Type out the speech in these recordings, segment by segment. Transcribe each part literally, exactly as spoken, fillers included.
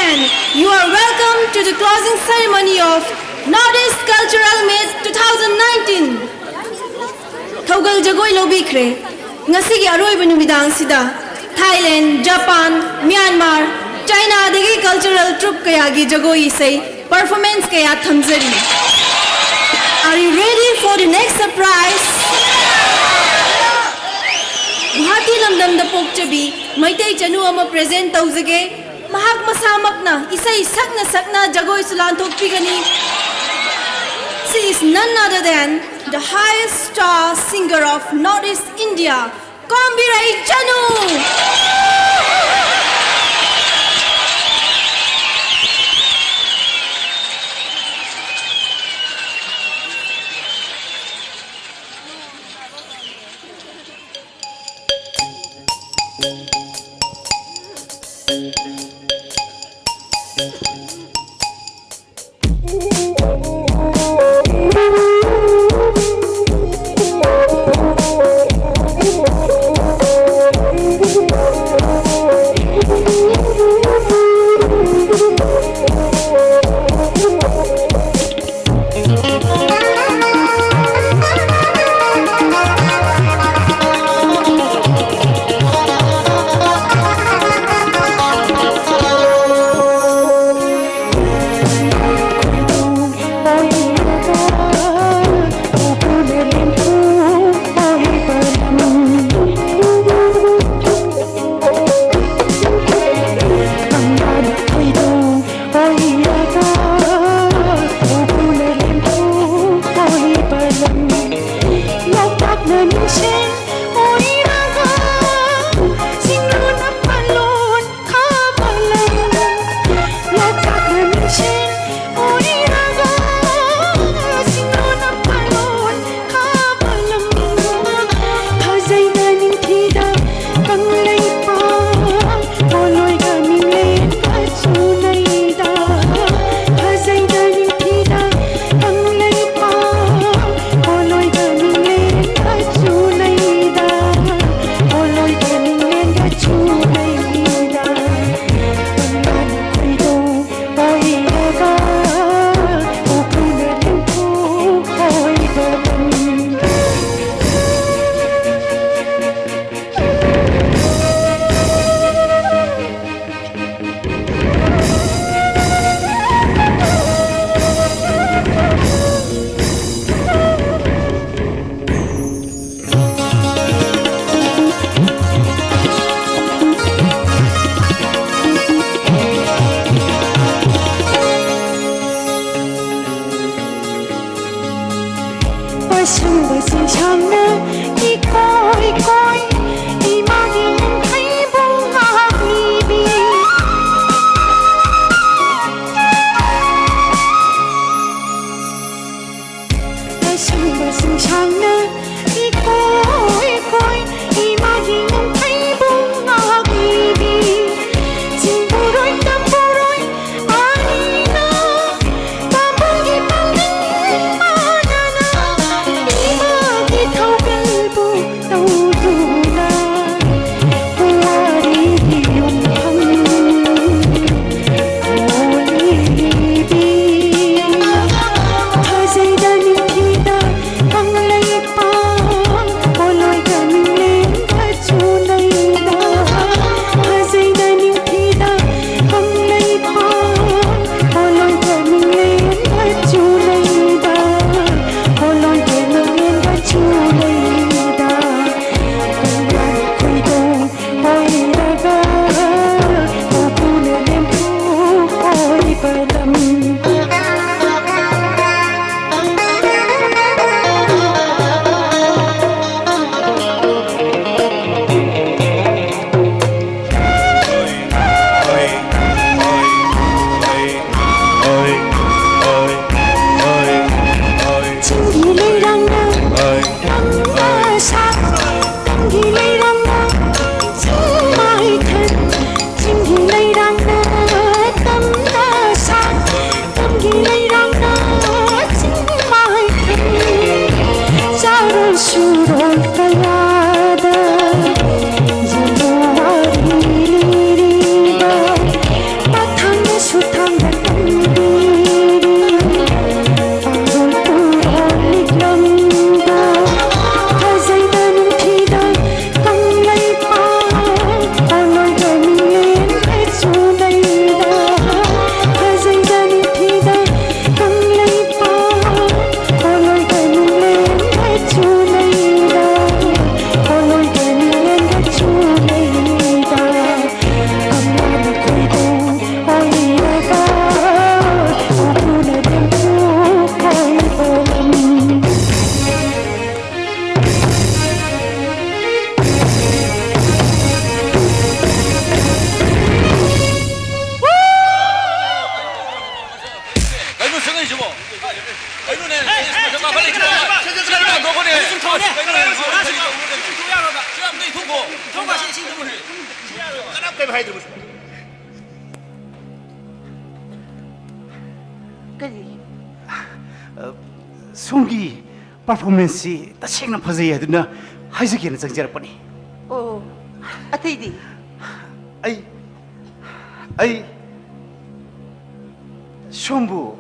You are welcome to the closing ceremony of Northeast Cultural Meet two thousand nineteen. ꯊꯧꯒꯜ ꯖꯒꯣꯏ ꯂꯧꯕꯤꯈ꯭ꯔꯦ꯫ ꯉꯁꯤꯒꯤ ꯑꯔꯣꯏꯕ ꯅꯨꯃꯤꯗꯥꯡꯁꯤꯗ ꯊꯥꯏꯂꯦꯟ, ꯖꯄꯥꯟ, ꯃ꯭ꯌꯥꯟꯃꯥꯔ, ꯆꯥꯏꯅꯥꯗꯒꯤ cultural troupe ꯀꯌꯥꯒꯤ ꯖꯒꯣꯏ ꯏꯁꯩ performance ꯀꯌꯥ ꯊꯝꯖꯔꯤ꯫ Are you ready for the next surprise? Guwahati ꯂꯝꯗꯝꯗ ꯄꯣꯛꯆꯕꯤ ꯃꯩꯇꯩ ꯆꯅꯨ ꯑꯃ present ꯇꯧꯖꯒꯦ꯫ ꯃꯍꯥꯛ ꯃꯁꯥꯃꯛꯅ ꯏꯁꯩ ꯁꯛꯅ ꯁꯛꯅ ꯖꯒꯣꯏꯁꯨ ꯂꯥꯟꯊꯣꯛꯄꯤꯒꯅꯤ꯫ She is none other than the highest star singer of Northeast India, ꯀꯣꯝꯕꯤꯔꯩ ꯆꯅꯨ꯫ ꯀꯔꯤ? ꯑ, ꯁꯣꯝꯒꯤ performanceꯁꯤ ꯇꯁꯦꯡꯅ ꯐꯖꯩ ꯍꯥꯏꯗꯨꯅ ꯍꯥꯏꯖꯒꯦꯅ ꯆꯪꯖꯔꯛꯄꯅꯤ꯫ ꯑꯣ, ꯑꯇꯩꯗꯤ? ꯑꯩ ꯑꯩ ꯁꯣꯝꯕꯨ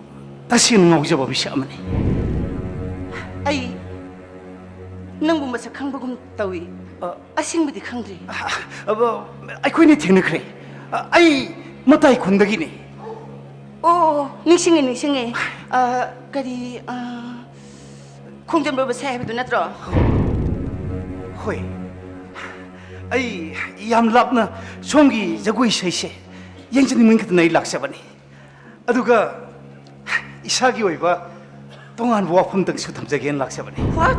ꯇꯁꯦꯡꯅ ꯉꯥꯎꯖꯕ ꯃꯤꯁꯛ ꯑꯃꯅꯤ꯫ ꯑꯩ ꯅꯪꯕꯨ ꯃꯁꯛ ꯈꯪꯕꯒꯨꯝ ꯇꯧꯏ꯫ ꯑ, ꯑꯁꯦꯡꯕꯗꯤ ꯈꯪꯗ꯭ꯔꯤ꯫ ꯑ, ꯑꯩꯈꯣꯏꯅꯤ ꯊꯦꯡꯅꯈ꯭ꯔꯦ꯫ ꯑ, ꯑꯩ ꯃꯇꯥꯏ ꯈꯨꯟꯗꯒꯤꯅꯤ꯫ ꯑꯣ, ꯅꯤꯡꯁꯤꯡꯉꯦ, ꯅꯤꯡꯁꯤꯡꯉꯦ꯫ ꯑ, ꯀꯔꯤ, ꯑ, ꯈꯣꯡꯖꯣꯝ ꯕꯕꯥ ꯁꯥꯏ ꯍꯥꯏꯕꯗꯨ ꯅꯠꯇ꯭ꯔꯣ? ꯍꯣꯏ, ꯑꯩ ꯌꯥꯝ ꯂꯥꯞꯅ ꯁꯣꯝꯒꯤ ꯖꯒꯣꯏ ꯏꯁꯩꯁꯦ ꯌꯦꯡꯖꯅꯤꯡꯃꯟꯈꯤꯗꯅ ꯑꯩ ꯂꯥꯛꯆꯕꯅꯤ꯫ ꯑꯗꯨꯒ ꯏꯁꯥꯒꯤ ꯑꯣꯏꯕ ꯇꯣꯉꯥꯟꯕ ꯋꯥꯐꯝꯗꯪꯁꯨ ꯊꯝꯖꯒꯦꯅ ꯂꯥꯛꯆꯕꯅꯤ꯫ What?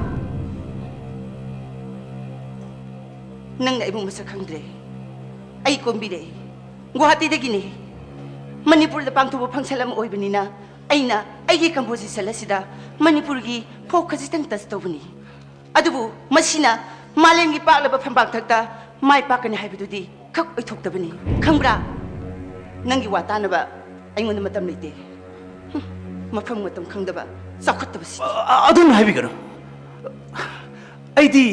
ꯅꯪꯅ ꯑꯩꯕꯨ ꯃꯁꯛ ꯈꯪꯗ꯭ꯔꯦ꯫ ꯑꯩ ꯀꯣꯝꯕꯤꯔꯦ꯫ ꯒꯨꯋꯥꯍꯥꯇꯤꯗꯒꯤꯅꯦ꯫ ꯃꯅꯤꯄꯨꯔꯗ ꯄꯥꯡꯊꯣꯛꯄ function ꯑꯃ ꯑꯣꯏꯕꯅꯤꯅ ꯑꯩꯅ ꯑꯩꯒꯤ composition ꯑꯁꯤꯗ ꯃꯅꯤꯄꯨꯔꯒꯤ folk ꯈꯖꯤꯛꯇꯪ touch ꯇꯧꯕꯅꯤ꯫ ꯑꯗꯨꯕꯨ ꯃꯁꯤꯅ ꯃꯥꯂꯦꯝꯒꯤ ꯄꯥꯛꯂꯕ ꯐꯝꯄꯥꯛꯊꯛꯇ ꯃꯥꯏ ꯄꯥꯛꯀꯅꯤ ꯍꯥꯏꯕꯗꯨꯗꯤ ꯈꯛ ꯑꯣꯏꯊꯣꯛꯇꯕꯅꯤ꯫ ꯈꯪꯕ꯭ꯔꯥ? ꯅꯪꯒꯤ ꯋꯥ ꯇꯥꯅꯕ ꯑꯩꯉꯣꯟꯗ ꯃꯇꯝ ꯂꯩꯇꯦ꯫ ꯍꯨꯝ, ꯃꯐꯝ ꯃꯇꯝ ꯈꯪꯗꯕ, ꯆꯥꯎꯈꯠꯇꯕꯁꯤ꯫ ꯑ, ꯑ, ꯑꯗꯨꯝ ꯍꯥꯏꯕꯤꯒꯅꯨ꯫ ꯑꯩꯗꯤ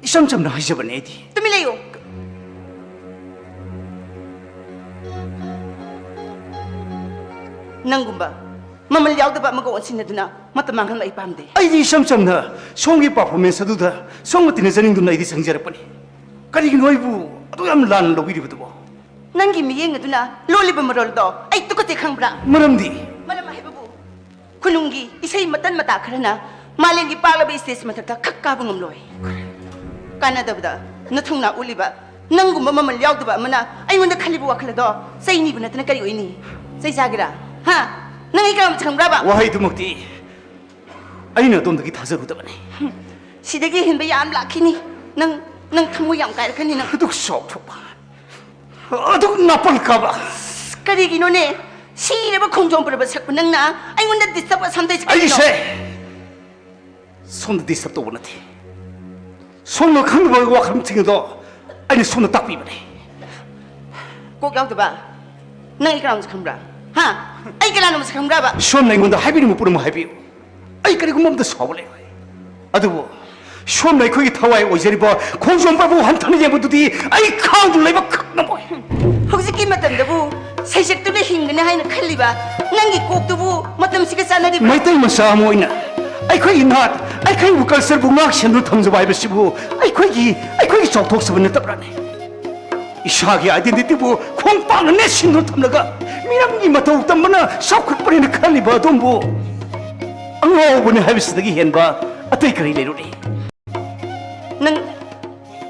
ꯏꯆꯝ ꯆꯝꯅ ꯍꯥꯏꯖꯕꯅꯦ ꯑꯩꯗꯤ꯫ ꯇꯨꯃꯤꯟ ꯂꯩꯌꯨ꯫ ꯅꯪꯒꯨꯝꯕ ꯃꯃꯜ ꯌꯥꯎꯗꯕ ꯑꯃꯒ ꯑꯣꯟꯁꯤꯟꯅꯗꯨꯅ ꯃꯇꯝ ꯃꯥꯡꯍꯟꯕ ꯑꯩ ꯄꯥꯝꯗꯦ꯫ ꯑꯩꯗꯤ ꯏꯆꯝ ꯆꯝꯅ ꯁꯣꯝꯒꯤ performance ꯑꯗꯨꯗ ꯁꯣꯝꯒ ꯇꯤꯟꯅꯖꯅꯤꯡꯗꯨꯅ ꯑꯩꯗꯤ ꯆꯪꯖꯔꯛꯄꯅꯤ꯫ ꯀꯔꯤꯒꯤꯅꯣ ꯑꯩꯕꯨ ꯑꯗꯨ ꯌꯥꯝ ꯂꯥꯟꯅ ꯂꯧꯕꯤꯔꯤꯕꯗꯨꯕꯣ? ꯅꯪꯒꯤ ꯃꯤꯠꯌꯦꯡ ꯑꯗꯨꯅ ꯂꯣꯜꯂꯤꯕ ꯃꯔꯣꯜꯗꯣ ꯑꯩ ꯇꯨꯀꯠꯆꯩ, ꯈꯪꯕ꯭ꯔꯥ? ꯃꯔꯝꯗꯤ? ꯃꯔꯝ ꯍꯥꯏꯕꯕꯨ, ꯈꯨꯅꯨꯡꯒꯤ ꯏꯁꯩ ꯃꯇꯠ ꯃꯇꯥ ꯈꯔꯅ ꯃꯥꯂꯦꯝꯒꯤ ꯄꯥꯛꯂꯕ stage ꯃꯊꯛꯇ ꯈꯛ ꯀꯥꯕ ꯉꯝꯂꯣꯏ꯫ ꯀꯥꯟꯅꯗꯕꯗ ꯅꯊꯧꯅꯥ ꯎꯠꯂꯤꯕ ꯅꯪꯒꯨꯝꯕ ꯃꯃꯜ ꯌꯥꯎꯗꯕ ꯑꯃꯅ ꯑꯩꯉꯣꯟꯗ ꯈꯜꯂꯤꯕ ꯋꯥꯈꯜ ꯑꯗꯣ ꯆꯩ ꯅꯤꯕ ꯅꯠꯇꯅ ꯀꯔꯤ ꯑꯣꯏꯅꯤ? ꯆꯩ ꯆꯥꯒꯦꯔꯥ? ꯍꯥ? ꯅꯪ ꯑꯩ ꯀꯔꯝꯕ ꯈꯪꯕ꯭ꯔꯕ? ꯋꯥꯍꯩꯗꯨꯃꯛꯇꯤ ꯑꯩꯅ ꯑꯗꯣꯝꯗꯒꯤ ꯊꯥꯖꯔꯨꯗꯕꯅꯤ꯫ ꯁꯤꯗꯒꯤ ꯍꯦꯟꯕ ꯌꯥꯝ ꯂꯥꯛꯈꯤꯅꯤ꯫ ꯅꯪ, ꯅꯪ ꯊꯃꯣꯏ ꯌꯥꯝ ꯀꯥꯏꯔꯛꯀꯅꯤ ꯅꯪ꯫ ꯑꯗꯨꯛ ꯆꯥꯎꯊꯣꯛꯄ, ꯑꯗꯨꯛ ꯅꯥꯄꯜ ꯀꯥꯕ꯫ ꯀꯔꯤꯒꯤꯅꯣꯅꯦ? ꯁꯤꯔꯕ ꯈꯣꯡꯖꯣꯝ ꯄꯔꯕ ꯁꯛꯄ ꯅꯪꯅ ꯑꯩꯉꯣꯟꯗ disturb ꯑꯁꯝꯗꯩꯁꯤ ꯀꯔꯤꯒꯤꯅꯣ? ꯑꯩꯁꯦ ꯁꯣꯝꯗ disturb ꯇꯧꯕ ꯅꯠꯇꯦ꯫ ꯁꯣꯝꯅ ꯈꯪꯗꯕ ꯋꯥꯈꯜꯁꯤꯡ ꯑꯗꯣ ꯑꯩꯅ ꯁꯣꯝꯗ ꯇꯥꯛꯄꯤꯕꯅꯦ꯫ ꯀꯣꯛ ꯌꯥꯎꯗꯕ, ꯅꯪ ꯑꯩ ꯀꯅꯥꯅꯣꯁꯨ ꯈꯪꯕ꯭ꯔꯥ? ꯍꯥ? ꯑꯩ ꯀꯅꯥꯅꯣ ꯃꯁꯛ ꯈꯪꯕ꯭ꯔꯕ? ꯁꯣꯝꯅ ꯑꯩꯉꯣꯟꯗ ꯍꯥꯏꯕꯤꯅꯤꯡꯕ ꯄꯨꯝꯅꯃꯛ ꯍꯥꯏꯕꯤꯌꯨ꯫ ꯑꯩ ꯀꯔꯤꯒꯨꯝꯕ ꯑꯃꯠꯇ ꯁꯥꯎꯕ ꯂꯩꯔꯣꯏ꯫ ꯑꯗꯨꯕꯨ ꯁꯣꯝꯅ ꯑꯩꯈꯣꯏꯒꯤ ꯊꯋꯥꯏ ꯑꯣꯏꯖꯔꯤꯕ ꯈꯣꯡꯖꯣꯝ ꯄꯥꯏꯕꯨ ꯍꯟꯊꯅ ꯌꯦꯡꯕꯗꯨꯗꯤ ꯑꯩ ꯈꯥꯡꯗꯨꯅ ꯂꯩꯕ ꯈꯛ ꯉꯝꯃꯣꯏ꯫ ꯍꯧꯖꯤꯛꯀꯤ ꯃꯇꯝꯗꯕꯨ ꯁꯩꯁꯛꯇꯨꯅ ꯍꯤꯡꯒꯅꯤ ꯍꯥꯏꯅ ꯈꯜꯂꯤꯕ ꯅꯪꯒꯤ ꯀꯣꯛꯇꯨꯕꯨ ꯃꯇꯝꯁꯤꯒ ꯆꯥꯟꯅꯔꯤꯕ꯭ꯔꯥ? ꯃꯩꯇꯩ ꯃꯆꯥ ꯑꯃ ꯑꯣꯏꯅ ꯑꯩꯈꯣꯏꯒꯤ ꯅꯥꯠ, ꯑꯩꯈꯣꯏꯕꯨ cultureꯕꯨ ꯉꯥꯛ ꯁꯦꯟꯗꯨꯅ ꯊꯝꯖꯕ ꯍꯥꯏꯕꯁꯤꯕꯨ ꯑꯩꯈꯣꯏꯒꯤ, ꯑꯩꯈꯣꯏꯒꯤ ꯆꯥꯎꯊꯣꯛꯆꯕ ꯅꯠꯇꯕ꯭ꯔꯥꯅꯦ? ꯏꯁꯥꯒꯤ identityꯕꯨ ꯈꯣꯡꯄꯥꯛꯅ ꯅꯦꯠꯁꯤꯟꯗꯨꯅ ꯊꯝꯂꯒ ꯃꯤꯔꯝꯒꯤ ꯃꯇꯧ ꯇꯝꯕꯅ ꯆꯥꯎꯈꯠꯄꯅꯦꯅ ꯈꯜꯂꯤꯕ ꯑꯗꯣꯝꯕꯨ ꯑꯉꯥꯎꯕꯅꯤ ꯍꯥꯏꯕꯁꯤꯗꯒꯤ ꯍꯦꯟꯕ ꯑꯇꯩ ꯀꯔꯤ ꯂꯩꯔꯨꯅꯤ? ꯅꯪ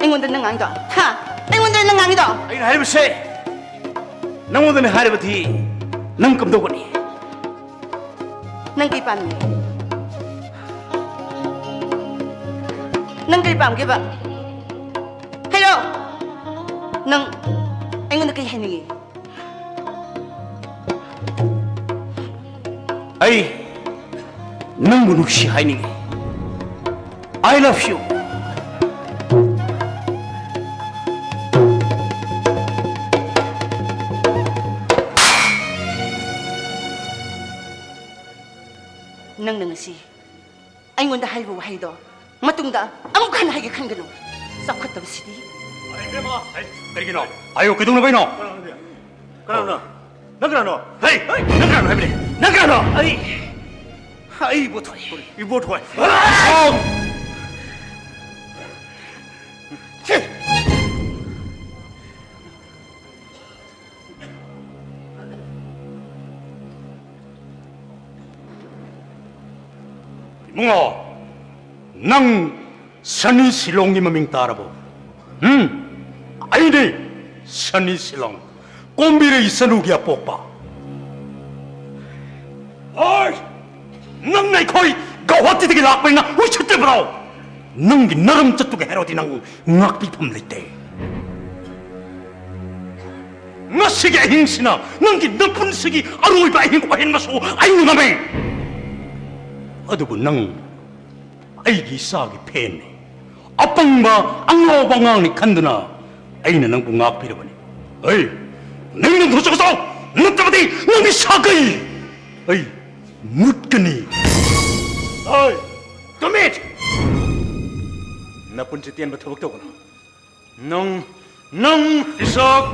ꯑꯩꯉꯣꯟꯗ ꯅꯪ ꯉꯥꯡꯉꯤꯗꯣ? ꯍꯥ? ꯑꯩꯉꯣꯟꯗ ꯅꯪ ꯉꯥꯡꯉꯤꯗꯣ? ꯑꯩꯅ ꯍꯥꯏꯔꯤꯕꯁꯦ ꯅꯪꯉꯣꯟꯗꯅꯦ ꯍꯥꯏꯔꯕꯗꯤ ꯅꯪ ꯀꯝꯗꯧꯒꯅꯤ? ꯅꯪ ꯀꯩ ꯄꯥꯝꯃꯤ? ꯅꯪ ꯀꯔꯤ ꯄꯥꯝꯒꯦꯕ? ꯍꯥꯏꯔꯣ꯫ ꯅꯪ ꯑꯩꯉꯣꯟꯗ ꯀꯩ ꯍꯥꯏꯅꯤꯡꯉꯤ? ꯑꯩ ꯅꯪꯕꯨ ꯅꯨꯡꯁꯤ ꯍꯥꯏꯅꯤꯡꯉꯤ꯫ I love you. ꯅꯪꯅ ꯉꯁꯤ ꯑꯩꯉꯣꯟꯗ ꯍꯥꯏꯔꯤꯕ ꯋꯥꯍꯩꯗꯣ ꯃꯇꯨꯡꯗ ꯑꯃꯨꯛ ꯍꯟꯅ ꯍꯥꯏꯒꯦ ꯈꯟꯒꯅꯨ꯫ ꯆꯥꯎꯈꯠꯇꯕꯁꯤꯗꯤ꯫ ꯏꯕꯦꯝꯃ, ꯀꯔꯤꯒꯤꯅꯣ? ꯑꯌꯣ, ꯀꯩꯗꯧꯅꯕꯩꯅꯣ? ꯀꯅꯥꯅꯣ? ꯅꯪ ꯀꯅꯥꯅꯣ? ꯍꯩ! ꯅꯪ ꯀꯅꯥꯅꯣ ꯍꯥꯏꯕꯅꯦ? ꯅꯪ ꯀꯅꯥꯅꯣ? ꯑꯩ, ꯑꯩ ꯏꯕꯣ ꯊꯣꯏ꯫ ꯏꯕꯣ ꯊꯣꯏ꯫ ꯁꯤ! ꯏꯕꯨꯡꯉꯣ, ꯅꯪ ꯁꯅꯤ ꯁꯤꯂꯣꯡꯒꯤ ꯃꯃꯤꯡ ꯇꯥꯔꯕꯣ? ꯎꯝ, ꯑꯩꯅꯦ ꯁꯅꯤ ꯁꯤꯂꯣꯡ, ꯀꯣꯝꯕꯤꯔꯩ ꯏꯆꯅꯨꯒꯤ ꯑꯄꯣꯛꯄ꯫ ꯍꯣꯏ, ꯅꯪꯅ ꯑꯩꯈꯣꯏ ꯒꯧꯍꯥꯇꯤꯗꯒꯤ ꯂꯥꯛꯄꯅꯤꯅ ꯎꯁꯤꯠꯇꯕ꯭ꯔꯣ? ꯅꯪꯒꯤ ꯅꯔꯝ ꯆꯠꯇꯨꯒ ꯍꯥꯏꯔꯗꯤ ꯅꯪ ꯉꯥꯛꯄꯤꯐꯝ ꯂꯩꯇꯦ꯫ ꯉꯁꯤꯒꯤ ꯑꯍꯤꯡꯁꯤꯅ ꯅꯪꯒꯤ ꯅꯄꯨꯟꯁꯤꯒꯤ ꯑꯔꯣꯏꯕ ꯑꯍꯤꯡ ꯑꯣꯏꯍꯟꯕꯁꯨ ꯑꯩꯅ ꯉꯝꯃꯦ꯫ ꯑꯗꯨꯕꯨ ꯅꯪ ꯑꯩꯒꯤ ꯏꯆꯥꯒꯤ ꯐꯦꯟꯅꯤ, ꯑꯄꯪꯕ ꯑꯉꯥꯎꯕ ꯑꯉꯥꯡꯅꯤ ꯈꯟꯗꯨꯅ ꯑꯩꯅ ꯅꯪꯕꯨ ꯉꯥꯛꯄꯤꯔꯕꯅꯤ꯫ ꯍꯩ, ꯅꯪ ꯅꯪ ꯊꯣꯛꯆꯧ! ꯅꯠꯇ꯭ꯔꯕꯗꯤ ꯅꯪꯒꯤ ꯁꯥꯒꯩ ꯑꯩ ꯃꯨꯠꯀꯅꯤ꯫ ꯑꯩ ꯇꯨꯃꯤꯠ! ꯅꯄꯨꯟꯁꯤ ꯇꯦꯟꯕ ꯊꯕꯛ ꯇꯧꯒꯅꯨ꯫ ꯅꯪ, ꯅꯪ, ꯏꯁꯥꯛ!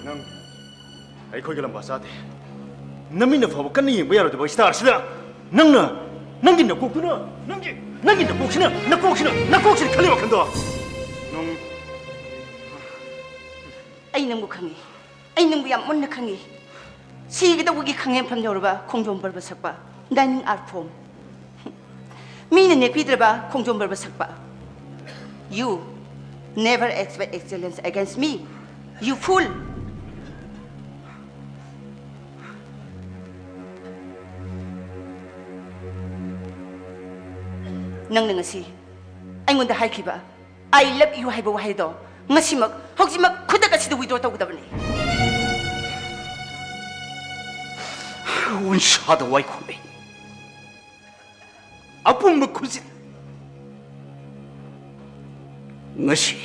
ꯅꯪ ꯑꯩꯈꯣꯏꯒꯤ ꯂꯝꯕꯥ ꯆꯥꯗꯦ꯫ ꯅꯃꯤꯠꯅ ꯐꯥꯎꯕ ꯀꯟꯅ ꯌꯦꯡꯕ ꯌꯥꯔꯣꯏꯗꯕ ꯁ꯭ꯇꯥꯔꯁꯤꯗ ꯅꯪꯅ, ꯅꯪꯒꯤ ꯅꯀꯣꯛꯇꯨꯅ, ꯅꯪꯒꯤ, ꯅꯪꯒꯤ ꯅꯀꯣꯛꯁꯤꯅ, ꯅꯀꯣꯛꯁꯤꯅ, ꯅꯀꯣꯛꯁꯤꯅ ꯈꯜꯂꯤ ꯋꯥꯈꯜꯗꯣ꯫ ꯅꯪ ꯑꯩ ꯅꯪꯕꯨ ꯈꯪꯉꯤ꯫ ꯑꯩ ꯅꯪꯕꯨ ꯌꯥꯝ ꯃꯨꯟꯅ ꯈꯪꯉꯤ꯫ ꯁꯤꯒꯗꯧꯕꯒꯤ ꯈꯪꯍꯦꯟꯐꯝ ꯌꯧꯔꯕ ꯈꯣꯡꯖꯣꯝ ꯄꯔꯕ ꯁꯛꯄ, dining art form꯫ ꯃꯤꯅ ꯅꯦꯛꯄꯤꯗ꯭ꯔꯕ ꯈꯣꯡꯖꯣꯝ ꯄꯔꯕ ꯁꯛꯄ꯫ You never expect excellence against me, you fool! ꯅꯪꯅ ꯉꯁꯤ ꯑꯩꯉꯣꯟꯗ ꯍꯥꯏꯈꯤꯕ "I love you" ꯍꯥꯏꯕ ꯋꯥꯍꯩꯗꯣ ꯉꯁꯤꯃꯛ, ꯍꯧꯖꯤꯛꯃꯛ, ꯈꯨꯗꯛ ꯑꯁꯤꯗ withdraw ꯇꯧꯒꯗꯕꯅꯤ꯫ ꯎꯟꯁꯥꯗ ꯋꯥꯏꯈꯨꯝꯕꯤ, ꯑꯄꯨꯝꯕ ꯈꯨꯖꯤꯟ꯫ ꯉꯁꯤ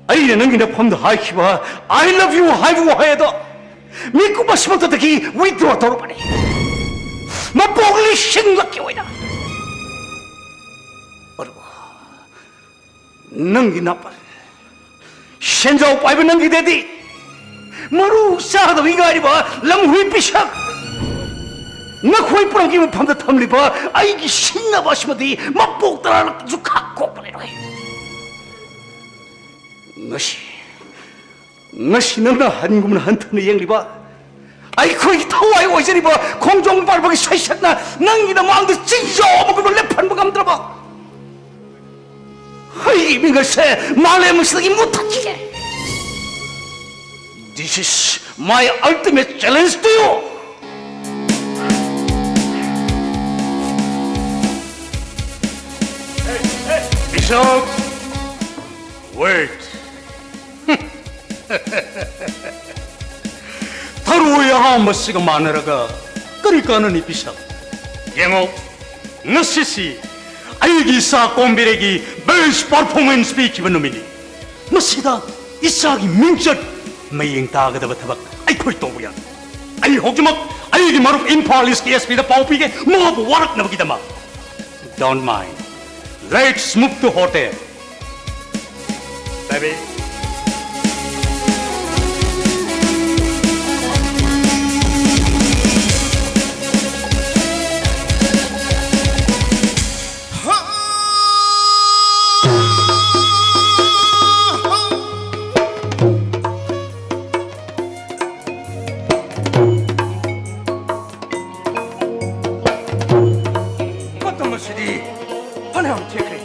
ꯑꯩꯅ ꯅꯪꯒꯤ ꯅꯐꯝꯗ ꯍꯥꯏꯈꯤꯕ "I love you" ꯍꯥꯏꯕ ꯋꯥꯍꯩ ꯑꯗꯣ ꯃꯤꯀꯨꯞ ꯑꯁꯤꯃꯛꯇꯗꯒꯤ withdraw ꯇꯧꯔꯕꯅꯤ꯫ ꯃꯄꯣꯛ ꯂꯤꯁꯤꯡꯂꯛꯀꯤ ꯑꯣꯏꯅ꯫ ꯑꯗꯨꯕꯨ ꯅꯪꯒꯤ ꯅꯥꯄꯜ, ꯁꯦꯟꯖꯥꯎ ꯄꯥꯏꯕ ꯅꯪꯒꯤ ꯗꯦꯗꯤ, ꯃꯔꯨ ꯆꯥꯗꯕꯤ ꯉꯥꯏꯔꯤꯕ ꯂꯝꯍꯨꯏ ꯄꯤꯁꯛ, ꯅꯈꯣꯏ ꯄꯨꯝꯅꯃꯛꯀꯤ ꯃꯐꯝꯗ ꯊꯝꯂꯤꯕ ꯑꯩꯒꯤ ꯁꯤꯡꯅꯕ ꯑꯁꯤꯃꯗꯤ ꯃꯄꯣꯛ ꯇꯔꯥꯂꯛꯇꯁꯨ ꯈꯥꯛ ꯀꯣꯛꯄ ꯂꯩꯔꯣꯏ꯫ ꯉꯁꯤ, ꯉꯁꯤ ꯅꯪꯅ ꯍꯟꯒꯨꯝꯅ ꯍꯟꯊꯅ ꯌꯦꯡꯂꯤꯕ, ꯑꯩꯈꯣꯏꯒꯤ ꯊꯋꯥꯏ ꯑꯣꯏꯖꯔꯤꯕ ꯈꯣꯡꯖꯣꯝ ꯄꯔꯕꯒꯤ ꯁꯩꯁꯛꯅ ꯅꯪꯒꯤ ꯅꯃꯥꯡꯗ ꯆꯤꯡꯖꯥꯎ ꯑꯃꯒꯨꯝꯅ ꯂꯦꯞꯍꯟꯕ ꯉꯝꯗ꯭ꯔꯕ? ꯑꯩꯒꯤ ꯃꯤꯡ ꯑꯁꯦ ꯃꯥꯂꯦꯝ ꯑꯁꯤꯗꯒꯤ ꯃꯨꯠꯊꯠꯈꯤꯒꯦ꯫ This is my ultimate challenge to you. Bishop, wait. ꯊꯔꯣꯏ ꯑꯍꯥꯝꯕꯁꯤꯒ ꯃꯥꯟꯅꯔꯒ ꯀꯔꯤ ꯀꯥꯟꯅꯅꯤ, ꯕꯤꯁꯞ? ꯌꯦꯡꯉꯣ, ꯉꯁꯤꯁꯤ ꯑꯩꯒꯤ ꯏꯆꯥ ꯀꯣꯝꯕꯤꯔꯩꯒꯤ best performance ꯄꯤꯈꯤꯕ ꯅꯨꯃꯤꯠꯅꯤ꯫ ꯃꯁꯤꯗ ꯏꯆꯥꯒꯤ ꯃꯤꯡꯆꯠ ꯃꯌꯦꯡ ꯇꯥꯒꯗꯕ ꯊꯕꯛ ꯑꯩꯈꯣꯏ ꯇꯧꯕ ꯌꯥꯏ꯫ ꯑꯩ ꯍꯧꯖꯤꯛꯃꯛ ꯑꯩꯒꯤ ꯃꯔꯨꯞ ꯏꯝꯐꯥꯜ ꯏꯁꯀꯤ ꯑꯦꯁ ꯄꯤꯗ ꯄꯥꯎ ꯄꯤꯒꯦ, ꯃꯥꯕꯨ ꯋꯥꯔꯛꯅꯕꯒꯤꯗꯃꯛ꯫ Don't mind. Let's move to hotel. Baby. ꯃꯇꯝ ꯑꯁꯤꯗꯤ ꯐꯅꯌꯥꯝ ꯊꯦꯡꯈ꯭ꯔꯦ꯫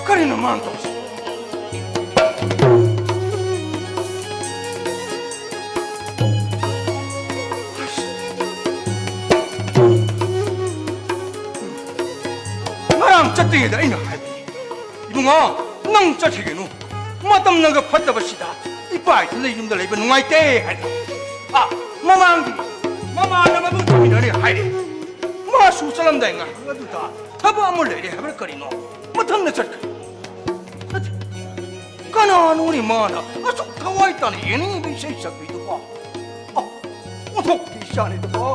ꯀꯔꯤꯅꯣ ꯃꯥꯅ ꯇꯧꯔꯤꯁꯤ? ꯉꯔꯥꯡ ꯆꯠꯇ꯭ꯔꯤꯉꯩꯗ ꯑꯩꯅ ꯍꯥꯏꯕꯅꯤ, "ꯏꯕꯨꯡꯉꯣ, ꯅꯪ ꯆꯠꯈꯤꯒꯅꯨ꯫ ꯃꯇꯝꯅꯒ ꯐꯠꯇꯕꯁꯤꯗ ꯏꯄꯥ ꯏꯊꯟꯗ ꯌꯨꯝꯗ ꯂꯩꯕ ꯅꯨꯡꯉꯥꯏꯇꯦ" ꯍꯥꯏꯔꯦ꯫ ꯑꯥ, ꯃꯃꯥꯡꯒꯤ ꯃꯃꯥꯟꯅꯕ ꯑꯃ ꯆꯠꯃꯤꯟꯅꯔꯦ ꯍꯥꯏꯔꯦ꯫ ꯃꯥꯁꯨ ꯆꯠꯂꯝꯗꯥꯏ ꯉꯥꯏꯍꯥꯛ ꯑꯗꯨꯗ ꯊꯕꯛ ꯑꯃ ꯂꯩꯔꯦ ꯍꯥꯏꯕ꯭ꯔꯥ ꯀꯔꯤꯅꯣ, ꯃꯊꯟꯗ ꯆꯠꯈ꯭ꯔꯦ꯫ ꯅꯠꯇꯦ, ꯀꯅꯥꯅꯣꯅꯦ ꯃꯥꯅ ꯑꯁꯨꯛ ꯊꯋꯥꯏ ꯇꯥꯅ ꯌꯦꯡꯅꯤꯡꯉꯤꯕ ꯏꯁꯩ ꯁꯛꯄꯤꯗꯨꯕꯣ? ꯑ, ꯑꯣꯟꯊꯣꯛꯄꯤ ꯏꯆꯥꯅꯤꯗꯀꯣ꯫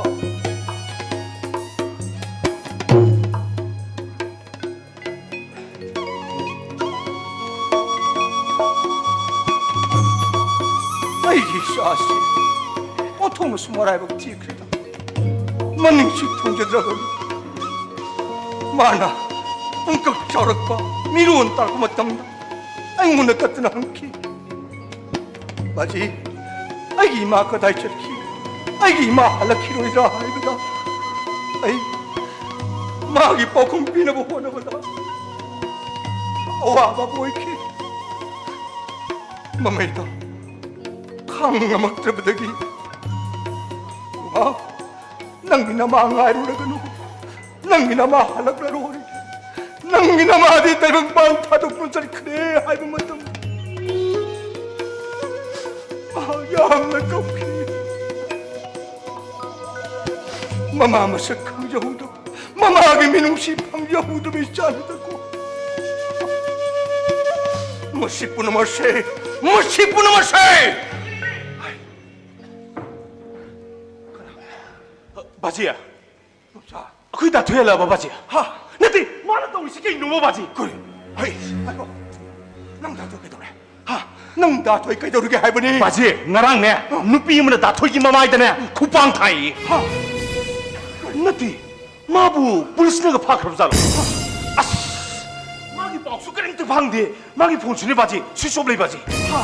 ꯑꯩꯒꯤ ꯏꯆꯥꯁꯤ ꯑꯣꯟꯊꯣꯛꯅꯁꯨ ꯃꯔꯥꯏꯕꯛ ꯊꯤꯈ꯭ꯔꯦꯗ꯫ ꯃꯅꯤꯡꯁꯨ ꯊꯨꯡꯖꯗ꯭ꯔꯕꯅꯤ꯫ ꯃꯥꯅ ꯄꯨꯡꯀꯛ ꯆꯥꯎꯔꯛꯄ, ꯃꯤꯔꯣꯟ ꯇꯥꯔꯛꯄ ꯃꯇꯝꯗ ꯑꯩꯉꯣꯟꯗ ꯀꯠꯇꯅ ꯍꯪꯈꯤ, "ꯕꯥꯖꯤ, ꯑꯩꯒꯤ ꯏꯃꯥ ꯀꯗꯥꯏ ꯆꯠꯈꯤ? ꯑꯩꯒꯤ ꯏꯃꯥ ꯍꯜꯂꯛꯈꯤꯔꯣꯏꯗ꯭ꯔꯥ?" ꯍꯥꯏꯕꯗ ꯑꯩ ꯃꯥꯒꯤ ꯄꯥꯎꯈꯨꯝ ꯄꯤꯅꯕ ꯍꯣꯠꯅꯕꯗ ꯑꯋꯥꯕ ꯑꯃ ꯑꯣꯏꯈꯤ꯫ ꯃꯃꯩꯗꯣ ꯈꯥꯡ ꯉꯝꯃꯛꯇ꯭ꯔꯕꯗꯒꯤ, "ꯏꯃꯥ, ꯅꯪꯒꯤ ꯅꯃꯥ ꯉꯥꯏꯔꯨꯔꯒꯅꯨ, ꯅꯪꯒꯤ ꯅꯃꯥ ꯍꯜꯂꯛꯂꯔꯣꯏ, ꯅꯪꯒꯤ ꯅꯃꯥꯗꯤ ꯇꯥꯏꯕꯪꯄꯥꯟ ꯊꯥꯗꯣꯛꯇꯨꯅ ꯆꯠꯈ꯭ꯔꯦ" ꯍꯥꯏꯕ ꯃꯇꯝ ꯃꯍꯥꯛ ꯌꯥꯝꯅ ꯀꯞꯈꯤ꯫ ꯃꯃꯥ ꯃꯁꯛ ꯈꯪꯖꯍꯧꯗꯕ, ꯃꯃꯥꯒꯤ ꯃꯤꯅꯨꯡꯁꯤ ꯐꯪꯖꯍꯧꯗꯕ ꯏꯆꯥꯅꯤꯗꯀꯣ꯫ ꯃꯁꯤ ꯄꯨꯝꯅꯃꯛꯁꯦ, ꯃꯁꯤ ꯄꯨꯝꯅꯃꯛꯁꯦ! ꯕꯥꯖꯤ, ꯅꯣꯡꯆꯥ꯫ ꯑꯩꯈꯣꯏ ꯗꯥ ꯊꯣꯏ ꯍꯜꯂꯛꯑꯕ, ꯕꯥꯖꯤ? ꯍꯥ? ꯅꯠꯇꯦ, ꯃꯥꯅ ꯇꯧꯔꯤꯁꯤ ꯀꯩꯅꯣꯕ, ꯕꯥꯖꯤ? ꯀꯔꯤ? ꯍꯩ, ꯉꯥꯏꯈꯣ꯫ ꯅꯪ ꯗꯥ ꯊꯣꯏ ꯀꯩꯗꯧꯔꯦ? ꯍꯥ? ꯅꯪ ꯗꯥ ꯊꯣꯏ ꯀꯩꯗꯧꯔꯤꯒꯦ ꯍꯥꯏꯕꯅꯤ? ꯕꯥꯖꯤ, ꯉꯔꯥꯡꯅꯦ, ꯑ꯫ ꯅꯨꯄꯤ ꯑꯃꯅ ꯗꯥ ꯊꯣꯏꯒꯤ ꯃꯃꯥꯏꯗꯅꯦ, ꯈꯨꯄꯥꯡ ꯊꯥꯏꯌꯦ꯫ ꯍꯥ? ꯅꯠꯇꯦ, ꯃꯥꯕꯨ ꯄꯨꯂꯤꯁꯅꯒ ꯐꯥꯈ꯭ꯔꯕ ꯖꯥꯠꯂꯣ? ꯑꯁ! ꯃꯥꯒꯤ ꯄꯥꯎꯁꯨ ꯀꯔꯤꯝꯇ ꯐꯪꯗꯦ꯫ ꯃꯥꯒꯤ ꯐꯣꯟꯁꯨꯅꯦ ꯕꯥꯖꯤ, switch off ꯂꯩ ꯕꯥꯖꯤ꯫ ꯍꯥ?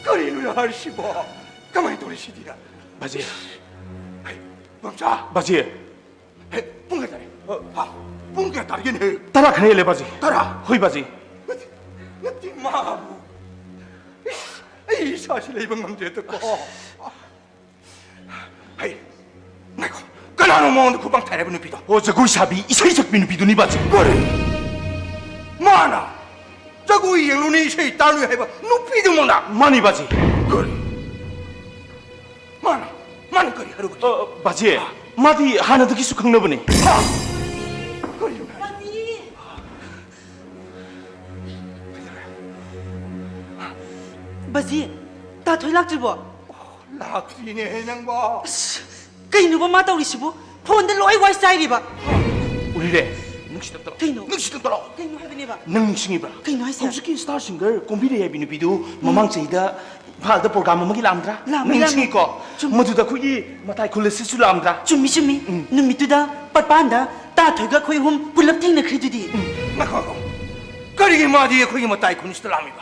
ꯀꯔꯤꯅꯣ ꯍꯥꯏꯔꯤꯁꯤꯕꯣ? ꯀꯃꯥꯏꯅ ꯇꯧꯔꯤꯁꯤꯗꯤ? ꯕꯥꯖꯤ꯫ ꯍꯩ, ꯃꯝꯆꯥ! ꯕꯥꯖꯤ꯫ ꯍꯦ, ꯄꯨꯡ ꯀꯌꯥ ꯇꯥꯔꯦ? ꯑ, ꯍꯥ? ꯄꯨꯡ ꯀꯌꯥ ꯇꯥꯔꯒꯦꯅꯦ? ꯇꯔꯥ ꯈꯔ ꯍꯦꯜꯂꯦ ꯕꯥꯖꯤ꯫ ꯇꯔꯥ? ꯍꯣꯏ ꯕꯥꯖꯤ꯫ ꯅꯠꯇꯦ, ꯅꯠꯇꯦ, ꯃꯥꯕꯨ꯫ ꯏꯁ, ꯑꯩ ꯏꯁꯥꯁꯤ ꯂꯩꯕ ꯉꯝꯗ꯭ꯔꯦꯗꯀꯣ꯫ ꯍꯩ, ꯉꯥꯏꯈꯣ꯫ ꯀꯅꯥꯅꯣ ꯃꯉꯣꯟꯗ ꯈꯨꯄꯥꯡ ꯊꯥꯔꯤꯕ ꯅꯨꯄꯤꯗꯣ? ꯑꯣ, ꯖꯒꯣꯏ ꯁꯥꯕꯤ, ꯏꯁꯩ ꯁꯛꯄꯤ ꯅꯨꯄꯤꯗꯨꯅꯤ, ꯕꯥꯖꯤ꯫ ꯀꯔꯤ? ꯃꯥꯅ ꯖꯒꯣꯏ ꯌꯦꯡꯂꯨꯅꯤ, ꯏꯁꯩ ꯇꯥꯔꯨꯅꯤ ꯍꯥꯏꯕ ꯅꯨꯄꯤꯗꯨꯃꯛꯅ? ꯃꯥꯅꯤ, ꯕꯥꯖꯤ꯫ ꯀꯔꯤ? ꯃꯥꯅ, ꯃꯥꯅ ꯀꯔꯤ ꯍꯥꯏꯔꯨꯕꯒꯦ? ꯑ, ꯕꯥꯖꯤ, ꯃꯥꯗꯤ ꯍꯥꯟꯅꯗꯒꯤꯁꯨ ꯈꯪꯅꯕꯅꯦ꯫ ꯍꯥ? ꯀꯔꯤꯅꯣ ꯍꯥꯏꯁꯤꯕꯣ? ꯕꯥꯖꯤ, ꯇꯥꯊꯣꯏ ꯂꯥꯛꯇ꯭ꯔꯤꯕꯣ? ꯂꯥꯛꯇ꯭ꯔꯤꯅꯦꯍꯦ ꯅꯪꯕꯣ꯫ ꯑꯁ, ꯀꯩꯅꯣꯕ ꯃꯥ ꯇꯧꯔꯤꯁꯤꯕꯨ? ꯐꯣꯟꯗ ꯂꯣꯏ ꯋꯥꯏ ꯆꯥꯏꯔꯤꯕ꯫ ꯎꯔꯤꯔꯦ, ꯅꯨꯡꯁꯤꯗꯞ ꯇꯧꯔꯣ꯫ ꯀꯩꯅꯣ? ꯅꯨꯡꯁꯤꯗꯞ ꯇꯧꯔꯣ꯫ ꯀꯩꯅꯣ ꯍꯥꯏꯕꯅꯦꯕ? ꯀꯩꯅꯣ ꯍꯥꯏꯁꯦ? ꯍꯧꯖꯤꯛꯀꯤ star singer ꯀꯣꯝꯕꯤꯔꯩ ꯍꯥꯏꯕꯤ ꯅꯨꯄꯤꯗꯨ ꯎꯝ꯫ ꯃꯃꯥꯡ ꯆꯍꯤꯗ ꯏꯝꯐꯥꯜꯗ program ꯑꯃꯒꯤ ꯂꯥꯛꯑꯝꯗ꯭ꯔꯥ? ꯂꯥꯛꯑꯝꯃꯤ, ꯅꯪ ꯂꯥꯛꯑꯝꯃꯤ꯫ ꯅꯤꯡꯁꯤꯡꯉꯤꯀꯣ? ꯆꯨꯝꯃꯤ꯫ ꯃꯗꯨꯗ ꯑꯩꯈꯣꯏꯒꯤ ꯃꯇꯥꯏ ꯈꯨꯜ ꯑꯁꯤꯁꯨ ꯂꯥꯛꯑꯝꯗ꯭ꯔꯥ? ꯆꯨꯝꯃꯤ, ꯆꯨꯝꯃꯤ꯫ ꯎꯝ꯫ ꯅꯨꯃꯤꯠꯇꯨꯗ ꯄꯠꯄꯥꯟꯗ ꯇꯥꯊꯣꯏꯒ ꯑꯩꯈꯣꯏ ꯑꯍꯨꯝ ꯄꯨꯂꯞ ꯊꯦꯡꯅꯈ꯭ꯔꯤꯗꯨꯗꯤ꯫ ꯎꯝ꯫ ꯉꯥꯏꯈꯣ, ꯉꯥꯏꯈꯣ꯫ ꯀꯔꯤꯒꯤ ꯃꯥꯗꯤ ꯑꯩꯈꯣꯏꯒꯤ ꯃꯇꯥꯏ ꯈꯨꯟꯁꯤꯗ ꯂꯥꯛꯑꯝꯃꯤꯕ?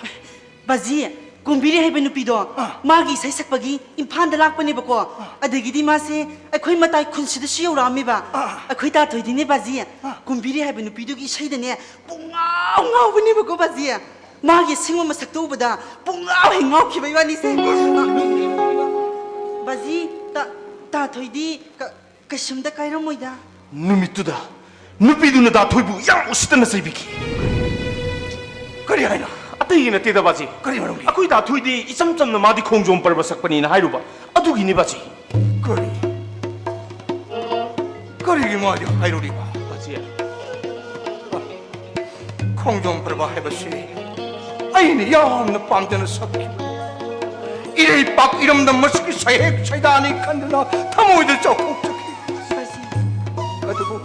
ꯕꯥꯖꯤ, ꯀꯣꯝꯕꯤꯔꯩ ꯍꯥꯏꯕ ꯅꯨꯄꯤꯗꯣ, ꯑꯥ꯫ ꯃꯥꯒꯤ ꯏꯁꯩ ꯁꯛꯄꯒꯤ ꯏꯝꯐꯥꯜꯗ ꯂꯥꯛꯄꯅꯦꯕꯀꯣ꯫ ꯑꯥ꯫ ꯑꯗꯒꯤꯗꯤ ꯃꯥꯁꯦ ꯑꯩꯈꯣꯏ ꯃꯇꯥꯏ ꯈꯨꯟꯁꯤꯗꯁꯨ ꯌꯧꯔꯛꯑꯝꯃꯦꯕ꯫ ꯑꯥ꯫ ꯑꯩꯈꯣꯏ ꯇꯥꯊꯣꯏꯗꯤꯅꯦ ꯕꯥꯖꯤ, ꯑꯥ꯫ ꯀꯣꯝꯕꯤꯔꯩ ꯍꯥꯏꯕ ꯅꯨꯄꯤꯗꯨꯒꯤ ꯏꯁꯩꯗꯅꯦ ꯄꯨꯡꯉꯥꯎ ꯉꯥꯎꯕꯅꯦꯕꯀꯣ ꯕꯥꯖꯤ꯫ ꯃꯥꯒꯤ ꯑꯁꯦꯡꯕ ꯃꯁꯛꯇꯣ ꯎꯕꯗ ꯄꯨꯡꯉꯥꯎ ꯍꯦꯛ ꯉꯥꯎꯈꯤꯕ ꯏꯕꯥꯅꯤꯁꯦ꯫ ꯕꯥꯖꯤ, ꯇꯥ-, ꯇꯥꯊꯣꯏꯗꯤ ꯀ-, ꯀꯩꯁꯨꯝꯇ ꯀꯥꯏꯔꯝꯃꯣꯏꯗ꯫ ꯅꯨꯃꯤꯠꯇꯨꯗ ꯅꯨꯄꯤꯗꯨꯅ ꯗꯥ ꯊꯣꯏꯕꯨ ꯌꯥꯝ ꯎꯁꯤꯠꯇꯅ ꯆꯩꯕꯤꯈꯤ꯫ ꯀꯔꯤ ꯍꯥꯏꯅꯣ? ꯑꯇꯩꯒꯤ ꯅꯠꯇꯦꯗ ꯕꯥꯖꯤ꯫ ꯀꯔꯤ ꯃꯔꯝꯒꯤ? ꯑꯩꯈꯣꯏ ꯗꯥ ꯊꯣꯏꯗꯤ ꯏꯆꯝ ꯆꯝꯅ ꯃꯥꯗꯤ ꯈꯣꯡꯖꯣꯝ ꯄꯔꯕ ꯁꯛꯄꯅꯤꯅ ꯍꯥꯏꯔꯨꯕ꯫ ꯑꯗꯨꯒꯤꯅꯤ ꯕꯥꯖꯤ꯫ ꯀꯔꯤ? ꯀꯔꯤꯒꯤ ꯃꯥꯗꯤ ꯍꯥꯏꯔꯨꯔꯤꯕ? ꯕꯥꯖꯤ꯫ ꯈꯣꯡꯖꯣꯝ ꯄꯔꯕ ꯍꯥꯏꯕꯁꯤ ꯑꯩꯅ ꯌꯥꯝꯅ ꯄꯥꯝꯖꯅ ꯁꯛꯈꯤꯕꯅꯤ꯫ ꯏꯔꯩꯄꯥꯛ ꯏꯔꯝꯗꯝ ꯑꯁꯤꯒꯤ ꯁꯩꯍꯦꯛ ꯁꯩꯗꯥꯅꯤ ꯈꯟꯗꯨꯅ ꯊꯃꯣꯏꯗ ꯆꯥꯎꯊꯣꯛꯆꯈꯤ꯫ ꯑꯗꯨꯕꯨ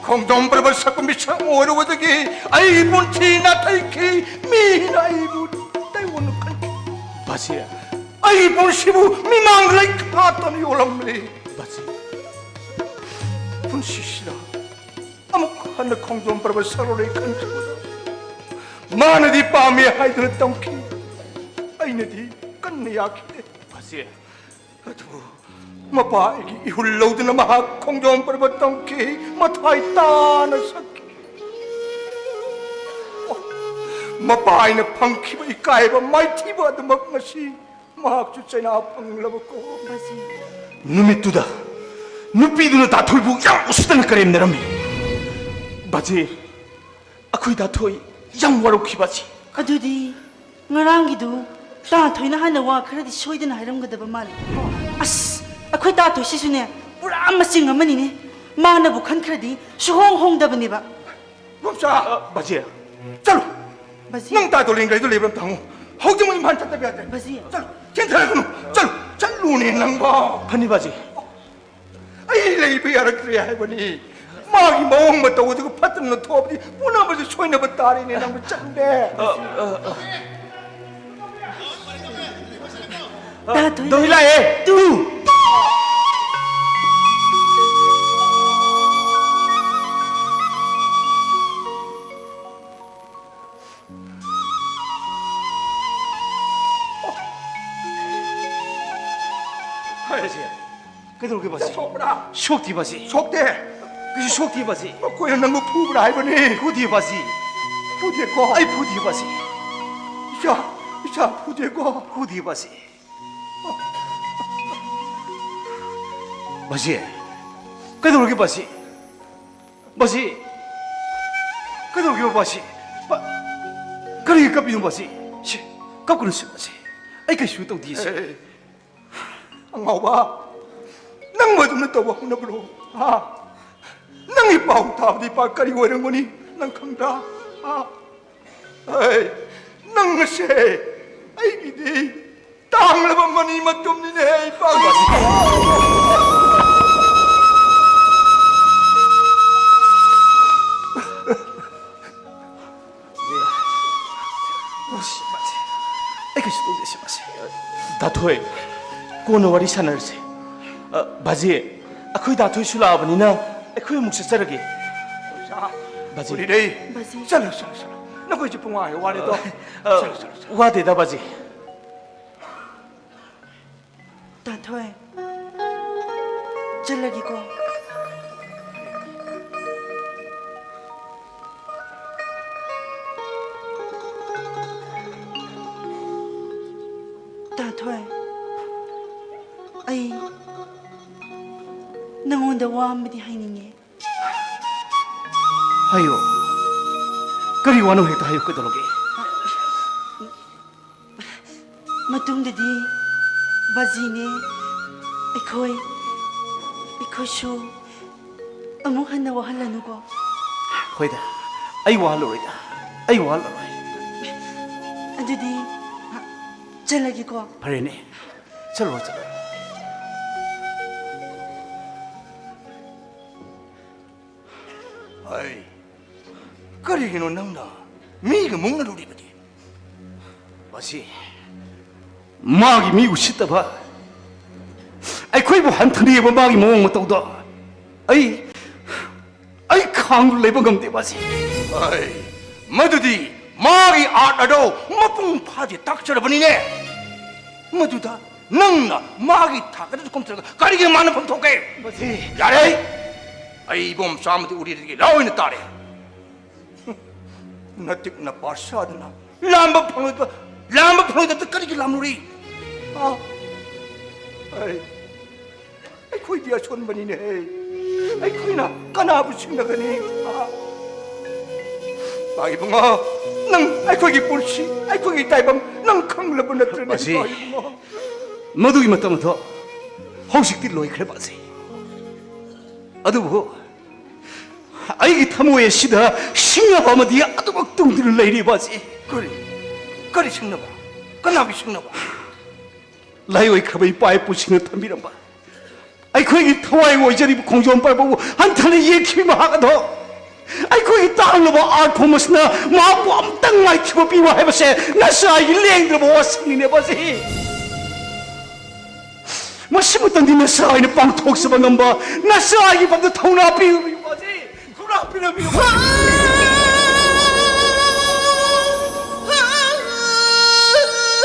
ꯈꯣꯡꯖꯣꯝ ꯄꯔꯕ ꯁꯛꯄ ꯃꯤꯁꯛ ꯑꯣꯏꯔꯨꯕꯗꯒꯤ ꯑꯩꯒꯤ ꯄꯨꯟꯁꯤ ꯅꯥꯊꯩꯈꯤ꯫ ꯃꯤꯅ ꯑꯩꯕꯨ ꯇꯩꯑꯣꯟꯅ ꯈꯟꯈꯤ꯫ ꯕꯥꯖꯤ꯫ ꯑꯩꯒꯤ ꯄꯨꯟꯁꯤꯕꯨ ꯃꯤꯃꯥꯡ ꯂꯩꯈꯥ ꯇꯥꯅ ꯌꯣꯜꯂꯝꯂꯤ꯫ ꯕꯥꯖꯤ꯫ ꯄꯨꯟꯁꯤꯁꯤꯗ ꯑꯃꯨꯛ ꯍꯟꯅ ꯈꯣꯡꯖꯣꯝ ꯄꯔꯕ ꯁꯛꯂꯔꯣꯏ ꯈꯟꯈꯤꯕꯗ ꯃꯥꯅꯗꯤ ꯄꯥꯝꯃꯤ ꯍꯥꯏꯗꯨꯅ ꯇꯝꯈꯤ꯫ ꯑꯩꯅꯗꯤ ꯀꯟꯅ ꯌꯥꯈꯤꯗꯦ꯫ ꯕꯥꯖꯤ꯫ ꯑꯗꯨꯕꯨ ꯃꯄꯥ ꯑꯩꯒꯤ ꯏꯍꯨꯜ ꯂꯧꯗꯨꯅ ꯃꯍꯥꯛ ꯈꯣꯡꯖꯣꯝ ꯄꯔꯕ ꯇꯝꯈꯤ꯫ ꯃꯊ꯭ꯋꯥꯏ ꯇꯥꯅ ꯁꯛꯈꯤ꯫ ꯃꯄꯥ ꯑꯩꯅ ꯐꯪꯈꯤꯕ ꯏꯀꯥꯏꯕ ꯃꯥꯏꯊꯤꯕ ꯑꯗꯨꯃꯛ ꯉꯁꯤ ꯃꯍꯥꯛꯁꯨ ꯆꯩꯅꯥ ꯐꯪꯂꯕꯀꯣ꯫ ꯕꯥꯖꯤ꯫ ꯅꯨꯃꯤꯠꯇꯨꯗ ꯅꯨꯄꯤꯗꯨꯅ ꯇꯥꯊꯣꯏꯕꯨ ꯌꯥꯝ ꯎꯁꯤꯠꯇꯅ ꯀꯔꯦꯝꯅꯔꯝꯃꯤ꯫ ꯕꯥꯖꯤ, ꯑꯩꯈꯣꯏ ꯇꯥꯊꯣꯏ ꯌꯥꯝ ꯋꯥꯔꯧꯈꯤ ꯕꯥꯖꯤ꯫ ꯑꯗꯨꯗꯤ ꯉꯔꯥꯡꯒꯤꯗꯨ ꯇꯥꯊꯣꯏꯅ ꯍꯥꯟꯅ ꯋꯥ ꯈꯔꯗꯤ ꯁꯣꯏꯗꯅ ꯍꯥꯏꯔꯝꯒꯗꯕ ꯃꯥꯜꯂꯤ꯫ ꯑꯁ, ꯑꯩꯈꯣꯏ ꯇꯥꯊꯣꯏꯁꯤꯁꯨꯅꯦ, ꯄꯨꯔꯥ ꯃꯆꯤꯡ ꯑꯃꯅꯤꯅꯦ꯫ ꯃꯥꯅꯕꯨ ꯈꯟꯈ꯭ꯔꯗꯤ ꯁꯨꯍꯣꯡ ꯍꯣꯡꯗꯕꯅꯦꯕ꯫ ꯅꯣꯝꯆꯥ! ꯑ, ꯕꯥꯖꯤ꯫ ꯆꯠꯂꯨ! ꯕꯥꯖꯤ꯫ ꯅꯪ ꯇꯥꯗꯣ ꯂꯦꯡꯒꯩꯗꯣ ꯂꯩꯕ꯭ꯔꯥ ꯑꯝꯇ ꯍꯪꯉꯨ꯫ ꯍꯧꯖꯤꯛꯃꯛ ꯏꯝꯐꯥꯜ ꯆꯠꯇꯕ ꯌꯥꯗꯦ꯫ ꯕꯥꯖꯤ꯫ ꯆꯠꯂꯨ! ꯊꯦꯡꯊꯔꯒꯅꯨ! ꯆꯠꯂꯨ! ꯆꯠꯂꯨꯅꯦ ꯅꯪꯕꯣ! ꯐꯅꯤ ꯕꯥꯖꯤ꯫ ꯑꯩ ꯂꯩꯕ ꯌꯥꯔꯛꯇ꯭ꯔꯦ ꯍꯥꯏꯕꯅꯤ꯫ ꯃꯥꯒꯤ ꯃꯑꯣꯡ ꯃꯇꯧ ꯑꯗꯨꯒ ꯐꯠꯇꯅ ꯊꯣꯛꯑꯕꯗꯤ ꯄꯨꯝꯅꯃꯛꯁꯨ ꯁꯣꯏꯅꯕ ꯇꯥꯔꯦꯅꯦ ꯅꯪꯕꯨ꯫ ꯆꯠꯂꯨꯅꯦ! ꯑ, ꯑ, ꯑ꯫ ꯇꯥꯗꯣꯏ ꯗꯣꯏ ꯂꯥꯛꯑꯦ꯫ ꯇꯨ꯫ ꯕꯥꯖꯤ, ꯀꯩꯗꯧꯔꯒꯦ ꯕꯥꯖꯤ? ꯁꯣꯛꯄ꯭ꯔꯥ? ꯁꯣꯛꯇꯦ ꯕꯥꯖꯤ꯫ ꯁꯣꯛꯇꯦ? ꯀꯩꯁꯨ ꯁꯣꯛꯇꯦ ꯕꯥꯖꯤ꯫ ꯃꯈꯣꯏꯅ ꯅꯪꯕꯨ ꯐꯨꯕ꯭ꯔꯥ ꯍꯥꯏꯕꯅꯤ? ꯐꯨꯗꯦ ꯕꯥꯖꯤ꯫ ꯐꯨꯗꯦꯀꯣ? ꯑꯩ ꯐꯨꯗꯦ ꯕꯥꯖꯤ꯫ ꯏꯆꯥ, ꯏꯆꯥ ꯐꯨꯗꯦꯀꯣ? ꯐꯨꯗꯦ ꯕꯥꯖꯤ꯫ ꯕꯥꯖꯤ, ꯀꯩꯗꯧꯔꯒꯦ ꯕꯥꯖꯤ? ꯕꯥꯖꯤ, ꯀꯩꯗꯧꯔꯒꯦ ꯕꯥꯖꯤ? ꯕꯥ-, ꯀꯔꯤꯒꯤ ꯀꯞꯄꯤꯅꯣ ꯕꯥꯖꯤ? ꯁꯤ, ꯀꯞꯀꯅꯨ ꯁꯤ ꯕꯥꯖꯤ꯫ ꯑꯩ ꯀꯩꯁꯨ ꯇꯧꯗꯤꯌꯦ ꯁꯤ꯫ ꯑꯦ, ꯑꯉꯥꯎꯕ, ꯅꯪꯕꯨ ꯑꯗꯨꯝꯅ ꯇꯧꯕ ꯍꯧꯅꯕ꯭ꯔꯣ? ꯍꯥ? ꯅꯪꯒꯤ ꯄꯥꯎ ꯇꯥꯕꯗꯤ ꯄꯥ ꯀꯔꯤ ꯑꯣꯏꯔꯝꯒꯅꯤ? ꯅꯪ ꯈꯪꯕ꯭ꯔꯥ? ꯍꯥ? ꯑꯩ, ꯅꯪ ꯑꯁꯦ ꯑꯩꯒꯤꯗꯤ ꯇꯥꯡꯂꯕ ꯃꯅꯤ ꯃꯇꯨꯝꯅꯤꯅꯦ, ꯏꯄꯥ꯫ ꯃꯁꯤ, ꯃꯁꯤ, ꯑꯩ ꯀꯩꯁꯨ ꯇꯧꯗꯦ, ꯁꯤ ꯃꯁꯤ꯫ ꯗꯥ ꯊꯣꯏ, ꯀꯣꯟꯅ ꯋꯥꯔꯤ ꯁꯥꯟꯅꯔꯁꯦ꯫ ꯑ, ꯕꯥꯖꯤ, ꯑꯩꯈꯣꯏ ꯗꯥ ꯊꯣꯏꯁꯨ ꯂꯥꯛꯑꯕꯅꯤꯅ ꯑꯩꯈꯣꯏ ꯑꯃꯨꯛ ꯆꯠꯆꯔꯒꯦ꯫ ꯑꯣꯖꯥ, ꯕꯥꯖꯤ꯫ ꯎꯔꯤꯔꯩ꯫ ꯕꯥꯖꯤ꯫ ꯆꯠꯂꯣ, ꯆꯠꯂꯣ, ꯆꯠꯂꯣ꯫ ꯅꯈꯣꯏꯁꯦ ꯄꯨꯡꯋꯥ ꯍꯦꯛ ꯋꯥꯔꯦꯗꯣ꯫ ꯑ, ꯆꯠꯂꯣ, ꯆꯠꯂꯣ, ꯆꯠꯂꯣ꯫ ꯋꯥꯗꯦꯗ, ꯕꯥꯖꯤ꯫ ꯗꯥ ꯊꯣꯏ, ꯆꯠꯂꯒꯦꯀꯣ꯫ ꯗꯥ ꯊꯣꯏ, ꯑꯩ ꯅꯉꯣꯟꯗ ꯋꯥ ꯑꯃꯗꯤ ꯍꯥꯏꯅꯤꯡꯉꯦ꯫ ꯍꯥꯏꯌꯣ꯫ ꯀꯔꯤ ꯋꯥꯅꯣ, ꯍꯦꯛꯇ ꯍꯥꯏꯌꯨ, ꯀꯩꯗꯧꯔꯒꯦ? ꯃꯇꯨꯡꯗꯗꯤ ꯕꯥꯖꯤꯅꯦ, ꯑꯩꯈꯣꯏ, ꯑꯩꯈꯣꯏꯁꯨ ꯑꯃꯨꯛ ꯍꯟꯅ ꯋꯥꯍꯜꯂꯅꯨꯀꯣ꯫ ꯍꯣꯏꯗ, ꯑꯩ ꯋꯥꯍꯜꯂꯔꯣꯏꯗ, ꯑꯩ ꯋꯥꯍꯜꯂꯔꯣꯏ꯫ ꯑꯗꯨꯗꯤ ꯆꯠꯂꯒꯦꯀꯣ꯫ ꯐꯔꯦꯅꯦ, ꯆꯠꯂꯨꯔꯣ, ꯆꯠꯂꯨꯔꯣ꯫ ꯑꯩ, ꯀꯔꯤꯒꯤꯅꯣ ꯅꯪꯅ ꯃꯤꯒ ꯃꯨꯛꯅꯔꯨꯔꯤꯕꯗꯤ? ꯃꯁꯤ ꯃꯥꯒꯤ ꯃꯤ ꯎꯁꯤꯠꯇꯕ, ꯑꯩꯈꯣꯏꯕꯨ ꯍꯟꯊꯅ ꯌꯦꯡꯕ ꯃꯥꯒꯤ ꯃꯑꯣꯡ ꯃꯇꯧꯗꯣ ꯑꯩ, ꯑꯩ ꯈꯥꯡꯗꯨꯅ ꯂꯩꯕ ꯉꯝꯗꯦ, ꯃꯁꯤ꯫ ꯑꯩ, ꯃꯗꯨꯗꯤ ꯃꯥꯒꯤ ꯑꯥꯔꯠ ꯑꯗꯣ ꯃꯄꯨꯡ ꯐꯥꯗꯦ ꯇꯥꯛꯆꯔꯕꯅꯤꯅꯦ꯫ ꯃꯗꯨꯗ ꯅꯪꯅ ꯃꯥꯒꯤ ꯊꯥꯛ ꯑꯗꯨꯗ ꯀꯨꯝꯊꯔꯒ ꯀꯔꯤꯒꯤ ꯃꯥꯟꯅꯐꯝ ꯊꯣꯛꯀꯦ? ꯃꯁꯤ ꯌꯥꯔꯦ! ꯑꯩ ꯏꯕꯣꯝꯆꯥ ꯑꯃꯗꯤ ꯎꯔꯤꯔꯩꯗꯒꯤ ꯂꯣꯏꯅ ꯇꯥꯔꯦ꯫ ꯅꯇꯤꯛ ꯅꯄꯥ ꯁꯥꯗꯅ ꯂꯥꯝꯕ ꯐꯪꯂꯣꯏꯗꯕ, ꯂꯥꯝꯕ ꯐꯪꯂꯣꯏꯗꯕꯗ ꯀꯔꯤꯒꯤ ꯂꯥꯝꯂꯨꯔꯤ? ꯑꯥ, ꯑꯩ, ꯑꯩꯈꯣꯏꯗꯤ ꯑꯁꯣꯟꯕꯅꯤꯅꯦꯍꯦ꯫ ꯑꯩꯈꯣꯏꯅ ꯀꯅꯥꯕꯨ ꯁꯤꯡꯅꯒꯅꯤ? ꯑꯥ, ꯏꯕꯨꯡꯉꯣ, ꯅꯪ ꯑꯩꯈꯣꯏꯒꯤ ꯄꯨꯟꯁꯤ, ꯑꯩꯈꯣꯏꯒꯤ ꯇꯥꯏꯕꯪ ꯅꯪ ꯈꯪꯂꯕ ꯅꯠꯇ꯭ꯔꯅꯦ, ꯃꯁꯤ ꯏꯕꯨꯡꯉꯣ? ꯃꯗꯨꯒꯤ ꯃꯇꯝ ꯑꯗꯣ ꯍꯧꯖꯤꯛꯇꯤ ꯂꯣꯏꯈ꯭ꯔꯦ, ꯕꯥꯖꯤ꯫ ꯑꯗꯨꯕꯨ ꯑꯩꯒꯤ ꯊꯃꯣꯏ ꯑꯁꯤꯗ ꯁꯤꯡꯅꯕ ꯑꯃꯗꯤ ꯑꯗꯨꯃꯛ ꯇꯨꯡꯗꯨꯅ ꯂꯩꯔꯤꯕ ꯑꯁꯤ꯫ ꯀꯔꯤ? ꯀꯔꯤ ꯁꯤꯡꯅꯕ? ꯀꯅꯥꯒꯤ ꯁꯤꯡꯅꯕ? ꯂꯥꯏ ꯑꯣꯏꯈ꯭ꯔꯕ ꯏꯄꯥ ꯏꯄꯨꯁꯤꯡꯅ ꯊꯝꯕꯤꯔꯝꯕ ꯑꯩꯈꯣꯏꯒꯤ ꯊꯋꯥꯏ ꯑꯣꯏꯖꯔꯤꯕ ꯈꯣꯡꯖꯣꯝ ꯄꯔꯕꯕꯨ ꯍꯟꯊꯅ ꯌꯦꯡꯈꯤꯕ ꯃꯍꯥꯛ ꯑꯗꯣ, ꯑꯩꯈꯣꯏꯒꯤ ꯇꯥꯡꯂꯕ art form ꯑꯁꯤꯅ ꯃꯍꯥꯛꯄꯨ ꯑꯃꯨꯛꯇꯪ ꯃꯥꯏꯊꯤꯕ ꯄꯤꯌꯨ ꯍꯥꯏꯕꯁꯦ ꯅꯆꯥꯒꯤ ꯂꯦꯡꯗ꯭ꯔꯕ ꯋꯥꯁꯛꯅꯤꯅꯦ ꯕꯥꯖꯤ꯫ ꯃꯁꯤꯃꯇꯪꯗꯤ ꯅꯆꯥ ꯑꯩꯅ ꯄꯥꯡꯊꯣꯛꯆꯕ ꯉꯝꯕ ꯅꯆꯥꯒꯤ ꯐꯝꯗ ꯊꯧꯅꯥ ꯄꯤꯕꯤꯌꯨ ꯕꯥꯖꯤ꯫ ꯊꯧꯅꯥ ꯄꯤꯕꯤꯌꯨ꯫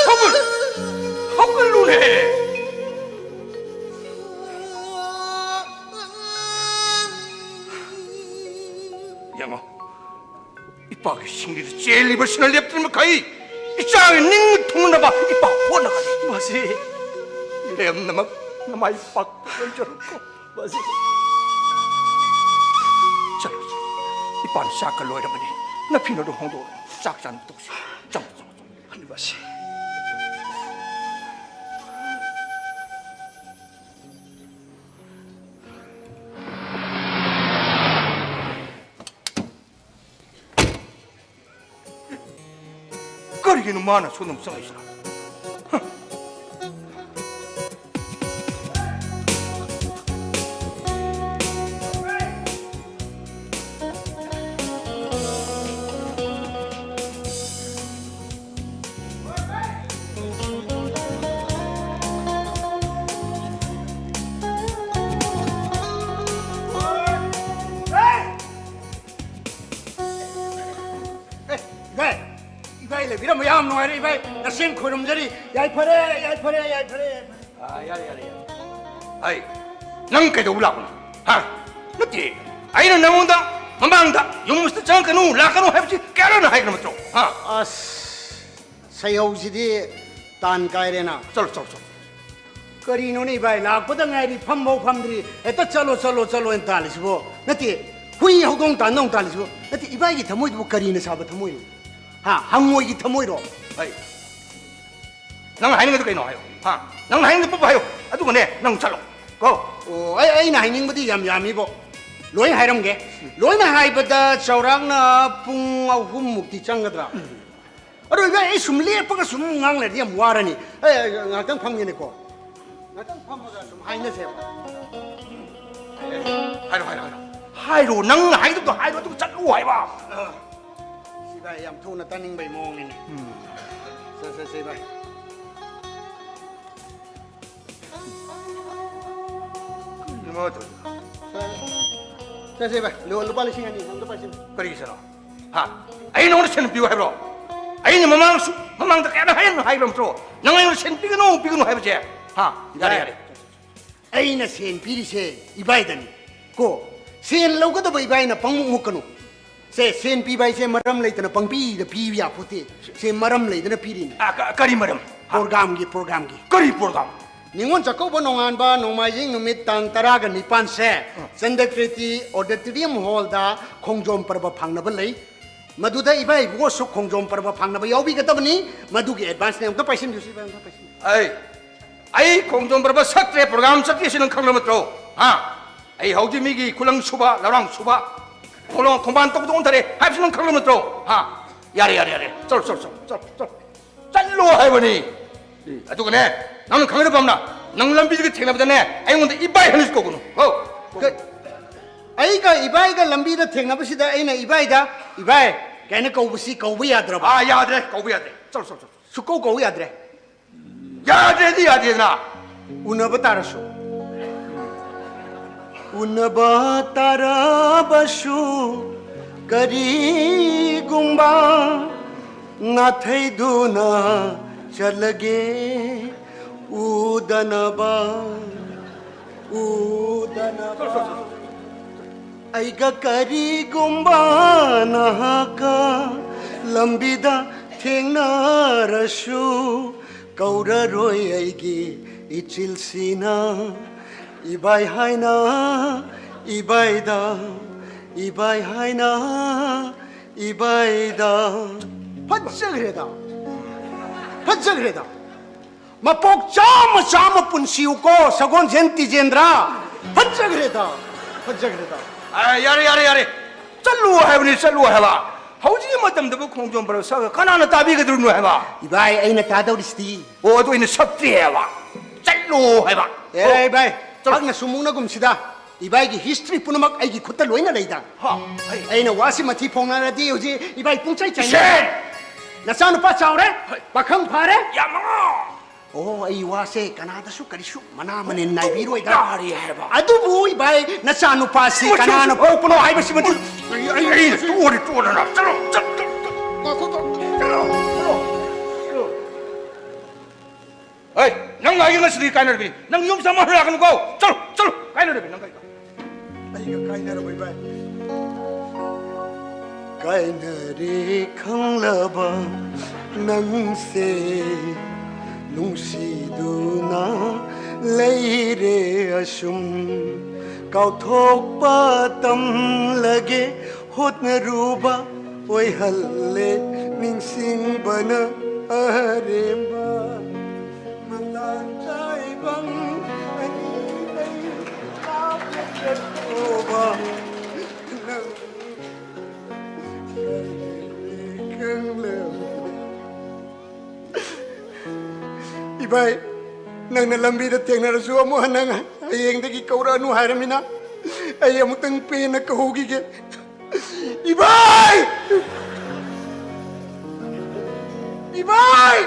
ꯍꯧꯒꯠ-, ꯍꯧꯒꯠꯂꯨꯅꯦ꯫ ꯌꯦꯡꯉꯣ, ꯏꯄꯥꯒꯤ ꯁꯤꯡꯂꯤꯗ ꯆꯦꯜꯂꯤꯕꯁꯤꯅ ꯂꯦꯞꯇ꯭ꯔꯤ ꯃꯈꯩ ꯏꯆꯥꯒꯤ ꯅꯤꯡ ꯊꯨꯡꯅꯕ ꯏꯄꯥ ꯍꯣꯠꯅꯒꯅꯤ꯫ ꯃꯁꯤ ꯂꯦꯝꯅꯃꯛ ꯅꯃꯥꯏ ꯄꯥꯛꯄ ꯑꯣꯏꯖꯔꯣꯀꯣ꯫ ꯃꯁꯤ ꯆꯠꯂꯣ, ꯆꯠꯂꯣ꯫ ꯏꯄꯥꯅ ꯆꯥꯛꯀ ꯂꯣꯏꯔꯕꯅꯤ꯫ ꯅꯐꯤꯅꯗꯣ ꯍꯣꯡꯗꯣꯛꯑꯣ꯫ ꯆꯥꯛ ꯆꯥꯅꯕ ꯇꯧꯁꯤ꯫ ꯆꯪꯉꯣ, ꯆꯪꯉꯣ, ꯆꯪꯉꯣ꯫ ꯃꯁꯤ꯫ ꯀꯔꯤꯒꯤꯅꯣ ꯃꯥꯅ ꯁꯣꯝꯗ ꯑꯃꯨꯛ ꯆꯪꯉꯛꯏꯁꯤꯅ? ꯍ꯫ ꯑꯦ, ꯏꯕꯥꯏ! ꯏꯕꯥꯏ ꯂꯩꯕꯤꯔꯝꯕ ꯌꯥꯝ ꯅꯨꯡꯉꯥꯏꯔꯦ, ꯏꯕꯥꯏ꯫ ꯅꯁꯦꯟ ꯈꯣꯏꯔꯨꯝꯖꯔꯤ꯫ ꯌꯥꯏꯐꯔꯦ, ꯌꯥꯏꯐꯔꯦ, ꯌꯥꯏꯐꯔꯦ, ꯌꯥꯏꯐꯔꯦ꯫ ꯑꯥ, ꯌꯥꯔꯦ, ꯌꯥꯔꯦ, ꯌꯥꯔꯦ꯫ ꯍꯩ, ꯅꯪ ꯀꯩꯗꯧꯕ ꯂꯥꯛꯄꯅꯣ? ꯍꯥ? ꯅꯠꯇꯦ, ꯑꯩꯅ ꯅꯉꯣꯟꯗ ꯃꯃꯥꯡꯗ ꯌꯨꯝ ꯑꯁꯤꯗ ꯆꯪꯉꯛꯀꯅꯨ, ꯂꯥꯛꯀꯅꯨ ꯍꯥꯏꯕꯁꯤ ꯀꯌꯥꯔꯛꯅ ꯍꯥꯏꯈ꯭ꯔꯕ ꯅꯠꯇ꯭ꯔꯣ? ꯍꯥ? ꯑꯁ, ꯁꯩꯍꯧꯁꯤꯗꯤ ꯇꯥꯟ ꯀꯥꯏꯔꯦꯅ꯫ ꯆꯠꯂꯣ, ꯆꯠꯂꯣ, ꯆꯠꯂꯣ꯫ ꯀꯔꯤꯅꯣꯅꯦ ꯏꯕꯥꯏ, ꯂꯥꯛꯄꯗ ꯉꯥꯏꯔꯤ, ꯐꯝꯐꯥꯎ ꯐꯝꯗ꯭ꯔꯤ, ꯍꯦꯛꯇ "ꯆꯠꯂꯣ, ꯆꯠꯂꯣ, ꯆꯠꯂꯣ" ꯍꯥꯏꯅ ꯇꯥꯜꯂꯤꯁꯤꯕꯣ? ꯅꯠꯇꯦ, ꯍꯨꯏ ꯍꯧꯗꯣꯡ ꯇꯥꯟꯗꯧ ꯇꯥꯜꯂꯤꯁꯤꯕꯣ? ꯅꯠꯇꯦ, ꯏꯕꯥꯏꯒꯤ ꯊꯃꯣꯏꯗꯨꯕꯨ ꯀꯔꯤꯅ ꯁꯥꯕ ꯊꯃꯣꯏꯅꯣ? ꯍꯥ? ꯍꯪꯉꯣꯏꯒꯤ ꯊꯃꯣꯏꯔꯣ? ꯍꯩ, ꯅꯪ ꯍꯥꯏꯅꯤꯡꯉꯤꯗꯨ ꯀꯩꯅꯣ ꯍꯥꯏꯌꯣ, ꯍꯥ? ꯅꯪ ꯍꯥꯏꯅꯤꯡꯉꯤꯗꯨ ꯄꯨꯞ ꯍꯥꯏꯌꯣ, ꯑꯗꯨꯒꯅꯦ, ꯅꯪ ꯆꯠꯂꯣ, ꯀꯣ? ꯑꯣ, ꯑꯩ, ꯑꯩꯅ ꯍꯥꯏꯅꯤꯡꯕꯗꯤ ꯌꯥꯝ ꯌꯥꯝꯃꯤꯕꯣ꯫ ꯂꯣꯏ ꯍꯥꯏꯔꯝꯒꯦ꯫ ꯂꯣꯏꯅ ꯍꯥꯏꯕꯗ ꯆꯥꯎꯔꯥꯛꯅ ꯄꯨꯡ ꯑꯍꯨꯝꯃꯨꯛꯇꯤ ꯆꯪꯒꯗ꯭ꯔꯥ? ꯑꯗꯣ ꯏꯕꯥꯏ, ꯑꯩ ꯁꯨꯝ ꯂꯦꯞꯄꯒ ꯁꯨꯝ ꯉꯥꯡ ꯂꯩꯔꯗꯤ ꯌꯥꯝ ꯋꯥꯔꯅꯤ꯫ ꯑꯩ, ꯑꯩ ꯉꯥꯛꯇꯪ ꯐꯝꯒꯦꯅꯦꯀꯣ꯫ ꯉꯥꯛꯇꯪ ꯐꯝꯃꯒ ꯁꯨꯝ ꯍꯥꯏꯅꯁꯦꯕ꯫ ꯍꯥꯏꯔꯣ, ꯍꯥꯏꯔꯣ, ꯍꯥꯏꯔꯣ꯫ ꯍꯥꯏꯔꯣ, ꯅꯪꯅ ꯍꯥꯏꯗꯧꯗꯣ ꯍꯥꯏꯔꯣ, ꯑꯗꯨꯒ ꯆꯠꯂꯨ ꯍꯥꯏꯕ꯫ ꯑ, ꯁꯤ ꯏꯕꯥꯏ ꯌꯥꯝ ꯊꯨꯅ ꯇꯥꯅꯤꯡꯕꯩ ꯃꯑꯣꯡꯅꯤꯅꯦ꯫ ꯎꯝ꯫ ꯁꯦ, ꯁꯦ, ꯁꯦ, ꯏꯕꯥꯏ꯫ ꯀꯔꯤꯅꯣ ꯃꯥ ꯇꯧꯔꯤꯗꯣ? ꯁꯦ, ꯁꯦ, ꯏꯕꯥꯏ, ꯂꯨ-, ꯂꯨꯄꯥ ꯂꯤꯁꯤꯡ ꯑꯅꯤ, ꯑꯝꯇ ꯄꯥꯏꯁꯤꯜꯂꯨ꯫ ꯀꯔꯤꯒꯤꯁꯤꯅꯣ? ꯍꯥ? ꯑꯩ ꯅꯉꯣꯟꯗ ꯁꯦꯟ ꯄꯤꯌꯨ ꯍꯥꯏꯕ꯭ꯔꯣ? ꯑꯩꯅ ꯃꯃꯥꯡꯁꯨ, ꯃꯃꯥꯡꯗ ꯀꯌꯥꯗ ꯍꯥꯏꯅ ꯍꯥꯏꯈ꯭ꯔꯕ ꯅꯠꯇ꯭ꯔꯣ? ꯅꯪ ꯑꯩꯉꯣꯟꯗ ꯁꯦꯟ ꯄꯤꯒꯅꯨ, ꯄꯤꯒꯅꯨ ꯍꯥꯏꯕꯁꯦ? ꯍꯥ? ꯌꯥꯔꯦ, ꯌꯥꯔꯦ꯫ ꯑꯩꯅ ꯁꯦꯟ ꯄꯤꯔꯤꯁꯦ ꯏꯕꯥꯏꯗꯅꯤ ꯀꯣ꯫ ꯁꯦꯟ ꯂꯧꯒꯗꯕ ꯏꯕꯥꯏꯅ ꯄꯪꯃꯨꯛ ꯃꯨꯛꯀꯅꯨ꯫ ꯁꯦ, ꯁꯦꯟ ꯄꯤꯕ ꯍꯥꯏꯁꯦ ꯃꯔꯝ ꯂꯩꯇꯅ ꯄꯪꯄꯤꯗ ꯄꯤꯕ ꯌꯥꯄꯣꯠꯇꯦ꯫ ꯁꯦ, ꯃꯔꯝ ꯂꯩꯗꯅ ꯄꯤꯔꯤꯅꯤ꯫ ꯑ, ꯀ-, ꯀꯔꯤ ꯃꯔꯝ? ꯍꯥ? ꯄ꯭ꯔꯣꯒ꯭ꯔꯥꯝꯒꯤ, ꯄ꯭ꯔꯣꯒ꯭ꯔꯥꯝꯒꯤ꯫ ꯀꯔꯤ ꯄ꯭ꯔꯣꯒ꯭ꯔꯥꯝ? ꯅꯤꯉꯣꯜ ꯆꯥꯛꯀꯧꯕ ꯅꯣꯡꯉꯥꯟꯕ ꯅꯣꯡꯃꯥꯏꯖꯤꯡ ꯅꯨꯃꯤꯠ ꯇꯥꯡ ꯇꯔꯥꯒ ꯅꯤꯄꯥꯟꯁꯦ, ꯑ꯫ ꯆꯟꯗ꯭ꯔꯀꯤꯔꯇꯤ ꯑꯣꯗꯤꯇꯣꯔꯤꯌꯝ ꯍꯣꯜꯗ ꯈꯣꯡꯖꯣꯝ ꯄꯔꯕ ꯐꯥꯡꯅꯕ ꯂꯩ꯫ ꯃꯗꯨꯗ ꯏꯕꯥꯏ ꯏꯕꯨꯡꯉꯣꯁꯨ ꯈꯣꯡꯖꯣꯝ ꯄꯔꯕ ꯐꯥꯡꯅꯕ ꯌꯥꯎꯕꯤꯒꯗꯕꯅꯤ꯫ ꯃꯗꯨꯒꯤ ꯑꯦꯗꯚꯥꯟꯁꯅꯦ꯫ ꯑꯝꯇ ꯄꯥꯏꯁꯤꯟꯕꯤꯌꯨ, ꯏꯕꯥꯏ, ꯑꯝꯇ ꯄꯥꯏꯁꯤꯟꯕꯤꯌꯨ꯫ ꯑꯩ, ꯑꯩ ꯈꯣꯡꯖꯣꯝ ꯄꯔꯕ ꯁꯛꯇ꯭ꯔꯦ, ꯄ꯭ꯔꯣꯒ꯭ꯔꯥꯝ ꯆꯠꯇꯦ, ꯁꯤ ꯅꯪ ꯈꯪꯂꯕ ꯅꯠꯇ꯭ꯔꯣ? ꯍꯥ? ꯑꯩ ꯍꯧꯖꯤꯛ ꯃꯤꯒꯤ ꯈꯨꯂꯪ ꯁꯨꯕ, ꯂꯧꯔꯥꯡ ꯁꯨꯕ, ꯈꯣꯡꯂꯣꯡ ꯈꯣꯡꯕꯥꯟ ꯇꯧꯕꯗ ꯑꯣꯟꯊꯔꯦ ꯍꯥꯏꯕꯁꯤ ꯅꯪ ꯈꯪꯂꯕ ꯅꯠꯇ꯭ꯔꯣ? ꯍꯥ? ꯌꯥꯔꯦ, ꯌꯥꯔꯦ, ꯌꯥꯔꯦ꯫ ꯆꯠꯂꯣ, ꯆꯠꯂꯣ, ꯆꯠꯂꯣ, ꯆꯠꯂꯣ, ꯆꯠꯂꯣ꯫ ꯆꯠꯂꯣ ꯍꯥꯏꯕꯅꯤ꯫ ꯑꯗꯨꯒꯅꯦ, ꯅꯪꯅ ꯈꯪꯒꯗꯕ ꯑꯃꯅ, ꯅꯪ ꯂꯝꯕꯤꯗꯒ ꯊꯦꯡꯅꯕꯗꯅꯦ, ꯑꯩꯉꯣꯟꯗ ꯏꯕꯥꯏ ꯍꯥꯏꯅꯁꯨ ꯀꯧꯒꯅꯨ꯫ ꯍꯣ꯫ ꯀ-, ꯑꯩꯒ ꯏꯕꯥꯏꯒ ꯂꯝꯕꯤꯗ ꯊꯦꯡꯅꯕꯁꯤꯗ ꯑꯩꯅ ꯏꯕꯥꯏꯗ, "ꯏꯕꯥꯏ" ꯀꯥꯏꯅ ꯀꯧꯕꯁꯤ ꯀꯧꯕ ꯌꯥꯗ꯭ꯔꯕ? ꯑꯥ, ꯌꯥꯗ꯭ꯔꯦ, ꯀꯧꯕ ꯌꯥꯗ꯭ꯔꯦ꯫ ꯆꯠꯂꯣ, ꯆꯠꯂꯣ, ꯆꯠꯂꯣ꯫ ꯁꯨꯛꯀꯧ ꯀꯧꯕ ꯌꯥꯗ꯭ꯔꯦ꯫ ꯌꯥꯗ꯭ꯔꯦꯗꯤ ꯌꯥꯗꯦꯗꯅ꯫ ꯎꯅꯕ ꯇꯥꯔꯁꯨ꯫ ꯎꯅꯕ ꯇꯥꯔꯕꯁꯨ ꯀꯔꯤꯒꯨꯝꯕ ꯅꯥꯊꯩꯗꯨꯅ ꯆꯠꯂꯒꯦ ꯎꯗꯅꯕ, ꯎꯗꯅꯕ꯫ ꯑꯩꯒ ꯀꯔꯤꯒꯨꯝꯕ ꯅꯍꯥꯛꯀ ꯂꯝꯕꯤꯗ ꯊꯦꯡꯅꯔꯁꯨ, ꯀꯧꯔꯔꯣꯏ ꯑꯩꯒꯤ ꯏꯆꯤꯜꯁꯤꯅ ꯏꯕꯥꯏ ꯍꯥꯏꯅ, ꯏꯕꯥꯏꯗ, ꯏꯕꯥꯏ ꯍꯥꯏꯅ, ꯏꯕꯥꯏꯗ꯫ ꯐꯖꯈ꯭ꯔꯦꯗ, ꯐꯖꯈ꯭ꯔꯦꯗ꯫ ꯃꯄꯣꯛ ꯆꯥꯝꯃ ꯆꯥꯝꯃ ꯄꯨꯟꯁꯤꯌꯨꯀꯣ, ꯁꯒꯣꯜꯁꯦꯟ ꯇꯤꯖꯦꯟꯗ꯭ꯔ꯫ ꯐꯖꯈ꯭ꯔꯦꯗ, ꯐꯖꯈ꯭ꯔꯦꯗ꯫ ꯑ, ꯌꯥꯔꯦ, ꯌꯥꯔꯦ, ꯌꯥꯔꯦ꯫ ꯆꯠꯂꯨ ꯍꯥꯏꯕꯅꯤ, ꯆꯠꯂꯨ ꯍꯥꯏꯕ꯫ ꯍꯧꯖꯤꯛꯀꯤ ꯃꯇꯝꯗꯕꯨ ꯈꯣꯡꯖꯣꯝ ꯄꯔꯕ ꯁꯛꯑꯒ ꯀꯅꯥꯅ ꯇꯥꯕꯤꯒꯗꯧꯔꯤꯅꯣ ꯍꯥꯏꯕ? ꯏꯕꯥꯏ, ꯑꯩꯅ ꯇꯥꯗꯧꯔꯤꯁꯤꯗꯤ꯫ ꯑꯣ, ꯑꯗꯨ ꯑꯩꯅ ꯁꯛꯇ꯭ꯔꯤ ꯍꯥꯏꯕ꯫ ꯆꯠꯂꯨ ꯍꯥꯏꯕ꯫ ꯑꯦ, ꯑꯣ, ꯏꯕꯥꯏ, ꯆꯠꯂꯣ꯫ ꯍꯛꯅ ꯁꯨꯝ ꯃꯨꯛꯅꯒꯨꯝꯁꯤꯗ꯫ ꯏꯕꯥꯏꯒꯤ history ꯄꯨꯝꯅꯃꯛ ꯑꯩꯒꯤ ꯈꯨꯠꯇ ꯂꯣꯏꯅ ꯂꯩꯗ꯫ ꯍꯥ, ꯑꯩ ꯑꯩꯅ ꯋꯥꯁꯤ ꯃꯊꯤ ꯐꯣꯡꯅꯔꯗꯤ ꯍꯧꯖꯤꯛ ꯏꯕꯥꯏ ꯄꯨꯡꯆꯥꯏ ꯆꯥꯏꯅ꯫ ꯏꯁꯦꯟ! ꯅꯆꯥꯅꯨꯄꯥ ꯆꯥꯎꯔꯦ, ꯍꯣꯏ꯫ ꯄꯥꯈꯪ ꯐꯥꯔꯦ꯫ ꯌꯥꯝ ꯑꯉꯥꯡ꯫ ꯑꯣ, ꯑꯩ ꯋꯥꯁꯦ ꯀꯅꯥꯗꯁꯨ ꯀꯔꯤꯁꯨ ꯃꯅꯥ ꯃꯅꯤꯟ ꯅꯥꯏꯕꯤꯔꯣꯏꯗ꯫ ꯌꯥꯔꯦ ꯍꯥꯏꯕ꯫ ꯑꯗꯨꯕꯨ ꯏꯕꯥꯏ, ꯅꯆꯥꯅꯨꯄꯥꯁꯤ ꯃꯁꯤ ꯀꯅꯥꯅ ꯄꯣꯛꯄꯅꯣ ꯍꯥꯏꯕꯁꯤꯃꯗꯤ꯫ ꯑꯩ, ꯑꯩ, ꯑꯩ ꯇꯣꯛꯑꯣ, ꯇꯣꯛꯑꯣ, ꯅꯅꯥꯎ꯫ ꯆꯠꯂꯣ, ꯆꯠꯂꯣ, ꯆꯠꯂꯣ, ꯆꯠꯂꯣ, ꯆꯠꯂꯣ, ꯆꯠꯂꯣ꯫ ꯍꯩ, ꯅꯪ ꯑꯩꯒ ꯉꯁꯤꯗꯤ ꯀꯥꯏꯅꯔꯕꯤ꯫ ꯅꯪ ꯌꯨꯝ ꯆꯪꯕ ꯍꯜꯂꯛꯀꯅꯨꯀꯣ꯫ ꯆꯠꯂꯣ, ꯆꯠꯂꯣ, ꯀꯥꯏꯅꯔꯕꯤ ꯅꯪ ꯑꯩꯒ꯫ ꯑꯩꯒ ꯀꯥꯏꯅꯔꯕ ꯏꯕꯥꯏ? ꯀꯥꯏꯅꯔꯦ ꯈꯪꯂꯕ ꯅꯪꯁꯦ, ꯅꯨꯡꯁꯤꯗꯨꯅ ꯂꯩꯔꯦ ꯑꯁꯨꯝ꯫ ꯀꯥꯎꯊꯣꯛꯄ ꯇꯝꯂꯒꯦ ꯍꯣꯠꯅꯔꯨꯕ ꯑꯣꯏꯍꯜꯂꯦ ꯅꯤꯡꯁꯤꯡꯕꯅ ꯑꯔꯦꯝꯕ꯫ ꯃꯪꯂꯥꯟ ꯇꯥꯏꯕꯪ ꯑꯅꯤ ꯑꯩ ꯂꯥꯞꯅ ꯆꯠꯈ꯭ꯔꯣꯕ꯫ ꯅꯪ ꯀꯔꯤ ꯈꯪꯂꯕ? ꯏꯕꯥꯏ, ꯅꯪꯅ ꯂꯝꯕꯤꯗ ꯊꯦꯡꯅꯔꯁꯨ ꯑꯃꯨꯛ ꯍꯟꯅ ꯍꯌꯦꯡꯗꯒꯤ ꯀꯧꯔꯛꯑꯅꯨ ꯍꯥꯏꯔꯃꯤꯅ ꯑꯩ ꯑꯃꯨꯛꯇꯪ ꯄꯦꯟꯅ ꯀꯧꯍꯧꯈꯤꯒꯦ꯫ ꯏꯕꯥꯏ! ꯏꯕꯥꯏ!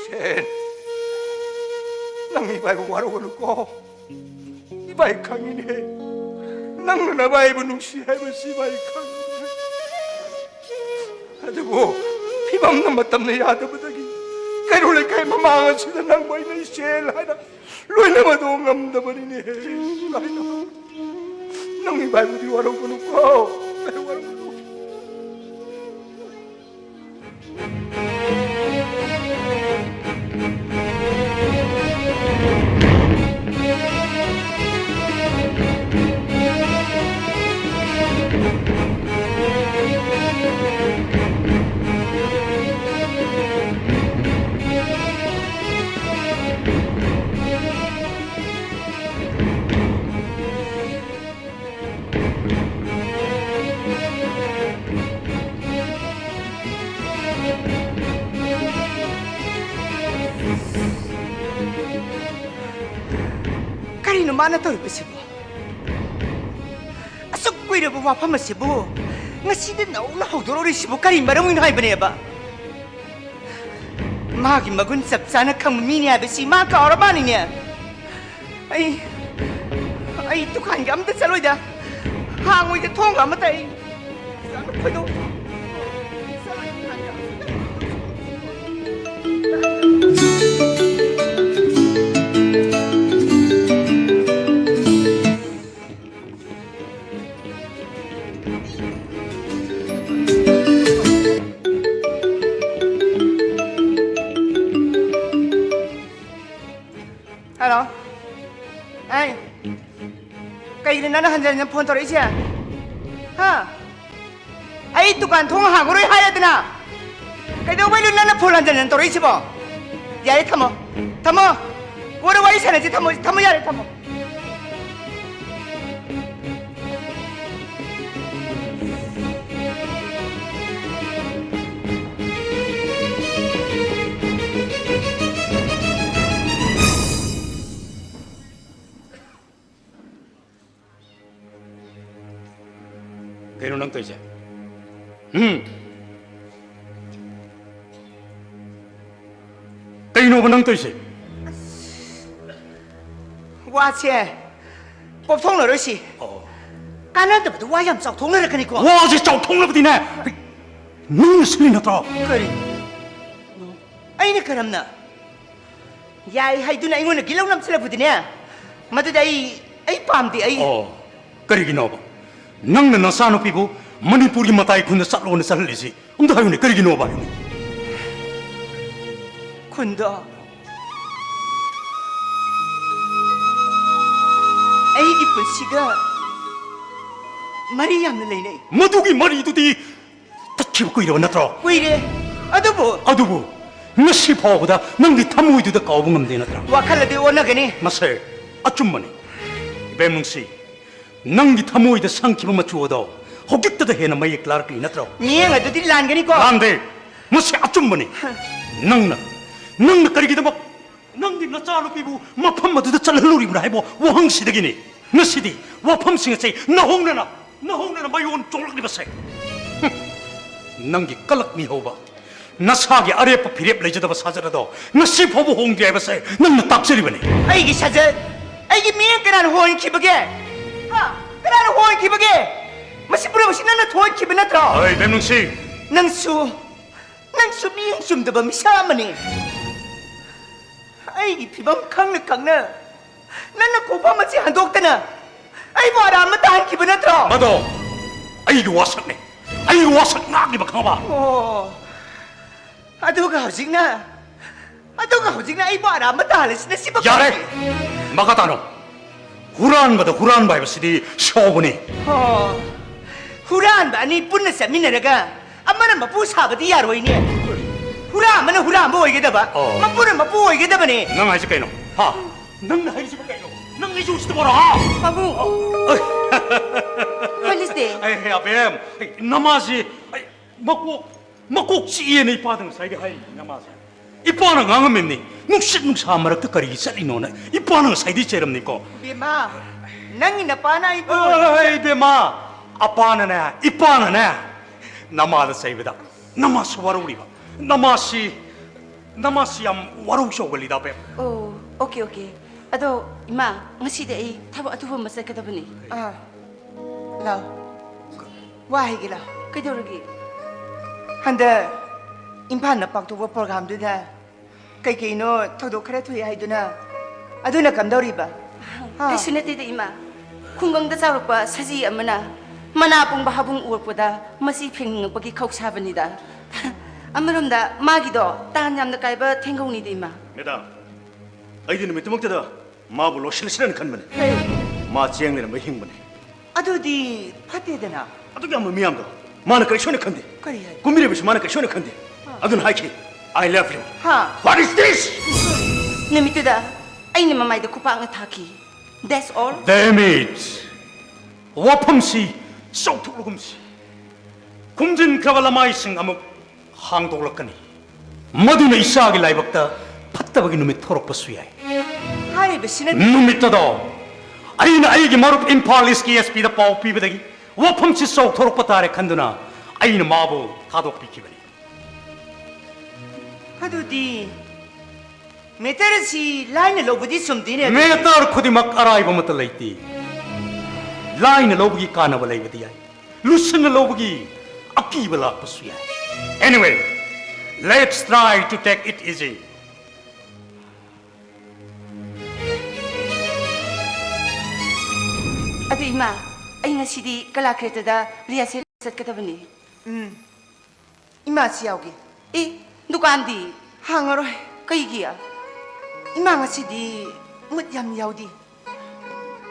ꯁꯦꯟ, ꯅꯪ ꯏꯕꯥꯏꯕꯨ ꯋꯥꯔꯧꯒꯅꯨꯀꯣ꯫ ꯏꯕꯥꯏ ꯈꯪꯉꯤꯅꯦ, ꯅꯪꯅ ꯅꯕꯥꯏꯕꯨ ꯅꯨꯡꯁꯤ ꯍꯥꯏꯕꯁꯤ ꯏꯕꯥꯏ ꯈꯪꯉꯤꯅꯦ꯫ ꯑꯗꯨꯕꯨ ꯐꯤꯕꯝꯅ ꯃꯇꯝꯅ ꯌꯥꯗꯕꯗꯒꯤ ꯀꯩꯔꯣꯜ ꯂꯩꯀꯥꯏ ꯃꯃꯥꯡ ꯑꯁꯤꯗ ꯅꯪꯕꯨ ꯑꯩꯅ ꯏꯆꯦꯜ ꯍꯥꯏꯅ ꯂꯣꯏꯅꯕꯗꯣ ꯉꯝꯗꯕꯅꯤꯅꯦ꯫ ꯏꯕꯥꯏꯅ, ꯅꯪ ꯏꯕꯥꯏꯕꯨꯗꯤ ꯋꯥꯔꯧꯒꯅꯨꯀꯣ, ꯏꯕꯥꯏ ꯋꯥꯔꯧꯒꯅꯨ꯫ ꯃꯥꯅ ꯇꯧꯔꯤꯕꯁꯤꯕꯨ? ꯑꯁꯨꯛ ꯀꯨꯏꯔꯕ ꯋꯥꯐꯝ ꯑꯁꯤꯕꯨ ꯉꯁꯤꯗ ꯅꯧꯅ ꯍꯧꯗꯣꯔꯛꯂꯤꯁꯤꯕꯨ ꯀꯔꯤ ꯃꯔꯝꯒꯤꯅꯣ ꯍꯥꯏꯕꯅꯦꯕ? ꯃꯥꯒꯤ ꯃꯒꯨꯟ ꯆꯞ ꯆꯥꯅ ꯈꯪꯕ ꯃꯤꯅꯤ ꯍꯥꯏꯕꯁꯤ ꯃꯥ ꯀꯥꯎꯔ ꯃꯥꯜꯂꯤꯅꯦ꯫ ꯑꯩ, ꯑꯩ ꯗꯨꯀꯥꯟꯒ ꯑꯝꯇ ꯆꯠꯂꯣꯏꯗ, ꯍꯥꯡꯉꯣꯏꯗ ꯊꯣꯡꯒ ꯑꯃꯇ ꯑꯩ꯫ ꯈꯣꯏꯗꯧ꯫ ꯍꯜꯂꯣ꯫ ꯑꯩ, ꯀꯩꯒꯤꯅꯣ ꯅꯪꯅ ꯍꯟꯖꯟ ꯍꯟꯖꯟ ꯐꯣꯟ ꯇꯧꯔꯛꯏꯁꯦ? ꯍꯥ? ꯑꯩ ꯗꯨꯀꯥꯟ ꯊꯣꯡ ꯍꯥꯡꯉꯔꯣꯏ ꯍꯥꯏꯔꯗꯅ? ꯀꯩꯗꯧꯕꯩꯅꯣ ꯅꯪꯅ ꯐꯣꯟ ꯍꯟꯖꯟ ꯍꯟꯖꯟ ꯇꯧꯔꯛꯏꯁꯤꯕꯣ? ꯌꯥꯔꯦ, ꯊꯝꯃꯣ꯫ ꯊꯝꯃꯣ꯫ ꯀꯣꯟꯅ ꯋꯥꯔꯤ ꯁꯥꯟꯅꯁꯤ, ꯊꯝꯃꯣ꯫ ꯊꯝꯃꯣ, ꯌꯥꯔꯦ, ꯊꯝꯃꯣ꯫ ꯀꯩꯅꯣ ꯅꯪ ꯇꯧꯔꯤꯁꯦ? ꯎꯝ? ꯀꯩꯅꯣꯕ ꯅꯪ ꯇꯧꯔꯤꯁꯦ? ꯋꯥꯁꯦ ꯄꯣꯞꯊꯣꯛꯅꯔꯣꯏꯁꯤ꯫ ꯑꯣ꯫ ꯀꯥꯟꯅꯗꯕꯗ ꯋꯥ ꯌꯥꯝ ꯆꯥꯎꯊꯣꯛꯅꯔꯛꯀꯅꯤꯀꯣ꯫ ꯋꯥꯁꯦ ꯆꯥꯎꯊꯣꯛꯅꯕꯗꯤꯅꯦ, ꯅꯪꯅ ꯁꯤꯜꯂꯤ ꯅꯠꯇ꯭ꯔꯣ? ꯀꯔꯤ? ꯑꯩꯅ ꯀꯔꯝꯅ? ꯌꯥꯏ ꯍꯥꯏꯗꯨꯅ ꯑꯩꯉꯣꯟꯗ ꯒꯤꯂꯧ ꯅꯝꯁꯤꯜꯂꯛꯄꯗꯤꯅꯦ, ꯃꯗꯨꯗꯤ ꯑꯩ, ꯑꯩ ꯄꯥꯝꯗꯦ, ꯑꯩ꯫ ꯑꯣ, ꯀꯔꯤꯒꯤꯅꯣꯕ? ꯅꯪꯅ ꯅꯆꯥꯅꯨꯄꯤꯕꯨ ꯃꯅꯤꯄꯨꯔꯒꯤ ꯃꯇꯥꯏ ꯈꯨꯟꯗ ꯆꯠꯂꯣꯅ ꯆꯠꯍꯜꯂꯤꯁꯤ? ꯑꯝꯇ ꯍꯥꯏꯌꯨꯅꯦ, ꯀꯔꯤꯒꯤꯅꯣꯕ ꯍꯥꯏꯌꯨꯅꯦ? ꯈꯨꯟꯗꯣ ꯑꯩꯒꯤ ꯄꯨꯟꯁꯤꯒ ꯃꯔꯤ ꯌꯥꯝꯅ ꯂꯩꯅꯩ꯫ ꯃꯗꯨꯒꯤ ꯃꯔꯤꯗꯨꯗꯤ ꯇꯠꯈꯤꯕ ꯀꯨꯏꯔꯕ ꯅꯠꯇ꯭ꯔꯣ? ꯀꯨꯏꯔꯦ꯫ ꯑꯗꯨꯕꯨ ꯑꯗꯨꯕꯨ ꯉꯁꯤ ꯐꯥꯎꯕꯗ ꯅꯪꯒꯤ ꯊꯃꯣꯏꯗꯨꯗ ꯀꯥꯎꯕ ꯉꯝꯗꯦ ꯅꯠꯇ꯭ꯔꯥ? ꯋꯥꯈꯜ ꯑꯗꯨ ꯑꯣꯟꯅꯒꯅꯤ꯫ ꯃꯁꯦ ꯑꯆꯨꯝꯕꯅꯤ꯫ ꯏꯕꯦꯝ ꯅꯨꯡꯁꯤ, ꯅꯪꯒꯤ ꯊꯃꯣꯏꯗ ꯁꯪꯈꯤꯕ ꯃꯆꯨ ꯑꯗꯣ ꯍꯧꯖꯤꯛꯇꯗ ꯍꯦꯟꯅ ꯃꯌꯦꯛ ꯂꯥꯔꯛꯂꯤ ꯅꯠꯇ꯭ꯔꯣ? ꯃꯤꯠꯌꯦꯡ ꯑꯗꯨꯗꯤ ꯂꯥꯟꯒꯅꯤꯀꯣ? ꯂꯥꯟꯗꯦ꯫ ꯃꯁꯤ ꯑꯆꯨꯝꯕꯅꯤ꯫ ꯍ꯫ ꯅꯪꯅ, ꯅꯪꯅ ꯀꯔꯤꯒꯤꯗꯃꯛ ꯅꯪꯗꯤ ꯅꯆꯥꯅꯨꯄꯤꯕꯨ ꯃꯐꯝ ꯑꯗꯨꯗ ꯆꯠꯍꯜꯂꯨꯔꯤꯕ꯭ꯔꯥ ꯍꯥꯏꯕ ꯋꯥꯍꯪꯁꯤꯗꯒꯤꯅꯤ ꯉꯁꯤꯗꯤ ꯋꯥꯐꯝꯁꯤꯡ ꯑꯁꯦ ꯅꯍꯧꯅꯅ, ꯅꯍꯧꯅꯅ ꯃꯌꯣꯟ ꯆꯣꯡꯂꯛꯂꯤꯕꯁꯦ꯫ ꯍꯨꯝ꯫ ꯅꯪꯒꯤ ꯀꯂꯛ ꯃꯤꯍꯧꯕ, ꯅꯁꯥꯒꯤ ꯑꯔꯦꯞꯄ ꯐꯤꯔꯦꯞ ꯂꯩꯖꯗꯕ ꯁꯥꯖꯠ ꯑꯗꯣ ꯉꯁꯤ ꯐꯥꯎꯕ ꯍꯣꯡꯗ꯭ꯔꯤ ꯍꯥꯏꯕꯁꯦ ꯅꯪꯅ ꯇꯥꯛꯆꯔꯤꯕꯅꯤ꯫ ꯑꯩꯒꯤ ꯁꯥꯖꯠ, ꯑꯩꯒꯤ ꯃꯤꯠꯌꯦꯡ ꯀꯅꯥꯅ ꯍꯣꯟꯈꯤꯕꯒꯦ? ꯍꯥ? ꯀꯅꯥꯅ ꯍꯣꯟꯈꯤꯕꯒꯦ? ꯃꯁꯤ ꯄꯨꯝꯅꯃꯛꯁꯤ ꯅꯪꯅ ꯊꯣꯛꯍꯟꯈꯤꯕ ꯅꯠꯇ꯭ꯔꯣ? ꯑꯩ ꯕꯦꯝꯅꯨꯡꯁꯤ꯫ ꯅꯪꯁꯨ, ꯅꯪꯁꯨ ꯃꯤꯠꯌꯦꯡ ꯆꯨꯝꯗꯕ ꯃꯤꯁꯛ ꯑꯃꯅꯤ꯫ ꯑꯩꯒꯤ ꯐꯤꯕꯝ ꯈꯪꯅ ꯈꯪꯅ ꯅꯪꯅ ꯈꯣꯡꯐꯝ ꯑꯁꯤ ꯍꯟꯗꯣꯛꯇꯅ ꯑꯩꯕꯨ ꯑꯔꯥꯟꯕ ꯇꯥꯍꯟꯈꯤꯕ ꯅꯠꯇ꯭ꯔꯣ? ꯃꯗꯣ ꯑꯩꯒꯤ ꯋꯥꯁꯛꯅꯤ꯫ ꯑꯩꯒꯤ ꯋꯥꯁꯛ ꯉꯥꯛꯂꯤꯕ ꯈꯪꯉꯕ? ꯑꯣ, ꯑꯗꯨꯒ ꯍꯧꯖꯤꯛꯅ, ꯑꯗꯨꯒ ꯍꯧꯖꯤꯛꯅ ꯑꯩꯕꯨ ꯑꯔꯥꯟꯕ ꯇꯥꯍꯜꯂꯤꯁꯤꯅ ꯁꯤꯕꯨ ꯌꯥꯔꯦ! ꯀꯔꯤ? ꯃꯈꯥ ꯇꯥꯅꯣ꯫ ꯍꯨꯔꯥꯟꯕꯗ ꯍꯨꯔꯥꯟꯕ ꯍꯥꯏꯕꯁꯤꯗꯤ ꯁꯥꯎꯕꯅꯤ꯫ ꯑꯣ, ꯍꯨꯔꯥꯟꯕ ꯑꯅꯤ ꯄꯨꯟꯅ ꯆꯠꯃꯤꯟꯅꯔꯒ ꯑꯃꯅ ꯃꯄꯨ ꯁꯥꯕꯗꯤ ꯌꯥꯔꯣꯏꯅꯦ꯫ ꯍꯨꯔꯥꯟꯕꯅ ꯍꯨꯔꯥꯟꯕ ꯑꯣꯏꯒꯗꯕ, ꯑꯣ꯫ ꯃꯄꯨꯅ ꯃꯄꯨ ꯑꯣꯏꯒꯗꯕꯅꯦ꯫ ꯅꯪ ꯍꯥꯏꯁꯦ ꯀꯩꯅꯣ? ꯍꯥ? ꯅꯪꯅ ꯍꯥꯏꯔꯤꯁꯤꯕꯨ ꯀꯩꯅꯣ? ꯅꯪ ꯑꯩꯁꯨ ꯎꯁꯤꯠꯇꯕꯔꯣ, ꯍꯥ? ꯄꯥꯕꯨꯡ꯫ ꯑꯩ ꯍꯣꯂꯤꯁꯇꯦ꯫ ꯑꯩ, ꯍꯦ, ꯑꯕꯦꯝ, ꯑꯩ, ꯅꯃꯥꯁꯤ, ꯑꯩ, ꯃꯀꯣꯛ, ꯃꯀꯣꯛ ꯆꯤꯛꯑꯦꯅ ꯏꯄꯥꯗ ꯉꯁꯥꯏꯗꯤ ꯍꯥꯏꯔꯤꯅꯤ ꯅꯃꯥꯁꯦ꯫ ꯏꯄꯥꯅ ꯉꯥꯡꯉꯝꯃꯤꯕꯅꯤ, ꯅꯨꯡꯁꯤꯠ ꯅꯨꯡꯁꯥ ꯃꯔꯛꯇ ꯀꯔꯤꯒꯤ ꯆꯠꯂꯤꯅꯣꯅ ꯏꯄꯥꯅ ꯉꯁꯥꯏꯗꯤ ꯆꯩꯔꯝꯅꯤꯀꯣ꯫ ꯕꯦꯝꯃ, ꯅꯪꯒꯤ ꯅꯄꯥꯅ ꯑꯩꯕꯨ ꯑꯩ, ꯕꯦꯝꯃ, ꯑꯄꯥꯅꯅꯦ, ꯏꯄꯥꯅꯅꯦ, ꯅꯃꯥꯗ ꯆꯩꯕꯗ ꯅꯃꯥꯁꯨ ꯋꯥꯔꯧꯔꯤꯕ, ꯅꯃꯥꯁꯤ, ꯅꯃꯥꯁꯤ ꯌꯥꯝ ꯋꯥꯔꯧ ꯆꯥꯎꯒꯜꯂꯤꯗ, ꯕꯦꯝ꯫ ꯑꯣ, ꯑꯣꯀꯦ, ꯑꯣꯀꯦ꯫ ꯑꯗꯣ ꯏꯃꯥ, ꯉꯁꯤꯗꯤ ꯑꯩ ꯊꯕꯛ ꯑꯊꯨꯕ ꯑꯃ ꯆꯠꯀꯗꯕꯅꯤ꯫ ꯑꯥ, ꯂꯥꯎ꯫ ꯋꯥ ꯍꯥꯏꯒꯦ ꯂꯥꯎ꯫ ꯀꯩꯗꯧꯔꯒꯦ? ꯍꯟꯗꯛ ꯏꯝꯐꯥꯜꯗ ꯄꯥꯡꯊꯣꯛꯄ ꯄ꯭ꯔꯣꯒ꯭ꯔꯥꯝꯗꯨꯗ ꯀꯩꯀꯩꯅꯣ ꯊꯧꯗꯣꯛ ꯈꯔ ꯊꯣꯛꯑꯦ ꯍꯥꯏꯗꯨꯅ, ꯑꯗꯨꯅ ꯀꯝꯗꯧꯔꯤꯕ? ꯍꯥ? ꯀꯩꯁꯨ ꯅꯠꯇꯦꯗ ꯏꯃꯥ꯫ ꯈꯨꯡꯒꯪꯗ ꯆꯥꯎꯔꯛꯄ ꯁꯖꯤ ꯑꯃꯅ ꯃꯅꯥ ꯄꯨꯡꯕ ꯍꯥꯕꯨꯡ ꯎꯔꯛꯄꯗ ꯃꯁꯤ ꯐꯦꯡꯅꯤꯡꯉꯛꯄꯒꯤ ꯈꯧꯁꯥꯕꯅꯤꯗ꯫ ꯑꯃꯔꯣꯝꯗ ꯃꯥꯒꯤꯗꯣ ꯇꯥꯟ ꯌꯥꯝꯅ ꯀꯥꯏꯕ ꯊꯦꯡꯒꯧꯅꯤꯗ ꯏꯃꯥ꯫ ꯃꯦꯗꯥꯝ, ꯑꯩꯗꯤ ꯅꯨꯃꯤꯠꯇꯨꯃꯛꯇꯗ ꯃꯥꯕꯨ ꯂꯣꯏꯁꯤꯜꯂꯁꯤꯔꯅ ꯈꯟꯕꯅꯦ꯫ ꯀꯩ? ꯃꯥ ꯆꯦꯡ ꯂꯩꯔꯝꯕ ꯍꯤꯡꯕꯅꯦ꯫ ꯑꯗꯨꯗꯤ ꯐꯠꯇꯦꯗꯅ꯫ ꯑꯗꯨꯛ ꯌꯥꯝꯕ ꯃꯤꯌꯥꯝꯗꯣ ꯃꯥꯅ ꯀꯔꯤ ꯁꯣꯏꯅ ꯈꯟꯗꯦ? ꯀꯔꯤ ꯍꯥꯏ? ꯀꯨꯝꯕꯤꯔꯤꯕꯁꯨ ꯃꯥꯅ ꯀꯔꯤ ꯁꯣꯏꯅ ꯈꯟꯗꯦ꯫ ꯑꯥ꯫ ꯑꯗꯨꯅ ꯍꯥꯏꯈꯤ, "I love you." ꯍꯥ? What is this? ꯅꯨꯃꯤꯠꯇꯨꯗ ꯑꯩꯅ ꯃꯃꯥꯏꯗ ꯈꯨꯄꯥꯛꯅ ꯊꯥꯈꯤ꯫ That's all. Damn it! ꯋꯥꯐꯝꯁꯤ ꯆꯥꯎꯊꯣꯛꯂꯒꯨꯝꯁꯤ꯫ ꯈꯨꯝꯖꯤꯟꯈ꯭ꯔꯕ ꯂꯃꯥꯏꯁꯤꯡ ꯑꯃꯨꯛ ꯍꯥꯡꯗꯣꯛꯂꯛꯀꯅꯤ꯫ ꯃꯗꯨꯅ ꯏꯆꯥꯒꯤ ꯂꯥꯏꯕꯛꯇ ꯐꯠ ꯐꯠꯇꯕꯒꯤ ꯅꯨꯃꯤꯠ ꯊꯣꯔꯛꯄꯁꯨ ꯌꯥꯏ꯫ ꯍꯥꯏꯔꯤꯕꯁꯤꯅ ꯅꯨꯃꯤꯠ ꯑꯗꯣ ꯑꯩꯅ ꯑꯩꯒꯤ ꯃꯔꯨꯞ ꯏꯝꯐꯥꯜ ꯏꯁꯀꯤ ꯑꯦꯁ ꯄꯤꯗ ꯄꯥꯎ ꯄꯤꯕꯗꯒꯤ ꯋꯥꯐꯝꯁꯤ ꯆꯥꯎꯊꯣꯔꯛꯄ ꯇꯥꯔꯦ ꯈꯟꯗꯨꯅ ꯑꯩꯅ ꯃꯥꯕꯨ ꯊꯥꯗꯣꯛꯄꯤꯈꯤꯕꯅꯤ꯫ ꯑꯗꯨꯗꯤ ꯃꯦꯇꯔ ꯑꯁꯤ ꯂꯥꯏꯅ ꯂꯧꯕꯗꯤ ꯆꯨꯝꯗꯦꯅꯦ꯫ ꯃꯦꯇꯔ ꯈꯨꯗꯤꯡꯃꯛ ꯑꯔꯥꯏꯕ ꯑꯃꯠꯇ ꯂꯩꯇꯦ꯫ ꯂꯥꯏꯅ ꯂꯧꯕꯒꯤ ꯀꯥꯟꯅꯕ ꯂꯩꯕꯗꯤ ꯌꯥꯏ, ꯂꯨꯁꯟꯅ ꯂꯧꯕꯒꯤ ꯑꯀꯤꯕ ꯂꯥꯛꯄꯁꯨ ꯌꯥꯏ꯫ Anyway, let's try to take it easy. ꯑꯗꯨ ꯏꯃꯥ, ꯑꯩ ꯉꯁꯤꯗꯤ ꯀꯂꯥ ꯀ꯭ꯔꯦꯇꯗ ꯔꯤꯍꯔꯁꯦꯜ ꯆꯠꯀꯗꯕꯅꯤ꯫ ꯎꯝ, ꯏꯃꯥꯁꯨ ꯌꯥꯎꯒꯦ꯫ ꯑꯦ, ꯗꯨꯀꯥꯟꯗꯤ? ꯍꯥꯡꯉꯔꯣꯏ꯫ ꯀꯩꯒꯤ? ꯏꯃꯥ ꯉꯁꯤꯗꯤ ꯃꯨꯠ ꯌꯥꯝ ꯌꯥꯎꯗꯦ꯫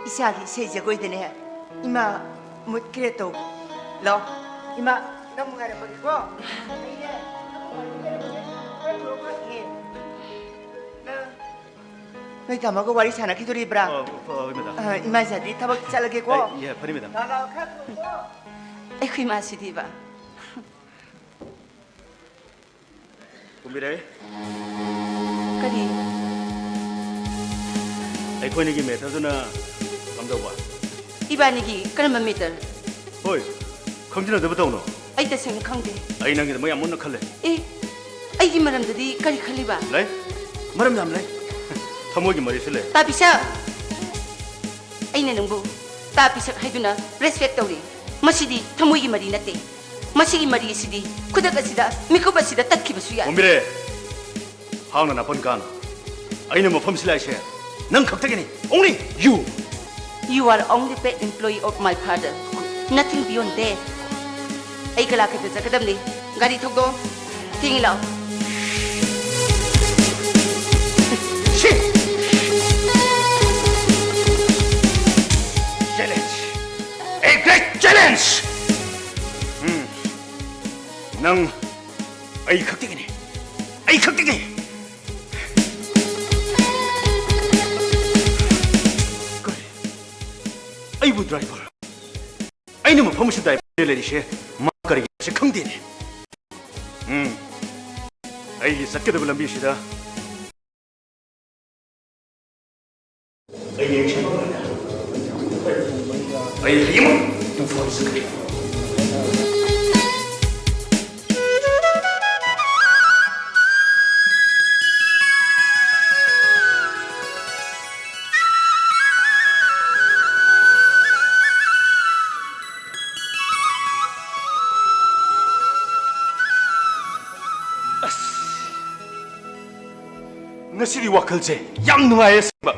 ꯏꯆꯥꯒꯤ ꯏꯁꯩ ꯖꯒꯣꯏꯗꯅꯦ ꯏꯃꯥ ꯃꯨꯠ ꯀ꯭ꯔꯤꯌꯦꯠ ꯇꯧꯒꯦ꯫ ꯂꯥꯎ, ꯏꯃꯥ, ꯅꯪ ꯉꯥꯏꯔꯝꯃꯒꯦꯀꯣ꯫ ꯑꯩꯅꯦ ꯅꯪ ꯉꯥꯏꯔꯝꯃꯒꯦ꯫ ꯈꯔ ꯊꯨꯔꯣꯀꯣ꯫ ꯑꯦ, ꯅꯪ ꯅꯣꯏ ꯇꯥꯃꯣꯒ ꯋꯥꯔꯤ ꯁꯥꯟꯅꯈꯤꯗꯣꯔꯤꯕ꯭ꯔꯥ? ꯑ, ꯍꯣꯏ, ꯃꯦꯗꯥꯝ꯫ ꯑ, ꯏꯃꯥ ꯏꯆꯥꯗꯤ ꯊꯕꯛ ꯆꯠꯂꯒꯦꯀꯣ꯫ ꯑꯦ, ꯌꯥ, ꯐꯔꯦ, ꯃꯦꯗꯥꯝ꯫ ꯂꯥꯛꯑꯣ, ꯂꯥꯛꯑꯣ, ꯈꯔ ꯊꯨꯔꯣꯀꯣ꯫ ꯑꯩꯈꯣꯏ ꯏꯃꯥꯁꯤꯗꯤꯕ꯫ ꯀꯨꯝꯕꯤꯔꯩ꯫ ꯀꯔꯤ? ꯑꯩꯈꯣꯏꯅꯤꯒꯤ ꯃꯦꯇꯔꯗꯨꯅ ꯀꯝꯗꯧꯕ? ꯏꯕꯥꯅꯤꯒꯤ ꯀꯔꯝꯕ ꯃꯦꯇꯔ? ꯍꯣꯏ, ꯈꯪꯖꯤꯟꯅꯗꯕ ꯇꯧꯅꯣ꯫ ꯑꯩ ꯇꯁꯦꯡꯅ ꯈꯪꯗꯦ꯫ ꯑꯩ ꯅꯪꯒꯤꯗꯃꯛ ꯌꯥꯝ ꯃꯨꯟꯅ ꯈꯜꯂꯦ꯫ ꯑꯦ, ꯑꯩꯒꯤ ꯃꯔꯝꯗꯗꯤ ꯀꯔꯤ ꯈꯜꯂꯤꯕ? ꯂꯩ, ꯃꯔꯝ ꯌꯥꯝ ꯂꯩ꯫ ꯊꯃꯣꯏꯒꯤ ꯃꯔꯤꯁꯨ ꯂꯩ꯫ ꯇꯥꯕꯤꯁꯛ! ꯑꯩꯅ ꯅꯪꯕꯨ ꯇꯥꯕꯤꯁꯛ ꯍꯥꯏꯗꯨꯅ ꯔꯦꯁꯄꯦꯛ ꯇꯧꯔꯤ꯫ ꯃꯁꯤꯗꯤ ꯊꯃꯣꯏꯒꯤ ꯃꯔꯤ ꯅꯠꯇꯦ꯫ ꯃꯁꯤꯒꯤ ꯃꯔꯤ ꯑꯁꯤꯗꯤ ꯈꯨꯗꯛ ꯑꯁꯤꯗ, ꯃꯤꯀꯨꯞ ꯑꯁꯤꯗ ꯇꯠꯈꯤꯕꯁꯨ ꯌꯥꯏ꯫ ꯀꯨꯝꯕꯤꯔꯩ, ꯍꯥꯡꯅ ꯅꯥꯄꯟ ꯀꯥꯅꯨ꯫ ꯑꯩꯅ ꯃꯐꯝꯁꯤ ꯂꯥꯛꯏꯁꯦ ꯅꯪ ꯈꯛꯇꯒꯤꯅꯤ꯫ Only you! You are only paid employee of my father. Nothing beyond that. ꯑꯩ ꯀꯂꯥ ꯈꯛꯇ ꯆꯠꯀꯗꯕꯅꯤ꯫ ꯒꯥꯔꯤ ꯊꯧꯗꯣꯛꯑꯣ꯫ ꯊꯦꯡꯉꯤ, ꯂꯥꯛꯑꯣ꯫ Shit! Challenge! A great challenge! ꯎꯝ꯫ ꯅꯪ ꯑꯩ ꯈꯛꯇꯒꯤꯅꯤ꯫ ꯑꯩ ꯈꯛꯇꯒꯤ꯫ ꯀꯔꯤ? ꯑꯩꯕꯨ ꯗ꯭ꯔꯥꯏꯚꯔ? ꯑꯩꯅ ꯃꯐꯝ ꯑꯁꯤꯗ ꯗ꯭ꯔꯥꯏꯚꯔ ꯂꯩꯔꯤꯁꯦ ꯃꯥ ꯀꯔꯤꯒꯤꯅꯣ ꯈꯪꯗꯦꯅꯦ꯫ ꯎꯝ꯫ ꯑꯩꯒꯤ ꯆꯠꯀꯗꯕ ꯂꯝꯕꯤꯁꯤꯗ ꯑꯩ ꯍꯌꯦꯡꯃꯛ ꯏꯝꯐꯥꯜ ꯆꯠꯀꯅꯤ꯫ ꯑꯁ, ꯉꯁꯤꯗꯤ ꯋꯥꯈꯜꯁꯦ ꯌꯥꯝ ꯅꯨꯡꯉꯥꯏꯌꯦ ꯑꯁꯦꯡꯕ꯫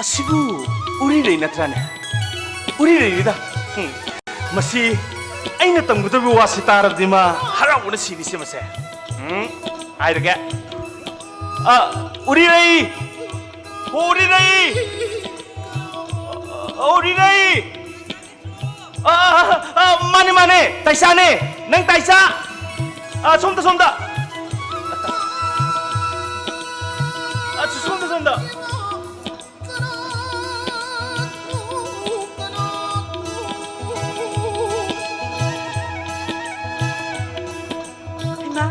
ꯑꯁꯤꯕꯨ ꯎꯔꯤꯔꯩ ꯅꯠꯇ꯭ꯔꯥꯅꯦ? ꯎꯔꯤꯔꯩꯅꯤꯗ꯫ ꯎꯝ꯫ ꯃꯁꯤ ꯑꯩꯅ ꯇꯝꯒꯗꯕ ꯋꯥꯁꯤ ꯇꯥꯔꯕꯗꯤ ꯃꯥ ꯍꯔꯥꯎꯕꯅ ꯁꯤꯔꯤꯁꯦ ꯃꯁꯦ꯫ ꯎꯝ, ꯍꯥꯏꯔꯒꯦ꯫ ꯑ, ꯎꯔꯤꯔꯩ! ꯎꯔꯤꯔꯩ! ꯎꯔꯤꯔꯩ! ꯑ, ꯑ, ꯑ, ꯃꯥꯅꯦ, ꯃꯥꯅꯦ, ꯇꯥꯏꯆꯥꯅꯦ꯫ ꯅꯪ ꯇꯥꯏꯆꯥ꯫ ꯑ, ꯁꯣꯝꯗ, ꯁꯣꯝꯗ꯫ ꯑ, ꯁꯣꯝꯗ, ꯁꯣꯝꯗ꯫ ꯏꯃꯥ,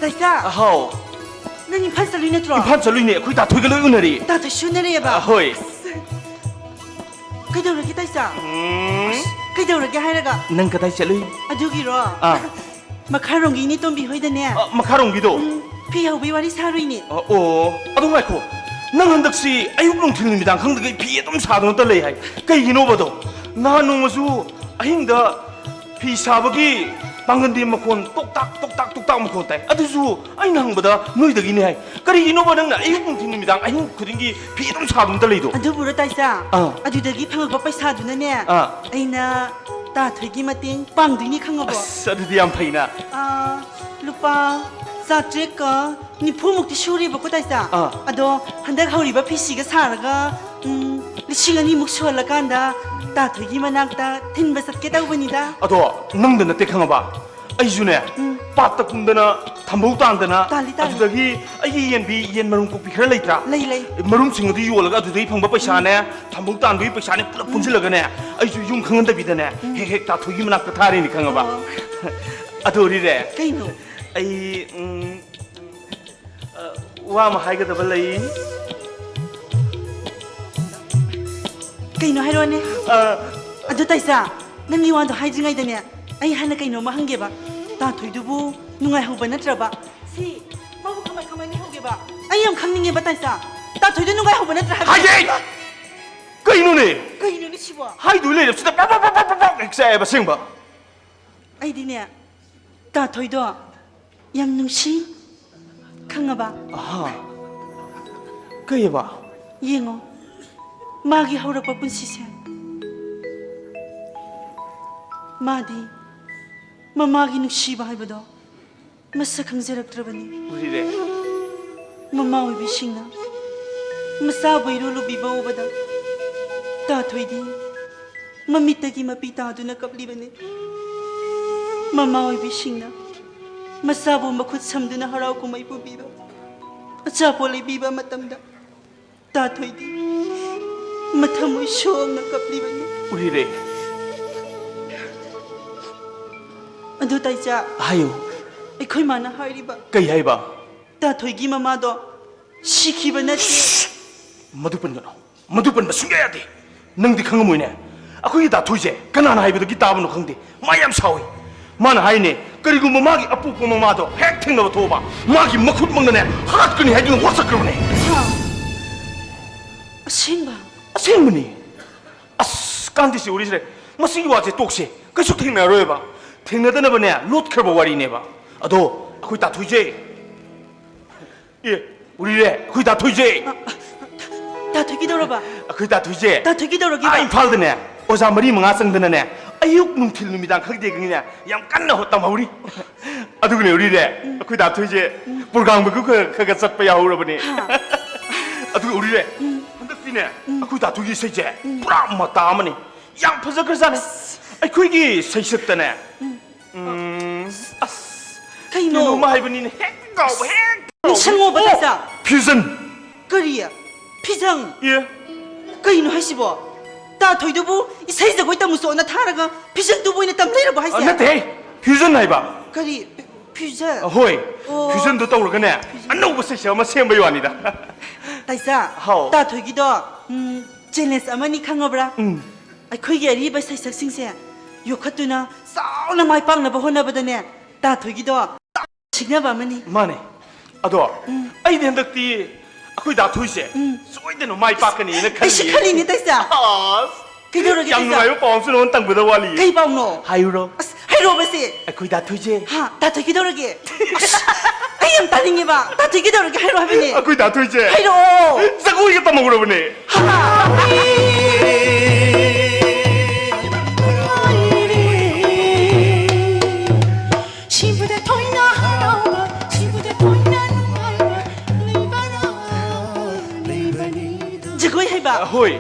ꯇꯥꯏꯆꯥ꯫ ꯑꯍꯥꯎ꯫ ꯅꯪ ꯏꯝꯐꯥꯜ ꯆꯠꯂꯨꯏ ꯅꯠꯇ꯭ꯔꯣ? ꯏꯝꯐꯥꯜ ꯆꯠꯂꯨꯏꯅꯦ, ꯑꯩꯈꯣꯏ ꯇꯥꯊꯣꯏꯒ ꯂꯣꯏ ꯎꯅꯔꯤ꯫ ꯇꯥꯊꯣꯏꯁꯨ ꯎꯅꯔꯦꯕ? ꯑ, ꯍꯣꯏ꯫ ꯑꯁ꯫ ꯀꯩꯗꯧꯔꯒꯦ, ꯇꯥꯏꯆꯥ? ꯎꯝ꯫ ꯑꯁ, ꯀꯩꯗꯧꯔꯒꯦ ꯍꯥꯏꯔꯒ? ꯅꯪ ꯀꯗꯥꯏ ꯆꯠꯂꯨꯏ? ꯑꯗꯨꯒꯤꯔꯣ? ꯑꯥ꯫ ꯃꯈꯥꯔꯣꯝꯒꯤ ꯏꯅꯦ ꯇꯣꯝꯕꯤ ꯍꯣꯏꯗꯅꯦ꯫ ꯑ, ꯃꯈꯥꯔꯣꯝꯒꯤꯗꯣ? ꯎꯝ, ꯐꯤ ꯍꯧꯕꯩ ꯋꯥꯔꯤ ꯁꯥꯔꯨꯏꯅꯦ꯫ ꯑ, ꯑꯣ, ꯑꯗꯨ ꯉꯥꯏꯈꯣ꯫ ꯅꯪ ꯍꯟꯗꯛꯁꯤ ꯑꯌꯨꯛ ꯅꯨꯡꯊꯤꯜ ꯅꯨꯃꯤꯗꯥꯡ ꯈꯪꯗꯒꯩ ꯐꯤ ꯑꯗꯨꯝ ꯁꯥꯗꯨꯅꯇ ꯂꯩ ꯍꯥꯏ꯫ ꯀꯩꯒꯤꯅꯣꯕꯗꯣ? ꯅꯍꯥꯟ ꯅꯣꯡꯃꯁꯨ ꯑꯍꯤꯡꯗ ꯐꯤ ꯁꯥꯕꯒꯤ ꯄꯥꯡꯒꯟꯗꯤ ꯃꯈꯣꯟ ꯇꯣꯛ ꯇꯥꯛ, ꯇꯣꯛ ꯇꯥꯛ, ꯇꯣꯛ ꯇꯥꯛ ꯃꯈꯣꯟ ꯇꯥꯏ꯫ ꯑꯗꯨꯁꯨ ꯑꯩꯅ ꯍꯪꯕꯗ ꯅꯣꯏꯗꯒꯤꯅꯦ ꯍꯥꯏ꯫ ꯀꯔꯤꯒꯤꯅꯣꯕ ꯅꯪꯅ ꯑꯌꯨꯛ ꯅꯨꯡꯊꯤꯜ ꯅꯨꯃꯤꯗꯥꯡ ꯑꯍꯤꯡ ꯈꯨꯗꯤꯡꯒꯤ ꯐꯤ ꯑꯗꯨꯝ ꯁꯥꯗꯨꯅꯇ ꯂꯩꯗꯣ? ꯑꯗꯨꯕꯨꯔꯣ ꯇꯥꯏꯆꯥ? ꯑꯥ꯫ ꯑꯗꯨꯗꯒꯤ ꯐꯪꯉꯛꯄ ꯄꯩꯁꯥꯗꯨꯅꯅꯦ, ꯑꯥ꯫ ꯑꯩꯅ ꯇꯥꯊꯣꯏꯒꯤ ꯃꯇꯦꯡ ꯄꯥꯡꯗꯣꯏꯅꯤ ꯈꯪꯉꯕꯣ? ꯑꯁ, ꯑꯗꯨꯗꯤ ꯌꯥꯝ ꯐꯩꯅ꯫ ꯑꯥ, ꯂꯨꯄꯥ ꯆꯥꯇ꯭ꯔꯦꯠꯀ ꯅꯤꯐꯨꯃꯨꯛꯇꯤ ꯁꯨꯔꯦꯕꯀꯣ, ꯇꯥꯏꯆꯥ꯫ ꯑꯥ꯫ ꯑꯗꯣ ꯍꯟꯗꯛ ꯍꯧꯔꯤꯕ ꯐꯤꯁꯤꯒ ꯁꯥꯔꯒ, ꯎꯝ, ꯂꯤꯁꯤꯡ ꯑꯅꯤꯃꯨꯛ ꯁꯨꯍꯜꯂꯀꯥꯟꯗ ꯇꯥꯊꯣꯏꯒꯤ ꯃꯅꯥꯛꯇ ꯊꯤꯟꯕ ꯆꯠꯀꯦ ꯇꯧꯕꯅꯤꯗ꯫ ꯑꯗꯣ ꯅꯪꯗ ꯅꯠꯇꯦ ꯈꯪꯉꯕ? ꯑꯩꯁꯨꯅꯦ, ꯎꯝ꯫ ꯄꯥꯠꯇ ꯀꯨꯝꯗꯅ, ꯊꯝꯕꯧ ꯇꯥꯟꯗꯅ, ꯇꯥꯜꯂꯤ, ꯇꯥꯜꯂꯤ꯫ ꯑꯗꯨꯗꯒꯤ ꯑꯩꯒꯤ ꯌꯦꯟꯕꯤ, ꯌꯦꯟ ꯃꯔꯨꯝ ꯀꯣꯛꯄꯤ ꯈꯔ ꯂꯩꯇ꯭ꯔꯥ? ꯂꯩ, ꯂꯩ꯫ ꯃꯔꯨꯝꯁꯤꯡ ꯑꯗꯨ ꯌꯣꯜꯂꯒ ꯑꯗꯨꯗꯒꯤ ꯐꯪꯕ ꯄꯩꯁꯥꯅꯦ, ꯊꯝꯕꯧ ꯇꯥꯟꯕꯒꯤ ꯄꯩꯁꯥꯅꯦ, ꯄꯨꯂꯞ ꯎꯝ꯫ ꯄꯨꯟꯁꯤꯜꯂꯒꯅꯦ, ꯑꯩꯁꯨ ꯌꯨꯝ ꯈꯪꯍꯟꯗꯕꯤꯗꯅꯦ, ꯎꯝ꯫ ꯍꯦꯛ ꯍꯦꯛ ꯇꯥꯊꯣꯏꯒꯤ ꯃꯅꯥꯛꯇ ꯊꯥꯔꯤꯅꯤ, ꯈꯪꯉꯕ? ꯑꯣ꯫ ꯑꯗꯨ ꯑꯣꯏꯔꯤꯔꯦ꯫ ꯀꯩꯅꯣ? ꯑꯩ, ꯎꯝ, ꯑ, ꯋꯥ ꯑꯃ ꯍꯥꯏꯒꯗꯕ ꯂꯩ꯫ ꯀꯩꯅꯣ ꯍꯥꯏꯔꯣꯅꯦ? ꯑ, ꯑꯗꯨ ꯇꯥꯏꯆꯥ, ꯅꯪꯒꯤ ꯋꯥꯗꯣ ꯍꯥꯏꯗ꯭ꯔꯤꯉꯩꯗꯅꯦ, ꯑꯩ ꯍꯥꯟꯅ ꯀꯩꯅꯣꯝꯃ ꯍꯪꯒꯦꯕ꯫ ꯇꯥꯊꯣꯏꯗꯨꯕꯨ ꯅꯨꯡꯉꯥꯏꯍꯧꯕ ꯅꯠꯇ꯭ꯔꯕ? ꯁꯤ, ꯃꯥꯕꯨ ꯀꯃꯥꯏ ꯀꯃꯥꯏ ꯂꯩꯍꯧꯒꯦꯕ? ꯑꯩ ꯌꯥꯝ ꯈꯪꯅꯤꯡꯉꯦꯕ, ꯇꯥꯏꯆꯥ꯫ ꯇꯥꯊꯣꯏꯗꯨ ꯅꯨꯡꯉꯥꯏꯍꯧꯕ ꯅꯠꯇ꯭ꯔꯥ ꯍꯥꯏꯕ? ꯍꯥꯏꯒꯦ! ꯀꯩꯅꯣꯅꯦ? ꯀꯩꯅꯣꯅꯦ ꯁꯤꯕꯣ? ꯍꯥꯏꯗꯣꯏ ꯂꯩꯔꯕꯁꯤꯗ ꯄ꯭ꯔꯞ ꯄ꯭ꯔꯞ ꯄ꯭ꯔꯞ ꯄ꯭ꯔꯞ ꯄ꯭ꯔꯞ ꯍꯦꯛ ꯆꯥꯛꯑꯦꯕ, ꯑꯁꯦꯡꯕ꯫ ꯑꯩꯗꯤꯅꯦ, ꯇꯥꯊꯣꯏꯗꯣ ꯌꯥꯝ ꯅꯨꯡꯁꯤ, ꯈꯪꯉꯕ? ꯑꯍꯥ꯫ ꯀꯩꯑꯕ? ꯌꯦꯡꯉꯣ, ꯃꯥꯒꯤ ꯍꯧꯔꯛꯄ ꯄꯨꯟꯁꯤꯁꯦ꯫ ꯃꯥꯗꯤ ꯃꯃꯥꯒꯤ ꯅꯨꯡꯁꯤꯕ ꯍꯥꯏꯕꯗꯣ ꯃꯁꯛ ꯈꯪꯖꯔꯛꯇ꯭ꯔꯕꯅꯤ꯫ ꯎꯔꯤꯔꯦ꯫ ꯃꯃꯥ ꯑꯣꯏꯕꯤꯁꯤꯡꯅ ꯃꯆꯥꯕꯨ ꯏꯔꯨ ꯂꯨꯕꯤꯕ ꯎꯕꯗ ꯇꯥꯊꯣꯏꯗꯤ ꯃꯃꯤꯠꯇꯒꯤ ꯃꯄꯤ ꯇꯥꯗꯨꯅ ꯀꯞꯂꯤꯕꯅꯤ꯫ ꯃꯃꯥ ꯑꯣꯏꯕꯤꯁꯤꯡꯅ ꯃꯆꯥꯕꯨ ꯃꯈꯨꯠ ꯁꯝꯗꯨꯅ ꯍꯔꯥꯎ ꯀꯨꯝꯍꯩ ꯄꯨꯕꯤꯕ, ꯑꯆꯥꯄꯣꯠ ꯂꯩꯕꯤꯕ ꯃꯇꯝꯗ ꯇꯥꯊꯣꯏꯗꯤ ꯃꯊꯃꯣꯏ ꯁꯣꯛꯅ ꯀꯞꯂꯤꯕꯅꯤ꯫ ꯎꯔꯤꯔꯦ꯫ ꯑꯗꯨ ꯇꯥꯏꯆꯥ, ꯍꯥꯏꯌꯨ꯫ ꯑꯩꯈꯣꯏ ꯃꯥꯅ ꯍꯥꯏꯔꯤꯕ꯫ ꯀꯩ ꯍꯥꯏꯕ? ꯇꯥꯊꯣꯏꯒꯤ ꯃꯃꯥꯗꯣ ꯁꯤꯈꯤꯕ ꯅꯠꯇꯦ꯫ ꯃꯗꯨ ꯄꯟꯒꯅꯨ꯫ ꯃꯗꯨ ꯄꯟꯕ ꯁꯨꯡꯌꯥ ꯌꯥꯗꯦ꯫ ꯅꯪꯗꯤ ꯈꯪꯉꯝꯃꯣꯏꯅꯦ꯫ ꯑꯩꯈꯣꯏꯒꯤ ꯇꯥꯊꯣꯏꯁꯦ ꯀꯅꯥꯅ ꯍꯥꯏꯕꯗꯒꯤ ꯇꯥꯕꯅꯣ ꯈꯪꯗꯦ, ꯃꯥ ꯌꯥꯝ ꯁꯥꯎꯏ꯫ ꯃꯥꯅ ꯍꯥꯏꯅꯦ, ꯀꯔꯤꯒꯨꯝꯕ ꯃꯥꯒꯤ ꯑꯄꯣꯛꯄ ꯃꯃꯥꯗꯣ ꯍꯦꯛ ꯊꯦꯡꯅꯕ ꯊꯣꯛꯑꯕ, ꯃꯥꯒꯤ ꯃꯈꯨꯠꯃꯛꯅꯅꯦ ꯍꯥꯠꯀꯅꯤ ꯍꯥꯏꯗꯨꯅ ꯋꯥꯁꯛꯈ꯭ꯔꯕꯅꯦ꯫ ꯍꯥ? ꯑꯁꯦꯡꯕ? ꯑꯁꯦꯡꯕꯅꯤ꯫ ꯑꯁ, ꯀꯥꯟꯗꯦꯁꯦ, ꯎꯔꯤꯁꯦ, ꯃꯁꯤꯒꯤ ꯋꯥꯁꯦ ꯇꯣꯛꯁꯦ꯫ ꯀꯩꯁꯨ ꯊꯦꯡꯅꯔꯣꯏꯕ꯫ ꯊꯦꯡꯅꯗꯅꯕꯅꯦ ꯂꯣꯠꯈ꯭ꯔꯕ ꯋꯥꯔꯤꯅꯦꯕ꯫ ꯑꯗꯣ ꯑꯩꯈꯣꯏ ꯇꯥꯊꯣꯏꯁꯦ, ꯑꯦ, ꯎꯔꯤꯔꯦ, ꯑꯩꯈꯣꯏ ꯇꯥꯊꯣꯏꯁꯦ꯫ ꯇꯥꯊꯣꯏ ꯀꯩꯗꯧꯔꯕ? ꯑꯩꯈꯣꯏ ꯇꯥꯊꯣꯏꯁꯦ꯫ ꯇꯥꯊꯣꯏ ꯀꯩꯗꯧꯔꯒꯦꯕ? ꯑꯥ, ꯏꯝꯐꯥꯜꯗꯅꯦ ꯑꯣꯖꯥ ꯃꯔꯤ ꯃꯉꯥ ꯆꯪꯗꯅꯅꯦ, ꯑꯌꯨꯛ ꯅꯨꯡꯊꯤꯜ ꯅꯨꯃꯤꯗꯥꯡ ꯈꯪꯗꯦ ꯈꯪꯗꯦꯅꯦ ꯌꯥꯝ ꯀꯟꯅ ꯍꯣ-, ꯇꯝꯍꯧꯔꯤ꯫ ꯑꯗꯨꯒꯅꯦ ꯎꯔꯤꯔꯦ, ꯎꯝ꯫ ꯑꯩꯈꯣꯏ ꯇꯥꯊꯣꯏꯁꯦ ꯎꯝ꯫ ꯄ꯭ꯔꯣꯒ꯭ꯔꯥꯝꯒ ꯈꯔ, ꯈꯔ, ꯈꯔ ꯆꯠꯄ ꯌꯥꯍꯧꯔꯕꯅꯦ꯫ ꯍꯥ꯫ ꯑꯗꯨꯒ ꯎꯔꯤꯔꯦ, ꯎꯝ꯫ ꯍꯟꯗꯛꯇꯤꯅꯦ ꯎꯝ꯫ ꯑꯩꯈꯣꯏ ꯇꯥꯊꯣꯏꯒꯤ ꯏꯁꯩꯁꯦ ꯎꯝ꯫ ꯄꯨꯔꯥ ꯃꯇꯥ ꯑꯃꯅꯤ꯫ ꯌꯥꯝ ꯐꯖꯈ꯭ꯔꯖꯥꯠꯅꯤ꯫ ꯑꯁ꯫ ꯑꯩꯈꯣꯏꯒꯤ ꯁꯩꯁꯛꯇꯅꯦ꯫ ꯎꯝ꯫ ꯎꯝ, ꯀꯩꯅꯣ? ꯀꯩꯅꯣꯝꯃ ꯍꯥꯏꯕꯅꯤꯅꯦ, ꯍꯦꯛ ꯀꯥꯎꯕ, ꯍꯦꯛ ꯀꯥꯎꯕ꯫ ꯅꯤꯡꯁꯤꯡꯉꯣ, ꯑꯣ! ꯕꯇꯥꯏꯆꯥ꯫ Fusion꯫ ꯀꯔꯤ? Fusion? ꯑꯦ꯫ ꯀꯩꯅꯣ ꯍꯥꯏꯁꯤꯕꯣ? ꯇꯥ ꯊꯣꯏꯗꯨꯕꯨ ꯏꯁꯩ ꯖꯒꯣꯏ ꯇꯝꯃꯨꯁꯣꯅ ꯊꯥꯔꯒ fusion ꯇꯨꯕꯨ ꯑꯣꯏꯅ ꯇꯝ ꯂꯩꯔꯕꯣ ꯍꯥꯏꯁꯦ? ꯑ, ꯅꯠꯇꯦꯍꯦ, fusion ꯍꯥꯏꯕ꯫ ꯀꯔꯤ? Fusion? ꯑ, ꯍꯣꯏ꯫ ꯑꯣ꯫ Fusion ꯗꯣ ꯇꯧꯔꯒꯅꯦ, fusion꯫ ꯑꯅꯧꯕ ꯁꯩꯁꯛ ꯑꯃ ꯁꯦꯝꯕꯩ ꯋꯥꯅꯤꯗ꯫ ꯇꯥꯏꯆꯥ, ꯍꯥꯎ꯫ ꯇꯥ ꯊꯣꯏꯒꯤꯗꯣ, ꯎꯝ, challenge ꯑꯃꯅꯤ ꯈꯪꯉꯕ꯭ꯔꯥ? ꯎꯝ꯫ ꯑꯩꯈꯣꯏꯒꯤ ꯑꯔꯤꯕ ꯁꯩꯁꯛꯁꯤꯡꯁꯦ ꯌꯣꯛꯈꯠꯇꯨꯅ ꯆꯥꯎꯅ ꯃꯥꯏ ꯄꯥꯛꯅꯕ ꯍꯣꯠꯅꯕꯗꯅꯦ, ꯇꯥ ꯊꯣꯏꯒꯤꯗꯣ ꯁꯤꯡꯅꯕ ꯑꯃꯅꯤ꯫ ꯃꯥꯅꯦ꯫ ꯑꯗꯣ, ꯎꯝ꯫ ꯑꯩꯗꯤ ꯍꯟꯗꯛꯇꯤ ꯑꯩꯈꯣꯏ ꯗꯥ ꯊꯣꯏꯁꯦ ꯎꯝ꯫ ꯁꯣꯏꯗꯅ ꯃꯥꯏ ꯄꯥꯛꯀꯅꯤꯅ ꯑꯩꯁꯨ ꯈꯜꯂꯤꯌꯦ꯫ ꯈꯜꯂꯤꯅꯦ, ꯇꯥꯏꯆꯥ꯫ ꯑꯁ! ꯀꯩꯗꯧꯔꯒꯦ, ꯌꯥꯝ ꯇꯥꯏꯆꯥ? ꯅꯨꯡꯉꯥꯏꯕ ꯄꯥꯎ ꯑꯃꯁꯨ ꯅꯉꯣꯟꯗ ꯇꯝꯒꯗꯕ ꯋꯥꯠꯂꯤꯌꯦ꯫ ꯀꯩ ꯄꯥꯎꯅꯣ? ꯍꯥꯏꯌꯨꯔꯣ? ꯑꯁ, ꯍꯥꯏꯔꯛꯑꯣꯕꯁꯦ꯫ ꯑꯩꯈꯣꯏ ꯗꯥ ꯊꯣꯏꯁꯦ꯫ ꯍꯥ, ꯗꯥ ꯊꯣꯏ ꯀꯩꯗꯧꯔꯒꯦ? ꯑꯁ, ꯑꯩ ꯌꯥꯝ ꯇꯥꯅꯤꯡꯉꯦꯕ꯫ ꯗꯥ ꯊꯣꯏ ꯀꯩꯗꯧꯔꯒꯦ? ꯍꯥꯏꯔꯛꯑꯣ ꯍꯥꯏꯕꯅꯦ꯫ ꯑꯩꯈꯣꯏ ꯗꯥ ꯊꯣꯏꯁꯦ꯫ ꯍꯥꯏꯔꯛꯑꯣ꯫ ꯖꯒꯣꯏꯒ ꯇꯝꯍꯧꯔꯕꯅꯦ꯫ ꯍꯥ꯫ ꯁꯤꯕꯗ ꯊꯣꯏꯅ ꯍꯔꯥꯎꯕ, ꯁꯤꯕꯗ ꯊꯣꯏꯅ ꯅꯨꯡꯉꯥꯏꯕ, ꯂꯩꯕꯔꯥ, ꯂꯩꯕꯅꯤꯗ꯫ ꯖꯒꯣꯏ ꯍꯩꯕ? ꯍꯣꯏ꯫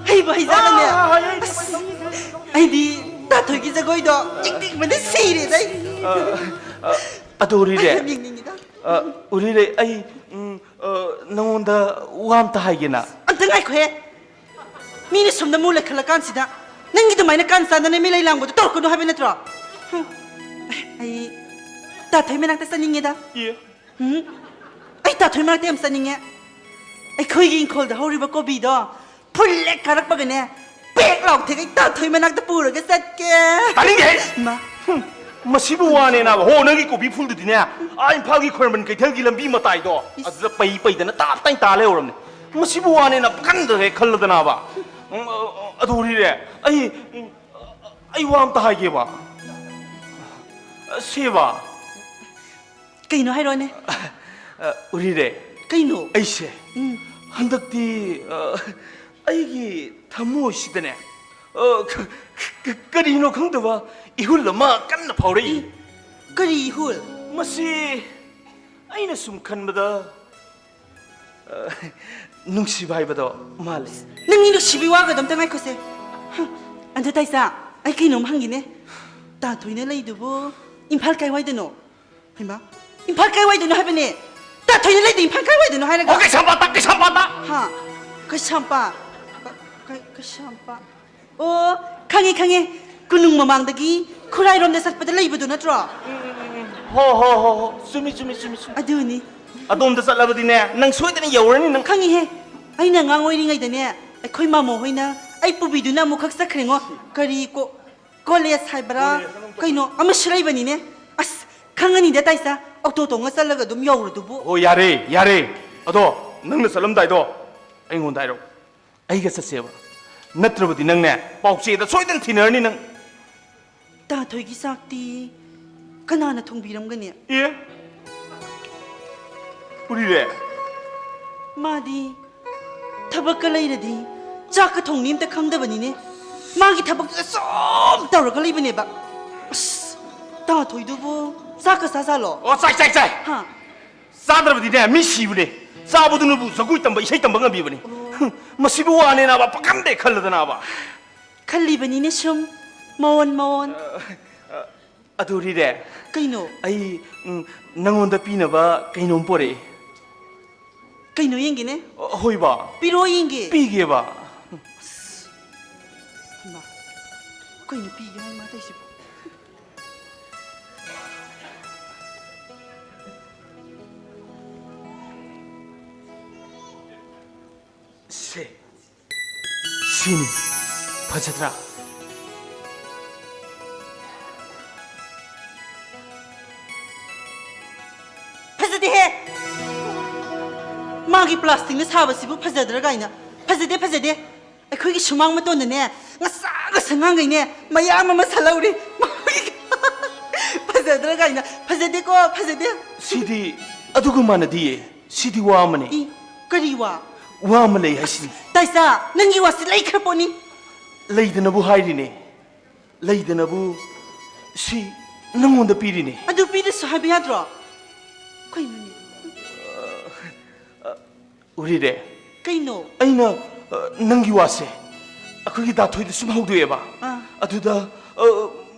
ꯍꯩꯕ ꯍꯩꯖꯥꯠꯂꯅꯦ? ꯑꯥ, ꯍꯩ, ꯍꯩ, ꯑꯁ, ꯑꯩꯗꯤ ꯇꯥꯊꯣꯏꯒꯤ ꯖꯒꯣꯏꯗꯣ ꯌꯦꯡꯅꯤꯡꯕꯅ ꯁꯤꯔꯦꯗ ꯑꯩ꯫ ꯑ, ꯑ, ꯑꯗꯣ ꯎꯔꯤꯔꯦ꯫ ꯑꯩ ꯌꯥꯝ ꯌꯦꯡꯅꯤꯡꯉꯤꯗ꯫ ꯑ, ꯎꯔꯤꯔꯦ, ꯑꯩ, ꯎꯝ, ꯑ, ꯅꯉꯣꯟꯗ ꯋꯥ ꯑꯝꯇ ꯍꯥꯏꯒꯦꯅ꯫ ꯑꯝꯇ ꯉꯥꯏꯈꯣꯍꯦ꯫ ꯃꯤꯅ ꯁꯣꯝꯗ ꯃꯨ ꯂꯩꯈꯠꯂꯀꯥꯟꯁꯤꯗ ꯅꯪꯒꯤ ꯑꯗꯨꯃꯥꯏꯅ ꯀꯥꯟ ꯆꯥꯟꯗꯅ ꯃꯤꯂꯩ ꯂꯥꯡꯕꯗꯣ ꯇꯧꯔꯛꯀꯅꯨ ꯍꯥꯏꯕ ꯅꯠꯇ꯭ꯔꯣ? ꯍꯨꯝ꯫ ꯑꯩ ꯇꯥꯊꯣꯏ ꯃꯅꯥꯛꯇ ꯆꯠꯅꯤꯡꯉꯦꯗ꯫ ꯏ꯫ ꯎꯝ꯫ ꯑꯩ ꯇꯥꯊꯣꯏ ꯃꯅꯥꯛꯇ ꯌꯥꯝ ꯆꯠꯅꯤꯡꯉꯦ꯫ ꯑꯩꯈꯣꯏꯒꯤ ꯏꯪꯈꯣꯜꯗ ꯍꯧꯔꯤꯕ ꯀꯣꯕꯤꯗꯣ ꯐꯨꯜ ꯍꯦꯛ ꯀꯥꯔꯛꯄꯒꯅꯦ, ꯄꯦꯛ ꯂꯥꯎ ꯊꯦꯛꯀꯩ ꯇꯥꯊꯣꯏ ꯃꯅꯥꯛꯇ ꯄꯨꯔꯒ ꯆꯠꯀꯦ꯫ ꯇꯥꯅꯤꯡꯗꯦꯍꯦ! ꯃꯥ꯫ ꯍꯨꯝ, ꯃꯁꯤꯕꯨ ꯋꯥꯅꯦꯅ ꯍꯣ, ꯅꯪꯒꯤ ꯀꯣꯕꯤ ꯐꯨꯜꯗꯨꯗꯤꯅꯦ, ꯑꯥ ꯏꯝꯐꯥꯜꯒꯤ ꯈꯣꯏꯔꯝꯕꯟ ꯀꯩꯊꯦꯜꯒꯤ ꯂꯝꯕꯤ ꯃꯇꯥꯏꯗꯣ, ꯏꯁ꯫ ꯑꯗꯨꯗ ꯄꯩ ꯄꯩꯗꯅ ꯇꯥꯞ ꯇꯥꯏ ꯇꯥ ꯂꯩꯍꯧꯔꯕꯅꯦ꯫ ꯃꯁꯤꯕꯨ ꯋꯥꯅꯦꯅ ꯄꯪꯈꯟꯗ ꯍꯦꯛ ꯈꯜꯂꯗꯅꯕ꯫ ꯎꯝ, ꯑ, ꯑ, ꯑꯗꯨ ꯎꯔꯤꯔꯦ, ꯑꯩ, ꯎꯝ, ꯑꯩ ꯋꯥ ꯑꯝꯇ ꯍꯥꯏꯒꯦꯕ꯫ ꯁꯦꯕ꯫ ꯀꯩꯅꯣ ꯍꯥꯏꯔꯣꯅꯦ꯫ ꯑ, ꯎꯔꯤꯔꯦ꯫ ꯀꯩꯅꯣ? ꯑꯩꯁꯦ ꯎꯝ꯫ ꯍꯟꯗꯛꯇꯤ, ꯑ, ꯑꯩꯒꯤ ꯊꯃꯣꯏꯁꯤꯗꯅꯦ, ꯑ, ꯀ-, ꯀ-, ꯀꯔꯤꯅꯣ ꯈꯪꯗꯕ ꯏꯍꯨꯜ ꯑꯃ ꯀꯟꯅ ꯐꯥꯎꯔꯛꯏ꯫ ꯏ, ꯀꯔꯤ ꯏꯍꯨꯜ? ꯃꯁꯤ ꯑꯩꯅ ꯁꯨꯝ ꯈꯟꯕꯗ, ꯑ, ꯅꯨꯡꯁꯤꯕ ꯍꯥꯏꯕꯗꯣ ꯃꯥꯜꯂꯦ꯫ ꯅꯪꯒꯤ ꯅꯨꯡꯁꯤꯕꯒꯤ ꯋꯥꯒꯗꯣ ꯑꯝꯇ ꯉꯥꯏꯈꯣꯁꯦ꯫ ꯍꯝ, ꯑꯗꯨ ꯇꯥꯏꯆꯥ, ꯑꯩ ꯀꯩꯅꯣꯝ ꯍꯪꯒꯦꯅꯦ꯫ ꯇꯥꯊꯣꯏꯅ ꯂꯩꯗꯨꯕꯨ ꯏꯝꯐꯥꯜ ꯀꯥꯏꯋꯥꯏꯗꯅꯣ? ꯍꯩꯃꯥ, ꯏꯝꯐꯥꯜ ꯀꯥꯏꯋꯥꯏꯗꯅꯣ ꯍꯥꯏꯕꯅꯦ? ꯇꯥꯊꯣꯏꯅ ꯂꯩꯗꯣ ꯏꯝꯐꯥꯜ ꯀꯥꯏꯋꯥꯏꯗꯅꯣ ꯍꯥꯏꯔꯒ? ꯑꯣ, ꯀꯩꯁꯥꯝꯄꯥꯠꯇ, ꯀꯩꯁꯥꯝꯄꯥꯠꯇ꯫ ꯍꯥ? ꯀꯩꯁꯥꯝꯄꯥꯠ? ꯀ-, ꯀꯩ-, ꯀꯩꯁꯥꯝꯄꯥꯠ? ꯑꯣ, ꯈꯪꯉꯦ, ꯈꯪꯉꯦ꯫ ꯀꯣꯅꯨꯡ ꯃꯃꯥꯡꯗꯒꯤ ꯈꯨꯔꯥꯏꯔꯣꯝꯗ ꯆꯠꯄꯗ ꯂꯩꯕꯗꯣ ꯅꯠꯇ꯭ꯔꯣ? ꯍꯣ, ꯍꯣ, ꯍꯣ, ꯍꯣ꯫ ꯆꯨꯝꯃꯤ, ꯆꯨꯝꯃꯤ, ꯆꯨꯝꯃꯤ, ꯆꯨꯝꯃꯤ꯫ ꯑꯗꯨꯅꯤ꯫ ꯑꯗꯣꯝꯗ ꯆꯠꯂꯕꯗꯤꯅꯦ, ꯅꯪ ꯁꯣꯏꯗꯅ ꯌꯧꯔꯅꯤ ꯅꯪ꯫ ꯈꯪꯉꯤꯍꯦ꯫ ꯑꯩꯅ ꯑꯉꯥꯡ ꯑꯣꯏꯔꯤꯉꯩꯗꯅꯦ, ꯑꯩꯈꯣꯏ ꯃꯥꯃꯣ ꯍꯣꯏꯅ ꯑꯩ ꯄꯨꯕꯤꯗꯨꯅ ꯑꯃꯨꯛꯈꯛ ꯆꯠꯈ꯭ꯔꯦꯉꯣ꯫ ꯀꯔꯤ ꯀꯣ-, ꯀꯣꯂꯦꯖ ꯍꯥꯏꯕ꯭ꯔꯥ? ꯀꯣꯂꯦꯖ ꯑꯃꯨꯛ ꯆꯠꯈ꯭ꯔꯦ꯫ ꯀꯩꯅꯣ ꯑꯃꯁꯨ ꯂꯩꯕꯅꯤꯅꯦ꯫ ꯑꯁ, ꯈꯪꯉꯅꯤꯗ ꯇꯥꯏꯁꯥ, ꯑꯣꯇꯣ ꯇꯣꯡꯉ ꯆꯠꯂꯒ ꯑꯗꯨꯝ ꯌꯧꯔꯗꯨꯕꯨ꯫ ꯍꯣ, ꯌꯥꯔꯦ, ꯌꯥꯔꯦ꯫ ꯑꯗꯣ ꯅꯪꯅ ꯆꯠꯂꯝꯗꯥꯏꯗꯣ ꯑꯩꯉꯣꯟꯗ ꯍꯥꯏꯔꯛꯑꯣ꯫ ꯑꯩꯒ ꯆꯠꯁꯦꯕ꯫ ꯅꯠꯇ꯭ꯔꯕꯗꯤ ꯅꯪꯅꯦ ꯄꯥꯎꯆꯦꯗ ꯁꯣꯏꯗꯅ ꯊꯤꯅꯔꯅꯤ ꯅꯪ꯫ ꯇꯥꯊꯣꯏꯒꯤ ꯆꯥꯛꯇꯤ ꯀꯅꯥꯅ ꯊꯣꯡꯕꯤꯔꯝꯒꯅꯤ? ꯑꯦ? ꯎꯔꯤꯔꯦ? ꯃꯥꯗꯤ ꯊꯕꯛꯀ ꯂꯩꯔꯗꯤ ꯆꯥꯛꯀ ꯊꯣꯡꯅꯤ ꯑꯝꯇ ꯈꯪꯗꯕꯅꯤꯅꯦ꯫ ꯃꯥꯒꯤ ꯊꯕꯛꯇꯨꯗ ꯁꯨꯝ ꯇꯧꯔꯒ ꯂꯩꯕꯅꯦꯕ꯫ ꯑꯁ, ꯇꯥꯊꯣꯏꯗꯨꯕꯨ ꯆꯥꯛꯀ ꯆꯥꯖꯥꯠꯂꯣ? ꯑꯣ, ꯆꯥꯏ, ꯆꯥꯏ, ꯆꯥꯏ꯫ ꯍꯥ? ꯆꯥꯗ꯭ꯔꯕꯗꯤꯅꯦ, ꯃꯤ ꯁꯤꯕꯅꯦ꯫ ꯆꯥꯕꯗꯨꯅꯕꯨ ꯖꯒꯣꯏ ꯇꯝꯕ, ꯏꯁꯩ ꯇꯝꯕ ꯉꯝꯕꯤꯕꯅꯦ꯫ ꯑꯣ꯫ ꯃꯁꯤꯕꯨ ꯋꯥꯅꯦꯅꯕ, ꯄꯥꯈꯟꯗ ꯈꯜꯂꯗꯅꯕ꯫ ꯈꯜꯂꯤꯕꯅꯤꯅꯦ ꯁꯨꯝ, ꯃꯑꯣꯟ ꯃꯑꯣꯟ꯫ ꯑ, ꯑ, ꯑꯗꯨ ꯔꯤꯔꯦ꯫ ꯀꯩꯅꯣ? ꯑꯩ, ꯎꯝ, ꯅꯪꯉꯣꯟꯗ ꯄꯤꯅꯕ ꯀꯩꯅꯣꯝ ꯄꯣꯔꯛꯑꯦ꯫ ꯀꯩꯅꯣ ꯌꯦꯡꯒꯦꯅꯦ? ꯑ, ꯍꯣꯏꯕ꯫ ꯄꯤꯔꯛꯑꯣ ꯌꯦꯡꯒꯦ꯫ ꯄꯤꯒꯦꯕ꯫ ꯑꯁ, ꯍꯩꯃꯥ, ꯀꯩꯅꯣ ꯄꯤꯒꯦ ꯍꯥꯏ ꯃꯥ ꯇꯧꯏꯁꯤꯕꯣ? ꯁꯦ, ꯁꯤꯅꯤ꯫ ꯐꯖꯗ꯭ꯔꯥ? ꯐꯖꯗꯦꯍꯦ! ꯃꯥꯒꯤ ꯄ꯭ꯂꯥꯁꯇꯤꯛꯅ ꯁꯥꯕꯁꯤꯕꯨ ꯐꯖꯗ꯭ꯔꯥ ꯀꯥꯏꯅ꯫ ꯐꯖꯗꯦ, ꯐꯖꯗꯦ꯫ ꯑꯩꯈꯣꯏꯒꯤ ꯁꯨꯃꯥꯡ ꯃꯇꯣꯟꯗꯅꯦ, ꯉꯁꯥꯡ ꯉꯁꯥꯡ ꯉꯥꯡꯈꯩꯅꯦ, ꯃꯌꯥꯝ ꯑꯃ ꯁꯥꯠꯍꯧꯔꯤ꯫ ꯐꯖꯗ꯭ꯔꯥ ꯀꯥꯏꯅ꯫ ꯐꯖꯗꯦꯀꯣ, ꯐꯖꯗꯦ꯫ ꯁꯤꯗꯤ ꯑꯗꯨꯒ ꯃꯥꯟꯅꯗꯤꯌꯦ꯫ ꯁꯤꯗꯤ ꯋꯥ ꯑꯃꯅꯦ꯫ ꯏ, ꯀꯔꯤ ꯋꯥ? ꯋꯥ ꯑꯃ ꯂꯩ ꯍꯥꯏꯁꯤꯅꯤ꯫ ꯇꯥꯏꯁꯥ, ꯅꯪꯒꯤ ꯋꯥꯁꯤ ꯂꯩꯈ꯭ꯔ ꯄꯣꯠꯅꯤ꯫ ꯂꯩꯗꯅꯕꯨ ꯍꯥꯏꯔꯤꯅꯦ꯫ ꯂꯩꯗꯅꯕꯨ ꯁꯤ ꯅꯪꯉꯣꯟꯗ ꯄꯤꯔꯤꯅꯦ꯫ ꯑꯗꯨ ꯄꯤꯔꯁꯨ ꯍꯥꯏꯕ ꯌꯥꯗ꯭ꯔꯣ? ꯀꯩꯅꯣꯅꯦ? ꯎꯔꯤꯔꯦ? ꯀꯩꯅꯣ? ꯑꯩꯅ, ꯑ, ꯅꯪꯒꯤ ꯋꯥꯁꯦ ꯑꯩꯈꯣꯏꯒꯤ ꯗꯥꯊꯣꯏꯗ ꯁꯨꯝ ꯍꯧꯗꯣꯛꯑꯦꯕ꯫ ꯑꯥ꯫ ꯑꯗꯨꯗ, ꯑ,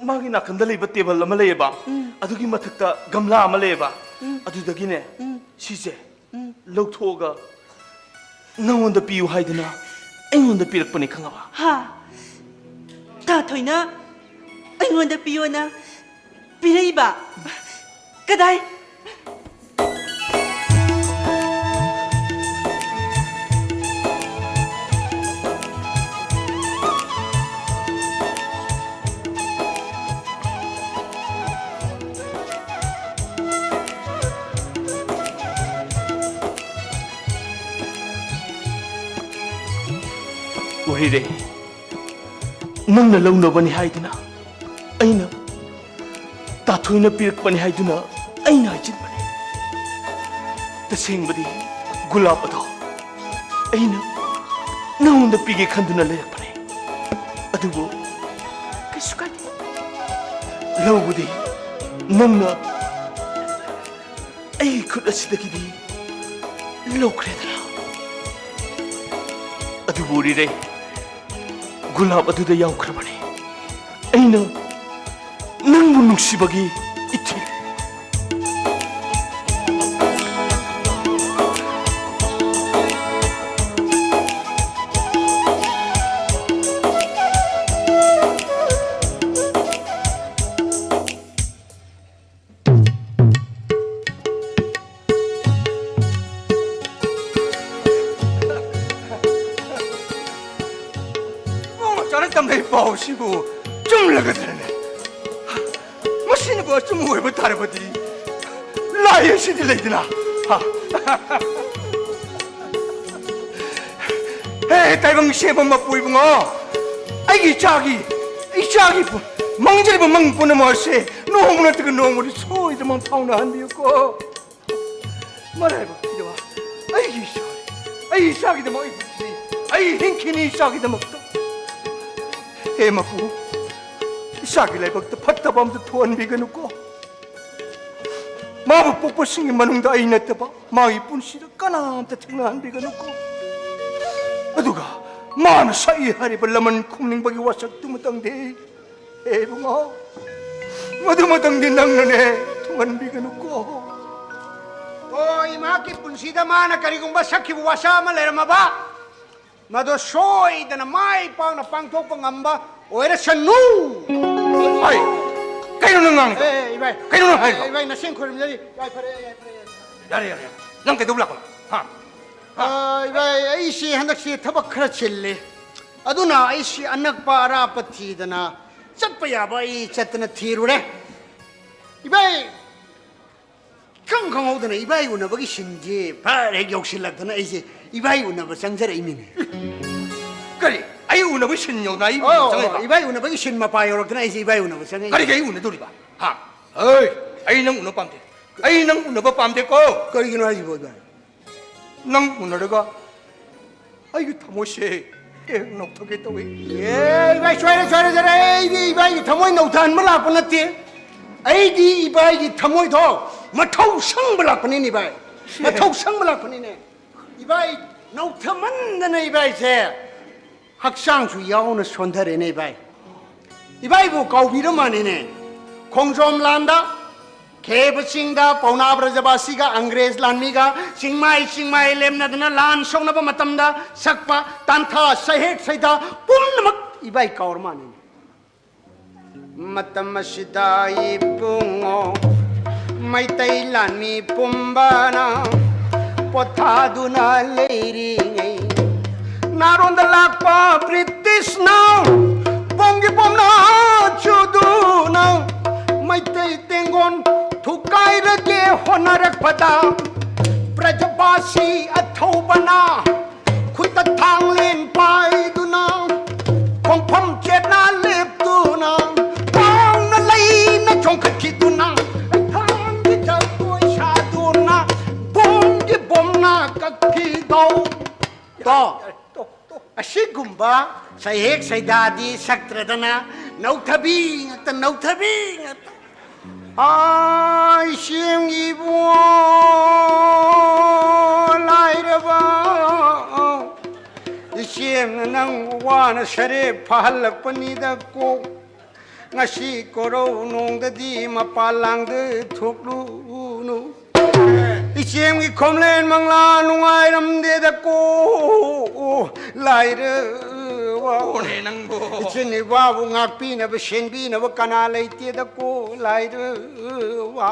ꯃꯥꯒꯤ ꯅꯥꯀꯟꯗ ꯂꯩꯕ ꯇꯦꯕꯜ ꯑꯃ ꯂꯩꯌꯦꯕ꯫ ꯎꯝ꯫ ꯑꯗꯨꯒꯤ ꯃꯊꯛꯇ ꯒꯝꯂꯥ ꯑꯃ ꯂꯩꯌꯦꯕ꯫ ꯎꯝ꯫ ꯑꯗꯨꯗꯒꯤꯅꯦ, ꯎꯝ꯫ ꯁꯤꯁꯦ, ꯎꯝ꯫ ꯂꯧꯊꯣꯛꯑꯒ ꯅꯉꯣꯟꯗ ꯄꯤꯌꯨ ꯍꯥꯏꯗꯨꯅ ꯑꯩꯉꯣꯟꯗ ꯄꯤꯔꯛꯄꯅꯤ, ꯈꯪꯉꯕ? ꯍꯥ? ꯇꯥꯊꯣꯏꯅ ꯑꯩꯉꯣꯟꯗ ꯄꯤꯌꯣꯅ ꯄꯤꯔꯛꯏꯕ? ꯀꯗꯥꯏ? ꯎꯔꯤꯔꯦ, ꯅꯪꯅ ꯂꯧꯅꯕꯅꯤ ꯍꯥꯏꯗꯨꯅ ꯑꯩꯅ, ꯇꯥꯊꯣꯏꯅ ꯄꯤꯔꯛꯄꯅꯤ ꯍꯥꯏꯗꯨꯅ ꯑꯩꯅ ꯍꯥꯏꯖꯤꯟꯕꯅꯤ꯫ ꯇꯁꯦꯡꯕꯗꯤ ꯒꯨꯂꯥꯞ ꯑꯗꯣ ꯑꯩꯅ ꯅꯉꯣꯟꯗ ꯄꯤꯒꯦ ꯈꯟꯗꯨꯅ ꯂꯩꯔꯛꯄꯅꯤ꯫ ꯑꯗꯨꯕꯨ ꯀꯩꯁꯨ ꯀꯥꯏꯗꯦ, ꯂꯧꯕꯗꯤ ꯅꯪꯅ ꯑꯩꯒꯤ ꯈꯨꯠ ꯑꯁꯤꯗꯒꯤꯗꯤ ꯂꯧꯈ꯭ꯔꯦꯗꯅ꯫ ꯑꯗꯨꯕꯨ ꯎꯔꯤꯔꯦ, ꯒꯨꯂꯥꯞ ꯑꯗꯨꯗ ꯌꯥꯎꯈ꯭ꯔꯕꯅꯤ ꯑꯩꯅ ꯅꯪꯕꯨ ꯅꯨꯡꯁꯤꯕꯒꯤ ꯏꯊꯤꯜ꯫ ꯏꯕꯣꯡ ꯃꯆꯥꯅ ꯇꯝꯂꯛꯏ ꯄꯥꯎꯁꯤꯕꯨ ꯆꯨꯝꯂꯒꯗ꯭ꯔꯅꯦ? ꯃꯁꯤꯅꯕꯨ ꯑꯆꯨꯝꯕ ꯑꯣꯏꯕ ꯇꯥꯔꯕꯗꯤ ꯂꯥꯏ ꯑꯁꯤꯗꯤ ꯂꯩꯗꯅ꯫ ꯍꯥ? ꯍꯦ, ꯇꯥꯏꯕꯪ ꯁꯦꯝꯕ ꯃꯄꯨ ꯏꯕꯨꯡꯉꯣ, ꯑꯩꯒꯤ ꯏꯆꯥꯒꯤ, ꯏꯆꯥꯒꯤ ꯄꯨ-, ꯃꯪꯖꯔꯤꯕ ꯃꯪ ꯄꯨꯝꯅꯃꯛ ꯑꯁꯦ ꯅꯣꯡꯃ ꯅꯠꯇ꯭ꯔꯒ ꯅꯣꯡꯃꯗꯤ ꯁꯣꯏꯗꯅ ꯃꯪ ꯐꯥꯎꯅꯍꯟꯕꯤꯌꯨꯀꯣ꯫ ꯃꯔꯥꯏꯕꯛ ꯊꯤꯗꯕ ꯑꯩꯒꯤ ꯏꯆꯥ, ꯑꯩ ꯏꯆꯥꯒꯤꯗꯃꯛ ꯑꯩ ꯍꯤꯡꯈꯤꯅꯤ, ꯑꯩ ꯍꯤꯡꯈꯤꯅꯤ ꯏꯆꯥꯒꯤꯗꯃꯛꯇ꯫ ꯍꯦ ꯃꯄꯨ, ꯏꯆꯥꯒꯤ ꯂꯥꯏꯕꯛꯇ ꯐꯠꯇꯕ ꯑꯝꯇ ꯊꯣꯛꯍꯟꯕꯤꯒꯅꯨꯀꯣ꯫ ꯃꯥꯕꯨ ꯄꯣꯛꯄꯁꯤꯡꯒꯤ ꯃꯅꯨꯡꯗ ꯑꯩ ꯅꯠꯇꯕ ꯃꯥꯒꯤ ꯄꯨꯟꯁꯤꯗ ꯀꯅꯥꯝꯇ ꯊꯦꯡꯅꯍꯟꯕꯤꯒꯅꯨꯀꯣ꯫ ꯑꯗꯨꯒ ꯃꯥꯅ ꯁꯛꯏ ꯍꯥꯏꯔꯤꯕ ꯂꯃꯟ ꯈꯨꯝꯅꯤꯡꯕꯒꯤ ꯋꯥꯁꯛꯇꯨꯃꯇꯪꯗꯤ, ꯍꯦ ꯏꯕꯨꯡꯉꯣ, ꯃꯗꯨꯃꯇꯪꯗꯤ ꯅꯪꯅꯅꯦ ꯊꯨꯡꯍꯟꯕꯤꯒꯅꯨꯀꯣ꯫ ꯑꯣ, ꯏꯃꯥꯒꯤ ꯄꯨꯟꯁꯤꯗ ꯃꯥꯅ ꯀꯔꯤꯒꯨꯝꯕ ꯁꯛꯈꯤꯕ ꯋꯥꯁꯥ ꯑꯃ ꯂꯩꯔꯝꯃꯕ, ꯃꯗꯣ ꯁꯣꯏꯗꯅ ꯃꯥꯏ ꯄꯥꯛꯅ ꯄꯥꯡꯊꯣꯛꯄ ꯉꯝꯕ ꯑꯣꯏꯔꯁꯅꯨ꯫ ꯍꯥꯏ, ꯀꯩꯅꯣ ꯅꯪ ꯉꯥꯡꯉꯤꯗꯣ? ꯑꯦ, ꯏꯕꯥꯏ꯫ ꯀꯩꯅꯣ ꯅꯪ ꯍꯥꯏꯔꯤꯗꯣ? ꯏꯕꯥꯏ, ꯅꯁꯦꯟ ꯈꯣꯏꯔꯝꯖꯔꯤ꯫ ꯌꯥꯏꯐꯔꯦ, ꯌꯥꯏꯐꯔꯦ, ꯌꯥꯏꯐꯔꯦ꯫ ꯌꯥꯔꯦ, ꯌꯥꯔꯦ, ꯌꯥꯔꯦ꯫ ꯅꯪ ꯀꯩꯗꯧꯕ ꯂꯥꯛꯄꯅꯣ? ꯍꯥ? ꯑ, ꯏꯕꯥꯏ, ꯑꯩꯁꯤ ꯍꯟꯗꯛꯁꯤ ꯊꯕꯛ ꯈꯔ ꯆꯤꯜꯂꯤ꯫ ꯑꯗꯨꯅ ꯑꯩꯁꯤ ꯑꯅꯛꯄ ꯑꯔꯥꯞꯄ ꯊꯤꯗꯅ ꯆꯠꯄ ꯌꯥꯕ ꯑꯩ ꯆꯠꯇꯅ ꯊꯤꯔꯨꯔꯦ꯫ ꯏꯕꯥꯏ, ꯏꯈꯪ ꯈꯪꯍꯧꯗꯅ ꯏꯕꯥꯏ ꯎꯅꯕꯒꯤ ꯁꯤꯟꯁꯦ ꯐꯔ ꯍꯦꯛ ꯌꯧꯁꯤꯜꯂꯛꯇꯅ ꯑꯩꯁꯦ ꯏꯕꯥꯏ ꯎꯅꯕ ꯆꯪꯖꯔꯛꯏꯃꯤꯅꯦ꯫ ꯀꯔꯤ? ꯑꯩ ꯎꯅꯕꯒꯤ ꯁꯤꯟ ꯌꯧꯅ ꯑꯩ ꯑꯣ, ꯆꯪꯉꯛꯏꯕ? ꯏꯕꯥꯏ ꯎꯅꯕꯒꯤ ꯁꯤꯟ ꯃꯄꯥ ꯌꯧꯔꯛꯇꯅ ꯑꯩꯁꯦ ꯏꯕꯥꯏ ꯎꯅꯕ ꯆꯪꯉꯛꯏ꯫ ꯀꯔꯤꯒꯤ ꯑꯩ ꯎꯅꯗꯣꯔꯤꯕ? ꯍꯥ? ꯍꯩ, ꯑꯩ ꯅꯪ ꯎꯅꯕ ꯄꯥꯝꯗꯦ꯫ ꯑꯩ ꯅꯪ ꯎꯅꯕ ꯄꯥꯝꯗꯦꯀꯣ꯫ ꯀꯔꯤꯒꯤꯅꯣ ꯍꯥꯏꯁꯤꯕꯣ, ꯏꯕꯥꯏ? ꯅꯪ ꯎꯅꯔꯒ ꯑꯩꯒꯤ ꯊꯃꯣꯏꯁꯦ ꯍꯦꯛ ꯅꯧꯊꯒꯦ ꯇꯧꯏ꯫ ꯑꯦ, ꯏꯕꯥꯏ, ꯁꯣꯏꯔꯦ, ꯁꯣꯏꯔꯦ, ꯁꯣꯏꯔꯦ꯫ ꯑꯩꯗꯤ ꯏꯕꯥꯏꯒꯤ ꯊꯃꯣꯏ ꯅꯧꯊꯍꯟꯕ ꯂꯥꯛꯄ ꯅꯠꯇꯦ꯫ ꯑꯩꯗꯤ ꯏꯕꯥꯏꯒꯤ ꯊꯃꯣꯏꯗꯣ ꯃꯊꯧ ꯁꯪꯕ ꯂꯥꯛꯄꯅꯤꯅꯦ, ꯏꯕꯥꯏ꯫ ꯃꯊꯧ ꯁꯪꯕ ꯂꯥꯛꯄꯅꯤꯅꯦ꯫ ꯏꯕꯥꯏ, ꯅꯧꯊꯃꯟꯗꯅ ꯏꯕꯥꯏꯁꯦ ꯍꯛꯆꯥꯡꯁꯨ ꯌꯥꯎꯅ ꯁꯣꯟꯊꯔꯦꯅꯦ, ꯏꯕꯥꯏ꯫ ꯏꯕꯥꯏꯕꯨ ꯀꯥꯎꯕꯤꯔ ꯃꯥꯅꯤꯅꯦ꯫ ꯈꯣꯡꯖꯣꯝ ꯂꯥꯟꯗ ꯈꯦꯕ ꯆꯤꯡꯗ ꯄꯥꯎꯅꯥ ꯕ꯭ꯔꯖꯕꯥꯁꯤꯒ ꯑꯪꯒ꯭ꯔꯦꯖ ꯂꯥꯟꯃꯤꯒ ꯆꯤꯡꯃꯥꯏ ꯆꯤꯡꯃꯥꯏ ꯂꯦꯝꯅꯗꯅ ꯂꯥꯟ ꯁꯣꯛꯅꯕ ꯃꯇꯝꯗ ꯁꯛꯄ ꯇꯥꯟꯊꯥ ꯁꯩꯍꯦꯛ ꯁꯩꯗꯥ ꯄꯨꯝꯅꯃꯛ ꯏꯕꯥꯏ ꯀꯥꯎꯔ ꯃꯥꯟꯅꯤꯅꯦ꯫ ꯃꯇꯝ ꯑꯁꯤꯗ ꯏꯕꯨꯡꯉꯣ ꯃꯩꯇꯩ ꯂꯥꯟꯃꯤ ꯄꯨꯝꯕꯅ ꯄꯣꯊꯥꯗꯨꯅ ꯂꯩꯔꯤꯉꯩ, ꯅꯥꯔꯣꯟꯗ ꯂꯥꯛꯄ ꯕ꯭ꯔꯤꯇꯤꯁꯅ ꯕꯣꯝꯒꯤ ꯕꯣꯝꯅ ꯆꯨꯗꯨꯅ ꯃꯩꯇꯩ ꯇꯦꯡꯒꯣꯟ ꯊꯨꯒꯥꯏꯔꯒꯦ ꯍꯣꯠꯅꯔꯛꯄꯗ, ꯕ꯭ꯔꯖꯕꯥꯁꯤ ꯑꯊꯧꯕꯅ ꯈꯨꯠꯇ ꯊꯥꯡꯂꯦꯟ ꯄꯥꯏꯗꯨꯅ, ꯈꯣꯡꯐꯝ ꯆꯦꯠꯅ ꯂꯦꯞꯇꯨꯅ, ꯋꯥꯡꯅ ꯂꯩꯅ ꯆꯣꯡꯈꯠꯈꯤꯗꯨꯅ, ꯊꯥꯡꯒꯤ ꯖꯒꯣꯏ ꯁꯥꯗꯨꯅ, ꯕꯣꯝꯒꯤ ꯕꯣꯝꯅ ꯀꯛꯈꯤꯗꯧ꯫ ꯇꯣ, ꯑꯁꯤꯒꯨꯝꯕ ꯁꯩꯍꯦꯛ ꯁꯩꯗꯥꯗꯤ ꯁꯛꯇ꯭ꯔꯗꯅ ꯅꯧꯊꯕꯤ ꯉꯥꯛꯇ, ꯅꯧꯊꯕꯤ ꯉꯥꯛꯇ꯫ ꯑꯥ, ꯏꯆꯦꯝꯒꯤ ꯏꯕꯨꯡꯉꯣ, ꯂꯥꯏꯔꯕ ꯏꯆꯦꯝꯅ ꯅꯪ ꯋꯥꯅ ꯁꯔꯦꯞ ꯐꯥꯍꯜꯂꯛꯄꯅꯤꯗ ꯀꯣ꯫ ꯉꯁꯤ ꯀꯣꯔꯧ ꯅꯣꯡꯗꯗꯤ ꯃꯄꯥꯟ ꯂꯥꯡꯗ ꯊꯣꯛꯂꯨꯅꯨ꯫ ꯏꯆꯦꯝꯒꯤ ꯈꯣꯝꯂꯦꯟ ꯃꯪꯂꯥ ꯅꯨꯡꯉꯥꯏꯔꯝꯗꯦꯗꯀꯣ꯫ ꯂꯥꯏꯔꯕ꯫ ꯀꯣꯅꯦ ꯅꯪꯕꯣ꯫ ꯏꯆꯤꯟ ꯏꯋꯥꯕꯨ ꯉꯥꯛꯄꯤꯅꯕ ꯁꯦꯟꯕꯤꯅꯕ ꯀꯅꯥ ꯂꯩꯇꯦꯗꯀꯣ꯫ ꯂꯥꯏꯔꯕ꯫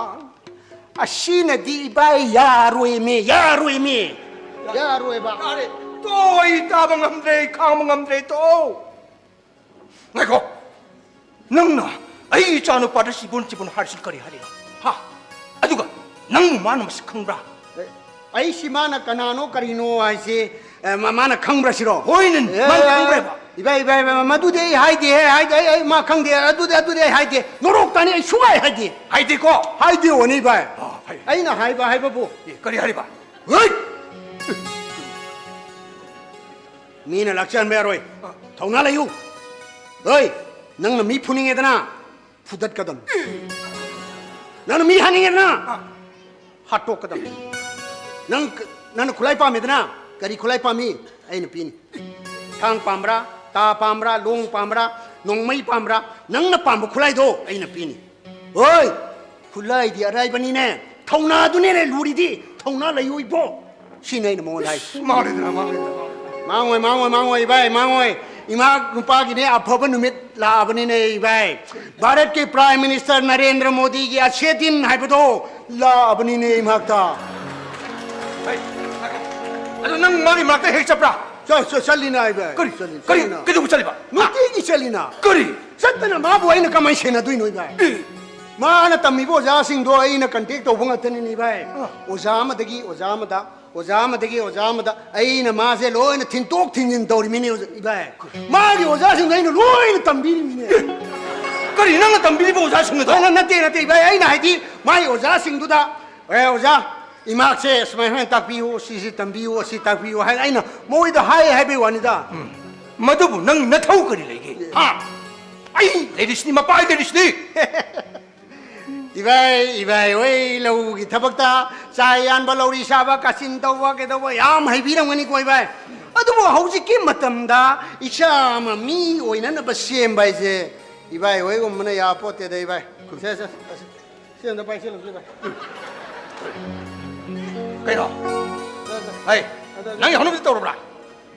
ꯑꯁꯤꯅꯗꯤ ꯏꯕꯥꯏ ꯌꯥꯔꯣꯏꯃꯤ, ꯌꯥꯔꯣꯏꯃꯤ꯫ ꯌꯥꯔꯣꯏꯕ꯫ ꯌꯥꯔꯦ꯫ ꯇꯣ, ꯑꯩ ꯇꯥꯕ ꯉꯝꯗ꯭ꯔꯦ, ꯑꯩ ꯈꯥꯡꯕ ꯉꯝꯗ꯭ꯔꯦ, ꯇꯣ꯫ ꯉꯥꯏꯈꯣ꯫ ꯅꯪꯅ ꯑꯩ ꯏꯆꯥꯅꯨꯄꯥꯗ ꯆꯤꯕꯣꯟ ꯆꯤꯕꯣꯟ ꯍꯥꯏꯔꯤꯁꯤ ꯀꯔꯤ ꯍꯥꯏꯔꯤꯅꯣ? ꯍꯥ? ꯑꯗꯨꯒ ꯅꯪꯕꯨ ꯃꯥꯅ ꯃꯁꯛ ꯈꯪꯕ꯭ꯔꯥ? ꯑꯦ, ꯑꯩꯁꯤ ꯃꯥꯅ ꯀꯅꯥꯅꯣ ꯀꯔꯤꯅꯣ ꯍꯥꯏꯁꯦ, ꯑꯦ, ꯃꯥ-, ꯃꯥꯅ ꯈꯪꯕ꯭ꯔꯥ ꯁꯤꯔꯣ? ꯍꯣꯏꯅꯦ, ꯑꯦ, ꯃꯥꯅ ꯈꯪꯕ꯭ꯔꯥꯕ? ꯏꯕꯥꯏ, ꯏꯕꯥꯏ, ꯏꯕꯥꯏ, ꯃꯗꯨꯗꯤ ꯑꯩ ꯍꯥꯏꯗꯦꯍꯦ, ꯍꯥꯏꯗꯦ, ꯑꯩ, ꯑꯩ ꯃꯥ ꯈꯪꯗꯦ, ꯑꯗꯨꯗꯤ, ꯑꯗꯨꯗꯤ ꯑꯩ ꯍꯥꯏꯗꯦ꯫ ꯅꯣꯔꯣꯛ ꯇꯥꯅꯤ, ꯑꯩ ꯁꯨꯡꯍꯥꯏ ꯍꯥꯏꯗꯦ꯫ ꯍꯥꯏꯗꯦꯀꯣ? ꯍꯥꯏꯗꯦ, ꯑꯣꯅꯤ ꯏꯕꯥꯏ꯫ ꯑꯥ, ꯐꯩ꯫ ꯑꯩꯅ ꯍꯥꯏꯕ ꯍꯥꯏꯕꯕꯨ꯫ ꯑꯦ, ꯀꯔꯤ ꯍꯥꯏꯔꯤꯕ? ꯍꯩꯠ! ꯃꯤꯅ ꯂꯥꯛꯆꯍꯟꯕ ꯌꯥꯔꯣꯏ꯫ ꯑ꯫ ꯊꯧꯅꯥ ꯂꯩꯌꯨ꯫ ꯍꯣꯏ, ꯅꯪꯅ ꯃꯤ ꯐꯨꯅꯤꯡꯉꯦꯗꯅ, ꯐꯨꯗꯠꯀꯗꯕꯅꯤ꯫ ꯅꯪꯅ ꯃꯤ ꯍꯥꯠꯅꯤꯡꯉꯦꯗꯅ, ꯑ꯫ ꯍꯥꯠꯇꯣꯛꯀꯗꯕꯅꯤ꯫ ꯅꯪ ꯀ-, ꯅꯪꯅ ꯈꯨꯠꯂꯥꯏ ꯄꯥꯝꯃꯦꯗꯅ, ꯀꯔꯤ ꯈꯨꯠꯂꯥꯏ ꯄꯥꯝꯃꯤ? ꯑꯩꯅ ꯄꯤꯅꯤ꯫ ꯊꯥꯡ ꯄꯥꯝꯕ꯭ꯔꯥ, ꯇꯥ ꯄꯥꯝꯕ꯭ꯔꯥ, ꯂꯣꯡ ꯄꯥꯝꯕ꯭ꯔꯥ, ꯅꯣꯡꯃꯩ ꯄꯥꯝꯕ꯭ꯔꯥ? ꯅꯪꯅ ꯄꯥꯝꯕ ꯈꯨꯠꯂꯥꯏꯗꯣ ꯑꯩꯅ ꯄꯤꯅꯤ꯫ ꯍꯣꯏ, ꯈꯨꯠꯂꯥꯏꯗꯤ ꯑꯔꯥꯏꯕꯅꯤꯅꯦ, ꯊꯧꯅꯥꯗꯨꯅꯤꯅꯦ ꯂꯨꯔꯤꯗꯤ꯫ ꯊꯧꯅꯥ ꯂꯩꯌꯨ ꯏꯕꯣ꯫ ꯁꯤꯅꯤ ꯑꯩꯅ ꯃꯉꯣꯟꯗ ꯍꯥꯏꯁꯦ꯫ ꯃꯥꯡꯂꯦꯗꯅ, ꯃꯥꯡꯂꯦꯗꯅ, ꯃꯥꯡꯂꯦꯗꯅ꯫ ꯃꯥꯡꯉꯣꯏ, ꯃꯥꯡꯉꯣꯏ, ꯃꯥꯡꯉꯣꯏ, ꯏꯕꯥꯏ, ꯃꯥꯡꯉꯣꯏ꯫ ꯏꯃꯥ ꯅꯨꯄꯥꯒꯤꯅꯦ ꯑꯐꯕ ꯅꯨꯃꯤꯠ ꯂꯥꯛꯑꯕꯅꯤꯅꯦ, ꯏꯕꯥꯏ꯫ ꯚꯥꯔꯠꯀꯤ Prime Minister ꯅꯔꯦꯟꯗ꯭ꯔ ꯃꯣꯗꯤꯒꯤ ꯑꯁꯦ ꯗꯤꯟ ꯍꯥꯏꯕꯗꯣ ꯂꯥꯛꯑꯕꯅꯤꯅꯦ ꯏꯃꯥꯛꯇ꯫ ꯍꯩ, ꯑꯗꯣ ꯅꯪ ꯃꯥꯒꯤ ꯃꯅꯥꯛꯇ ꯍꯦꯛ ꯆꯠꯄ꯭ꯔꯥ? ꯆꯠ-, ꯆꯠ-, ꯆꯠꯂꯤꯅ, ꯏꯕꯥꯏ꯫ ꯀꯔꯤ? ꯆꯠꯂꯤ, ꯀꯔꯤ? ꯆꯠꯂꯤꯅ꯫ ꯀꯩꯗꯧꯕ ꯆꯠꯂꯤꯕ? ꯅꯨꯡꯇꯤꯒꯤ ꯆꯠꯂꯤꯅ꯫ ꯀꯔꯤ? ꯆꯠꯇꯅ ꯃꯥꯕꯨ ꯑꯩꯅ ꯀꯃꯥꯏꯅ ꯁꯦꯟꯅꯗꯣꯏꯅꯣ, ꯏꯕꯥꯏ? ꯑꯦ꯫ ꯃꯥꯅ ꯇꯝꯃꯤꯕ ꯑꯣꯖꯥꯁꯤꯡꯗꯣ ꯑꯩꯅ contact ꯇꯧꯕ ꯉꯥꯛꯇꯅꯤꯅꯦ, ꯏꯕꯥꯏ꯫ ꯑ꯫ ꯑꯣꯖꯥ ꯑꯃꯗꯒꯤ ꯑꯣꯖꯥ ꯑꯃꯗ, ꯑꯣꯖꯥ ꯑꯃꯗꯒꯤ ꯑꯣꯖꯥ ꯑꯃꯗ ꯑꯩꯅ ꯃꯥꯁꯦ ꯂꯣꯏꯅ ꯊꯤꯟꯇꯣꯛ ꯊꯤꯟꯖꯤꯟ ꯇꯧꯔꯤꯃꯤꯅꯦ, ꯑꯣꯖꯥ, ꯏꯕꯥꯏ꯫ ꯃꯥꯒꯤ ꯑꯣꯖꯥꯁꯤꯡꯗꯣ ꯑꯩꯅ ꯂꯣꯏꯅ ꯇꯝꯕꯤꯔꯤꯃꯤꯅꯦ꯫ ꯀꯔꯤ ꯅꯪꯅ ꯇꯝꯕꯤꯔꯤꯕ ꯑꯣꯖꯥꯁꯤꯡ ꯑꯗꯣ? ꯑꯩꯅ ꯅꯠꯇꯦ, ꯅꯠꯇꯦ, ꯏꯕꯥꯏ, ꯑꯩꯅ ꯍꯥꯏꯗꯤ ꯃꯥꯒꯤ ꯑꯣꯖꯥꯁꯤꯡꯗꯨꯗ, "ꯑꯦ, ꯑꯣꯖꯥ, ꯏꯃꯥꯛꯁꯦ ꯁꯨꯃꯥꯏ ꯁꯨꯃꯥꯏꯅ ꯇꯥꯛꯄꯤꯌꯨ, ꯁꯤꯁꯤ ꯇꯝꯕꯤꯌꯨ, ꯑꯁꯤ ꯇꯥꯛꯄꯤꯌꯨ" ꯍꯥꯏꯅ ꯑꯩꯅ ꯃꯣꯏꯗ ꯍꯥꯏ ꯍꯥꯏꯕꯩ ꯋꯥꯅꯤꯗ꯫ ꯎꯝ꯫ ꯃꯗꯨꯕꯨ ꯅꯪ ꯅꯊꯧ ꯀꯔꯤ ꯂꯩꯒꯦ? ꯍꯥ? ꯑꯩ ꯂꯩꯔꯤꯁꯤꯅꯤ, ꯃꯄꯥ ꯑꯩ ꯂꯩꯔꯤꯁꯤꯅꯤ꯫ ꯏꯕꯥꯏ, ꯏꯕꯥꯏ ꯍꯣꯏ ꯂꯧꯒꯤ ꯊꯕꯛꯇ ꯆꯥ ꯌꯥꯟꯕ, ꯂꯧꯔꯤ ꯁꯥꯕ, ꯀꯥꯆꯤꯟ ꯇꯧꯕ, ꯀꯩꯗꯧꯕ ꯌꯥꯝ ꯍꯩꯕꯤꯔꯝꯒꯅꯤꯀꯣ, ꯏꯕꯥꯏ꯫ ꯑꯗꯨꯕꯨ ꯍꯧꯖꯤꯛꯀꯤ ꯃꯇꯝꯗ ꯏꯆꯥ ꯑꯃ ꯃꯤ ꯑꯣꯏꯅꯅꯕ ꯁꯦꯝꯕ ꯍꯥꯏꯁꯦ ꯏꯕꯥꯏ ꯍꯣꯏꯒꯨꯝꯕꯅ ꯌꯥꯄꯣꯠꯇꯦꯗ, ꯏꯕꯥꯏ꯫ ꯁꯦ, ꯁꯦ, ꯁꯦ, ꯁꯤ ꯑꯝꯇ ꯄꯥꯏꯁꯤꯜꯂꯨꯁꯤ, ꯏꯕꯥꯏ꯫ ꯀꯩꯅꯣ? ꯍꯩ, ꯅꯪ ꯌꯥꯎꯅꯕꯗꯤ ꯇꯧꯔꯕ꯭ꯔꯥ?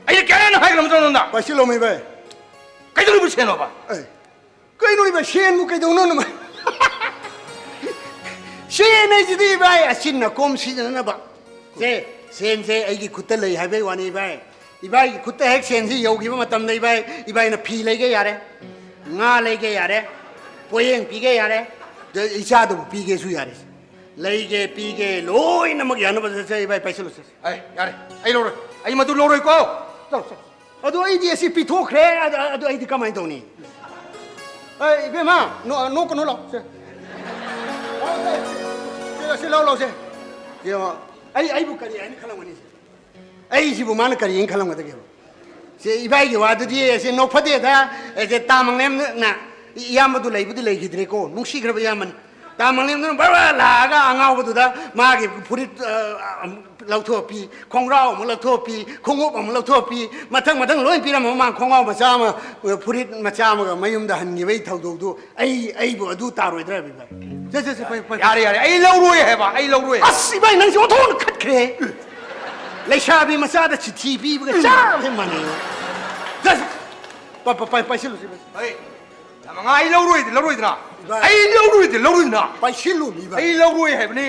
ꯑꯩꯅ ꯀꯌꯥ ꯍꯥꯏꯈ꯭ꯔꯕ ꯅꯉꯣꯟꯗ? ꯄꯥꯏꯁꯤꯜꯂꯣꯃꯤ, ꯏꯕꯥꯏ꯫ ꯀꯩꯗꯧꯔꯤꯕ ꯁꯦꯟꯅꯣꯕ? ꯑꯦ, ꯀꯩꯅꯣ, ꯏꯕꯥꯏ, ꯁꯦꯟꯕꯨ ꯀꯩꯗꯧꯅꯣ, ꯅꯃꯥꯏ? ꯁꯦꯟ ꯍꯥꯏꯁꯤꯗꯤ, ꯏꯕꯥꯏ, ꯑꯆꯤꯟ ꯑꯀꯣꯝ ꯁꯤꯖꯤꯟꯅꯅꯕ꯫ ꯁꯦ, ꯁꯦꯟꯁꯦ ꯑꯩꯒꯤ ꯈꯨꯠꯇ ꯂꯩ ꯍꯥꯏꯕꯩ ꯋꯥꯅꯤ, ꯏꯕꯥꯏ꯫ ꯏꯕꯥꯏꯒꯤ ꯈꯨꯠꯇ ꯍꯦꯛ ꯁꯦꯟꯁꯤ ꯌꯧꯈꯤꯕ ꯃꯇꯝꯗ, ꯏꯕꯥꯏ, ꯏꯕꯥꯏꯅ ꯐꯤ ꯂꯩꯒꯦ ꯌꯥꯔꯦ, ꯉꯥ ꯂꯩꯒꯦ ꯌꯥꯔꯦ, ꯄꯣꯌꯦꯡ ꯄꯤꯒꯦ ꯌꯥꯔꯦ, ꯏꯆꯥꯗꯨꯕꯨ ꯄꯤꯒꯦꯁꯨ ꯌꯥꯔꯦ꯫ ꯂꯩꯒꯦ ꯄꯤꯒꯦ ꯂꯣꯏꯅꯃꯛ ꯌꯥꯅꯕ ꯆꯠꯁꯦ, ꯏꯕꯥꯏ, ꯄꯥꯏꯁꯤꯜꯂꯨꯁꯦ꯫ ꯑꯩ, ꯌꯥꯔꯦ, ꯑꯩ ꯂꯧꯔꯣꯏ, ꯑꯩ ꯃꯗꯨ ꯂꯧꯔꯣꯏꯀꯣ꯫ ꯆꯠꯂꯣ, ꯆꯠꯂꯣ꯫ ꯑꯗꯨ ꯑꯩꯗꯤ ꯑꯁꯤ ꯄꯤꯊꯣꯛꯈ꯭ꯔꯦ, ꯑꯗꯨ, ꯑꯗꯨ ꯑꯩꯗꯤ ꯀꯃꯥꯏꯅ ꯇꯧꯅꯤ? ꯑꯩ, ꯏꯕꯦꯝꯃ, ꯅꯣ-, ꯅꯣꯛꯀꯅꯨ, ꯂꯥꯎ, ꯁꯦ꯫ ꯂꯥꯎ, ꯁꯦ꯫ ꯁꯦ, ꯁꯤ ꯂꯧ, ꯂꯧ, ꯁꯦ꯫ ꯌꯦꯡꯉꯣ, ꯑꯩ, ꯑꯩꯕꯨ ꯀꯔꯤ ꯍꯥꯏꯅ ꯈꯜꯂꯝꯒꯅꯤ, ꯁꯦ? ꯑꯩꯁꯤꯕꯨ ꯃꯥꯅ ꯀꯔꯤ ꯍꯥꯏꯅ ꯈꯜꯂꯝꯒꯗꯒꯦꯕ? ꯁꯦ, ꯏꯕꯥꯏꯒꯤ ꯋꯥꯗꯨꯗꯤ, ꯁꯦ, ꯅꯣꯛꯐꯗꯦꯗ, ꯑꯦ, ꯁꯦ, ꯇꯥ ꯃꯪꯂꯦꯝꯅ ꯏꯌꯥꯝꯕꯗꯨ ꯂꯩꯕꯨꯗꯤ ꯂꯩꯈꯤꯗ꯭ꯔꯦꯀꯣ, ꯅꯨꯡꯁꯤꯈ꯭ꯔꯕ ꯏꯌꯥꯝꯕꯅꯤ꯫ ꯇꯥ ꯃꯪꯂꯦꯝꯗꯨꯅ ꯕꯔ ꯕꯔ ꯂꯥꯛꯑꯒ ꯑꯉꯥꯎꯕꯗꯨꯗ ꯃꯥꯒꯤ ꯐꯨꯔꯤꯠ, ꯑ, ꯑꯃꯨꯛ ꯂꯧꯊꯣꯛꯄꯤ, ꯈꯣꯡꯒ꯭ꯔꯥꯎ ꯑꯃꯨꯛ ꯂꯧꯊꯣꯛꯄꯤ, ꯈꯣꯡꯎꯞ ꯑꯃꯨꯛ ꯂꯧꯊꯣꯛꯄꯤ, ꯃꯊꯪ ꯃꯊꯪ ꯂꯣꯏ ꯄꯤꯔꯝꯃꯒ ꯃꯥ ꯈꯣꯡꯒ꯭ꯔꯥꯎ ꯃꯆꯥ ꯑꯃ, ꯐꯨꯔꯤꯠ ꯃꯆꯥ ꯑꯃꯒ ꯃꯌꯨꯝꯗ ꯍꯟꯈꯤꯕꯒꯤ ꯊꯧꯗꯣꯛꯇꯨ ꯑꯩ, ꯑꯩꯕꯨ ꯑꯗꯨ ꯇꯥꯔꯣꯏꯗ꯭ꯔꯕ, ꯏꯕꯥꯏ? ꯁꯦ, ꯁꯦ, ꯁꯦ, ꯄꯥꯏ-, ꯄꯥꯏ-, ꯌꯥꯔꯦ, ꯌꯥꯔꯦ, ꯑꯩ ꯂꯧꯔꯣꯏ ꯍꯥꯏꯕ, ꯑꯩ ꯂꯧꯔꯣꯏ꯫ ꯑꯁ, ꯏꯕꯥꯏ, ꯅꯪꯁꯦ ꯑꯣꯟꯊꯣꯛꯅ ꯈꯠꯈ꯭ꯔꯦ꯫ ꯂꯩꯁꯥꯕꯤ ꯃꯆꯥꯗ ꯆꯤꯊꯤ ꯄꯤꯕꯒ ꯆꯞ ꯍꯦꯛ ꯃꯥꯟꯅꯩ꯫ ꯁꯦ, ꯁꯦ, ꯄꯥꯏ-, ꯄꯥꯏ-, ꯄꯥꯏ-, ꯄꯥꯏꯁꯤꯜꯂꯨꯁꯤ, ꯏꯕꯥꯏ꯫ ꯍꯩ, ꯌꯥꯝ ꯑꯉꯥꯡ, ꯑꯩ ꯂꯧꯔꯣꯏꯗꯤ ꯂꯧꯔꯣꯏꯗꯅ꯫ ꯏꯕꯥꯏ꯫ ꯑꯩ ꯂꯧꯔꯣꯏꯗꯤ ꯂꯧꯔꯣꯏꯗꯅ꯫ ꯄꯥꯏꯁꯤꯜꯂꯨ, ꯏꯕꯥꯏ꯫ ꯑꯩ ꯂꯧꯔꯣꯏ ꯍꯥꯏꯕꯅꯤ꯫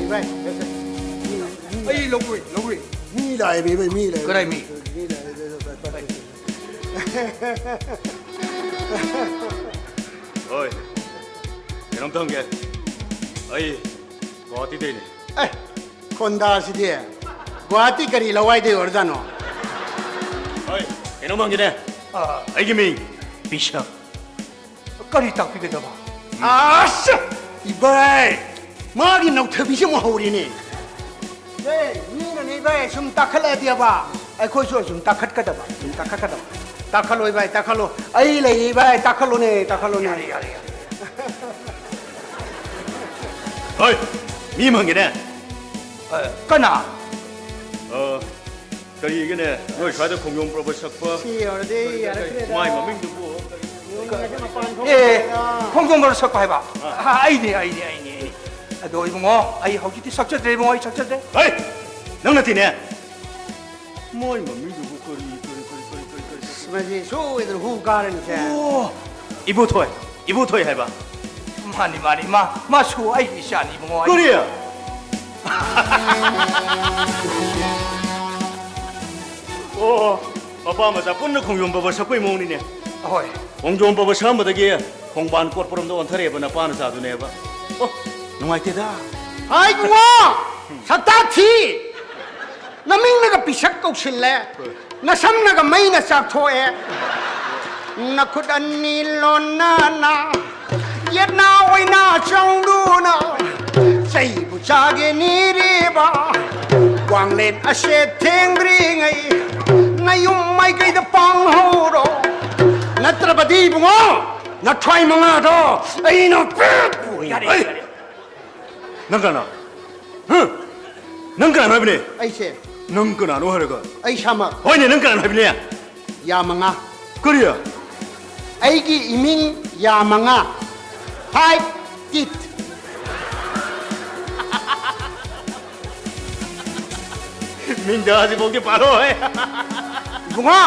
ꯏꯕꯥꯏ, ꯏꯕꯥꯏ, ꯏꯕꯥꯏ꯫ ꯑꯩ ꯂꯧꯔꯣꯏ, ꯂꯧꯔꯣꯏ꯫ ꯃꯤ ꯂꯥꯛꯑꯦ, ꯏꯕꯥꯏ, ꯃꯤ ꯂꯥꯛꯑꯦ꯫ ꯀꯗꯥꯏ ꯃꯤ? ꯃꯤ ꯂꯥꯛꯑꯦ, ꯏꯕꯥꯏ, ꯏꯕꯥꯏ, ꯏꯕꯥꯏ꯫ ꯍꯣꯏ, ꯀꯩꯅꯣꯝꯇ ꯍꯪꯒꯦ꯫ ꯑꯩ ꯒꯨꯋꯥꯍꯥꯇꯤꯗꯩꯅꯦ꯫ ꯑꯦ, ꯈꯣꯟꯗꯥꯁꯤꯗꯤ꯫ ꯒꯨꯋꯥꯍꯥꯇꯤ ꯀꯔꯤ ꯂꯋꯥꯏꯗꯩ ꯑꯣꯏꯔꯖꯥꯠꯅꯣ? ꯍꯣꯏ, ꯀꯩꯅꯣꯝ ꯍꯪꯒꯦꯅꯦ꯫ ꯑꯥ꯫ ꯑꯩꯒꯤ ꯃꯤꯡ ꯕꯤꯁꯞ꯫ ꯀꯔꯤ ꯇꯥꯛꯄꯤꯒꯗꯕ? ꯑꯁ! ꯏꯕꯥꯏ! ꯃꯥꯒꯤ ꯅꯧꯊꯕꯤꯁꯦ ꯑꯃꯨꯛ ꯍꯧꯔꯦꯅꯦ꯫ ꯑꯦ, ꯃꯤꯅꯅꯦ ꯏꯕꯥꯏ ꯁꯨꯝ ꯇꯥꯈꯠꯂꯛꯑꯗꯤꯕ, ꯑꯩꯈꯣꯏꯁꯨ ꯁꯨꯝ ꯇꯥꯈꯠꯀꯗꯕ, ꯁꯨꯝ ꯇꯥꯈꯠꯀꯗꯕ꯫ ꯇꯥꯈꯠꯂꯣ ꯏꯕꯥꯏ, ꯇꯥꯈꯠꯂꯣ꯫ ꯑꯩ ꯂꯩꯌꯦ ꯏꯕꯥꯏ, ꯇꯥꯈꯠꯂꯣꯅꯦ, ꯇꯥꯈꯠꯂꯣꯅꯦ꯫ ꯌꯥꯔꯦ, ꯌꯥꯔꯦ, ꯌꯥꯔꯦ꯫ ꯍꯣꯏ, ꯃꯤ ꯑꯃ ꯍꯪꯒꯦꯅꯦ꯫ ꯑ, ꯀꯅꯥ? ꯑ, ꯀꯔꯤꯒꯤꯅꯦ? ꯅꯣꯏ ꯁ꯭ꯋꯥꯏꯗ ꯈꯣꯡꯖꯣꯝ ꯄꯔꯕ ꯁꯛꯄ? ꯁꯤ ꯌꯧꯔꯗꯤ ꯌꯥꯔꯛꯇ꯭ꯔꯦꯗ꯫ ꯃꯥꯏ ꯃꯃꯤꯡꯗꯨꯕꯨ? ꯌꯨꯝꯒꯁꯦ ꯃꯄꯥꯟ ꯑꯦ, ꯊꯣꯛꯇ꯭ꯔꯦꯗ꯫ ꯈꯣꯡꯖꯣꯝ ꯄꯔꯕ ꯁꯛꯄ ꯍꯥꯏꯕ? ꯑꯥ꯫ ꯑꯥ, ꯑꯩꯅꯦ, ꯑꯩꯅꯦ, ꯑꯩꯅꯦ, ꯑꯩꯅꯦ꯫ ꯑꯗꯣ ꯏꯕꯨꯡꯉꯣ, ꯑꯩ ꯍꯧꯖꯤꯛꯇꯤ ꯁꯛꯆꯗ꯭ꯔꯦ ꯏꯕꯨꯡꯉꯣ, ꯑꯩ ꯁꯛꯆꯗ꯭ꯔꯦ꯫ ꯍꯩ! ꯅꯪ ꯅꯠꯇꯦꯅꯦ? ꯃꯣꯏ ꯃꯃꯤꯡꯗꯨꯕꯨ ꯀꯔꯤ, ꯀꯔꯤ, ꯀꯔꯤ, ꯀꯔꯤ, ꯀꯔꯤ, ꯀꯔꯤ, ꯀꯔꯤ? ꯑꯁ, ꯃꯁꯤ ꯁꯣꯏꯗꯅ ꯍꯨ ꯀꯥꯔꯅꯤꯁꯦ꯫ ꯑꯣ, ꯏꯕꯨꯊꯣꯏ, ꯏꯕꯨꯊꯣꯏ ꯍꯥꯏꯕ꯫ ꯃꯥꯅꯤ, ꯃꯥꯅꯤ, ꯃꯥ, ꯃꯥꯁꯨ ꯑꯩꯒꯤ ꯏꯆꯥꯅꯤ, ꯏꯕꯨꯡꯉꯣ꯫ ꯀꯔꯤ? ꯑꯣ, ꯃꯄꯥ ꯃꯆꯥ ꯄꯨꯟꯅ ꯈꯣꯡꯖꯣꯝ ꯄꯔꯕ ꯁꯛꯄꯩ ꯃꯑꯣꯡꯅꯤꯅꯦ꯫ ꯑꯍꯣꯏ꯫ ꯈꯣꯡꯖꯣꯝ ꯄꯔꯕ ꯁꯛꯑꯝꯕꯗꯒꯤ ꯈꯣꯡꯕꯥꯟ ꯀꯣꯠꯄꯔꯣꯝꯗ ꯑꯣꯟꯊꯔꯛꯑꯦꯕ ꯅꯄꯥ ꯅꯆꯥꯗꯨꯅꯦꯕ꯫ ꯑꯣ, ꯅꯨꯡꯉꯥꯏꯇꯦꯗ꯫ ꯍꯥꯏ ꯏꯕꯨꯡꯉꯣ, ꯁꯛꯇꯥꯛ ꯊꯤ꯫ ꯅꯃꯤꯡꯅꯒ ꯄꯤꯁꯛ ꯀꯧꯁꯤꯜꯂꯦ, ꯅꯁꯝꯅꯒ ꯃꯩꯅ ꯆꯥꯛꯊꯣꯛꯑꯦ꯫ ꯅꯈꯨꯠ ꯑꯅꯤ ꯂꯣꯟꯅꯅ ꯌꯦꯠꯅ ꯑꯣꯏꯅ ꯆꯪꯗꯨꯅ ꯆꯩꯕꯨ ꯆꯥꯒꯦ ꯅꯤꯔꯤꯕ ꯋꯥꯡꯂꯦꯟ ꯑꯁꯦ ꯊꯦꯡꯗ꯭ꯔꯤꯉꯩ ꯅꯌꯨꯝ ꯃꯥꯏꯀꯩꯗ ꯄꯥꯡꯍꯧꯔꯣ꯫ ꯅꯠꯇ꯭ꯔꯕꯗꯤ ꯏꯕꯨꯡꯉꯣ, ꯅꯊ꯭ꯋꯥꯏ ꯃꯉꯥꯗꯣ ꯑꯩꯅ ꯄꯦꯛ ꯌꯥꯔꯦ, ꯑꯩ ꯌꯥꯔꯦ꯫ ꯅꯪ ꯀꯅꯥ? ꯍꯥ? ꯅꯪ ꯀꯅꯥꯅꯣ ꯍꯥꯏꯕꯅꯦ? ꯑꯩꯁꯦ꯫ ꯅꯪ ꯀꯅꯥꯅꯣ ꯍꯥꯏꯔꯒ? ꯑꯩ ꯏꯁꯥꯃꯛ꯫ ꯍꯣꯏꯅꯦ, ꯅꯪ ꯀꯅꯥꯅꯣ ꯍꯥꯏꯕꯅꯦ? ꯌꯥ ꯃꯉꯥ꯫ ꯀꯔꯤ? ꯑꯩꯒꯤ ꯏꯃꯤꯡ ꯌꯥ ꯃꯉꯥ꯫ Five teeth꯫ ꯃꯤꯡꯗ ꯍꯧꯖꯤꯛꯐꯥꯎꯗꯤ ꯄꯥꯜꯂꯣꯏ꯫ ꯏꯕꯨꯡꯉꯣ,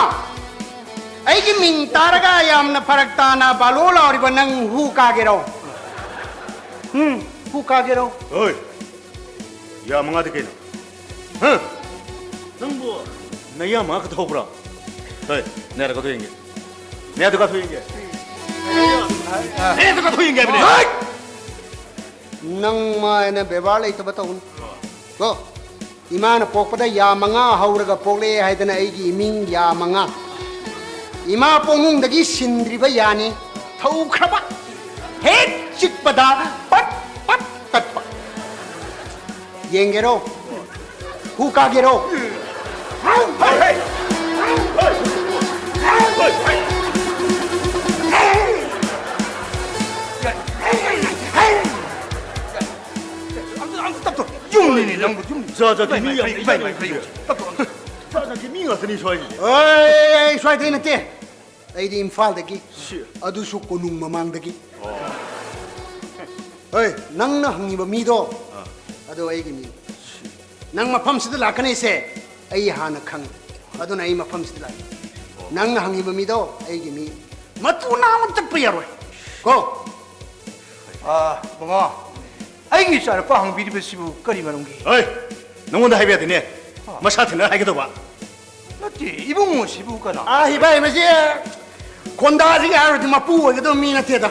ꯑꯩꯒꯤ ꯃꯤꯡ ꯇꯥꯔꯒ ꯌꯥꯝꯅ ꯐꯔꯛ ꯇꯥꯅ ꯕꯥꯂꯣ ꯂꯥꯎꯔꯤꯕ ꯅꯪ ꯍꯨ ꯀꯥꯒꯦꯔꯣ? ꯎꯝ, ꯍꯨ ꯀꯥꯒꯦꯔꯣ? ꯍꯣꯏ, ꯌꯥ ꯃꯉꯥꯗꯤ ꯀꯩꯅꯣ? ꯍꯥ? ꯅꯪꯕꯨ ꯅꯌꯥ ꯃꯉꯥ ꯈꯛꯇ ꯍꯧꯕ꯭ꯔꯣ? ꯍꯣꯏ, ꯅꯌꯥꯗ ꯀꯥꯊꯣꯛ ꯌꯦꯡꯒꯦ꯫ ꯅꯌꯥꯗ ꯀꯥꯊꯣꯛ ꯌꯦꯡꯒꯦ꯫ ꯅꯌꯥꯗ ꯀꯥꯊꯣꯛ ꯌꯦꯡꯒꯦ ꯍꯥꯏꯕꯅꯦ꯫ ꯍꯣꯏ! ꯅꯪ ꯃꯥꯏꯅ ꯕꯦꯕꯥꯔ ꯂꯩꯇꯕ ꯇꯧꯅꯨ꯫ ꯀꯣ? ꯏꯃꯥꯅ ꯄꯣꯛꯄꯗ ꯌꯥ ꯃꯉꯥ ꯍꯧꯔꯒ ꯄꯣꯛꯂꯛꯑꯦ ꯍꯥꯏꯗꯅ ꯑꯩꯒꯤ ꯏꯃꯤꯡ ꯌꯥ ꯃꯉꯥ꯫ ꯏꯃꯥ ꯄꯣꯛꯅꯨꯡꯗꯒꯤ ꯁꯤꯟꯗ꯭ꯔꯤꯕ ꯌꯥꯅꯤ꯫ ꯊꯧꯈ꯭ꯔꯕ꯫ ꯍꯦꯛ ꯆꯤꯛꯄꯗ ꯄꯠ ꯄꯠ ꯇꯠꯄ꯫ ꯌꯦꯡꯒꯦꯔꯣ? ꯍꯨ ꯀꯥꯒꯦꯔꯣ? ꯑꯝꯇ, ꯑꯝꯇ ꯇꯞꯇꯣ꯫ ꯌꯨꯝꯅꯤꯅꯦ ꯅꯪꯕꯨ, ꯌꯨꯝ꯫ ꯖꯥ ꯖꯥ ꯃꯤ ꯌꯥꯝ ꯏꯃꯥꯏ, ꯏꯃꯥꯏ, ꯏꯃꯥꯏ, ꯏꯃꯥꯏ, ꯇꯞꯇꯣ, ꯑꯝꯇ꯫ ꯖꯥ ꯖꯥ ꯉꯥꯛꯇꯅꯤ ꯁ꯭ꯋꯥꯏꯁꯤꯗꯤ꯫ ꯑꯩ, ꯑꯩ ꯁ꯭ꯋꯥꯏꯗꯩ ꯅꯠꯇꯦ꯫ ꯑꯩꯗꯤ ꯏꯝꯐꯥꯜꯗꯒꯤ꯫ ꯁꯤ꯫ ꯑꯗꯨꯁꯨ ꯀꯣꯅꯨꯡ ꯃꯃꯥꯡꯗꯒꯤ꯫ ꯑꯣ꯫ ꯍꯣꯏ, ꯅꯪꯅ ꯍꯪꯉꯤꯕ ꯃꯤꯗꯣ, ꯑꯥ꯫ ꯑꯗꯣ ꯑꯩꯒꯤ ꯃꯤ꯫ ꯁꯤ꯫ ꯅꯪ ꯃꯐꯝꯁꯤꯗ ꯂꯥꯛꯀꯅꯤꯁꯦ ꯑꯩ ꯍꯥꯟꯅ ꯈꯪꯉꯤ꯫ ꯑꯗꯨꯅ ꯑꯩ ꯃꯐꯝꯁꯤꯗ ꯂꯥꯛꯏ꯫ ꯑꯣ꯫ ꯅꯪꯅ ꯍꯪꯉꯤꯕ ꯃꯤꯗꯣ ꯑꯩꯒꯤ ꯃꯤ꯫ ꯃꯇꯨ ꯅꯥꯝꯃ ꯆꯠꯄ ꯌꯥꯔꯣꯏ꯫ ꯀꯣ꯫ ꯑꯥ, ꯃꯉꯥ꯫ ꯑꯩꯒꯤ ꯏꯆꯥꯅꯨꯄꯥ ꯍꯪꯕꯤꯔꯤꯕꯁꯤꯕꯨ ꯀꯔꯤ ꯃꯔꯝꯒꯤ? ꯍꯣꯏ, ꯅꯉꯣꯟꯗ ꯍꯥꯏꯕ ꯌꯥꯗꯦꯅꯦ꯫ ꯑꯥ꯫ ꯃꯁꯥ ꯊꯦꯡꯅ ꯍꯥꯏꯒꯗꯧꯕ꯫ ꯅꯠꯇꯦ, ꯏꯕꯨꯡꯉꯣꯁꯤꯕꯨ ꯀꯅꯥ? ꯑꯥ, ꯏꯕꯥꯏ, ꯃꯁꯤ ꯈꯣꯟꯗꯥꯁꯤꯒꯤ ꯍꯥꯏꯔꯨꯔꯗꯤ ꯃꯄꯨ ꯑꯣꯏꯒꯗꯕ ꯃꯤ ꯅꯠꯇꯦꯗ꯫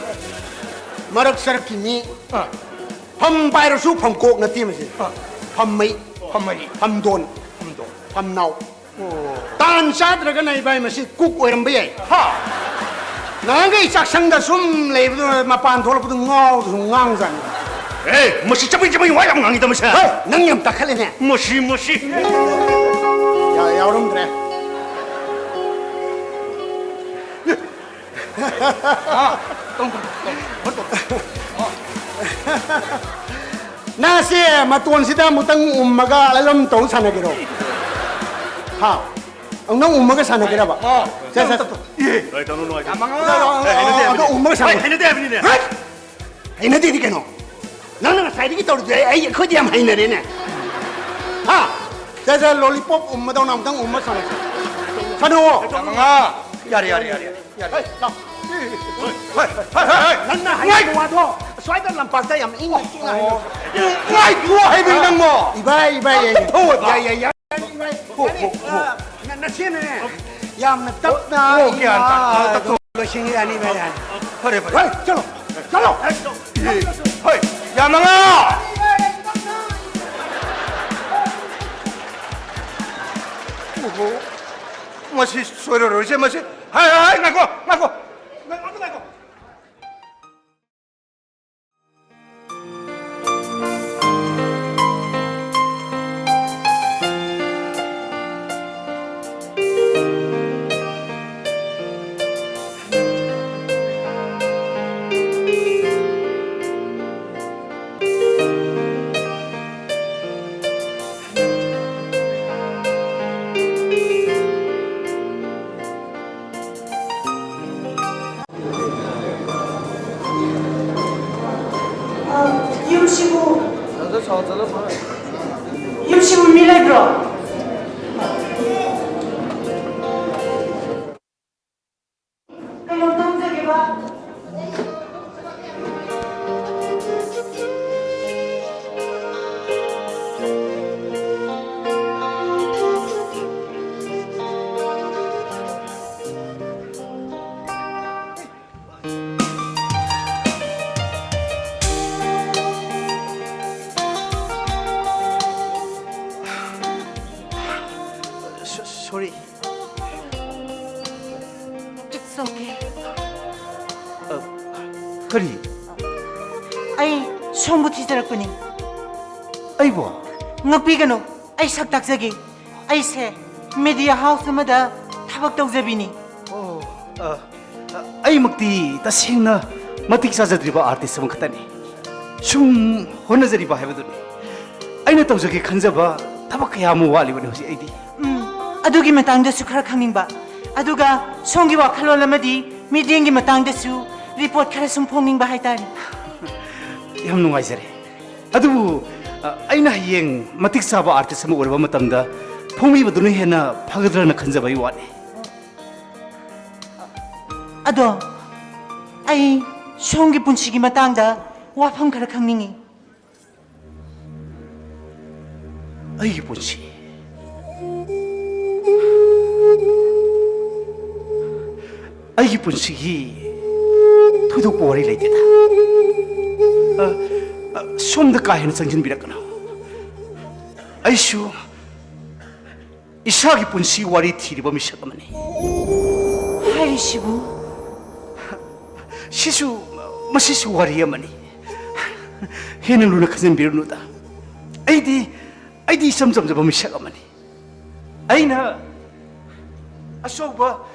ꯃꯔꯛ ꯁꯔꯛꯀꯤ ꯃꯤ꯫ ꯑꯥ꯫ ꯐꯝ ꯄꯥꯏꯔꯁꯨ ꯐꯝꯀꯣꯛ ꯅꯠꯇꯦ ꯃꯁꯤ꯫ ꯑꯥ꯫ ꯐꯝꯃꯩ꯫ ꯐꯝꯃꯩ꯫ ꯐꯝꯗꯣꯟ꯫ ꯐꯝꯗꯣꯟ꯫ ꯐꯝꯅꯥꯎ꯫ ꯑꯣ꯫ ꯇꯥꯟ ꯆꯥꯗ꯭ꯔꯒꯅ ꯏꯕꯥꯏ ꯃꯁꯤ ꯀꯨꯛ ꯑꯣꯏꯔꯝꯕ ꯌꯥꯏ꯫ ꯍꯥ꯫ ꯅꯍꯥꯟꯈꯩ ꯆꯥꯛꯁꯪꯗ ꯁꯨꯝ ꯂꯩꯕꯗꯨ ꯃꯄꯥꯟ ꯊꯣꯛꯂꯛꯄꯗꯨ ꯉꯥꯎꯗ ꯁꯨꯝ ꯉꯥꯡꯖꯥꯠꯅꯤ꯫ ꯑꯦ, ꯃꯁꯤ ꯆꯕꯩ ꯆꯕꯩ ꯋꯥ ꯌꯥꯝ ꯉꯥꯡꯉꯤꯗ ꯃꯁꯤ꯫ ꯍꯣꯏ, ꯅꯪ ꯌꯥꯝ ꯇꯥꯈꯠꯂꯦꯅꯦ꯫ ꯃꯁꯤ, ꯃꯁꯤ꯫ ꯌꯥ-, ꯌꯥꯎꯔꯝꯗ꯭ꯔꯦ꯫ ꯑꯥ, ꯇꯣꯡ, ꯇꯣꯡ, ꯇꯣꯡ, ꯇꯣꯡ꯫ ꯅꯪꯁꯦ ꯃꯇꯣꯟꯁꯤꯗ ꯑꯃꯨꯛꯇꯪ ꯎꯝꯃꯒ ꯑꯂꯝ ꯇꯧ ꯁꯥꯟꯅꯒꯦꯔꯣ? ꯍꯥ? ꯅꯪ ꯎꯝꯃꯒ ꯁꯥꯟꯅꯒꯦꯔꯕ? ꯑꯣ, ꯁꯦ, ꯁꯦ, ꯇꯣꯡ, ꯁꯦ꯫ ꯇꯣꯡ, ꯇꯣꯡ꯫ ꯏꯍꯦ꯫ ꯍꯣꯏ, ꯇꯧꯅꯨ, ꯅꯨꯡꯉꯥꯏꯇꯦ꯫ ꯌꯥꯝ ꯃꯉꯥ꯫ ꯑꯦ, ꯍꯩꯅꯗꯦ ꯑꯗꯣ ꯍꯥꯏꯕꯅꯤꯅꯦ꯫ ꯎꯝꯃꯒ ꯁꯥꯟꯅ-, ꯍꯣꯏ, ꯍꯩꯅꯗꯦ ꯍꯥꯏꯕꯅꯤꯅꯦ꯫ ꯍꯩꯠ! ꯍꯩꯅꯗꯦꯗꯤ ꯀꯩꯅꯣ? ꯅꯪꯅ ꯉꯁꯥꯏꯗꯒꯤ ꯇꯧꯔꯤꯗꯨꯗꯤ ꯑꯩ, ꯑꯩ, ꯑꯩꯈꯣꯏꯗꯤ ꯌꯥꯝ ꯍꯩꯅꯔꯦꯅꯦ꯫ ꯍꯥ? ꯁꯦ, ꯁꯦ, ꯂꯣꯂꯤꯄꯣꯞ ꯎꯝꯕꯗꯧꯅ ꯑꯃꯨꯛꯇꯪ ꯎꯝꯃ ꯁꯥꯟꯅꯁꯤ꯫ ꯁꯥꯟꯅꯧꯋꯣ꯫ ꯌꯥꯝ ꯃꯉꯥ꯫ ꯌꯥꯔꯦ, ꯌꯥꯔꯦ, ꯌꯥꯔꯦ, ꯌꯥꯔꯦ꯫ ꯍꯩ, ꯂꯥꯎ꯫ ꯍꯩ, ꯍꯩ, ꯍꯩ, ꯍꯩ꯫ ꯅꯪꯅ ꯍꯥꯏꯔꯤꯕ ꯋꯥꯗꯣ ꯑꯁ꯭ꯋꯥꯏꯗ ꯂꯝꯄꯥꯛꯇ ꯌꯥꯝ ꯏꯪꯅ ꯆꯤꯛꯅ ꯍꯥꯏꯅꯧ꯫ ꯉꯥꯏꯈꯣ ꯍꯥꯏꯕꯅꯤ ꯅꯪꯕꯣ꯫ ꯏꯕꯥꯏ, ꯏꯕꯥꯏ, ꯌꯥꯏ, ꯌꯥꯏ꯫ ꯇꯞꯊꯧ ꯍꯥꯏꯕ꯫ ꯌꯥꯏ, ꯌꯥꯏ, ꯌꯥꯏ꯫ ꯍꯣ, ꯍꯣ, ꯍꯣ꯫ ꯅ-, ꯅꯆꯦꯅꯅꯦ, ꯌꯥꯝꯅ ꯇꯞꯅ ꯑꯣ, ꯒ꯭ꯌꯥꯟ ꯇꯥꯏ꯫ ꯏꯃꯥ ꯑꯣ, ꯇꯞꯊꯧ꯫ ꯂꯣꯏꯁꯤꯟꯒꯦ ꯌꯥꯅꯤ, ꯏꯕꯥꯏ, ꯌꯥꯅꯤ꯫ ꯐꯔꯦ, ꯐꯔꯦ꯫ ꯍꯣꯏ, ꯆꯠꯂꯣ, ꯆꯠꯂꯣ꯫ ꯍꯣꯏ, ꯌꯥꯝ ꯃꯉꯥ꯫ ꯑꯣꯍꯣ, ꯃꯁꯤ ꯁꯣꯏꯔꯔꯣꯏꯁꯦ, ꯃꯁꯤ꯫ ꯍꯥꯏ, ꯍꯥꯏ, ꯍꯥꯏ, ꯉꯥꯏꯈꯣ, ꯉꯥꯏꯈꯣ꯫ ꯉꯥꯏꯈꯣ, ꯉꯥꯏꯈꯣ꯫ ꯁꯤꯕꯨ, ꯌꯨꯝꯁꯤꯕꯨ ꯃꯤ ꯂꯩꯕ꯭ꯔꯣ? ꯀꯩꯅꯣꯝꯇ ꯍꯪꯖꯒꯦꯕ꯫ ꯁꯣꯔꯤ꯫ It's okay. ꯀꯔꯤ? ꯑꯩ ꯁꯣꯝꯕꯨ ꯊꯤꯖꯔꯛꯄꯅꯤ꯫ ꯑꯩꯕꯨ? ꯉꯛꯄꯤꯒꯅꯨ, ꯑꯩ ꯁꯛ ꯇꯥꯛꯆꯒꯦ꯫ ꯑꯩꯁꯦ media house ꯑꯃꯗ ꯊꯕꯛ ꯇꯧꯖꯕꯤꯅꯤ꯫ ꯑꯣ, ꯑ, ꯑꯩꯃꯛꯇꯤ ꯇꯁꯦꯡꯅ ꯃꯇꯤꯛ ꯆꯥꯖꯗ꯭ꯔꯤꯕ artist ꯑꯃꯈꯛꯇꯅꯤ꯫ ꯁꯨꯝ ꯍꯣꯠꯅꯖꯔꯤꯕ ꯍꯥꯏꯕꯗꯨꯅꯤ꯫ ꯑꯩꯅ ꯇꯧꯖꯒꯦ ꯈꯟꯖꯕ ꯊꯕꯛ ꯀꯌꯥ ꯑꯃ ꯋꯥꯠꯂꯤꯕꯅꯤ ꯍꯧꯖꯤꯛ ꯑꯩꯗꯤ꯫ ꯎꯝ, ꯑꯗꯨꯒꯤ ꯃꯇꯥꯡꯗꯁꯨ ꯈꯔ ꯈꯪꯅꯤꯡꯕ꯫ ꯑꯗꯨꯒ ꯁꯣꯝꯒꯤ ꯋꯥꯈꯜꯂꯣꯟ ꯑꯃꯗꯤ mediaꯒꯤ ꯃꯇꯥꯡꯗꯁꯨ report ꯈꯔ ꯁꯨꯝ ꯐꯣꯡꯅꯤꯡꯕ ꯍꯥꯏꯇꯥꯔꯦ꯫ ꯌꯥꯝ ꯅꯨꯡꯉꯥꯏꯖꯔꯦ꯫ ꯑꯗꯨꯕꯨ, ꯑ, ꯑꯩꯅ ꯍꯌꯦꯡ ꯃꯇꯤꯛ ꯆꯥꯕ artist ꯑꯃ ꯑꯣꯏꯔꯕ ꯃꯇꯝꯗ ꯐꯣꯡꯕꯤꯕꯗꯨꯅ ꯍꯦꯟꯅ ꯐꯒꯗ꯭ꯔꯅ ꯈꯟꯖꯕꯒꯤ ꯋꯥꯅꯤ꯫ ꯑꯗꯣ, ꯑꯩ ꯁꯣꯝꯒꯤ ꯄꯨꯟꯁꯤꯒꯤ ꯃꯇꯥꯡꯗ ꯋꯥꯐꯝ ꯈꯔ ꯈꯪꯅꯤꯡꯉꯤ꯫ ꯑꯩꯒꯤ ꯄꯨꯟꯁꯤ, ꯑꯩꯒꯤ ꯄꯨꯟꯁꯤꯒꯤ ꯊꯣꯏꯗꯣꯛꯄ ꯋꯥꯔꯤ ꯂꯩꯇꯦꯗ꯫ ꯑ, ꯑ, ꯁꯣꯝꯗ ꯀꯥ ꯍꯦꯟꯅ ꯆꯪꯁꯤꯟꯕꯤꯔꯛꯀꯅꯨ꯫ ꯑꯩꯁꯨ ꯏꯁꯥꯒꯤ ꯄꯨꯟꯁꯤ ꯋꯥꯔꯤ ꯊꯤꯔꯤꯕ ꯃꯤꯁꯛ ꯑꯃꯅꯤ꯫ ꯍꯥꯏꯔꯤꯁꯤꯕꯨ? ꯁꯤꯁꯨ, ꯃꯁꯤꯁꯨ ꯋꯥꯔꯤ ꯑꯃꯅꯤ꯫ ꯍꯦꯟꯅ ꯂꯨꯅ ꯈꯟꯖꯤꯟꯕꯤꯔꯨꯅꯨꯗ꯫ ꯑꯩꯗꯤ, ꯑꯩꯗꯤ ꯏꯆꯝ ꯆꯝꯖꯕ ꯃꯤꯁꯛ ꯑꯃꯅꯤ꯫ ꯑꯩꯅ ꯑꯆꯧꯕ,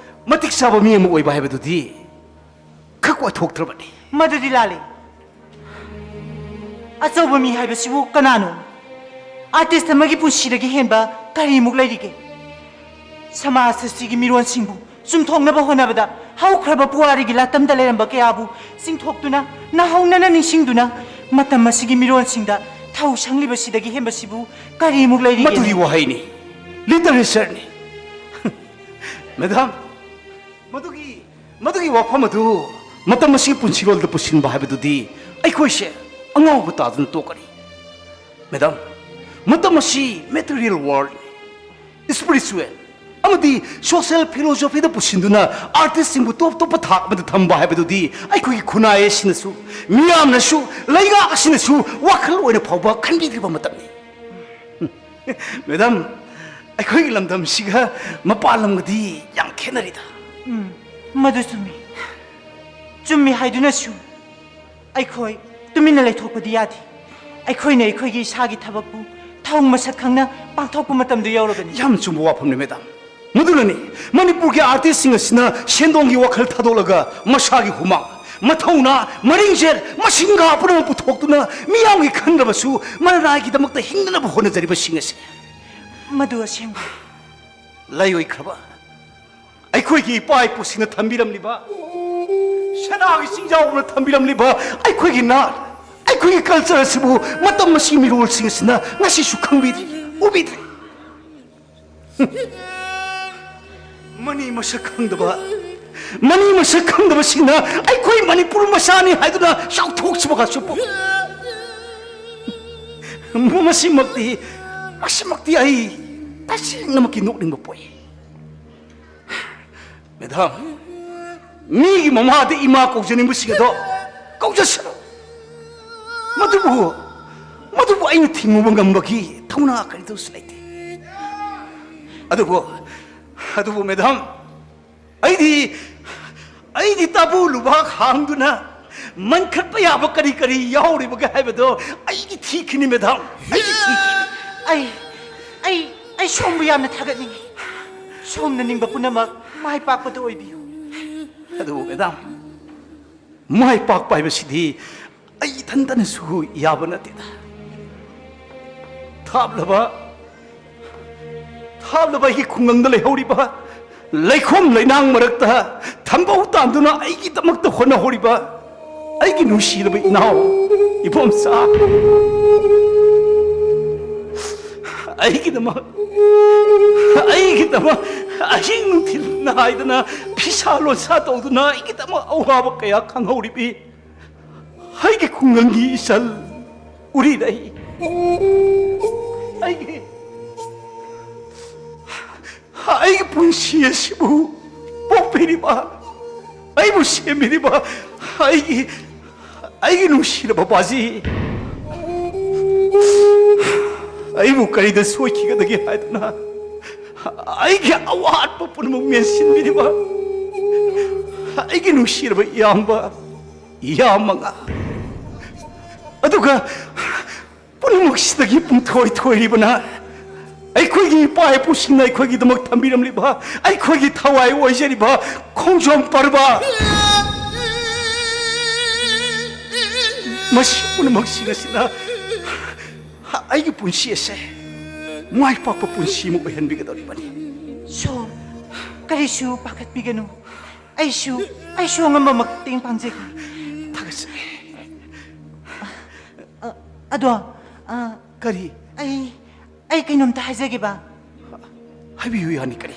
ꯃꯇꯤꯛ ꯆꯥꯕ ꯃꯤ ꯑꯃ ꯑꯣꯏꯕ ꯍꯥꯏꯕꯗꯨꯗꯤ ꯈꯛ ꯑꯣꯏꯊꯣꯛꯇ꯭ꯔꯕꯅꯤ꯫ ꯃꯗꯨꯗꯤ ꯂꯥꯜꯂꯤ꯫ ꯑꯆꯧꯕ ꯃꯤ ꯍꯥꯏꯕꯁꯤꯕꯨ ꯀꯅꯥꯅꯣ? Artist ꯑꯃꯒꯤ ꯄꯨꯟꯁꯤꯗꯒꯤ ꯍꯦꯟꯕ ꯀꯔꯤꯃꯨꯛ ꯂꯩꯔꯤꯒꯦ? ꯁꯃꯥꯖ ꯑꯁꯤꯒꯤ ꯃꯤꯔꯣꯟꯁꯤꯡꯕꯨ ꯆꯨꯝꯊꯣꯛꯅꯕ ꯍꯣꯠꯅꯕꯗ ꯍꯧꯈ꯭ꯔꯕ ꯄꯨꯋꯥꯔꯤꯒꯤ ꯂꯥꯇꯝꯗ ꯂꯩꯔꯝꯕ ꯀꯌꯥꯕꯨ ꯆꯤꯡꯊꯣꯛꯇꯨꯅ, ꯅꯧꯍꯧꯅꯅ ꯅꯤꯡꯁꯤꯡꯗꯨꯅ, ꯃꯇꯝ ꯑꯁꯤꯒꯤ ꯃꯤꯔꯣꯜꯁꯤꯡꯗ ꯊꯧ ꯁꯪꯂꯤꯕꯁꯤꯗꯒꯤ ꯍꯦꯟꯕꯁꯤꯕꯨ ꯀꯔꯤꯃꯨꯛ ꯂꯩꯔꯤꯒꯦ? ꯃꯗꯨꯗꯤ ꯋꯥꯍꯩꯅꯤ, ꯂꯤꯇꯔꯦꯆꯔꯅꯤ꯫ ꯃꯦꯗꯥꯝ, ꯃꯗꯨꯒꯤ, ꯃꯗꯨꯒꯤ ꯋꯥꯐꯝ ꯑꯗꯨ ꯃꯇꯝ ꯑꯁꯤꯒꯤ ꯄꯨꯟꯁꯤꯔꯣꯜꯗ ꯄꯨꯁꯤꯟꯕ ꯍꯥꯏꯕꯗꯨꯗꯤ ꯑꯩꯈꯣꯏꯁꯦ ꯑꯉꯥꯎꯕ ꯇꯥꯗꯨꯅ ꯇꯣꯛꯀꯅꯤ꯫ ꯃꯦꯗꯥꯝ, ꯃꯇꯝ ꯑꯁꯤ ꯃꯦꯇꯔꯤꯌꯦꯜ ꯋꯥꯔꯜꯗꯅꯤ꯫ ꯏꯁꯄꯤꯔꯤꯆꯨꯋꯦꯜ ꯑꯃꯗꯤ ꯁꯣꯁꯤꯌꯦꯜ ꯐꯤꯂꯣꯁꯣꯐꯤꯗ ꯄꯨꯁꯤꯟꯗꯨꯅ ꯑꯥꯔꯇꯤꯁꯁꯤꯡꯕꯨ ꯇꯣꯞ ꯇꯣꯞꯄ ꯊꯥꯛ ꯑꯃꯗ ꯊꯝꯕ ꯍꯥꯏꯕꯗꯨꯗꯤ ꯑꯩꯈꯣꯏꯒꯤ ꯈꯨꯟꯅꯥꯏ ꯑꯁꯤꯅꯁꯨ, ꯃꯤꯌꯥꯝꯅꯁꯨ, ꯂꯩꯉꯥꯛ ꯑꯁꯤꯅꯁꯨ ꯋꯥꯈꯜ ꯑꯣꯏꯅ ꯐꯥꯎꯕ ꯈꯟꯕꯤꯗ꯭ꯔꯤꯕ ꯃꯇꯝꯅꯤ꯫ ꯃꯦꯗꯥꯝ, ꯑꯩꯈꯣꯏꯒꯤ ꯂꯝꯗꯝꯁꯤꯒ ꯃꯄꯥꯟ ꯂꯝꯒꯗꯤ ꯌꯥꯝ ꯈꯦꯠꯅꯔꯤꯗ꯫ ꯎꯝ, ꯃꯗꯨ ꯆꯨꯝꯃꯤ꯫ ꯆꯨꯝꯃꯤ ꯍꯥꯏꯗꯨꯅꯁꯨ ꯑꯩꯈꯣꯏ ꯇꯨꯃꯤꯟꯅ ꯂꯩꯊꯣꯛꯄꯗꯤ ꯌꯥꯗꯦ꯫ ꯑꯩꯈꯣꯏꯅ ꯑꯩꯈꯣꯏꯒꯤ ꯏꯁꯥꯒꯤ ꯊꯕꯛꯄꯨ ꯊꯧ ꯃꯁꯛ ꯈꯪꯅ ꯄꯥꯡꯊꯣꯛꯄ ꯃꯇꯝꯗꯨ ꯌꯧꯔꯕꯅꯤ꯫ ꯌꯥꯝ ꯆꯨꯝꯕ ꯋꯥꯐꯝꯅꯤ, ꯃꯦꯗꯥꯝ꯫ ꯃꯗꯨꯅꯅꯤ ꯃꯅꯤꯄꯨꯔꯒꯤ ꯑꯥꯔꯇꯤꯁꯁꯤꯡ ꯑꯁꯤꯅ ꯁꯦꯟꯗꯣꯡꯒꯤ ꯋꯥꯈꯜ ꯊꯥꯗꯣꯛꯂꯒ ꯃꯁꯥꯒꯤ ꯍꯨꯃꯥꯡ, ꯃꯊꯧꯅꯥ, ꯃꯔꯤꯡꯖꯦꯜ, ꯃꯁꯤꯡꯒꯥ ꯄꯨꯝꯅꯃꯛ ꯄꯨꯊꯣꯛꯇꯨꯅ ꯃꯤꯌꯥꯝꯒꯤ ꯈꯟꯗ꯭ꯔꯕꯁꯨ ꯃꯔꯅꯥꯏꯒꯤꯗꯃꯛꯇ ꯍꯤꯡꯅꯅꯕ ꯍꯣꯠꯅꯖꯔꯤꯕꯁꯤꯡ ꯑꯁꯤ꯫ ꯃꯗꯨ ꯑꯁꯦꯡꯕ꯫ ꯂꯩ ꯑꯣꯏꯈ꯭ꯔꯕ ꯑꯩꯈꯣꯏꯒꯤ ꯏꯄꯥ ꯏꯄꯨꯁꯤꯡꯅ ꯊꯝꯕꯤꯔꯝꯂꯤꯕ, ꯁꯅꯥꯒꯤ ꯆꯤꯡꯖꯥꯎꯅ ꯊꯝꯕꯤꯔꯝꯂꯤꯕ ꯑꯩꯈꯣꯏꯒꯤ ꯅꯥꯠ, ꯑꯩꯈꯣꯏꯒꯤ ꯀꯜꯆꯔ ꯑꯁꯤꯕꯨ ꯃꯇꯝ ꯑꯁꯤꯒꯤ ꯃꯤꯔꯣꯜꯁꯤꯡ ꯑꯁꯤꯅ ꯉꯁꯤꯁꯨ ꯈꯪꯕꯤꯗ꯭ꯔꯤ, ꯎꯕꯤꯗ꯭ꯔꯤ꯫ ꯃꯅꯤ ꯃꯁꯛ ꯈꯪꯗꯕ, ꯃꯅꯤ ꯃꯁꯛ ꯈꯪꯗꯕꯁꯤꯡꯅ ꯑꯩꯈꯣꯏ ꯃꯅꯤꯄꯨꯔ ꯃꯆꯥꯅꯤ ꯍꯥꯏꯗꯨꯅ ꯆꯥꯎꯊꯣꯛꯆꯕꯒꯁꯨ ꯄꯣꯛ-, ꯃꯁꯤꯃꯛꯇꯤ, ꯃꯁꯤꯃꯛꯇꯤ ꯑꯩ ꯇꯁꯦꯡꯅꯃꯛꯀꯤ ꯅꯣꯛꯅꯤꯡꯕ ꯄꯣꯛꯏ꯫ ꯃꯦꯗꯥꯝ, ꯃꯤꯒꯤ ꯃꯃꯥꯗ ꯏꯃꯥ ꯀꯧꯖꯅꯤꯡꯕꯁꯤꯡ ꯑꯗꯣ ꯀꯧꯖꯁꯅꯨ꯫ ꯃꯗꯨꯕꯨ, ꯃꯗꯨꯕꯨ ꯑꯩꯅ ꯊꯤꯡꯉꯨꯕ ꯉꯝꯕꯒꯤ ꯊꯧꯅꯥ ꯀꯔꯤꯗꯁꯨ ꯂꯩꯇꯦ꯫ ꯑꯗꯨꯕꯨ, ꯑꯗꯨꯕꯨ ꯃꯦꯗꯥꯝ, ꯑꯩꯗꯤ, ꯑꯩꯗꯤ ꯇꯥꯕꯨ ꯂꯨꯕꯥꯛ ꯍꯥꯡꯗꯨꯅ ꯃꯟꯈꯠꯄ ꯌꯥꯕ ꯀꯔꯤ ꯀꯔꯤ ꯌꯥꯎꯔꯤꯕꯒꯦ ꯍꯥꯏꯕꯗꯣ ꯑꯩꯗꯤ ꯊꯤꯈꯤꯅꯤ, ꯃꯦꯗꯥꯝ꯫ ꯑꯩꯗꯤ ꯊꯤꯈꯤꯅꯤ꯫ ꯑꯩ, ꯑꯩ, ꯑꯩ ꯁꯣꯝꯕꯨ ꯌꯥꯝꯅ ꯊꯥꯒꯠꯅꯤꯡꯏ꯫ ꯁꯣꯝꯅ ꯅꯤꯡꯕ ꯄꯨꯝꯅꯃꯛ ꯃꯥꯏ ꯄꯥꯛꯄꯗꯨ ꯑꯣꯏꯕꯤꯌꯨ꯫ ꯑꯗꯨꯕꯨ ꯃꯦꯗꯥꯝ, ꯃꯥꯏ ꯄꯥꯛꯄ ꯍꯥꯏꯕꯁꯤꯗꯤ ꯑꯩ ꯏꯊꯟꯇꯅꯁꯨ ꯌꯥꯕ ꯅꯠꯇꯦꯗ꯫ ꯊꯥꯞꯂꯕ, ꯊꯥꯞꯂꯕ ꯑꯩꯒꯤ ꯈꯨꯡꯒꯪꯗ ꯂꯩꯍꯧꯔꯤꯕ, ꯂꯩꯈꯣꯝ ꯂꯩꯅꯥꯡ ꯃꯔꯛꯇ ꯊꯝꯕꯧ ꯇꯥꯟꯗꯨꯅ ꯑꯩꯒꯤꯗꯃꯛꯇ ꯍꯣꯠꯅꯍꯧꯔꯤꯕ ꯑꯩꯒꯤ ꯅꯨꯡꯁꯤꯔꯕ ꯏꯅꯥꯎ, ꯏꯕꯣꯝꯆꯥ, ꯑꯩꯒꯤꯗꯃꯛ, ꯑꯩꯒꯤꯗꯃꯛ ꯑꯍꯤꯡ ꯅꯨꯡꯊꯤꯜ ꯅꯥꯏꯗꯅ ꯐꯤꯁꯥ ꯂꯣꯟꯁꯥ ꯇꯧꯗꯨꯅ ꯑꯩꯒꯤꯗꯃꯛ ꯑꯋꯥꯕ ꯀꯌꯥ ꯈꯪꯍꯧꯔꯤꯕꯤ ꯑꯩꯒꯤ ꯈꯨꯡꯒꯪꯒꯤ ꯏꯆꯜ ꯎꯔꯤꯔꯩ, ꯑꯩꯒꯤ, ꯑꯩꯒꯤ ꯄꯨꯟꯁꯤ ꯑꯁꯤꯕꯨ ꯄꯣꯛꯄꯤꯔꯤꯕ, ꯑꯩꯕꯨ ꯁꯦꯝꯕꯤꯔꯤꯕ ꯑꯩꯒꯤ, ꯑꯩꯒꯤ ꯅꯨꯡꯁꯤꯔꯕ ꯄꯥꯖꯤ, ꯑꯩꯕꯨ ꯀꯔꯤꯗ ꯁꯣꯏꯈꯤꯒꯗꯒꯦ ꯍꯥꯏꯗꯨꯅ ꯑꯩꯒꯤ ꯑꯋꯥꯠꯄ ꯄꯨꯝꯅꯃꯛ ꯃꯦꯟꯁꯤꯟꯕꯤꯔꯤꯕ ꯑꯩꯒꯤ ꯅꯨꯡꯁꯤꯔꯕ ꯏꯌꯥꯝꯕ, ꯏꯌꯥꯝꯕ ꯃꯉꯥ, ꯑꯗꯨꯒ ꯄꯨꯝꯅꯃꯛꯁꯤꯗꯒꯤ ꯄꯨꯡꯊꯣꯏ ꯊꯣꯏꯔꯤꯕꯅ ꯑꯩꯈꯣꯏꯒꯤ ꯏꯄꯥ ꯏꯄꯨꯁꯤꯡꯅ ꯑꯩꯈꯣꯏꯒꯤꯗꯃꯛ ꯊꯝꯕꯤꯔꯝꯂꯤꯕ, ꯑꯩꯈꯣꯏꯒꯤ ꯊꯋꯥꯏ ꯑꯣꯏꯖꯔꯤꯕ ꯈꯣꯡꯖꯣꯝ ꯄꯔꯕ, ꯃꯁꯤ ꯄꯨꯝꯅꯃꯛꯁꯤꯡ ꯑꯁꯤꯅ ꯑꯩꯒꯤ ꯄꯨꯟꯁꯤ ꯑꯁꯦ ꯃꯥꯏ ꯄꯥꯛꯄ ꯄꯨꯟꯁꯤ ꯑꯃ ꯑꯣꯏꯍꯟꯕꯤꯒꯗꯧꯔꯤꯕꯅꯤ꯫ ꯁꯣꯝ, ꯀꯔꯤꯁꯨ ꯄꯥꯈꯠꯄꯤꯒꯅꯨ꯫ ꯑꯩꯁꯨ, ꯑꯩꯁꯨ ꯑꯉꯝꯕ ꯃꯇꯦꯡ ꯄꯥꯡꯖꯒꯦ꯫ ꯊꯥꯒꯠꯆꯔꯤ꯫ ꯑ, ꯑꯗꯣ, ꯑ, ꯀꯔꯤ? ꯑꯩ, ꯑꯩ ꯀꯩꯅꯣꯝꯇ ꯍꯥꯏꯖꯒꯦꯕ꯫ ꯍꯥꯏꯕꯤꯌꯨ, ꯌꯥꯅꯤ꯫ ꯀꯔꯤ?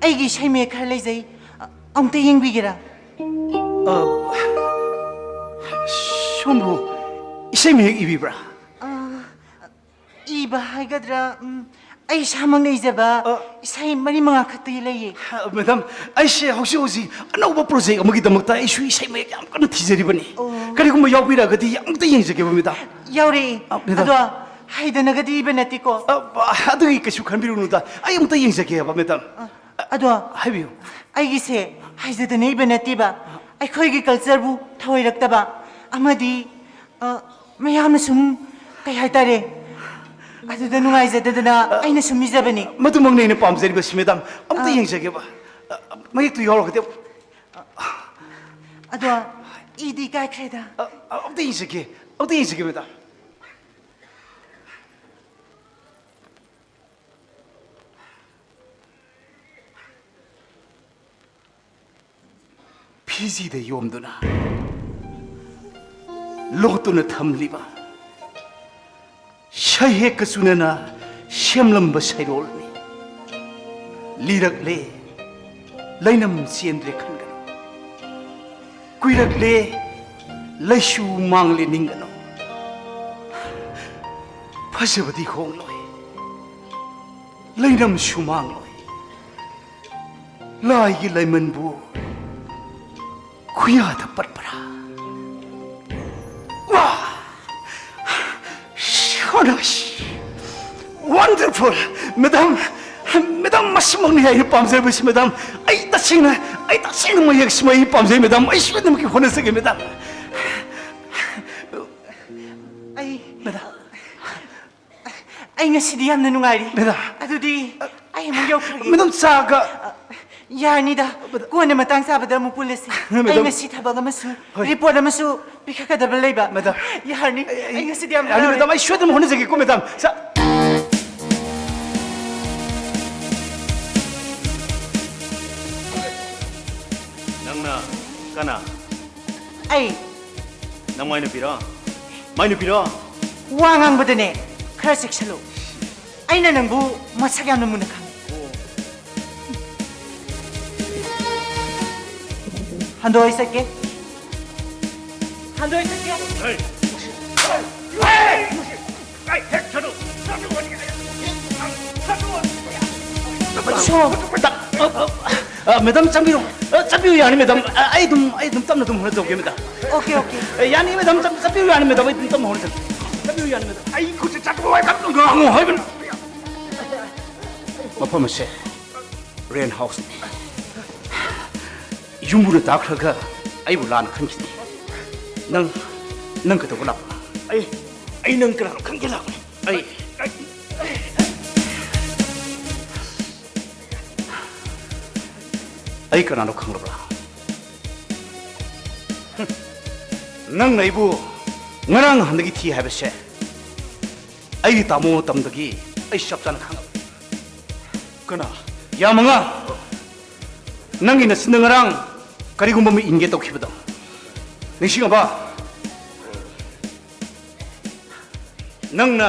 ꯑꯩꯒꯤ ꯏꯁꯩ ꯃꯌꯦꯛ ꯈꯔ ꯂꯩꯖꯩ꯫ ꯑꯃꯨꯛꯇ ꯌꯦꯡꯕꯤꯒꯦꯔꯥ? ꯑ, ꯁꯣꯝꯕꯨ ꯏꯁꯩ ꯃꯌꯦꯛ ꯏꯕꯤꯕ꯭ꯔꯥ? ꯑ, ꯏꯕ ꯍꯥꯏꯒꯗ꯭ꯔꯥ, ꯎꯝ, ꯑꯩ ꯏꯁꯥꯃꯛꯅ ꯏꯖꯕ ꯑ, ꯏꯁꯩ ꯃꯔꯤ ꯃꯉꯥ ꯈꯛꯇꯗꯤ ꯂꯩꯌꯦ꯫ ꯑ, ꯃꯦꯗꯥꯝ, ꯑꯩꯁꯦ ꯍꯧꯖꯤꯛ ꯍꯧꯖꯤꯛ ꯑꯅꯧꯕ ꯄ꯭ꯔꯣꯖꯦꯛ ꯑꯃꯒꯤꯗꯃꯛꯇ ꯑꯩꯁꯨ ꯏꯁꯩ ꯃꯌꯦꯛ ꯌꯥꯝ ꯀꯟꯅ ꯊꯤꯖꯔꯤꯕꯅꯤ꯫ ꯑꯣ꯫ ꯀꯔꯤꯒꯨꯝꯕ ꯌꯥꯎꯕꯤꯔꯒꯗꯤ ꯑꯃꯨꯛꯇ ꯌꯦꯡꯖꯒꯦꯕ, ꯃꯦꯗꯥꯝ꯫ ꯌꯥꯎꯔꯛꯑꯦ꯫ ꯑ, ꯃꯦꯗꯥꯝ꯫ ꯑꯗꯣ ꯍꯩꯗꯅꯒꯗꯤ ꯏꯕ ꯅꯠꯇꯦꯀꯣ꯫ ꯑ, ꯑ, ꯑꯗꯨꯒꯤ ꯀꯩꯁꯨ ꯈꯟꯕꯤꯔꯨꯅꯨꯗ꯫ ꯑꯩ ꯑꯃꯨꯛꯇ ꯌꯦꯡꯖꯒꯦꯕ, ꯃꯦꯗꯥꯝ꯫ ꯑ, ꯑꯗꯣ ꯍꯥꯏꯕꯤꯌꯨ꯫ ꯑꯩꯒꯤꯁꯦ ꯍꯩꯖꯗꯅ ꯏꯕ ꯅꯠꯇꯦꯕ꯫ ꯑꯩꯈꯣꯏꯒꯤ ꯀꯜꯆꯔꯕꯨ ꯊꯑꯣꯏꯔꯛꯇꯕ ꯑꯃꯗꯤ, ꯑ, ꯃꯌꯥꯝꯅ ꯁꯨꯝ, ꯀꯩ ꯍꯥꯏꯇꯥꯔꯦ, ꯑꯗꯨꯗ ꯅꯨꯡꯉꯥꯏꯖꯗꯗꯅ ꯑꯩꯅ ꯁꯨꯝ ꯏꯖꯕꯅꯤ꯫ ꯃꯗꯨꯃꯛꯅꯤ ꯑꯩꯅ ꯄꯥꯝꯖꯔꯤꯕꯁꯤ, ꯃꯦꯗꯥꯝ꯫ ꯑꯝꯇ ꯑ꯫ ꯌꯦꯡꯖꯒꯦꯕ꯫ ꯑ, ꯃꯌꯦꯛꯇꯨ ꯌꯥꯎꯔꯒꯗꯤ꯫ ꯑꯗꯣ ꯏꯗꯤ ꯀꯥꯏꯈ꯭ꯔꯦꯗ꯫ ꯑ, ꯑ, ꯑꯝꯇ ꯌꯦꯡꯖꯒꯦ꯫ ꯑꯝꯇ ꯌꯦꯡꯖꯒꯦ, ꯃꯦꯗꯥꯝ꯫ ꯐꯤꯖꯤꯗ ꯌꯣꯝꯗꯨꯅ ꯂꯣꯠꯇꯨꯅ ꯊꯝꯂꯤꯕ ꯁꯩꯍꯦꯛꯀ ꯆꯨꯅꯅ ꯁꯦꯝꯂꯝꯕ ꯁꯩꯔꯣꯜꯅꯤ꯫ ꯂꯤꯔꯛꯂꯦ, ꯂꯩꯅꯝ ꯆꯦꯟꯗ꯭ꯔꯦ ꯈꯟꯒꯅꯨ꯫ ꯀꯨꯏꯔꯛꯂꯦ, ꯂꯩꯁꯨ ꯃꯥꯡꯂꯦ ꯅꯤꯡꯒꯅꯨ꯫ ꯐꯖꯕꯗꯤ ꯍꯣꯡꯂꯣꯏ, ꯂꯩꯅꯝꯁꯨ ꯃꯥꯡꯂꯣꯏ꯫ ꯂꯥꯏꯒꯤ ꯂꯩꯃꯟꯕꯨ ꯈꯨꯌꯥꯗ ꯄꯠꯄ꯭ꯔꯥ? ꯋꯥ! ꯁꯣꯅꯥꯁ! Wonderful! ꯃꯦꯗꯥꯝ, ꯃꯦꯗꯥꯝ, ꯃꯁꯤꯃꯛꯅꯤ ꯑꯩꯅ ꯄꯥꯝꯖꯕꯁꯤ, ꯃꯦꯗꯥꯝ꯫ ꯑꯩ ꯇꯁꯦꯡꯅ, ꯑꯩ ꯇꯁꯦꯡꯅ ꯃꯌꯦꯛꯁꯤꯃ ꯑꯩ ꯄꯥꯝꯖꯩ, ꯃꯦꯗꯥꯝ꯫ ꯑꯩ ꯁꯣꯏꯗꯅꯃꯛꯀꯤ ꯍꯣꯠꯅꯖꯒꯦ, ꯃꯦꯗꯥꯝ꯫ ꯑꯩ, ꯃꯦꯗꯥꯝ꯫ ꯑꯩ ꯉꯁꯤꯗꯤ ꯌꯥꯝꯅ ꯅꯨꯡꯉꯥꯏꯔꯤ꯫ ꯃꯦꯗꯥꯝ꯫ ꯑꯗꯨꯗꯤ ꯑꯩ ꯑꯃꯨꯛ ꯌꯧꯈ꯭ꯔꯒꯦ꯫ ꯃꯦꯗꯥꯝ, ꯆꯥꯒ ꯑ, ꯌꯥꯔꯅꯤꯗ꯫ ꯃꯦꯗꯥꯝ꯫ ꯀꯣꯟꯅ ꯃꯇꯥꯡ ꯆꯥꯕꯗ ꯑꯃꯨꯛ ꯄꯨꯜꯂꯁꯤ꯫ ꯃꯦꯗꯥꯝ꯫ ꯑꯩ ꯉꯁꯤ ꯊꯕꯛ ꯑꯃꯁꯨ, ꯍꯣꯏ꯫ ꯔꯤꯄꯣꯔꯠ ꯑꯃꯁꯨ ꯄꯤꯈꯠꯀꯗꯕ ꯂꯩꯕ꯫ ꯃꯦꯗꯥꯝ꯫ ꯌꯥꯔꯅꯤ꯫ ꯑꯩ, ꯑꯩ ꯑꯩ, ꯉꯁꯤꯗꯤ ꯌꯥꯝ ꯌꯥꯔꯅꯤ, ꯍꯔꯥꯎꯔꯦ꯫ ꯃꯦꯗꯥꯝ, ꯑꯩ ꯁꯣꯏꯗꯅ ꯍꯣꯠꯅꯖꯒꯦꯀꯣ, ꯃꯦꯗꯥꯝ꯫ ꯁꯥ- ꯅꯪꯅ ꯀꯅꯥ? ꯑꯩ꯫ ꯅꯪ ꯃꯥꯏ ꯅꯨꯄꯤꯔꯣ? ꯃꯥꯏ ꯅꯨꯄꯤꯔꯣ? ꯋꯥ ꯉꯥꯡꯕꯗꯅꯦ ꯈꯔ ꯆꯦꯛꯁꯤꯜꯂꯨ꯫ ꯑꯩꯅ ꯅꯪꯕꯨ ꯃꯁꯛ ꯌꯥꯝꯅ ꯃꯨꯟꯅ ꯈꯪꯉꯤ꯫ ꯍꯟꯗꯣꯛꯑ ꯆꯠꯀꯦ꯫ ꯍꯟꯗꯣꯛꯑ ꯆꯠꯀꯦ꯫ ꯍꯦ! ꯍꯦ! ꯍꯦ! ꯍꯦ! ꯁꯣ꯫ ꯇ-, ꯑ, ꯑ, ꯑ, ꯃꯦꯗꯥꯝ, ꯆꯪꯕꯤꯔꯣ꯫ ꯑ, ꯆꯪꯕꯤꯌꯨ, ꯌꯥꯅꯤ, ꯃꯦꯗꯥꯝ꯫ ꯑ, ꯑꯩ ꯑꯗꯨꯝ, ꯑꯩ ꯑꯗꯨꯝ ꯇꯞꯅ ꯑꯗꯨꯝ ꯍꯣꯠꯅꯖꯧꯒꯦ, ꯃꯦꯗꯥꯝ꯫ Okay, okay. ꯑ, ꯌꯥꯅꯤ, ꯃꯦꯗꯥꯝ, ꯆꯪ-, ꯆꯪꯕꯤꯌꯨ, ꯌꯥꯅꯤ, ꯃꯦꯗꯥꯝ, ꯑꯩ ꯑꯗꯨꯝ ꯇꯞꯅ ꯍꯣꯠꯅꯖꯒꯦ꯫ ꯆꯪꯕꯤꯌꯨ, ꯌꯥꯅꯤ, ꯃꯦꯗꯥꯝ꯫ ꯑꯩ ꯈꯨꯠꯁꯦ ꯆꯠꯄ ꯋꯥꯏ ꯀꯟꯅ ꯉꯥꯡꯉꯣ ꯍꯥꯏꯕꯅꯤ꯫ ꯃꯐꯝ ꯑꯁꯦ ꯔꯦꯟ ꯍꯥꯎꯁꯅꯤ꯫ ꯌꯨꯝꯕꯨꯅ ꯇꯥꯈ꯭ꯔꯒ ꯑꯩꯕꯨ ꯂꯥꯟꯅ ꯈꯟꯈꯤꯅꯤ꯫ ꯅꯪ, ꯅꯪ ꯀꯩꯗꯧꯕ ꯂꯥꯛꯄꯅꯣ? ꯑꯩ, ꯑꯩ ꯅꯪ ꯀꯅꯥꯅꯣ ꯈꯪꯒꯦ ꯂꯥꯛꯄꯅꯤ꯫ ꯑꯩ, ꯑꯩ, ꯑꯩ ꯀꯅꯥꯅꯣ ꯈꯪꯂꯕ꯭ꯔꯥ? ꯍꯨꯝ꯫ ꯅꯪꯅ ꯑꯩꯕꯨ ꯉꯔꯥꯡ ꯅꯍꯥꯟꯗꯒꯤ ꯊꯤ ꯍꯥꯏꯕꯁꯦ ꯑꯩꯒꯤ ꯇꯥꯃꯣ ꯃꯇꯝꯗꯒꯤ ꯑꯩ ꯆꯞ ꯆꯥꯅ ꯈꯪꯉꯕꯅꯤ꯫ ꯀꯅꯥ? ꯌꯥꯝ ꯑꯉꯥꯡ꯫ ꯅꯪꯒꯤ ꯅꯆꯤꯟꯗ ꯉꯔꯥꯡ ꯀꯔꯤꯒꯨꯝꯕ ꯑꯃ ꯏꯟꯒꯦ ꯇꯧꯈꯤꯕꯗꯣ ꯅꯤꯡꯁꯤꯡꯉꯕ? ꯅꯪꯅ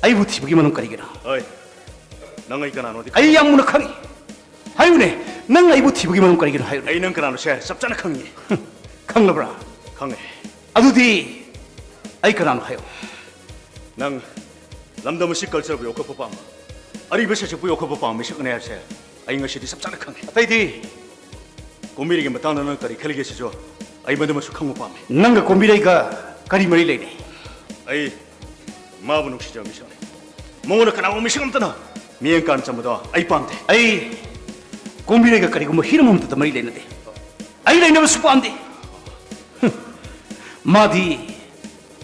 ꯑꯩꯕꯨ ꯊꯤꯕꯒꯤ ꯃꯔꯝ ꯀꯔꯤꯒꯤꯅꯣ? ꯍꯣꯏ, ꯅꯪ ꯑꯩ ꯀꯅꯥꯅꯣꯗꯤ ꯑꯩ ꯌꯥꯝ ꯃꯨꯟꯅ ꯈꯪꯉꯤ꯫ ꯍꯥꯏꯌꯨꯅꯦ, ꯅꯪ ꯑꯩꯕꯨ ꯊꯤꯕꯒꯤ ꯃꯔꯝ ꯀꯔꯤꯒꯤꯅꯣ? ꯍꯥꯏꯌꯨꯅꯦ꯫ ꯑꯩ ꯅꯪ ꯀꯅꯥꯅꯣꯁꯦ ꯆꯞ ꯆꯥꯅ ꯈꯪꯉꯤ꯫ ꯍꯨꯝ, ꯈꯪꯂꯕ꯭ꯔꯥ? ꯈꯪꯉꯦ꯫ ꯑꯗꯨꯗꯤ ꯑꯩ ꯀꯅꯥꯅꯣ ꯍꯥꯏꯌꯨ꯫ ꯅꯪ ꯂꯝꯗꯝ ꯑꯁꯤ cultureꯕꯨ ꯌꯣꯛꯈꯠꯄ ꯄꯥꯝꯕ, ꯑꯔꯤꯕ ꯁꯩꯁꯛꯄꯨ ꯌꯣꯛꯈꯠꯄ ꯄꯥꯝꯕ ꯃꯤꯁꯛꯅꯦ ꯍꯥꯏꯕꯁꯦ ꯑꯩ ꯉꯁꯤꯗꯤ ꯆꯞ ꯆꯥꯅ ꯈꯪꯉꯦ꯫ ꯑꯇꯩꯗꯤ? ꯀꯣꯝꯕꯤꯔꯩꯒꯤ ꯃꯇꯥꯡꯗ ꯅꯪ ꯀꯔꯤ ꯈꯜꯂꯤꯒꯦ ꯁꯤꯁꯨ ꯑꯩ ꯃꯗꯨꯃꯁꯨ ꯈꯪꯕ ꯄꯥꯝꯃꯤ꯫ ꯅꯪꯒ ꯀꯣꯝꯕꯤꯔꯩꯒ ꯀꯔꯤ ꯃꯔꯤ ꯂꯩꯅꯩ? ꯑꯩ ꯃꯥꯕꯨ ꯅꯨꯡꯁꯤꯖꯕ ꯃꯤꯁꯛꯅꯤ꯫ ꯃꯉꯣꯟꯗ ꯀꯅꯥꯒꯨꯝꯕ ꯃꯤꯁꯛ ꯑꯃꯠꯇꯅ ꯃꯤꯠꯌꯦꯡ ꯀꯥꯟ ꯆꯪꯕꯗꯣ ꯑꯩ ꯄꯥꯝꯗꯦ꯫ ꯑꯩ ꯀꯣꯝꯕꯤꯔꯩꯒ ꯀꯔꯤꯒꯨꯝꯕ ꯍꯤꯔꯝ ꯑꯃꯠꯇꯗ ꯃꯔꯤ ꯂꯩꯅꯗꯦ꯫ ꯑꯩ ꯂꯩꯅꯕꯁꯨ ꯄꯥꯝꯗꯦ꯫ ꯍꯨꯝ꯫ ꯃꯥꯗꯤ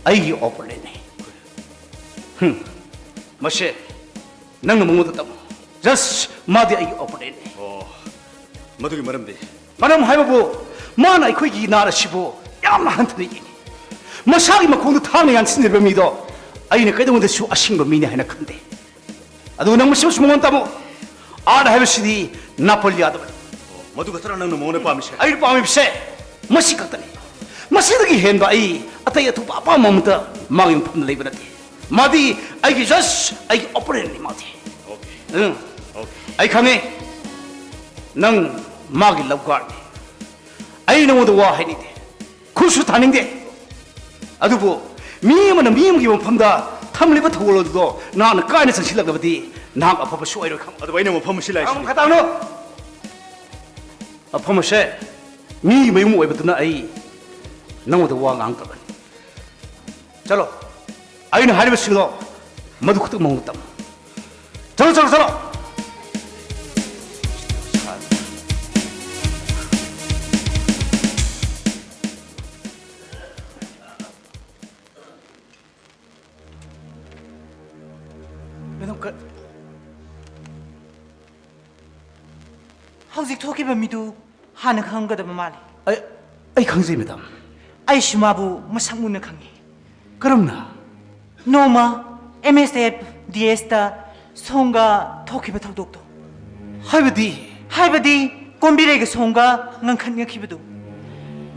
ꯑꯩꯒꯤ opponentꯅꯤ꯫ ꯍꯨꯝ꯫ ꯃꯁꯦ ꯅꯪꯅ ꯃꯉꯣꯟꯗ ꯇꯝꯃꯨ꯫ Just ꯃꯥꯗꯤ ꯑꯩꯒꯤ opponentꯅꯤ꯫ ꯑꯣ, ꯃꯗꯨꯒꯤ ꯃꯔꯝꯗꯤ? ꯃꯔꯝ ꯍꯥꯏꯕꯕꯨ, ꯃꯥꯅ ꯑꯩꯈꯣꯏꯒꯤ ꯅꯥꯠ ꯑꯁꯤꯕꯨ ꯌꯥꯝꯅ ꯍꯟꯊꯅ ꯌꯦꯡꯉꯤ꯫ ꯃꯁꯥꯒꯤ ꯃꯈꯣꯡꯗ ꯊꯥꯡꯅ ꯌꯥꯟꯁꯤꯟꯅꯔꯤꯕ ꯃꯤꯗꯣ ꯑꯩꯅ ꯀꯩꯗꯧꯉꯩꯗꯁꯨ ꯑꯁꯦꯡꯕ ꯃꯤꯅꯤ ꯍꯥꯏꯅ ꯈꯟꯗꯦ꯫ ꯑꯗꯨꯒ ꯅꯪ ꯃꯁꯤꯃꯁꯨ ꯃꯉꯣꯟꯗ ꯇꯝꯃꯨ꯫ Art ꯍꯥꯏꯕꯁꯤꯗꯤ ꯅꯥꯄꯜ ꯌꯥꯗꯕꯅꯤ꯫ ꯃꯗꯨ ꯈꯛꯇꯔ ꯅꯪꯅ ꯃꯉꯣꯟꯗ ꯄꯥꯝꯃꯤꯁꯦ? ꯑꯩꯅ ꯄꯥꯝꯃꯤꯕꯁꯦ ꯃꯁꯤ ꯈꯛꯇꯅꯤ꯫ ꯃꯁꯤꯗꯒꯤ ꯍꯦꯟꯕ ꯑꯩ ꯑꯇꯩ ꯑꯇꯣꯞꯄ ꯑꯄꯥꯝꯕ ꯑꯃꯠꯇ ꯃꯥꯒꯤ ꯃꯐꯝꯗ ꯂꯩꯕ ꯅꯠꯇꯦ꯫ ꯃꯥꯗꯤ ꯑꯩꯒꯤ just ꯑꯩꯒꯤ opponentꯅꯤ ꯃꯥꯗꯤ꯫ Okay. ꯎꯝ꯫ Okay. ꯑꯩ ꯈꯪꯉꯦ, ꯅꯪ ꯃꯥꯒꯤ love guardꯅꯤ꯫ ꯑꯩ ꯅꯉꯣꯟꯗ ꯋꯥ ꯍꯥꯏꯅꯤꯡꯗꯦ, ꯈꯨꯠꯁꯨ ꯊꯥꯅꯤꯡꯗꯦ꯫ ꯑꯗꯨꯕꯨ ꯃꯤ ꯑꯃꯅ ꯃꯤ ꯑꯃꯒꯤ ꯃꯐꯝꯗ ꯊꯝꯂꯤꯕ ꯊꯧꯒꯜ ꯑꯗꯨꯗꯣ ꯅꯍꯥꯛꯅ ꯀꯥꯏꯅ ꯆꯪꯁꯤꯜꯂꯛꯂꯕꯗꯤ ꯅꯍꯥꯛ ꯑꯐꯕ ꯁꯨꯡꯑꯣꯏꯔꯣꯏ ꯈꯪꯉꯨ꯫ ꯑꯗꯨꯕꯨ ꯑꯩꯅ ꯃꯐꯝ ꯑꯁꯤ ꯂꯥꯛꯏꯁꯤꯗꯤ꯫ ꯈꯇꯥꯡꯅꯣ꯫ ꯃꯐꯝ ꯑꯁꯦ ꯃꯤꯒꯤ ꯃꯌꯨꯝ ꯑꯣꯏꯕꯗꯨꯅ ꯑꯩ ꯅꯉꯣꯟꯗ ꯋꯥ ꯉꯥꯡꯗꯕꯅꯤ꯫ ꯆꯠꯂꯣ꯫ ꯑꯩꯅ ꯍꯥꯏꯔꯤꯕꯁꯤꯡꯗꯣ ꯃꯗꯨ ꯈꯛꯇꯪ ꯃꯉꯣꯟꯗ ꯇꯝꯃꯨ꯫ ꯆꯠꯂꯣ, ꯆꯠꯂꯣ, ꯆꯠꯂꯣ꯫ ꯃꯦꯗꯥꯝ, ꯀ- ꯍꯧꯖꯤꯛ ꯊꯣꯛꯈꯤꯕ ꯃꯤꯗꯨ ꯍꯥꯟꯅ ꯈꯪꯒꯗꯕ ꯃꯥꯜꯂꯤ꯫ ꯑꯩ, ꯑꯩ ꯈꯪꯖꯩ, ꯃꯦꯗꯥꯝ꯫ ꯑꯩꯁꯨ ꯃꯥꯕꯨ ꯃꯁꯛ ꯃꯨꯟꯅ ꯈꯪꯉꯤ꯫ ꯀꯔꯝꯅ? ꯅꯣꯡꯃ ꯑꯦꯝ ꯑꯦꯁ ꯑꯦꯐ ꯗꯤ ꯑꯦꯁꯇ ꯁꯣꯝꯒ ꯊꯣꯛꯈꯤꯕ ꯊꯧꯗꯣꯛꯇꯣ꯫ ꯍꯥꯏꯕꯗꯤ? ꯍꯥꯏꯕꯗꯤ ꯀꯣꯝꯕꯤꯔꯩꯒ ꯁꯣꯝꯒ ꯉꯪꯈꯠꯅꯈꯤꯕꯗꯨ꯫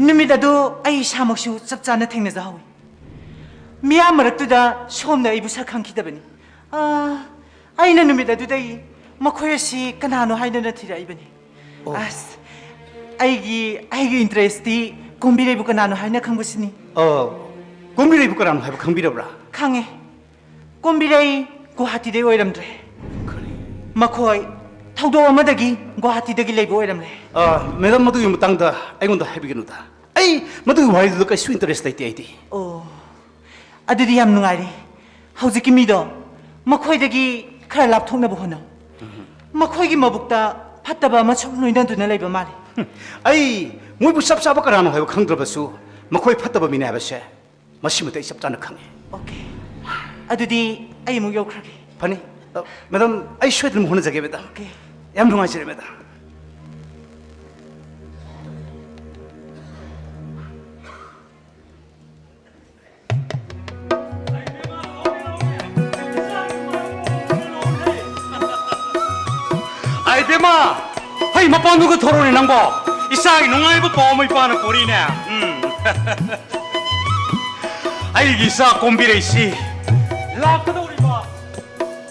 ꯅꯨꯃꯤꯠ ꯑꯗꯨ ꯑꯩ ꯏꯁꯥꯃꯛꯁꯨ ꯆꯞ ꯆꯥꯅ ꯊꯦꯡꯅꯖꯍꯧꯏ꯫ ꯃꯤꯌꯥꯝ ꯃꯔꯛꯇꯨꯗ ꯁꯣꯝꯅ ꯑꯩꯕꯨ ꯁꯛ ꯈꯪꯈꯤꯗꯕꯅꯤ꯫ ꯑꯥ, ꯑꯩꯅ ꯅꯨꯃꯤꯠ ꯑꯗꯨꯗꯩ ꯃꯈꯣꯏ ꯑꯁꯤ ꯀꯅꯥꯅꯣ ꯍꯥꯏꯗꯅ ꯊꯤꯔꯛꯏꯕꯅꯤ꯫ ꯑꯣ꯫ ꯑꯁ, ꯑꯩꯒꯤ, ꯑꯩꯒꯤ interestꯇꯤ ꯀꯣꯝꯕꯤꯔꯩꯕꯨ ꯀꯅꯥꯅꯣ ꯍꯥꯏꯅ ꯈꯪꯕꯁꯤꯅꯤ꯫ ꯑ, ꯀꯣꯝꯕꯤꯔꯩꯕꯨ ꯀꯅꯥꯅꯣ ꯍꯥꯏꯕ ꯈꯪꯕꯤꯔꯕ꯭ꯔꯥ? ꯈꯪꯉꯦ꯫ ꯀꯣꯝꯕꯤꯔꯩ ꯒꯨꯋꯥꯍꯥꯇꯤꯗꯩ ꯑꯣꯏꯔꯝꯗ꯭ꯔꯦ꯫ ꯀꯔꯤ? ꯃꯈꯣꯏ ꯊꯧꯗꯣꯛ ꯑꯃꯗꯒꯤ ꯒꯨꯋꯥꯍꯥꯇꯤꯗꯒꯤ ꯂꯩꯕ ꯑꯣꯏꯔꯝꯂꯦ꯫ ꯑ, ꯃꯦꯗꯥꯝ, ꯃꯗꯨꯒꯤ ꯃꯇꯥꯡꯗ ꯑꯩꯉꯣꯟꯗ ꯍꯥꯏꯕꯤꯒꯅꯨꯗ꯫ ꯑꯩ ꯃꯗꯨꯒꯤ ꯋꯥꯍꯩꯗꯨꯗ ꯀꯩꯁꯨ interest ꯂꯩꯇꯦ ꯑꯩꯗꯤ꯫ ꯑꯣ, ꯑꯗꯨꯗꯤ ꯌꯥꯝ ꯅꯨꯡꯉꯥꯏꯔꯦ꯫ ꯍꯧꯖꯤꯛꯀꯤ ꯃꯤꯗꯣ ꯃꯈꯣꯏꯗꯒꯤ ꯈꯔ ꯂꯥꯞꯊꯣꯛꯅꯕ ꯍꯣꯠꯅꯧ꯫ ꯃꯈꯣꯏꯒꯤ ꯃꯕꯨꯛꯇ ꯐꯠꯇꯕ ꯑꯃ ꯁꯨꯝ ꯂꯣꯏꯅꯗꯨꯅ ꯂꯩꯕ ꯃꯥꯜꯂꯤ꯫ ꯍꯨꯝ, ꯑꯩ ꯃꯣꯏꯕꯨ ꯆꯞ ꯆꯥꯕ ꯀꯅꯥꯅꯣ ꯍꯥꯏꯕ ꯈꯪꯗ꯭ꯔꯕꯁꯨ, ꯃꯈꯣꯏ ꯐꯠꯇꯕ ꯃꯤꯅꯦ ꯍꯥꯏꯕꯁꯦ ꯃꯁꯤꯃꯗꯤ ꯑꯩ ꯆꯞ ꯆꯥꯅ ꯈꯪꯉꯤ꯫ ꯑꯣꯀꯦ꯫ ꯑꯗꯨꯗꯤ ꯑꯩ ꯑꯃꯨꯛ ꯌꯧꯈ꯭ꯔꯒꯦ꯫ ꯐꯅꯤ꯫ ꯑ, ꯃꯦꯗꯥꯝ, ꯑꯩ ꯁꯣꯏꯗꯅ ꯍꯣꯠꯅꯖꯒꯦ, ꯃꯦꯗꯥꯝ꯫ ꯑꯣꯀꯦ꯫ ꯌꯥꯝ ꯅꯨꯡꯉꯥꯏꯖꯔꯦ, ꯃꯦꯗꯥꯝ꯫ ꯑꯥꯏ ꯕꯦꯝꯃ! ꯍꯩ, ꯃꯄꯥꯟꯗꯨꯒ ꯊꯣꯔꯛꯎꯅꯦ ꯅꯪꯕꯣ꯫ ꯏꯆꯥꯒꯤ ꯅꯨꯡꯉꯥꯏꯕ ꯄꯥꯎ ꯑꯃ ꯏꯄꯥꯅ ꯄꯨꯔꯤꯅꯦ꯫ ꯎꯝ꯫ ꯑꯩꯒꯤ ꯏꯆꯥ ꯀꯣꯝꯕꯤꯔꯩꯁꯤ ꯂꯥꯛꯀꯗꯧꯔꯤꯕ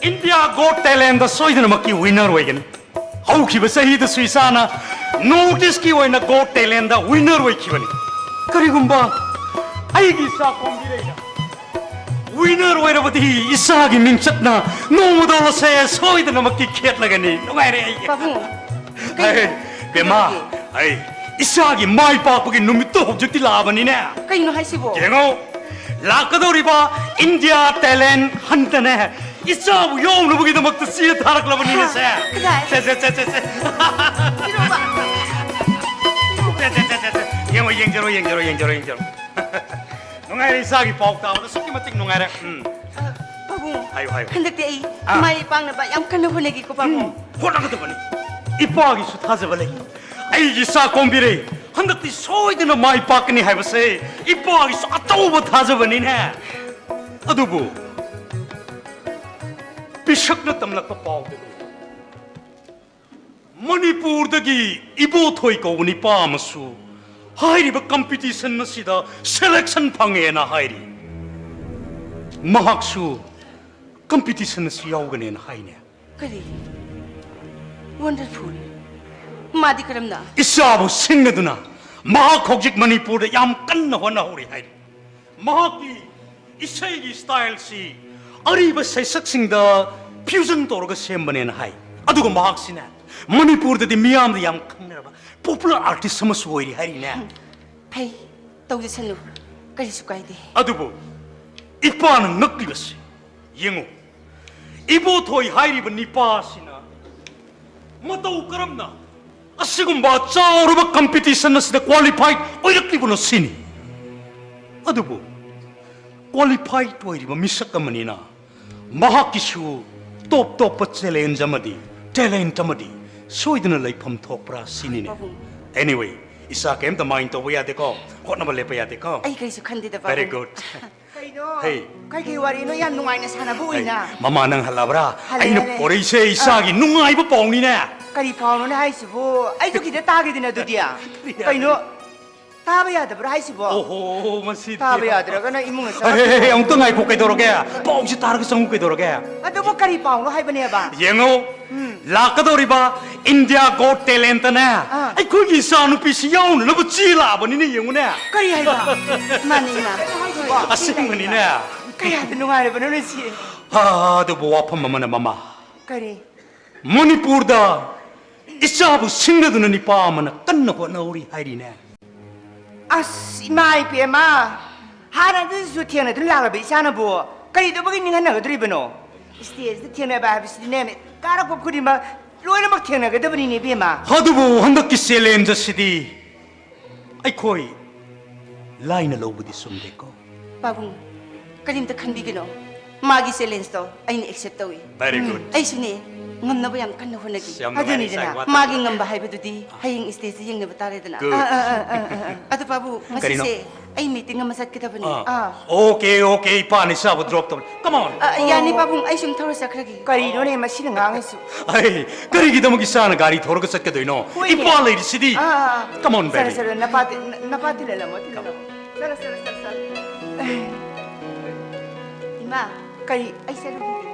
India Got Talentꯗ ꯁꯣꯏꯗꯅꯃꯛꯀꯤ winner ꯑꯣꯏꯒꯅꯤ꯫ ꯍꯧꯈꯤꯕ ꯆꯍꯤꯗꯁꯨ ꯏꯆꯥꯅ North Eastꯀꯤ ꯑꯣꯏꯅ Got Talentꯗ winner ꯑꯣꯏꯈꯤꯕꯅꯤ꯫ ꯀꯔꯤꯒꯨꯝꯕ ꯑꯩꯒꯤ ꯏꯆꯥ ꯀꯣꯝꯕꯤꯔꯩꯅ winner ꯑꯣꯏꯔꯕꯗꯤ ꯏꯆꯥꯒꯤ ꯃꯤꯡꯆꯠꯅ ꯅꯣꯡꯃꯗꯣ ꯑꯁꯦ ꯁꯣꯏꯗꯅꯃꯛꯀꯤ ꯈꯦꯠꯂꯒꯅꯤ꯫ ꯅꯨꯡꯉꯥꯏꯔꯦ ꯑꯩ꯫ ꯄꯥꯕꯨꯡ, ꯍꯩ, ꯀꯩꯅꯣ? ꯕꯦꯝꯃ, ꯀꯩꯗꯧꯔꯒꯦ? ꯑꯩ ꯏꯆꯥꯒꯤ ꯃꯥꯏ ꯄꯥꯛꯄꯒꯤ ꯅꯨꯃꯤꯠꯇꯣ ꯍꯧꯖꯤꯛꯇꯤ ꯂꯥꯛꯑꯕꯅꯤꯅꯦ꯫ ꯀꯩꯅꯣ ꯍꯥꯏꯁꯤꯕꯣ? ꯌꯦꯡꯉꯣ, ꯂꯥꯛꯀꯗꯧꯔꯤꯕ India Talent Huntꯇꯅꯦ ꯏꯆꯥꯕꯨ ꯌꯥꯎꯅꯕꯒꯤꯗꯃꯛꯇ ꯆꯦ ꯊꯥꯔꯛꯂꯕꯅꯤꯅꯦ, ꯍꯥ? ꯁꯦ꯫ ꯀꯗꯥꯏ? ꯁꯦ, ꯁꯦ, ꯁꯦ, ꯁꯦ, ꯁꯦ꯫ ꯄꯤꯔꯛꯑꯣꯕ꯫ ꯁꯦ, ꯁꯦ, ꯁꯦ, ꯁꯦ, ꯁꯦ꯫ ꯌꯦꯡꯉꯣ, ꯌꯦꯡꯖꯔꯣ, ꯌꯦꯡꯖꯔꯣ, ꯌꯦꯡꯖꯔꯣ, ꯌꯦꯡꯖꯔꯣ꯫ ꯅꯨꯡꯉꯥꯏꯔꯦ, ꯏꯆꯥꯒꯤ ꯄꯥꯎ ꯇꯥꯕꯗ ꯑꯁꯨꯛꯀꯤ ꯃꯇꯤꯛ ꯅꯨꯡꯉꯥꯏꯔꯦ꯫ ꯎꯝ꯫ ꯑ, ꯄꯥꯕꯨꯡ, ꯍꯥꯏꯌꯨ, ꯍꯥꯏꯌꯨ꯫ ꯍꯟꯗꯛꯇꯤ ꯑꯩ ꯑꯥ꯫ ꯃꯥꯏ ꯄꯥꯛꯅꯕ ꯌꯥꯝ ꯀꯟꯅ ꯍꯣꯠꯅꯒꯦꯀꯣ, ꯄꯥꯕꯨꯡ꯫ ꯎꯝ, ꯍꯣꯠꯅꯒꯗꯕꯅꯤ꯫ ꯏꯄꯥꯒꯤꯁꯨ ꯊꯥꯖꯕ ꯂꯩ꯫ ꯑꯩꯒꯤ ꯏꯆꯥ ꯀꯣꯝꯕꯤꯔꯩ ꯍꯟꯗꯛꯇꯤ ꯁꯣꯏꯗꯅ ꯃꯥꯏ ꯄꯥꯛꯀꯅꯤ ꯍꯥꯏꯕꯁꯦ ꯏꯄꯥꯒꯤꯁꯨ ꯑꯆꯧꯕ ꯊꯥꯖꯕꯅꯤꯅꯦ꯫ ꯑꯗꯨꯕꯨ ꯄꯤꯁꯛꯅ ꯇꯝꯂꯛꯄ ꯄꯥꯎꯗꯗꯤ ꯃꯅꯤꯄꯨꯔꯗꯒꯤ ꯏꯕꯣꯊꯣꯏ ꯀꯧꯕ ꯅꯤꯄꯥ ꯑꯃꯁꯨ ꯍꯥꯏꯔꯤꯕ competition ꯑꯁꯤꯗ selection ꯐꯪꯉꯦꯅ ꯍꯥꯏꯔꯤ꯫ ꯃꯍꯥꯛꯁꯨ ꯀꯝꯄꯤꯇꯤꯁꯟ ꯑꯁꯤ ꯌꯥꯎꯒꯅꯦꯅ ꯍꯥꯏꯅꯦ꯫ ꯀꯔꯤ? ꯋꯟꯗꯔꯐꯨꯜ꯫ ꯃꯥꯗꯤ ꯀꯔꯝꯅ? ꯏꯆꯥꯕꯨ ꯁꯤꯡꯅꯗꯨꯅ ꯃꯍꯥꯛ ꯍꯧꯖꯤꯛ ꯃꯅꯤꯄꯨꯔꯗ ꯌꯥꯝ ꯀꯟꯅ ꯍꯣꯠꯅꯍꯧꯔꯤ ꯍꯥꯏꯔꯤ꯫ ꯃꯍꯥꯛꯀꯤ ꯏꯁꯩꯒꯤ ꯁ꯭ꯇꯥꯏꯜꯁꯤ ꯑꯔꯤꯕ ꯁꯩꯁꯛꯁꯤꯡꯗ ꯐ꯭ꯌꯨꯖꯟ ꯇꯧꯔꯒ ꯁꯦꯝꯕꯅꯦꯅ ꯍꯥꯏ꯫ ꯑꯗꯨꯒ ꯃꯍꯥꯛꯁꯤꯅ ꯃꯅꯤꯄꯨꯔꯗꯗꯤ ꯃꯤꯌꯥꯝꯅ ꯌꯥꯝ ꯈꯪꯅꯔꯕ ꯄꯣꯄꯨꯂꯔ ꯑꯥꯔꯇꯤꯁ ꯑꯃꯁꯨ ꯑꯣꯏꯔꯤ ꯍꯥꯏꯔꯤꯅꯦ꯫ ꯐꯩ, ꯇꯧꯖꯁꯅꯨ, ꯀꯔꯤꯁꯨ ꯀꯥꯏꯗꯦ꯫ ꯑꯗꯨꯕꯨ ꯏꯄꯥꯅ ꯉꯛꯂꯤꯕꯁꯤ ꯌꯦꯡꯉꯨ, ꯏꯕꯣꯊꯣꯏ ꯍꯥꯏꯔꯤꯕ ꯅꯤꯄꯥ ꯑꯁꯤꯅ ꯃꯇꯧ ꯀꯔꯝꯅ ꯑꯁꯤꯒꯨꯝꯕ ꯆꯥꯎꯔꯕ ꯀꯝꯄꯤꯇꯤꯁꯟ ꯑꯁꯤꯗ ꯀ꯭ꯋꯥꯂꯤꯐꯥꯏꯠ ꯑꯣꯏꯔꯛꯂꯤꯕꯅꯣ ꯁꯤꯅꯤ꯫ ꯑꯗꯨꯕꯨ ꯀ꯭ꯋꯥꯂꯤꯐꯥꯏꯠ ꯑꯣꯏꯔꯤꯕ ꯃꯤꯁꯛ ꯑꯃꯅꯤꯅ ꯃꯍꯥꯛꯀꯤꯁꯨ ꯇꯣꯞ ꯇꯣꯞꯄ ꯆꯦꯂꯦꯟꯖ ꯑꯃꯗꯤ ꯇꯦꯂꯦꯟꯠ ꯑꯃꯗꯤ ꯁꯣꯏꯗꯅ ꯂꯩꯐꯝ ꯊꯣꯛꯄ꯭ꯔꯥ ꯁꯤꯅꯤꯅꯦ꯫ ꯄꯥꯕꯨꯡ꯫ Anyway, ꯏꯆꯥ ꯀꯩꯝꯇ ꯃꯥꯏꯟ ꯇꯧꯕ ꯌꯥꯗꯦꯀꯣ, ꯍꯣꯠꯅꯕ ꯂꯦꯞꯄ ꯌꯥꯗꯦꯀꯣ꯫ ꯑꯩ ꯀꯔꯤꯁꯨ ꯈꯟꯗꯦꯗ, Very ꯄꯥꯕꯨꯡ꯫ Good꯫ ꯀꯩꯅꯣ? Hey꯫ ꯀꯩ ꯀꯩ ꯋꯥꯔꯤꯅꯣ ꯌꯥꯝ ꯅꯨꯡꯉꯥꯏꯅ ꯁꯥꯟꯅꯕ Hey, ꯎꯏꯅ? ꯃꯃꯥ, ꯅꯪ ꯍꯜꯂꯛꯑꯕ꯭ꯔꯥ? ꯍꯜꯂꯦ, ꯑꯩꯅ ꯍꯜꯂꯦ꯫ ꯄꯣꯔꯛꯏꯁꯦ ꯏꯆꯥꯒꯤ ꯅꯨꯡꯉꯥꯏꯕ ꯄꯥꯎꯅꯤꯅꯦ꯫ ꯀꯔꯤ ꯄꯥꯎꯅꯣꯅꯦ ꯍꯥꯏꯁꯤꯕꯨ? ꯑꯩꯁꯨ ꯈꯤꯇ ꯇꯥꯒꯦꯗꯅ ꯑꯗꯨꯗꯤ꯫ ꯀꯔꯤ ꯀꯩꯅꯣ? ꯇꯥꯕ ꯌꯥꯗꯕ꯭ꯔꯥ ꯍꯥꯏꯁꯤꯕꯣ? ꯑꯣꯍꯣ, ꯃꯁꯤꯗꯤ꯫ ꯇꯥꯕ ꯌꯥꯗ꯭ꯔꯒꯅ ꯏꯃꯨꯡꯗ ꯍꯦ, ꯍꯦ, ꯍꯦ, ꯑꯃꯨꯛꯇ ꯉꯥꯏꯈꯣ, ꯀꯩꯗꯧꯔꯒꯦ? ꯄꯥꯎꯁꯤ ꯇꯥꯔꯒ ꯆꯪꯉꯨ, ꯀꯩꯗꯧꯔꯒꯦ? ꯑꯗꯨꯕꯨ ꯀꯔꯤ ꯄꯥꯎꯅꯣ ꯍꯥꯏꯕꯅꯦꯕ? ꯌꯦꯡꯉꯣ, ꯂꯥꯛꯀꯗꯧꯔꯤꯕ ꯏꯟꯗꯤꯌꯥ ꯒꯣꯠ ꯇꯦꯂꯦꯟꯠꯇꯅꯦ ꯑꯥ꯫ ꯑꯩꯈꯣꯏꯒꯤ ꯏꯆꯥ ꯅꯨꯄꯤꯁꯤ ꯌꯥꯎꯅꯅꯕ ꯆꯦ ꯂꯥꯛꯑꯕꯅꯤꯅꯦ, ꯌꯦꯡꯉꯨꯅꯦ꯫ ꯀꯔꯤ ꯍꯥꯏꯕ? ꯃꯥꯅꯤ, ꯏꯃꯥ꯫ ꯑꯁꯦꯡꯕꯅꯤꯅꯦ꯫ ꯀꯌꯥꯗ ꯅꯨꯡꯉꯥꯏꯔꯕꯅꯣꯅꯦ ꯁꯤ? ꯑꯥ, ꯑꯗꯨꯕꯨ ꯋꯥꯐꯝ ꯑꯃꯅ, ꯃꯃꯥ, ꯀꯔꯤ? ꯃꯅꯤꯄꯨꯔꯗ ꯏꯆꯥꯕꯨ ꯁꯤꯡꯅꯗꯨꯅ ꯅꯤꯄꯥ ꯑꯃꯅ ꯀꯟꯅ ꯍꯣꯠꯅꯍꯧꯔꯤ ꯍꯥꯏꯔꯤꯅꯦ꯫ ꯑꯁ, ꯏꯃꯥ ꯏꯄꯦꯝꯃ, ꯍꯥꯟꯅꯗꯁꯨ ꯊꯦꯡꯅꯗꯨꯅ ꯂꯥꯛꯂꯕ ꯏꯆꯥꯅꯕꯨ ꯀꯔꯤꯗꯧꯕꯒꯤ ꯅꯤꯡꯍꯟꯅꯒꯗꯧꯔꯤꯕꯅꯣ? ꯁ꯭ꯇꯦꯖꯇ ꯊꯦꯡꯅꯕ ꯍꯥꯏꯕꯁꯤꯗꯤꯅꯦ, ꯀꯥꯔꯛꯄ ꯈꯨꯗꯤꯡꯃꯛ ꯂꯣꯏꯅꯃꯛ ꯊꯦꯡꯅꯒꯗꯕꯅꯤꯅꯦ, ꯏꯕꯦꯝꯃ꯫ ꯑꯗꯨꯕꯨ ꯍꯟꯗꯛꯀꯤ ꯆꯦꯂꯦꯟꯖ ꯑꯁꯤꯗꯤ ꯑꯩꯈꯣꯏ ꯂꯥꯏꯅ ꯂꯧꯕꯗꯤ ꯆꯨꯝꯗꯦꯀꯣ꯫ ꯄꯥꯕꯨꯡ, ꯀꯔꯤꯝꯇ ꯈꯟꯕꯤꯒꯅꯣ꯫ ꯃꯥꯒꯤ ꯆꯦꯂꯦꯟꯖꯇꯣ ꯑꯩꯅ ꯑꯦꯛꯁꯦꯞ ꯇꯧꯏ꯫ Very good꯫ ꯑꯩꯁꯨꯅꯦ, ꯉꯝꯅꯕ ꯌꯥꯝ ꯀꯟꯅ ꯍꯣꯠꯅꯒꯦ꯫ ꯌꯥꯝ ꯅꯨꯡꯉꯥꯏꯔꯦ, ꯑꯗꯨꯅꯤꯗꯅ꯫ ꯏꯆꯥ ꯏꯋꯥ ꯃꯥꯒꯤ ꯇꯥꯕꯗ꯫ ꯉꯝꯕ ꯍꯥꯏꯕꯗꯨꯗꯤ ꯍꯌꯦꯡ ꯁ꯭ꯇꯦꯖꯇ ꯌꯦꯡꯅꯕ ꯇꯥꯔꯦꯗꯅ꯫ Good꯫ ꯑꯥ, ꯑꯥ, ꯑꯥ, ꯑꯥ, ꯑꯥ, ꯑꯥ꯫ ꯑꯗꯨ ꯄꯥꯕꯨꯡ, ꯀꯔꯤꯅꯣ? ꯉꯁꯤꯁꯦ ꯑꯩ ꯃꯤꯇꯤꯡ ꯑꯃ ꯆꯠꯀꯗꯕꯅꯤ꯫ ꯑꯥ꯫ ꯑꯥ꯫ Okay, okay, ꯏꯄꯥꯅ ꯏꯆꯥꯕꯨ ꯗ꯭ꯔꯣꯞ ꯇꯧꯔꯦ꯫ Come on꯫ ꯑ, ꯌꯥꯅꯤ ꯄꯥꯕꯨꯡ, ꯑꯩ ꯁꯨꯝ ꯊꯧꯔ ꯆꯠꯈ꯭ꯔꯒꯦ꯫ ꯀꯔꯤꯅꯣꯅꯦ ꯃꯁꯤꯅ ꯉꯥꯡꯉꯤꯁꯨ? ꯑꯩ ꯀꯔꯤꯒꯤꯗꯃꯛ ꯏꯆꯥꯅ ꯒꯥꯔꯤ ꯊꯧꯔꯒ ꯆꯠꯀꯗꯣꯏꯅꯣ? ꯍꯣꯏꯅꯦ꯫ ꯏꯄꯥ ꯂꯩꯔꯤꯁꯤꯗꯤ꯫ ꯑꯥ, ꯑꯥ, ꯑꯥ꯫ Come on, ꯆꯠꯂꯣ, baby꯫ ꯆꯠꯂꯣ, ꯅꯄꯥ ꯇꯤ-, ꯅ-, ꯅꯄꯥ ꯇꯤꯜꯍꯜꯂꯝꯃꯣ, ꯇꯤꯜꯍꯜꯂꯝꯃꯣ꯫ ꯆꯠꯂꯣ, ꯆꯠꯂꯣ, ꯆꯠꯂꯣ, ꯆꯠꯂꯣ꯫ ꯏꯃꯥ, ꯀꯔꯤ? ꯑꯩ ꯆꯠꯂꯨꯈꯤꯒꯦ꯫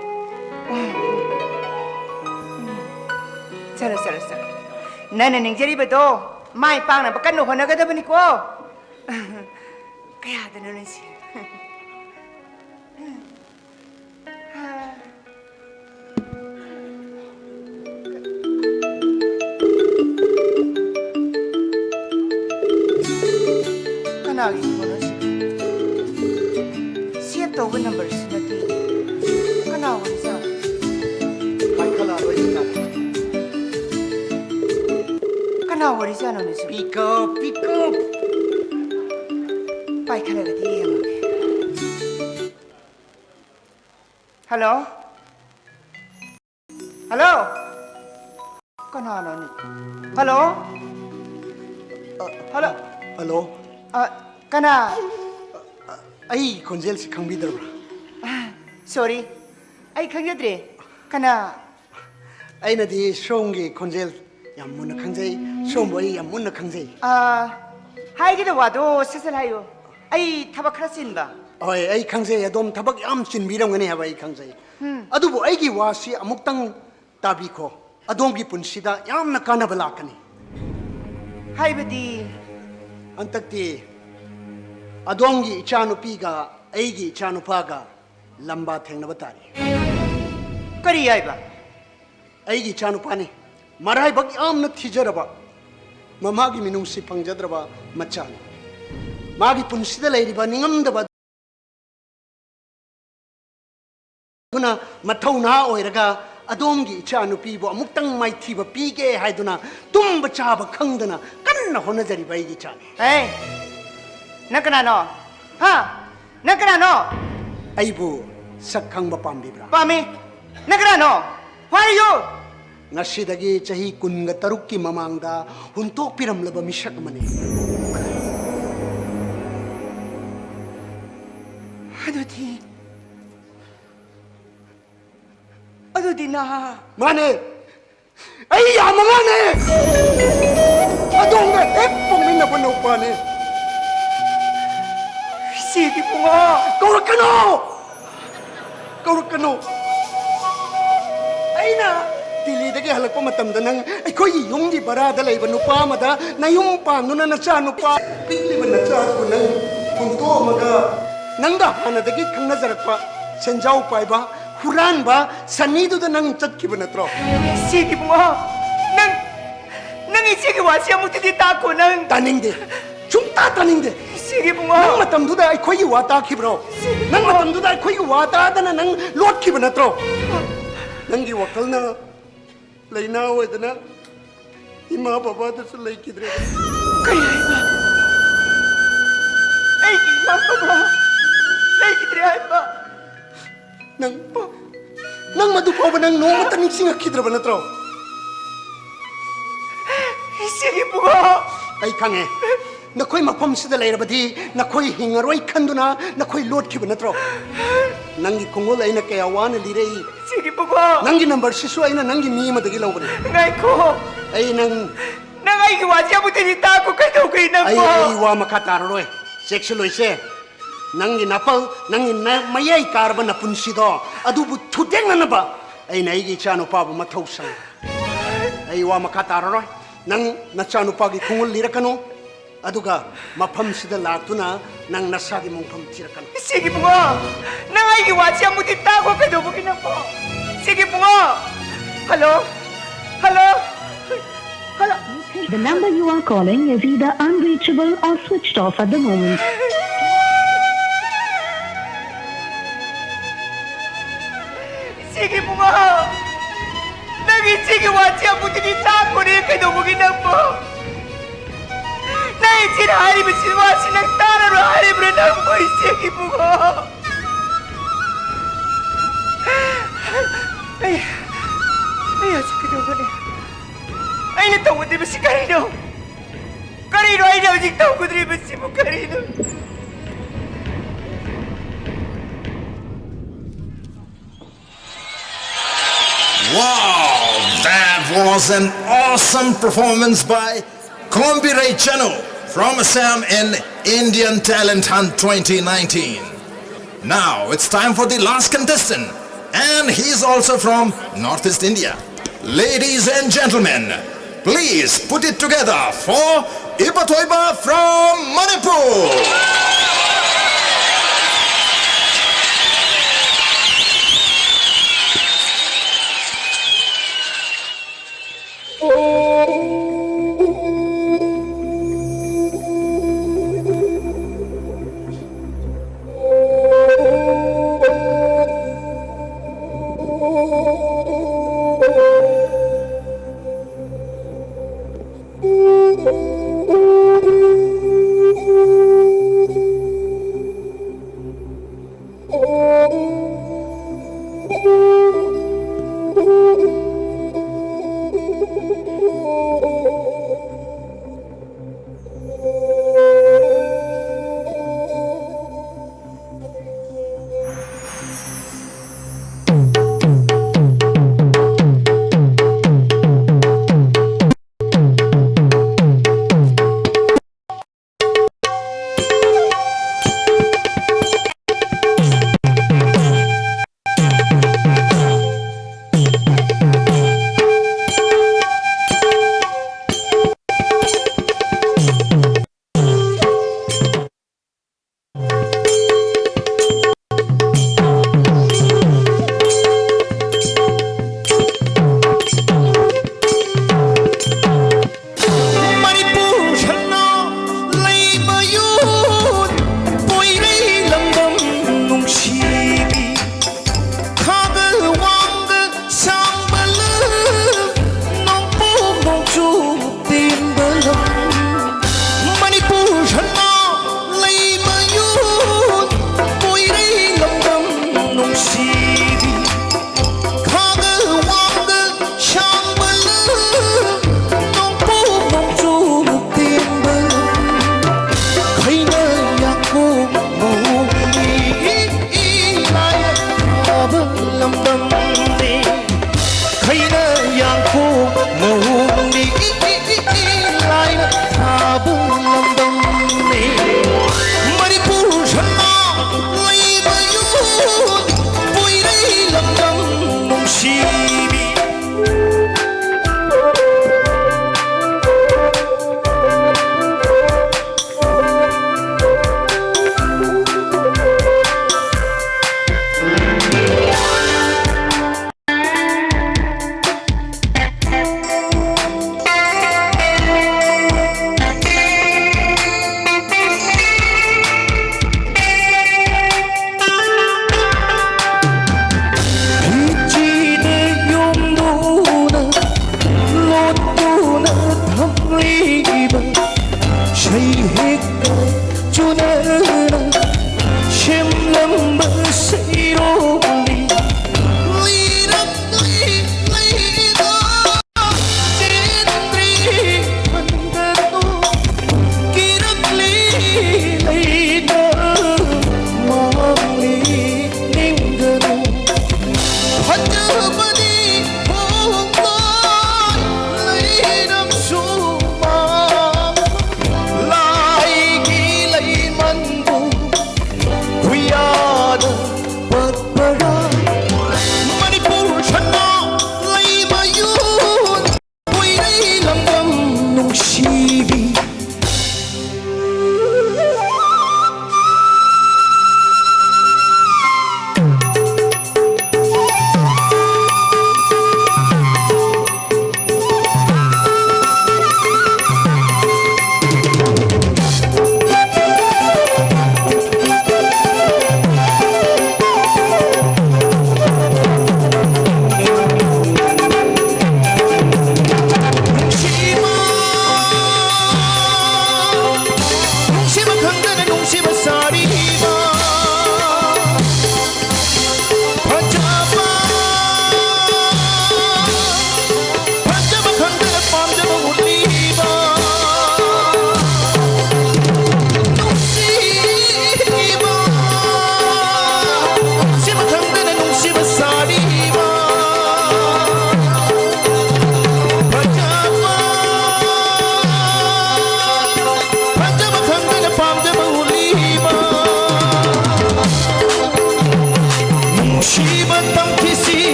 ꯎꯝ꯫ ꯆꯠꯂꯣ, ꯆꯠꯂꯣ, ꯆꯠꯂꯣ꯫ ꯅꯪꯅ ꯅꯤꯡꯖꯔꯤꯕꯗꯣ ꯃꯥꯏ ꯄꯥꯛꯅꯕ ꯀꯟꯅ ꯍꯣꯠꯅꯒꯗꯕꯅꯤꯀꯣ꯫ ꯀꯌꯥꯗꯅꯣ ꯅꯪꯁꯦ? ꯀꯅꯥꯒꯤ ꯐꯣꯟꯅꯣ ꯁꯤꯕꯣ? ꯁꯦꯚ ꯇꯧꯕ ꯅꯝꯕꯔꯁꯨ ꯅꯠꯇꯦ꯫ ꯀꯅꯥ ꯑꯣꯏꯖꯥꯠꯅꯣ? ꯄꯥꯏꯈꯠꯂꯛꯑꯔꯣꯏ ꯀꯅꯥ? ꯀꯅꯥ ꯑꯣꯏꯔꯤꯖꯥꯠꯅꯣꯅꯦ ꯁꯤꯕꯣ? Pick up, pick up. ꯄꯥꯏꯈꯠꯂꯒꯗꯤ ꯌꯦꯡꯉꯒꯦ꯫ ꯍꯜꯂꯣ? ꯍꯜꯂꯣ? ꯀꯅꯥꯅꯣꯅꯦ? ꯍꯜꯂꯣ? ꯑ, ꯍꯜꯂꯣ? ꯍꯜꯂꯣ? ꯑ, ꯀꯅꯥ? ꯑꯩ ꯈꯣꯟꯖꯦꯜꯁꯤ ꯈꯪꯕꯤꯗ꯭ꯔꯕ꯭ꯔꯥ? ꯑ, ꯁꯣꯔꯤ, ꯑꯩ ꯈꯪꯖꯗ꯭ꯔꯦ꯫ ꯀꯅꯥ? ꯑꯩꯅꯗꯤ ꯁꯣꯝꯒꯤ ꯈꯣꯟꯖꯦꯜ ꯌꯥꯝ ꯃꯨꯟꯅ ꯈꯪꯖꯩ, ꯁꯣꯝꯕꯨ ꯑꯩ ꯌꯥꯝ ꯃꯨꯟꯅ ꯈꯪꯖꯩ꯫ ꯑ, ꯍꯥꯏꯒꯗꯕ ꯋꯥꯗꯣ ꯁꯠ ꯁꯠ ꯍꯥꯏꯌꯨ꯫ ꯑꯩ ꯊꯕꯛ ꯈꯔ ꯆꯤꯟꯕ꯫ ꯍꯣꯏ, ꯑꯩ ꯈꯪꯖꯩ, ꯑꯗꯣꯝ ꯊꯕꯛ ꯌꯥꯝ ꯆꯤꯟꯕꯤꯔꯝꯒꯅꯤ ꯍꯥꯏꯕ ꯑꯩ ꯈꯪꯖꯩ꯫ ꯎꯝ꯫ ꯑꯗꯨꯕꯨ ꯑꯩꯒꯤ ꯋꯥꯁꯤ ꯑꯃꯨꯛꯇꯪ ꯇꯥꯕꯤꯈꯣ, ꯑꯗꯣꯝꯒꯤ ꯄꯨꯟꯁꯤꯗ ꯌꯥꯝꯅ ꯀꯥꯟꯅꯕ ꯂꯥꯛꯀꯅꯤ꯫ ꯍꯥꯏꯕꯗꯤ? ꯍꯟꯗꯛꯇꯤ ꯑꯗꯣꯝꯒꯤ ꯏꯆꯥꯅꯨꯄꯤꯒ ꯑꯩꯒꯤ ꯏꯆꯥꯅꯨꯄꯥꯒ ꯂꯝꯕꯥ ꯊꯦꯡꯅꯕ ꯇꯥꯔꯤ꯫ ꯀꯔꯤ ꯍꯥꯏꯕ? ꯑꯩꯒꯤ ꯏꯆꯥꯅꯨꯄꯥꯅꯤ, ꯃꯔꯥꯏꯕꯛ ꯌꯥꯝꯅ ꯊꯤꯖꯔꯕ, ꯃꯃꯥꯒꯤ ꯃꯤꯅꯨꯡꯁꯤ ꯐꯪꯖꯗ꯭ꯔꯕ ꯃꯆꯥꯅꯤ꯫ ꯃꯥꯒꯤ ꯄꯨꯟꯁꯤꯗ ꯂꯩꯔꯤꯕ ꯅꯤꯡꯉꯝꯗꯕ ꯑꯗꯨꯅ ꯃꯊꯧꯅꯥ ꯑꯣꯏꯔꯒ ꯑꯗꯣꯝꯒꯤ ꯏꯆꯥ ꯅꯨꯄꯤꯕꯨ ꯑꯃꯨꯛꯇꯪ ꯃꯥꯏꯊꯤꯕ ꯄꯤꯒꯦ ꯍꯥꯏꯗꯨꯅ ꯇꯨꯝꯕ ꯆꯥꯕ ꯈꯪꯗꯅ ꯀꯟꯅ ꯍꯣꯠꯅꯖꯔꯤꯕ ꯑꯩꯒꯤ ꯏꯆꯥꯅꯤ꯫ ꯑꯦ, ꯅꯪ ꯀꯅꯥꯅꯣ? ꯍꯥ? ꯅꯪ ꯀꯅꯥꯅꯣ? ꯑꯩꯕꯨ ꯁꯛ ꯈꯪꯕ ꯄꯥꯝꯕꯤꯕ꯭ꯔꯥ? ꯄꯥꯝꯃꯤ꯫ ꯅꯪ ꯀꯅꯥꯅꯣ? Who are you? ꯉꯁꯤꯗꯒꯤ ꯆꯍꯤ ꯀꯨꯟꯒ ꯇꯔꯨꯛꯀꯤ ꯃꯃꯥꯡꯗ ꯍꯨꯟꯇꯣꯛꯄꯤꯔꯝꯂꯕ ꯃꯤꯁꯛ ꯑꯃꯅꯤ꯫ ꯑꯗꯨꯗꯤ, ꯑꯗꯨꯗꯤ ꯅꯍꯥ꯫ ꯃꯥꯅꯦ, ꯑꯩ ꯌꯥꯝ ꯑꯉꯥꯡꯅꯦ꯫ ꯑꯗꯣꯝꯒ ꯍꯦꯛ ꯄꯣꯛꯃꯤꯟꯅꯕ ꯅꯨꯄꯥꯅꯦ꯫ ꯏꯆꯦꯒꯤ ꯄꯨꯡꯉꯣ꯫ ꯀꯧꯔꯛꯀꯅꯣ꯫ ꯀꯧꯔꯛꯀꯅꯨ꯫ ꯑꯩꯅ ꯗꯤꯜꯂꯤꯗꯒꯤ ꯍꯜꯂꯛꯄ ꯃꯇꯝꯗ ꯅꯪ ꯑꯩꯈꯣꯏꯒꯤ ꯌꯨꯝꯒꯤ ꯚꯔꯥꯗ ꯂꯩꯕ ꯅꯨꯄꯥ ꯑꯃꯗ ꯅꯌꯨꯝ ꯄꯥꯟꯗꯨꯅ ꯅꯆꯥ ꯅꯨꯄꯥ, ꯄꯤꯛꯂꯤꯕ ꯅꯆꯥꯗꯨ ꯅꯪ ꯍꯨꯟꯗꯣꯛꯑꯝꯃꯒ ꯅꯪꯒ ꯍꯥꯟꯅꯗꯒꯤ ꯈꯪꯅꯖꯔꯛꯄ ꯁꯦꯟꯖꯥꯎ ꯄꯥꯏꯕ ꯍꯨꯔꯥꯟꯕ ꯁꯅꯤꯗꯨꯗ ꯅꯪ ꯆꯠꯈꯤꯕ ꯅꯠꯇ꯭ꯔꯣ? ꯏꯆꯦꯒꯤ ꯏꯕꯨꯡꯉꯣ, ꯅꯪ, ꯅꯪ ꯏꯆꯦꯒꯤ ꯋꯥꯁꯤ ꯑꯃꯨꯛꯇꯗꯤ ꯇꯥꯈꯣ ꯅꯪ꯫ ꯇꯥꯅꯤꯡꯗꯦ꯫ ꯁꯨꯡꯇꯥ ꯇꯥꯅꯤꯡꯗꯦ꯫ ꯏꯆꯦꯒꯤ ꯏꯕꯨꯡꯉꯣ꯫ ꯅꯪ ꯃꯇꯝꯗꯨꯗ ꯑꯩꯈꯣꯏꯒꯤ ꯋꯥ ꯇꯥꯈꯤꯕ꯭ꯔꯣ? ꯏꯆꯦꯒꯤ ꯅꯪ ꯏꯕꯨꯡꯉꯣ꯫ ꯃꯇꯝꯗꯨꯗ ꯑꯩꯈꯣꯏꯒꯤ ꯋꯥ ꯇꯥꯗꯅ ꯅꯪ ꯂꯣꯠꯈꯤꯕ ꯅꯠꯇ꯭ꯔꯣ? ꯅꯪꯒꯤ ꯋꯥꯈꯜꯅ ꯂꯥꯏꯅꯥ ꯑꯣꯏꯗꯅ ꯏꯃꯥ ꯕꯕꯥꯗꯨꯁꯨ ꯂꯩꯈꯤꯗ꯭ꯔꯦ꯫ ꯀꯩ ꯍꯥꯏꯕ? ꯑꯩꯒꯤ ꯏꯃꯥ ꯕꯕꯥ ꯂꯩꯈꯤꯗ꯭ꯔꯦ ꯍꯥꯏꯕ? ꯅꯪ, ꯅꯪ ꯃꯗꯨ ꯐꯥꯎꯕ ꯅꯪ ꯅꯣꯡꯃꯇ ꯅꯤꯡꯁꯤꯡꯉꯛꯈꯤꯗ꯭ꯔꯕ ꯅꯠꯇ꯭ꯔꯣ? ꯏꯆꯦꯒꯤ ꯏꯕꯨꯡꯉꯣ꯫ ꯑꯩ ꯈꯪꯉꯦ꯫ ꯅꯈꯣꯏ ꯃꯐꯝꯁꯤꯗ ꯂꯩꯔꯕꯗꯤ ꯅꯈꯣꯏ ꯍꯤꯡꯉꯔꯣꯏ ꯈꯟꯗꯨꯅ ꯅꯈꯣꯏ ꯂꯣꯠꯈꯤꯕ ꯅꯠꯇ꯭ꯔꯣ? ꯅꯪꯒꯤ ꯈꯣꯡꯒꯨꯜ ꯑꯩꯅ ꯀꯌꯥ ꯋꯥꯅ ꯂꯤꯔꯛꯏ꯫ ꯏꯆꯦꯒꯤ ꯏꯕꯨꯡꯉꯣ꯫ ꯅꯪꯒꯤ ꯅꯝꯕꯔꯁꯤꯁꯨ ꯑꯩꯅ ꯅꯪꯒꯤ ꯃꯤ ꯑꯃꯗꯒꯤ ꯂꯧꯕꯅꯤ꯫ ꯉꯥꯏꯈꯣ꯫ ꯑꯩ ꯅꯪ ꯅꯪ ꯑꯩꯒꯤ ꯋꯥꯁꯤ ꯑꯃꯨꯛꯇꯗꯤ ꯇꯥꯈꯣ꯫ ꯀꯩꯗꯧꯕꯒꯤ ꯅꯪꯕꯣ? ꯑꯩ, ꯑꯩ ꯋꯥ ꯃꯈꯥ ꯇꯥꯔꯔꯣꯏ꯫ ꯆꯦꯛꯁꯤꯜꯂꯣꯏꯁꯦ꯫ ꯅꯪꯒꯤ ꯅꯥꯄꯜ, ꯅꯪꯒꯤ ꯅ-, ꯃꯌꯥꯏ ꯀꯥꯔꯕ ꯅꯄꯨꯟꯁꯤꯗꯣ ꯑꯗꯨꯕꯨ ꯊꯨꯗꯦꯛꯅꯅꯕ ꯑꯩꯅ ꯑꯩꯒꯤ ꯏꯆꯥꯅꯨꯄꯥꯕꯨ ꯃꯊꯧ ꯁꯪꯉꯤ꯫ ꯑꯩ ꯋꯥ ꯃꯈꯥ ꯇꯥꯔꯔꯣꯏ꯫ ꯅꯪ ꯅꯆꯥꯅꯨꯄꯥꯒꯤ ꯈꯣꯡꯒꯨꯜ ꯂꯤꯔꯛꯀꯅꯨ꯫ ꯑꯗꯨꯒ ꯃꯐꯝꯁꯤꯗ ꯂꯥꯛꯇꯨꯅ ꯅꯪ ꯅꯁꯥꯒꯤ ꯃꯣꯡꯐꯝ ꯊꯤꯔꯛꯀꯅꯨ꯫ ꯏꯆꯦꯒꯤ ꯏꯕꯨꯡꯉꯣ, ꯅꯪ ꯑꯩꯒꯤ ꯋꯥꯁꯤ ꯑꯃꯨꯛꯇꯤ ꯇꯥꯈꯣ꯫ ꯀꯩꯗꯧꯕꯒꯤ ꯅꯪꯕꯣ? ꯏꯆꯦꯒꯤ Ibungo. Hello? Hello? Hello? The number you are calling is either unreachable or switched off at the moment. ꯏꯆꯦꯒꯤ ꯏꯕꯨꯡꯉꯣ, ꯅꯪ ꯏꯆꯦꯒꯤ ꯋꯥꯁꯤ ꯑꯃꯨꯛꯇꯗꯤ ꯇꯥꯈꯣꯅꯦ꯫ ꯀꯩꯗꯧꯕꯒꯤ ꯅꯪꯕꯣ? ꯅꯪ ꯏꯆꯦꯅ ꯍꯥꯏꯔꯤꯕꯁꯤ ꯋꯥꯁꯤ ꯅꯪ ꯇꯥꯔꯔꯣꯏ ꯍꯥꯏꯔꯤꯕ꯭ꯔꯥ ꯅꯪꯕꯣ, ꯏꯆꯦꯒꯤ ꯏꯕꯨꯡꯉꯣ? ꯑꯩ, ꯑꯩ ꯍꯧꯖꯤꯛ ꯀꯩꯗꯧꯒꯅꯤ? ꯑꯩꯅ ꯇꯧꯒꯗꯧꯔꯤꯕꯁꯤ ꯀꯔꯤꯅꯣ? ꯀꯔꯤꯅꯣ ꯑꯩꯅ ꯍꯧꯖꯤꯛ ꯇꯧꯒꯗꯧꯔꯤꯕꯁꯤꯕꯨ ꯀꯔꯤꯅꯣ? Wow, that was an awesome performance by Kombi Ray Chanu from Assam in Indian Talent Hunt twenty nineteen. Now it's time for the last contestant, and he's also from Northeast India. Ladies and gentlemen, please put it together for Ipatoiba from Manipur. ꯑꯩ ꯍꯦꯛꯇ ꯆꯨꯅꯅ ꯁꯦꯝꯂꯝꯕ ꯁꯩꯔꯣꯜꯂꯤ꯫ ꯂꯤꯔꯛꯂꯤ ꯂꯩꯗ ꯆꯦꯟꯗ꯭ꯔꯤ ꯍꯟꯒꯅꯨ꯫ ꯀꯤꯔꯛꯂꯤ ꯂꯩꯗ ꯃꯥꯡꯂꯤ ꯅꯤꯡꯒꯅꯨ꯫ ꯐꯖꯕꯅꯤ ꯍꯣꯡꯂꯣꯏ ꯂꯩꯔꯝꯁꯨ ꯃꯥꯡ ꯂꯥꯏꯒꯤ ꯂꯩꯃꯟꯕꯨ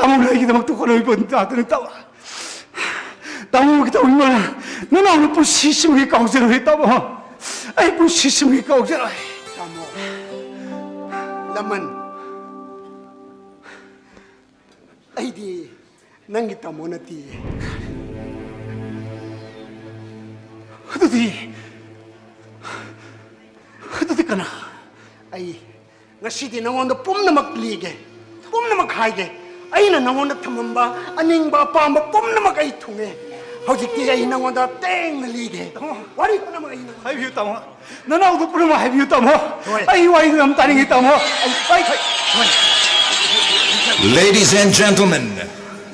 ꯇꯥꯃꯣꯅ ꯑꯩꯒꯤꯗꯃꯛꯇ ꯍꯣꯠꯅꯕꯤꯕ ꯇꯥꯗꯅ ꯇꯥꯃꯣ, ꯇꯥꯃꯣꯒꯤ ꯇꯧꯕꯤꯃꯜ ꯅꯅꯥꯎꯅ ꯄꯨꯟꯁꯤꯁꯤꯃꯒꯤ ꯀꯥꯎꯖꯔꯣꯏ ꯇꯥꯃꯣ꯫ ꯑꯩ ꯄꯨꯟꯁꯤꯁꯤꯃꯒꯤ ꯀꯥꯎꯖꯔꯣꯏ꯫ ꯇꯥꯃꯣ, ꯂꯃꯟ, ꯑꯩꯗꯤ ꯅꯪꯒꯤ ꯇꯥꯃꯣ ꯅꯠꯇꯤꯌꯦ꯫ ꯑꯗꯨꯗꯤ, ꯑꯗꯨꯗꯤ ꯀꯅꯥ? ꯑꯩ ꯉꯁꯤꯗꯤ ꯅꯉꯣꯟꯗ ꯄꯨꯝꯅꯃꯛ ꯂꯤꯒꯦ, ꯄꯨꯝꯅꯃꯛ ꯍꯥꯏꯒꯦ꯫ ꯑꯩꯅ ꯅꯉꯣꯟꯗ ꯊꯝꯃꯝꯕ ꯑꯅꯤꯡꯕ ꯑꯄꯥꯝꯕ ꯄꯨꯝꯅꯃꯛ ꯑꯩ ꯊꯨꯡꯉꯦ꯫ ꯍꯧꯖꯤꯛꯇꯤ ꯑꯩ ꯅꯉꯣꯟꯗ ꯇꯦꯡꯅ ꯂꯤꯒꯦ꯫ ꯋꯥꯔꯤ ꯄꯨꯝꯅꯃꯛ ꯑꯩ ꯅꯉꯣꯟꯗ ꯍꯥꯏꯕꯤꯌꯨ ꯇꯥꯃꯣ꯫ ꯅꯅꯥꯎꯗꯨ ꯄꯨꯝꯅꯃꯛ ꯍꯥꯏꯕꯤꯌꯨ ꯇꯥꯃꯣ꯫ ꯍꯣꯏ꯫ ꯑꯩ ꯋꯥꯔꯤꯗꯨ ꯌꯥꯝ ꯇꯥꯅꯤꯡꯉꯤ ꯇꯥꯃꯣ꯫ ꯑꯩ, ꯑꯩ, ꯍꯣꯏ꯫ Ladies and gentlemen,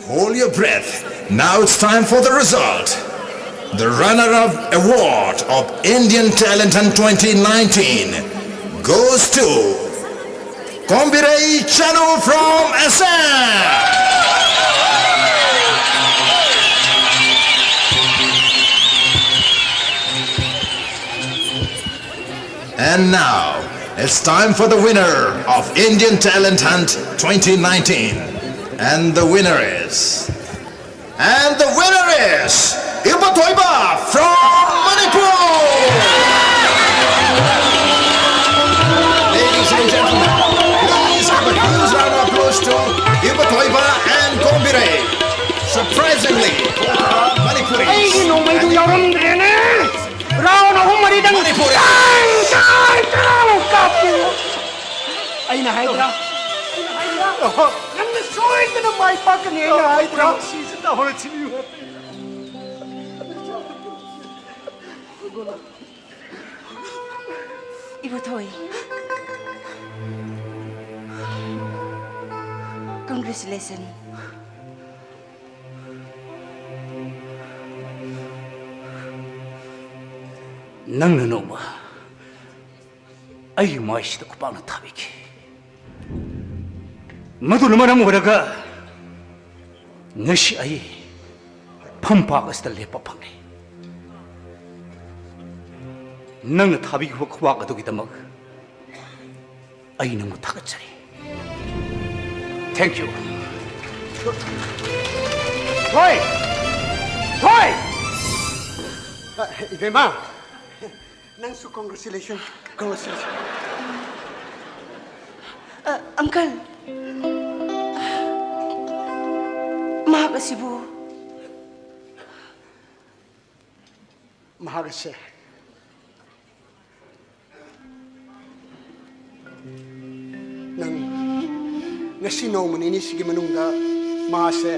hold your breath. Now it's time for the result. The runner-up award of Indian Talent Hunt twenty nineteen goes to Kombirei Chanu from Assam. And now, it's time for the winner of Indian Talent Hunt twenty nineteen. And the winner is, and the winner is Ibuthoiba from Manipur. Ladies and gentlemen, please give a huge round of applause to Ibuthoiba and Kombirei. Surprisingly, both are Manipuris. ꯑꯩꯒꯤ ꯅꯣꯡꯃꯩꯗꯨ ꯌꯥꯎꯔꯝꯗ꯭ꯔꯦꯅꯦ꯫ Round ꯑꯍꯨꯝ ꯃꯔꯤꯗꯪ ꯃꯅꯤꯄꯨꯔꯤ꯫ ꯇꯥꯡ, ꯇꯥꯡ, ꯇꯥꯡ ꯀꯥꯞꯀꯦ꯫ ꯑꯩꯅ ꯍꯥꯏꯗ꯭ꯔꯥ? ꯑꯩꯅ ꯍꯥꯏꯗ꯭ꯔꯥ? ꯅꯪꯅ ꯁꯣꯏꯗꯅ ꯃꯥꯏ ꯄꯥꯛꯀꯅꯤ ꯑꯩꯅ ꯍꯥꯏꯗ꯭ꯔꯥ? ꯁꯤꯁꯦ ꯇꯧꯔꯁꯤꯕꯤꯌꯨ꯫ ꯏꯕꯨꯊꯣꯏ, congratulations. ꯅꯪꯅ ꯅꯣꯡꯃ ꯑꯩꯒꯤ ꯃꯥꯏꯁꯤꯗ ꯈꯨꯄꯥꯛꯅ ꯊꯥꯕꯤꯈꯤ꯫ ꯃꯗꯨꯅ ꯃꯔꯝ ꯑꯣꯏꯔꯒ ꯉꯁꯤ ꯑꯩ ꯐꯝꯄꯥꯛ ꯑꯁꯤꯗ ꯂꯦꯞꯄ ꯐꯪꯂꯤ꯫ ꯅꯪꯅ ꯊꯥꯕꯤꯈꯤꯕ ꯈꯨꯄꯥꯛ ꯑꯗꯨꯒꯤꯗꯃꯛ ꯑꯩ ꯅꯪꯕꯨ ꯊꯥꯒꯠꯆꯔꯤ꯫ Thank you. ꯊꯣꯏ! ꯊꯣꯏ! ꯑ, ꯏꯕꯦꯝꯃ, ꯅꯪꯁꯨ congratulation, congratulation꯫ ꯑ, uncle, ꯃꯍꯥꯛ ꯑꯁꯤꯕꯨ? ꯃꯍꯥꯛ ꯑꯁꯦ ꯅꯪ ꯉꯁꯤ ꯅꯣꯡꯃ ꯅꯤꯅꯤꯁꯤꯒꯤ ꯃꯅꯨꯡꯗ ꯃꯥꯁꯦ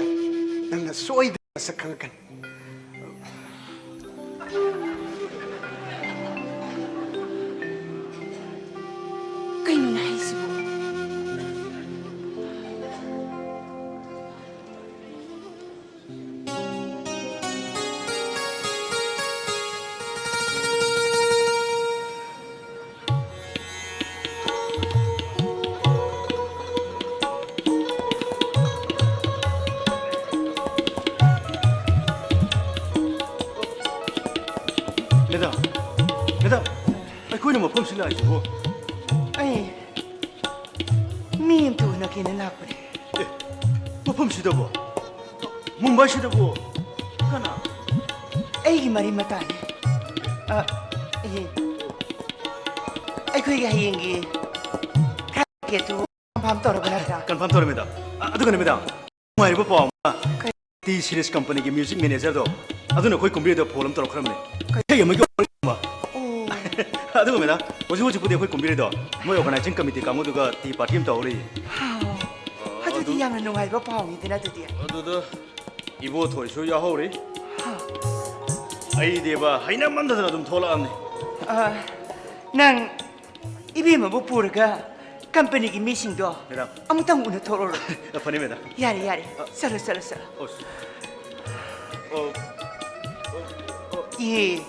ꯅꯪꯅ ꯁꯣꯏꯗꯅ ꯃꯁꯛ ꯈꯪꯉꯛꯀꯅꯤ꯫ ꯀꯩꯅꯣꯅꯦ ꯍꯥꯏꯁꯤꯕꯣ? ꯃꯦꯗꯥꯝ, ꯃꯦꯗꯥꯝ, ꯑꯩꯈꯣꯏꯅ ꯃꯐꯝꯁꯤ ꯂꯥꯛꯏꯁꯤꯕꯨ? ꯑꯩ ꯃꯤ ꯑꯝꯇ ꯎꯅꯒꯦꯅ ꯂꯥꯛꯄꯅꯦ꯫ ꯑꯦ, ꯃꯐꯝꯁꯤꯗꯕꯣ? ꯃꯨꯝꯕꯥꯏꯁꯤꯗꯕꯨ ꯀꯅꯥ? ꯑꯩꯒꯤ ꯃꯔꯤ ꯃꯇꯥꯅꯦ꯫ ꯑ, ꯑꯦ, ꯑꯩꯈꯣꯏꯒꯤ ꯍꯌꯦꯡꯒꯤ flight ticketꯇꯨ confirm ꯇꯧꯔꯕ ꯅꯠꯇ꯭ꯔꯥ? Confirm ꯇꯧꯔꯦ, ꯃꯦꯗꯥꯝ꯫ ꯑ, ꯑꯗꯨꯒꯅꯦ, ꯃꯦꯗꯥꯝ, ꯅꯨꯡꯉꯥꯏꯔꯤꯕ ꯄꯥꯎ ꯑꯃ꯫ ꯀꯩ? T Series companyꯒꯤ music managerꯗꯣ, ꯑꯗꯨꯅ ꯑꯩꯈꯣꯏ ꯀꯨꯝꯕꯤꯔꯩꯗ phone ꯑꯃ ꯇꯧꯔꯛꯈ꯭ꯔꯕꯅꯦ꯫ ꯀꯩ? ꯏꯁꯩ ꯑꯃꯒꯤ order ꯑꯃ꯫ ꯑꯣ꯫ ꯑꯗꯨꯒ, ꯃꯦꯗꯥꯝ, ꯍꯧꯖꯤꯛ ꯍꯧꯖꯤꯛꯄꯨꯗꯤ ꯑꯩꯈꯣꯏ ꯀꯨꯝꯕꯤꯔꯩꯗꯣ ꯃꯣꯏ organizing committee ꯀꯥꯡꯕꯨꯗꯨꯒ tea party ꯑꯃ ꯇꯧꯍꯧꯔꯤ꯫ ꯍꯥꯎ꯫ ꯑ, ꯑꯗꯨꯗꯤ ꯑꯗꯨ ꯌꯥꯝꯅ ꯅꯨꯡꯉꯥꯏꯕ ꯄꯥꯎꯅꯤꯗꯅ ꯑꯗꯨꯗꯤ꯫ ꯑꯗꯨꯗ ꯏꯕꯣꯊꯣꯏꯁꯨ ꯌꯥꯎꯍꯧꯔꯤ꯫ ꯍꯥ꯫ ꯑꯩꯗꯤꯕ ꯍꯩꯅꯃꯟꯗꯗꯅ ꯑꯗꯨꯝ ꯊꯣꯛꯂꯛꯑꯕꯅꯤ꯫ ꯑ, ꯅꯪ ꯏꯕꯦꯝꯃꯕꯨ ꯄꯨꯔꯒ companyꯒꯤ ꯃꯤꯁꯤꯡꯗꯣ ꯃꯦꯗꯥꯝ꯫ ꯑꯃꯨꯛꯇꯪ ꯎꯅꯊꯣꯛꯎꯔꯣ꯫ ꯐꯅꯤ, ꯃꯦꯗꯥꯝ꯫ ꯌꯥꯔꯦ, ꯌꯥꯔꯦ꯫ ꯑ꯫ ꯆꯠꯂꯣ, ꯆꯠꯂꯣ, ꯆꯠꯂꯣ꯫ ꯑꯣ꯫ ꯑꯣ꯫ ꯑꯣ꯫ ꯑꯦ,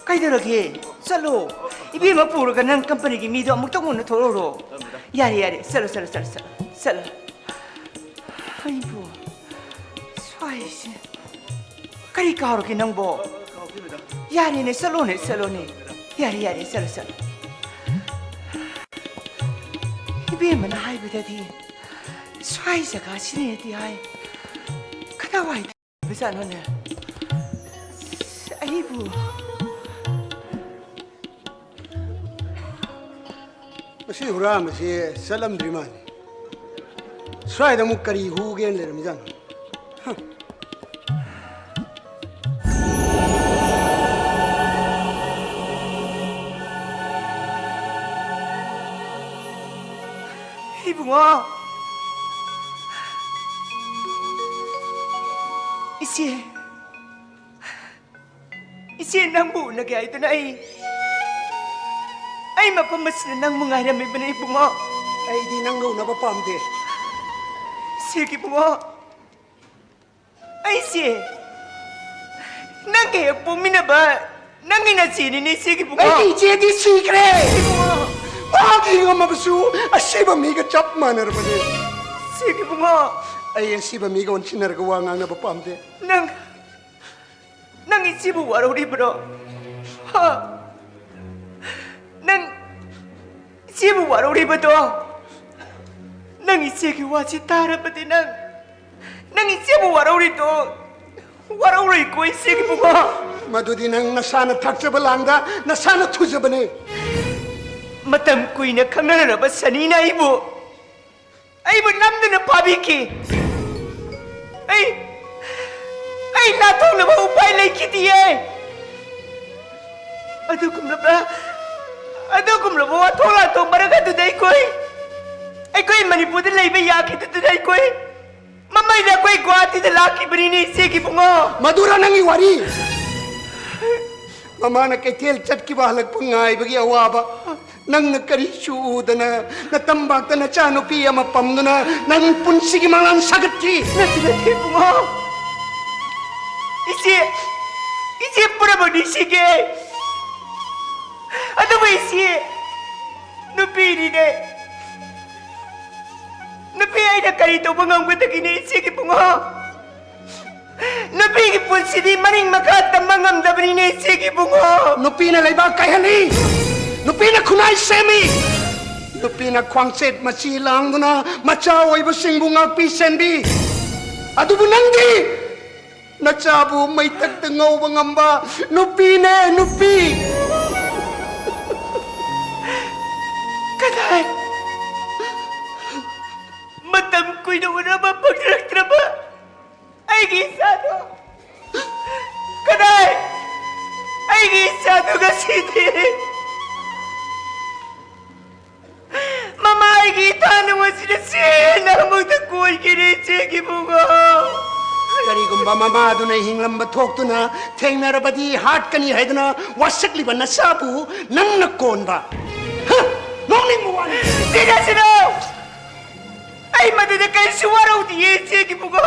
ꯀꯩꯗꯧꯔꯒꯦ? ꯆꯠꯂꯣ꯫ ꯏꯕꯦꯝꯃ ꯄꯨꯔꯒ ꯅꯪ companyꯒꯤ ꯃꯤꯗꯣ ꯑꯃꯨꯛꯇꯪ ꯎꯅꯊꯣꯛꯎꯔꯣ꯫ ꯑ, ꯃꯦꯗꯥꯝ꯫ ꯌꯥꯔꯦ, ꯌꯥꯔꯦ꯫ ꯆꯠꯂꯣ, ꯆꯠꯂꯣ, ꯆꯠꯂꯣ, ꯆꯠꯂꯣ꯫ ꯆꯠꯂꯣ꯫ ꯑꯩꯕꯨ ꯁ꯭ꯋꯥꯏꯁꯦ꯫ ꯀꯔꯤ ꯀꯥꯎꯔꯒꯦ ꯅꯪꯕꯣ? ꯀꯥꯎꯗꯦ, ꯃꯦꯗꯥꯝ꯫ ꯌꯥꯔꯦꯅꯦ, ꯆꯠꯂꯣꯅꯦ, ꯆꯠꯂꯣꯅꯦ꯫ ꯌꯥꯔꯦ, ꯌꯥꯔꯦ, ꯆꯠꯂꯣ, ꯆꯠꯂꯣ꯫ ꯏꯕꯦꯝꯃꯅ ꯍꯥꯏꯕꯗꯗꯤ ꯁ꯭ꯋꯥꯏ ꯖꯒꯥꯁꯤꯅꯦꯗꯤ ꯍꯥꯏ꯫ ꯀꯗꯥꯏꯋꯥꯏꯗ ꯑꯣꯏꯕꯖꯥꯠꯅꯣꯅꯦ? ꯑꯩꯕꯨ ꯃꯁꯤ ꯍꯨꯔꯥꯟꯕꯁꯤ ꯆꯠꯂꯝꯗ꯭ꯔꯤ ꯃꯥꯜꯂꯤ꯫ ꯁ꯭ꯋꯥꯏꯗ ꯑꯃꯨꯛ ꯀꯔꯤ ꯍꯨꯒꯦꯅ ꯂꯩꯔꯝꯃꯤꯖꯥꯠꯅꯣ? ꯍ꯫ ꯏꯕꯨꯡꯉꯣ! ꯏꯆꯦ! ꯏꯆꯦ, ꯅꯪꯕꯨ ꯎꯅꯒꯦ ꯍꯥꯏꯗꯨꯅ ꯑꯩ, ꯑꯩ ꯃꯐꯝ ꯑꯁꯤꯗ ꯅꯪꯕꯨ ꯉꯥꯏꯔꯝꯃꯤꯕꯅꯤ ꯏꯕꯨꯡꯉꯣ꯫ ꯑꯩꯗꯤ ꯅꯪꯒ ꯎꯅꯕ ꯄꯥꯝꯗꯦ꯫ ꯏꯆꯦꯒꯤ ꯏꯕꯨꯡꯉꯣ, ꯑꯩꯁꯦ ꯅꯪꯒ ꯍꯦꯛ ꯄꯣꯛꯃꯤꯟꯅꯕ ꯅꯪꯒꯤ ꯅꯆꯦꯅꯤꯅꯦ, ꯏꯆꯦꯒꯤ ꯏꯕꯨꯡꯉꯣ꯫ ꯑꯩꯒꯤ ꯏꯆꯦꯗꯤ ꯁꯤꯈ꯭ꯔꯦ꯫ ꯏꯕꯨꯡꯉꯣ꯫ ꯃꯍꯥꯛ ꯍꯤꯡꯉꯝꯃꯕꯁꯨ ꯑꯁꯤꯕ ꯃꯤꯒ ꯆꯞ ꯃꯥꯟꯅꯔꯕꯅꯤ꯫ ꯏꯆꯦꯒꯤ ꯏꯕꯨꯡꯉꯣ꯫ ꯑꯩ ꯑꯁꯤꯕ ꯃꯤꯒ ꯑꯣꯟꯁꯤꯟꯅꯔꯒ ꯋꯥ ꯉꯥꯡꯅꯕ ꯄꯥꯝꯗꯦ꯫ ꯅꯪ, ꯅꯪ ꯏꯆꯦꯕꯨ ꯋꯥꯔꯧꯔꯤꯕ꯭ꯔꯣ? ꯍꯥ? ꯅꯪ ꯏꯆꯦꯕꯨ ꯋꯥꯔꯧꯔꯤꯕꯗꯣ, ꯅꯪ ꯏꯆꯦꯒꯤ ꯋꯥꯁꯤ ꯇꯥꯔꯕꯗꯤ ꯅꯪ, ꯅꯪ ꯏꯆꯦꯕꯨ ꯋꯥꯔꯧꯔꯤꯗꯣ ꯋꯥꯔꯧꯔꯣꯏꯀꯣ, ꯏꯆꯦꯒꯤ ꯏꯕꯨꯡꯉꯣ? ꯃꯗꯨꯗꯤ ꯅꯪ ꯅꯁꯥꯅ ꯊꯥꯛꯆꯕ ꯂꯥꯡꯗ ꯅꯁꯥꯅ ꯊꯨꯖꯕꯅꯦ꯫ ꯃꯇꯝ ꯀꯨꯏꯅ ꯈꯪꯅꯔꯕ ꯁꯅꯤꯅ ꯑꯩꯕꯨ, ꯑꯩꯕꯨ ꯅꯝꯗꯨꯅ ꯐꯥꯕꯤꯈꯤ꯫ ꯑꯩ, ꯑꯩ ꯅꯥꯟꯊꯣꯛꯅꯕ ꯎꯄꯥꯏ ꯂꯩꯈꯤꯗꯤꯌꯦ꯫ ꯑꯗꯨꯒꯨꯝꯂꯕ, ꯑꯗꯨꯒꯨꯝꯂꯕ ꯋꯥꯊꯣꯛ ꯂꯥꯟꯊꯣꯛ ꯃꯔꯛ ꯑꯗꯨꯗ ꯑꯩꯈꯣꯏ, ꯑꯩꯈꯣꯏ ꯃꯅꯤꯄꯨꯔꯗ ꯂꯩꯕ ꯌꯥꯈꯤꯗꯗꯨꯅ ꯑꯩꯈꯣꯏ ꯃꯃꯩꯗ ꯑꯩꯈꯣꯏ ꯒꯨꯋꯥꯍꯥꯇꯤꯗ ꯂꯥꯛꯈꯤꯕꯅꯤꯅꯦ, ꯏꯆꯦꯒꯤ ꯏꯕꯨꯡꯉꯣ꯫ ꯃꯗꯨꯔ ꯅꯪꯒꯤ ꯋꯥꯔꯤ? ꯃꯃꯥꯅ ꯀꯩꯊꯦꯜ ꯆꯠꯈꯤꯕ ꯍꯜꯂꯛꯄ ꯉꯥꯏꯕꯒꯤ ꯑꯋꯥꯕ꯫ ꯅꯪꯅ ꯀꯔꯤꯁꯨ ꯎꯗꯅ, ꯅꯇꯝꯕꯥꯛꯇ ꯅꯆꯥꯅꯨꯄꯤ ꯑꯃ ꯄꯝꯗꯨꯅ ꯅꯪ ꯄꯨꯟꯁꯤꯒꯤ ꯃꯪꯂꯥꯟ ꯁꯥꯒꯠꯈꯤ꯫ ꯅꯠꯇꯦ, ꯅꯠꯇꯦ, ꯏꯕꯨꯡꯉꯣ꯫ ꯏꯆꯦ, ꯏꯆꯦ ꯄꯨꯝꯅꯃꯛ ꯅꯤꯡꯁꯤꯡꯉꯦ꯫ ꯑꯗꯨꯕꯨ ꯏꯆꯦ, ꯅꯨꯄꯤꯅꯤꯅꯦ꯫ ꯅꯨꯄꯤ ꯑꯩꯅ ꯀꯔꯤ ꯇꯧꯕ ꯉꯝꯒꯗꯒꯦꯅꯦ, ꯏꯆꯦꯒꯤ ꯏꯕꯨꯡꯉꯣ? ꯅꯨꯄꯤꯒꯤ ꯄꯨꯟꯁꯤꯗꯤ ꯃꯅꯤꯡ ꯃꯈꯥ ꯇꯝꯕ ꯉꯝꯗꯕꯅꯤꯅꯦ, ꯏꯆꯦꯒꯤ ꯏꯕꯨꯡꯉꯣ꯫ ꯅꯨꯄꯤꯅ ꯂꯩꯕꯥꯛ ꯀꯥꯏꯍꯜꯂꯤ, ꯅꯨꯄꯤꯅ ꯈꯨꯟꯅꯥꯏ ꯁꯦꯝꯃꯤ, ꯅꯨꯄꯤꯅ ꯈ꯭ꯋꯥꯡꯆꯦꯠ ꯃꯆꯤ ꯂꯥꯡꯗꯨꯅ ꯃꯆꯥ ꯑꯣꯏꯕꯁꯤꯡꯕꯨ ꯉꯥꯛꯄꯤ ꯁꯦꯟꯕꯤ꯫ ꯑꯗꯨꯕꯨ ꯅꯪꯗꯤ ꯅꯆꯥꯕꯨ ꯃꯩꯊꯛꯇ ꯉꯧꯕ ꯉꯝꯕ ꯅꯨꯄꯤꯅꯦ, ꯅꯨꯄꯤ꯫ ꯀꯗꯥꯏ? ꯃꯇꯝ ꯀꯨꯏꯅ ꯎꯅꯕ ꯐꯪꯖꯔꯛꯇ꯭ꯔꯕ ꯑꯩꯒꯤ ꯏꯆꯥꯗꯣ ꯀꯗꯥꯏ? ꯑꯩꯒꯤ ꯏꯆꯥꯗꯣ ꯉꯁꯤꯗꯤ ꯃꯃꯥ ꯑꯩꯒꯤ ꯏꯊꯥ ꯅꯨꯡꯉꯣꯟꯁꯤꯗ ꯆꯦꯟꯅ ꯑꯃꯨꯛꯇ ꯀꯣꯏꯒꯦꯔꯦ, ꯏꯆꯦꯒꯤ ꯏꯕꯨꯡꯉꯣ꯫ ꯀꯔꯤꯒꯨꯝꯕ ꯃꯃꯥꯗꯨꯅ ꯍꯤꯡꯂꯝꯕ ꯊꯣꯛꯇꯨꯅ ꯊꯦꯡꯅꯔꯕꯗꯤ ꯍꯥꯠꯀꯅꯤ ꯍꯥꯏꯗꯨꯅ ꯋꯥꯁꯛꯂꯤꯕ ꯅꯆꯥꯕꯨ ꯅꯪꯅ ꯀꯣꯟꯕ꯫ ꯍ! ꯅꯣꯛꯅꯤꯡꯕ ꯋꯥꯅꯤ꯫ ꯁꯤꯗ ꯁꯤꯗ! ꯑꯩ ꯃꯗꯨꯗ ꯀꯔꯤꯁꯨ ꯋꯥꯔꯧꯗꯤꯌꯦ, ꯏꯆꯦꯒꯤ ꯏꯕꯨꯡꯉꯣ꯫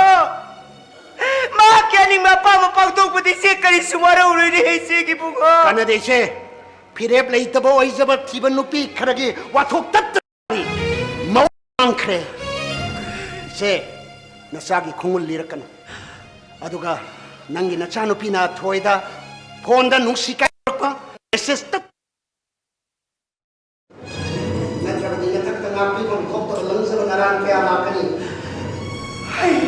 ꯃꯍꯥꯛꯀꯤ ꯑꯅꯤꯡꯕ ꯑꯄꯥꯝꯕ ꯄꯥꯡꯊꯣꯛꯄꯗ ꯏꯆꯦ ꯀꯔꯤꯁꯨ ꯋꯥꯔꯧꯔꯣꯏꯅꯦ, ꯏꯆꯦꯒꯤ ꯏꯕꯨꯡꯉꯣ꯫ ꯀꯥꯟꯅꯗꯦ ꯏꯆꯦ꯫ ꯐꯤꯔꯦꯞ ꯂꯩꯇꯕ ꯑꯣꯏꯖꯕ ꯊꯤꯕ ꯅꯨꯄꯤ ꯈꯔꯒꯤ ꯋꯥꯊꯣꯛ ꯇꯠꯇꯅ ꯃꯧ ꯃꯥꯡꯈ꯭ꯔꯦ꯫ ꯏꯆꯦ, ꯅꯆꯥꯒꯤ ꯈꯣꯡꯒꯨꯜ ꯂꯤꯔꯛꯀꯅꯨ꯫ ꯑꯗꯨꯒ ꯅꯪꯒꯤ ꯅꯆꯥꯅꯨꯄꯤꯅ ꯊꯣꯏꯗ ꯐꯣꯟꯗ ꯅꯨꯡꯁꯤ ꯀꯥꯏꯔꯛꯄ ꯃꯦꯁꯦꯖ ꯇꯠ ꯅꯠꯇ꯭ꯔꯕꯗꯤ ꯅꯊꯛꯇ ꯉꯥꯛꯄꯤꯐꯝ ꯊꯣꯛꯇꯕ ꯂꯪꯖꯕ ꯅꯔꯥꯡ ꯀꯌꯥ ꯂꯥꯛꯀꯅꯤ꯫ ꯍꯩ!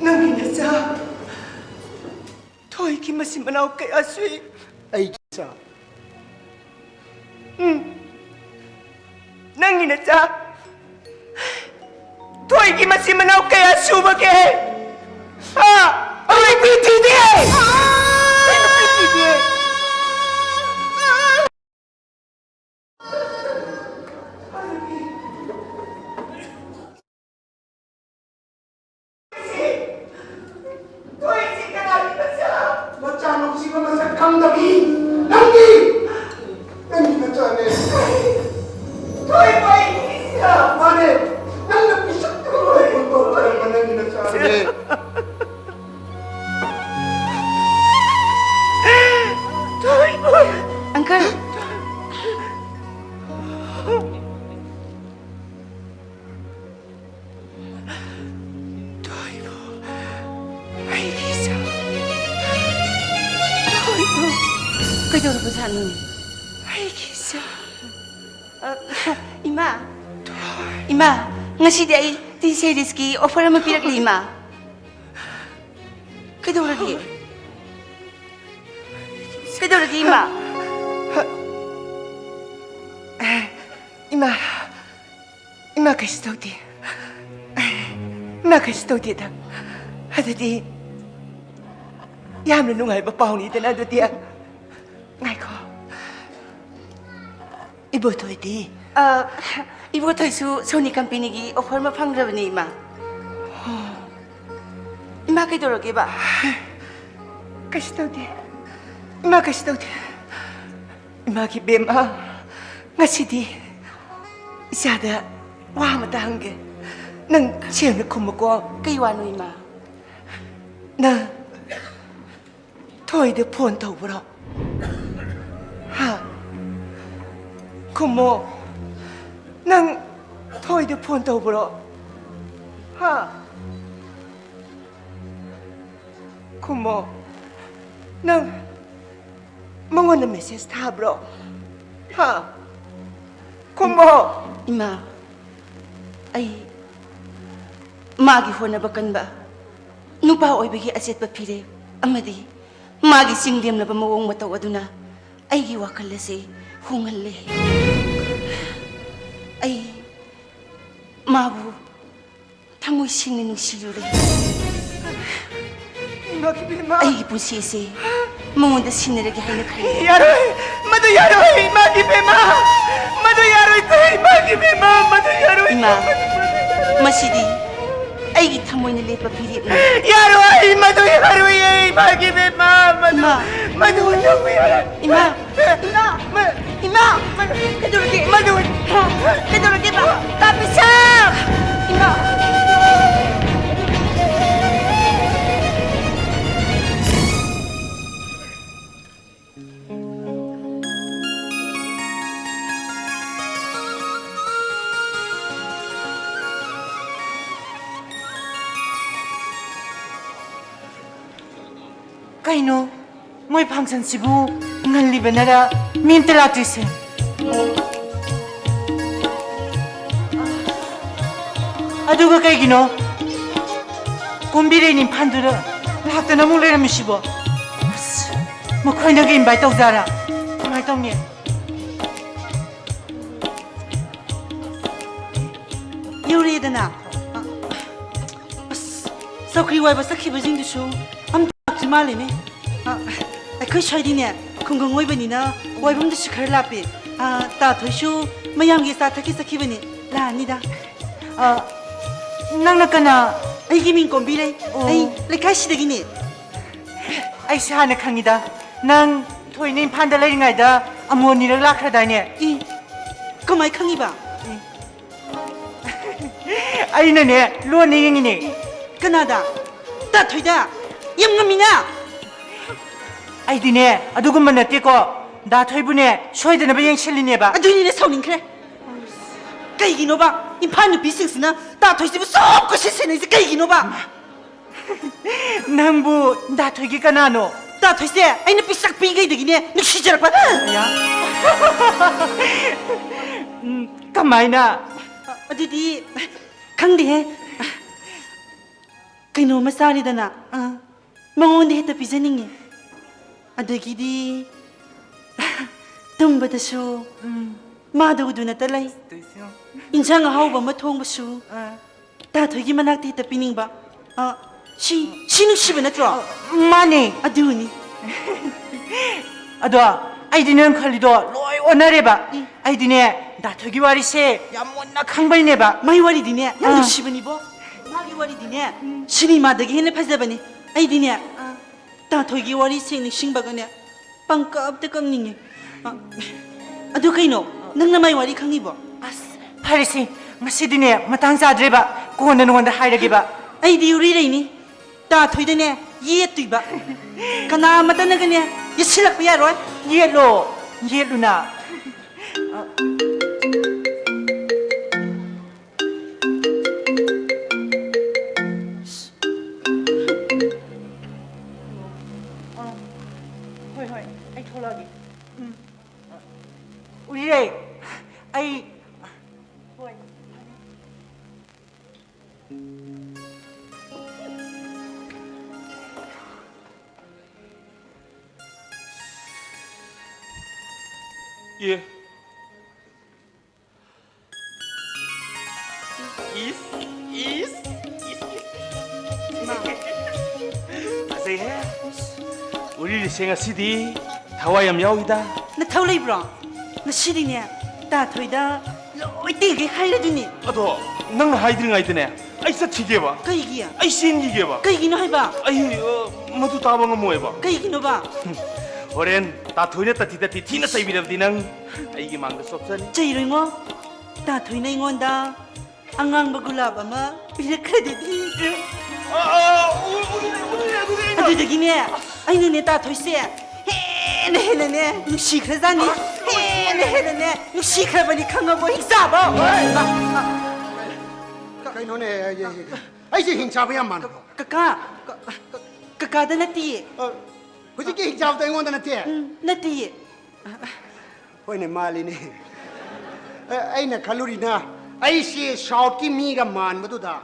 ꯅꯪꯒꯤ ꯅꯆꯥ ꯊꯣꯏꯒꯤ ꯃꯆꯤꯟ ꯃꯅꯥꯎ ꯀꯌꯥ ꯁꯨꯏ? ꯑꯩꯒꯤ ꯏꯆꯥ꯫ ꯎꯝ꯫ ꯅꯪꯒꯤ ꯅꯆꯥ ꯊꯣꯏꯒꯤ ꯃꯆꯤꯟ ꯃꯅꯥꯎ ꯀꯌꯥ ꯁꯨꯕꯒꯦ? ꯍꯥ? ꯑꯩ ꯅꯨꯄꯤ ꯊꯤꯗꯦ! ꯑꯩ ꯅꯨꯄꯤ ꯊꯤꯗꯦ! ꯃꯆꯥ ꯅꯨꯡꯁꯤꯕ ꯃꯁꯛ ꯈꯪꯗꯕꯤ ꯅꯪꯗꯤ! ꯅꯪꯒꯤ ꯅꯆꯥꯅꯦ꯫ ꯃꯥꯅꯦ, ꯅꯪꯅ ꯄꯤꯁꯛꯇ ꯍꯨꯟꯗꯣꯛꯆꯔꯝꯕ ꯅꯪꯒꯤ ꯅꯆꯥꯅꯦ꯫ ꯑꯪꯀꯜ! ꯊꯣꯏꯕ, ꯑꯩꯒꯤ ꯏꯆꯥ꯫ ꯊꯣꯏꯕ꯫ ꯀꯩꯗꯧꯔꯕꯖꯥꯠꯅꯣ? ꯑꯩꯒꯤ ꯏꯆꯥ꯫ ꯏꯃꯥ, ꯏꯃꯥ, ꯉꯁꯤꯗꯤ ꯑꯩ ꯇꯤ ꯁꯦꯔꯤꯁꯀꯤ ꯑꯣꯐꯔ ꯑꯃ ꯄꯤꯔꯛꯂꯤ, ꯏꯃꯥ꯫ ꯀꯩꯗꯧꯔꯒꯦ? ꯀꯩꯗꯧꯔꯒꯦ, ꯏꯃꯥ? ꯏꯃꯥ, ꯏꯃꯥ ꯀꯩꯁꯨ ꯇꯧꯗꯦ꯫ ꯏꯃꯥ ꯀꯩꯁꯨ ꯇꯧꯗꯦꯗ꯫ ꯑꯗꯨꯗꯤ ꯌꯥꯝꯅ ꯅꯨꯡꯉꯥꯏꯕ ꯄꯥꯎꯅꯤꯗꯅ ꯑꯗꯨꯗꯤ꯫ ꯉꯥꯏꯈꯣ꯫ ꯏꯕꯣꯊꯣꯏꯗꯤ? ꯑ, ꯏꯕꯣꯊꯣꯏꯁꯨ ꯁꯣꯅꯤ ꯀꯝꯄꯦꯅꯤꯒꯤ ꯑꯣꯐꯔ ꯑꯃ ꯐꯪꯈ꯭ꯔꯕꯅꯤ, ꯏꯃꯥ꯫ ꯏꯃꯥ ꯀꯩꯗꯧꯔꯒꯦꯕ? ꯀꯩꯁꯨ ꯇꯧꯗꯦ꯫ ꯏꯃꯥ ꯀꯩꯁꯨ ꯇꯧꯗꯦ꯫ ꯏꯃꯥꯒꯤ ꯕꯦꯝꯃ, ꯉꯁꯤꯗꯤ ꯏꯆꯥꯗ ꯋꯥ ꯑꯃꯇ ꯍꯪꯒꯦ꯫ ꯅꯪ ꯁꯦꯡꯅ ꯈꯨꯝꯃꯨꯀꯣ꯫ ꯀꯩ ꯋꯥꯅꯣ, ꯏꯃꯥ? ꯅꯪ ꯊꯣꯏꯗ ꯐꯣꯟ ꯇꯧꯕ꯭ꯔꯣ? ꯍꯥ? ꯈꯨꯝꯃꯣ꯫ ꯅꯪ ꯊꯣꯏꯗ ꯐꯣꯟ ꯇꯧꯕ꯭ꯔꯣ? ꯍꯥ? ꯈꯨꯝꯃꯣ꯫ ꯅꯪ ꯃꯉꯣꯟꯗ ꯃꯦꯁꯦꯖ ꯊꯥꯕ꯭ꯔꯣ? ꯍꯥ? ꯈꯨꯝꯃꯣ꯫ ꯏꯃꯥ, ꯑꯩ ꯃꯥꯒꯤ ꯍꯣꯠꯅꯕ ꯀꯟꯕ ꯅꯨꯄꯥ ꯑꯣꯏꯕꯒꯤ ꯑꯆꯦꯠꯄ ꯐꯤꯔꯦꯞ ꯑꯃꯗꯤ ꯃꯥꯒꯤ ꯆꯤꯡꯂꯦꯝꯂꯕ ꯃꯑꯣꯡ ꯃꯇꯧ ꯑꯗꯨꯅ ꯑꯩꯒꯤ ꯋꯥꯈꯜ ꯑꯁꯤ ꯍꯣꯡꯍꯜꯂꯦ꯫ ꯑꯩ ꯃꯥꯕꯨ ꯊꯃꯣꯏ ꯁꯦꯡꯅ ꯅꯨꯡꯁꯤꯔꯨꯔꯦ꯫ ꯏꯃꯥꯒꯤ ꯕꯦꯝꯃ꯫ ꯑꯩꯒꯤ ꯄꯨꯟꯁꯤ ꯑꯁꯤ ꯃꯉꯣꯟꯗ ꯁꯤꯟꯅꯔꯒꯦ ꯍꯥꯏꯅ ꯈꯜꯂꯤ꯫ ꯌꯥꯔꯣꯏ! ꯃꯗꯨ ꯌꯥꯔꯣꯏ! ꯏꯃꯥꯒꯤ ꯕꯦꯝꯃ! ꯃꯗꯨ ꯌꯥꯔꯣꯏ! ꯏꯃꯥꯒꯤ ꯕꯦꯝꯃ! ꯃꯗꯨ ꯌꯥꯔꯣꯏ! ꯏꯃꯥ, ꯃꯁꯤꯗꯤ ꯑꯩꯒꯤ ꯊꯃꯣꯏꯅ ꯂꯦꯞꯄ ꯐꯤꯔꯦꯞꯅꯤ꯫ ꯌꯥꯔꯣꯏ! ꯃꯗꯨ ꯌꯥꯔꯣꯏꯌꯦ! ꯏꯃꯥꯒꯤ ꯕꯦꯝꯃ! ꯃꯗꯨ, ꯏꯃꯥ! ꯃꯗꯨ ꯇꯧꯕ ꯌꯥꯔꯣꯏ! ꯏꯃꯥ! ꯏꯃꯥ! ꯏꯃꯥ! ꯏꯃꯥ! ꯀꯩꯗꯧꯔꯒꯦ? ꯃꯗꯨ! ꯍꯥ? ꯀꯩꯗꯧꯔꯒꯦꯕ? ꯇꯥꯕꯤꯁꯥ! ꯏꯃꯥ! ꯀꯩꯅꯣ, ꯃꯣꯏ ꯐꯪꯁꯟꯁꯤꯕꯨ ꯉꯜꯂꯤꯕꯅꯔ ꯃꯤ ꯑꯝꯇ ꯂꯥꯛꯇ꯭ꯔꯤꯁꯦ? ꯑꯗꯨꯒ ꯀꯩꯒꯤꯅꯣ ꯀꯣꯝꯕꯤꯔꯩ ꯏꯝꯐꯥꯜꯗꯨꯗ ꯂꯥꯛꯇꯅ ꯑꯃꯨꯛ ꯂꯩꯔꯝꯃꯤꯁꯤꯕꯣ? ꯑꯁ, ꯃꯈꯣꯏꯅꯒ invite ꯇꯧꯖꯥꯔꯥ? ꯀꯃꯥꯏꯅ ꯇꯧꯅꯤ? ꯌꯧꯔꯛꯑꯦꯗꯅ꯫ ꯑꯁ, ꯆꯧꯀ꯭ꯔꯤ ꯋꯥꯏꯕ ꯆꯠꯈꯤꯕꯁꯤꯡꯗꯨꯁꯨ ꯑꯝꯇ ꯂꯥꯛꯇ꯭ꯔꯤ ꯃꯥꯜꯂꯦꯅꯦ꯫ ꯑ, ꯑꯩꯈꯣꯏ ꯁ꯭ꯋꯥꯏꯗꯤꯅꯦ, ꯈꯨꯡꯒꯪ ꯑꯣꯏꯕꯅꯤꯅ ꯋꯥꯏꯐꯝꯗꯨꯁꯨ ꯈꯔ ꯂꯥꯞꯄꯦ꯫ ꯑ, ꯇꯥ ꯊꯣꯏꯁꯨ ꯃꯌꯥꯝꯒꯤ ꯑꯆꯥ ꯊꯛꯀꯤ ꯆꯠꯈꯤꯕꯅꯤ, ꯂꯥꯛꯑꯅꯤꯗ꯫ ꯑ, ꯅꯪꯅ ꯀꯅꯥ? ꯑꯩꯒꯤ ꯃꯤꯡ ꯀꯣꯝꯕꯤꯔꯩ꯫ ꯑꯣ꯫ ꯑꯩ ꯂꯩꯀꯥꯏꯁꯤꯗꯒꯤꯅꯦ꯫ ꯑꯩꯁꯦ ꯍꯥꯟꯅ ꯈꯪꯉꯤꯗ꯫ ꯅꯪ ꯊꯣꯏꯅ ꯏꯝꯐꯥꯜꯗ ꯂꯩꯔꯤꯉꯩꯗ ꯑꯃꯣꯟ ꯅꯤꯔꯛ ꯂꯥꯛꯈ꯭ꯔꯗꯥꯏꯅꯦ? ꯏ, ꯀꯃꯥꯏ ꯈꯪꯉꯤꯕ? ꯏ꯫ ꯑꯩꯅꯅꯦ, ꯂꯣꯟꯅ ꯌꯦꯡꯉꯤꯅꯦ꯫ ꯀꯅꯥꯗ? ꯇꯥ ꯊꯣꯏꯗ? ꯌꯥꯝ ꯉꯝꯃꯤꯅ? ꯑꯩꯗꯤꯅꯦ, ꯑꯗꯨꯒꯨꯝꯕ ꯅꯠꯇꯦꯀꯣ꯫ ꯗꯥ ꯊꯣꯏꯕꯨꯅꯦ, ꯁꯣꯏꯗꯅꯕ ꯌꯦꯡꯁꯤꯜꯂꯤꯅꯦꯕ꯫ ꯑꯗꯨꯅꯤꯅꯦ ꯁꯥꯎꯅꯤꯡꯈ꯭ꯔꯦ꯫ ꯀꯩꯒꯤꯅꯣꯕ ꯏꯝꯐꯥꯜ ꯅꯨꯄꯤꯁꯤꯡꯁꯤꯅ ꯇꯥ ꯊꯣꯏꯁꯤꯕꯨ ꯁꯨꯛ ꯀꯣꯏꯁꯦ ꯁꯦꯟꯅꯩꯁꯦ ꯀꯩꯒꯤꯅꯣꯕ? ꯅꯪꯕꯨ ꯗꯥ ꯊꯣꯏꯒꯤ ꯀꯅꯥꯅꯣ? ꯇꯥ ꯊꯣꯏꯁꯦ ꯑꯩꯅ ꯄꯤꯁꯛ ꯄꯤꯛꯏꯉꯩꯗꯒꯤꯅꯦ ꯅꯨꯡꯁꯤꯖꯔꯛꯄ꯫ ꯑꯌꯥ꯫ ꯎꯝ, ꯀꯃꯥꯏꯅ? ꯑꯗꯨꯗꯤ ꯈꯪꯗꯦꯍꯦ꯫ ꯀꯩꯅꯣꯝꯃ ꯆꯥꯔꯤꯗꯅ, ꯑꯥ, ꯃꯉꯣꯟꯗ ꯍꯦꯛꯇ ꯄꯤꯖꯅꯤꯡꯉꯤ꯫ ꯑꯗꯒꯤꯗꯤ ꯇꯨꯝꯕꯗꯁꯨ, ꯎꯝ, ꯃꯥꯗ ꯎꯗꯨꯅꯇ ꯂꯩ꯫ ꯇꯧꯏꯁꯦ ꯌꯦꯡꯉꯣ꯫ ꯏꯟꯁꯥꯡ ꯑꯍꯥꯎꯕ ꯑꯃ ꯊꯣꯡꯕꯁꯨ, ꯑꯥ, ꯇꯥ ꯊꯣꯏꯒꯤ ꯃꯅꯥꯛꯇ ꯍꯦꯛꯇ ꯄꯤꯅꯤꯡꯕ꯫ ꯑꯥ, ꯁꯤ, ꯁꯤ ꯅꯨꯡꯁꯤꯕ ꯅꯠꯇ꯭ꯔꯣ? ꯑ, ꯃꯥꯅꯦ꯫ ꯑꯗꯨꯅꯤ꯫ ꯑꯗꯣ ꯑꯩꯗꯤ ꯅꯪ ꯈꯜꯂꯤꯗꯣ ꯂꯣꯏ ꯑꯣꯟꯅꯔꯦꯕ꯫ ꯎꯝ꯫ ꯑꯩꯗꯤꯅꯦ, ꯗꯥ ꯊꯣꯏꯒꯤ ꯋꯥꯔꯤꯁꯦ ꯌꯥꯝ ꯃꯨꯟꯅ ꯈꯪꯕꯩꯅꯦꯕ꯫ ꯃꯥꯏ ꯋꯥꯔꯤꯗꯤꯅꯦ ꯌꯥꯝ, ꯑꯥ, ꯅꯨꯡꯁꯤꯕꯅꯤꯕꯣ꯫ ꯃꯥꯒꯤ ꯋꯥꯔꯤꯗꯤꯅꯦ, ꯎꯝ, ꯁꯤꯅꯦꯃꯥꯗꯒꯤ ꯍꯦꯟꯅ ꯐꯖꯕꯅꯤ꯫ ꯑꯩꯗꯤꯅꯦ, ꯑꯥ, ꯇꯥ ꯊꯣꯏꯒꯤ ꯋꯥꯔꯤꯁꯦ ꯅꯤꯡꯁꯤꯡꯕꯒꯅꯦ, ꯄꯪꯀꯞꯇ ꯀꯞꯅꯤꯡꯉꯦ꯫ ꯑ, ꯑꯗꯨ ꯀꯩꯅꯣ? ꯅꯪꯅ ꯃꯥꯏ ꯋꯥꯔꯤ ꯈꯪꯉꯤꯕꯣ? ꯑꯁ, ꯐꯔꯦꯁꯦ, ꯉꯁꯤꯗꯤꯅꯦ ꯃꯇꯥꯡ ꯆꯥꯗ꯭ꯔꯦꯕ, ꯀꯣꯟꯅ ꯅꯉꯣꯟꯗ ꯍꯥꯏꯔꯒꯦꯕ꯫ ꯑꯩꯗꯤ ꯎꯔꯤꯔꯩꯅꯤ꯫ ꯇꯥ ꯊꯣꯏꯗꯅꯦ ꯌꯦꯠꯇꯣꯏꯕ꯫ ꯀꯅꯥ ꯑꯃꯠꯇꯅꯒꯅꯦ ꯌꯦꯠꯁꯤꯜꯂꯛꯄ ꯌꯥꯔꯣꯏ꯫ ꯌꯦꯠꯂꯣ, ꯌꯦꯠꯂꯨꯅ꯫ ꯑꯥ, ꯍꯣꯏ, ꯍꯣꯏ, ꯑꯩ ꯊꯣꯛꯂꯛꯑꯒꯦ꯫ ꯎꯝ꯫ ꯎꯔꯤꯔꯩ, ꯑꯩ, ꯍꯣꯏ꯫ ꯑꯦ꯫ ꯏꯁ, ꯏꯁ, ꯏꯁ, ꯏꯁ꯫ ꯏꯃꯥ꯫ ꯐꯖꯩꯍꯦ꯫ ꯎꯔꯤꯔꯤꯁꯦ ꯉꯁꯤꯗꯤ ꯊꯋꯥꯏ ꯌꯥꯝ ꯌꯥꯎꯏꯗ꯫ ꯅꯊꯧ ꯂꯩꯕ꯭ꯔꯣ? ꯉꯁꯤꯗꯤꯅꯦ, ꯇꯥꯊꯣꯏꯗ ꯂꯣꯏ ꯇꯦꯡꯒꯩ ꯍꯥꯏꯔꯗꯨꯅꯤ꯫ ꯑꯗꯣ ꯅꯪꯅ ꯍꯥꯏꯗ꯭ꯔꯤꯉꯩꯗꯅꯦ, ꯑꯩ ꯆꯠꯈꯤꯒꯦꯕ꯫ ꯀꯩꯒꯤ? ꯑꯩ ꯆꯦꯟꯈꯤꯒꯦꯕ꯫ ꯀꯩꯒꯤꯅꯣ ꯍꯥꯏꯕ? ꯑꯩ, ꯑ, ꯃꯗꯨ ꯇꯥꯕ ꯉꯝꯃꯣꯏꯕ꯫ ꯀꯩꯒꯤꯅꯣꯕ? ꯍꯣꯔꯦꯟ ꯇꯥꯊꯣꯏꯅ ꯇꯥꯊꯤ ꯇꯥꯊꯤ ꯊꯤꯅ ꯆꯩꯕꯤꯔꯕꯗꯤ ꯅꯪ ꯑꯩꯒꯤ ꯃꯥꯡꯗ ꯆꯣꯞꯆꯅꯤ꯫ ꯆꯩꯔꯣꯏꯉꯣ꯫ ꯇꯥꯊꯣꯏꯅ ꯑꯩꯉꯣꯟꯗ ꯑꯉꯥꯡꯕ ꯒꯨꯂꯥꯞ ꯑꯃ ꯄꯤꯔꯛꯈ꯭ꯔꯗꯨꯗꯤ꯫ ꯑ, ꯑ, ꯎ-, ꯎꯗ꯭ꯔꯦ, ꯎꯗ꯭ꯔꯦ, ꯑꯗꯨꯗꯤ ꯑꯩꯅ ꯑꯗꯨꯗꯒꯤꯅꯦ, ꯑꯩꯅꯅꯦ ꯇꯥꯊꯣꯏꯁꯦ ꯍꯦꯟꯅ ꯍꯦꯟꯅꯅꯦ ꯅꯨꯡꯁꯤꯈ꯭ꯔꯖꯥꯠꯅꯤ꯫ ꯍꯦꯟꯅ ꯍꯦꯟꯅꯅꯦ ꯅꯨꯡꯁꯤꯈ꯭ꯔꯕꯅꯤ, ꯈꯪꯉꯕꯣ, ꯍꯤꯡꯆꯥꯕꯧ? ꯍꯣꯏ꯫ ꯃꯥ, ꯃꯥ꯫ ꯀꯩꯅꯣꯅꯦ, ꯑꯩ, ꯑꯩ, ꯑꯩꯁꯦ ꯍꯤꯡꯆꯥꯕ ꯌꯥꯝ ꯃꯥꯟꯕ꯭ꯔꯣ? ꯀꯀꯥ, ꯀ-, ꯀ-, ꯀꯀꯥꯗ ꯅꯠꯇꯤꯌꯦ꯫ ꯑ, ꯍꯧꯖꯤꯛꯀꯤ ꯍꯤꯡꯆꯥꯕꯗꯣ ꯑꯩꯉꯣꯟꯗ ꯅꯠꯇꯦ? ꯎꯝ, ꯅꯠꯇꯤꯌꯦ꯫ ꯍꯣꯏꯅꯦ, ꯃꯥꯜꯂꯤꯅꯦ꯫ ꯑ, ꯑꯩꯅ ꯈꯜꯂꯨꯔꯤꯅ, ꯑꯩꯁꯤ ꯁꯥꯎꯠꯀꯤ ꯃꯤꯒ ꯃꯥꯟꯕꯗꯨꯗ,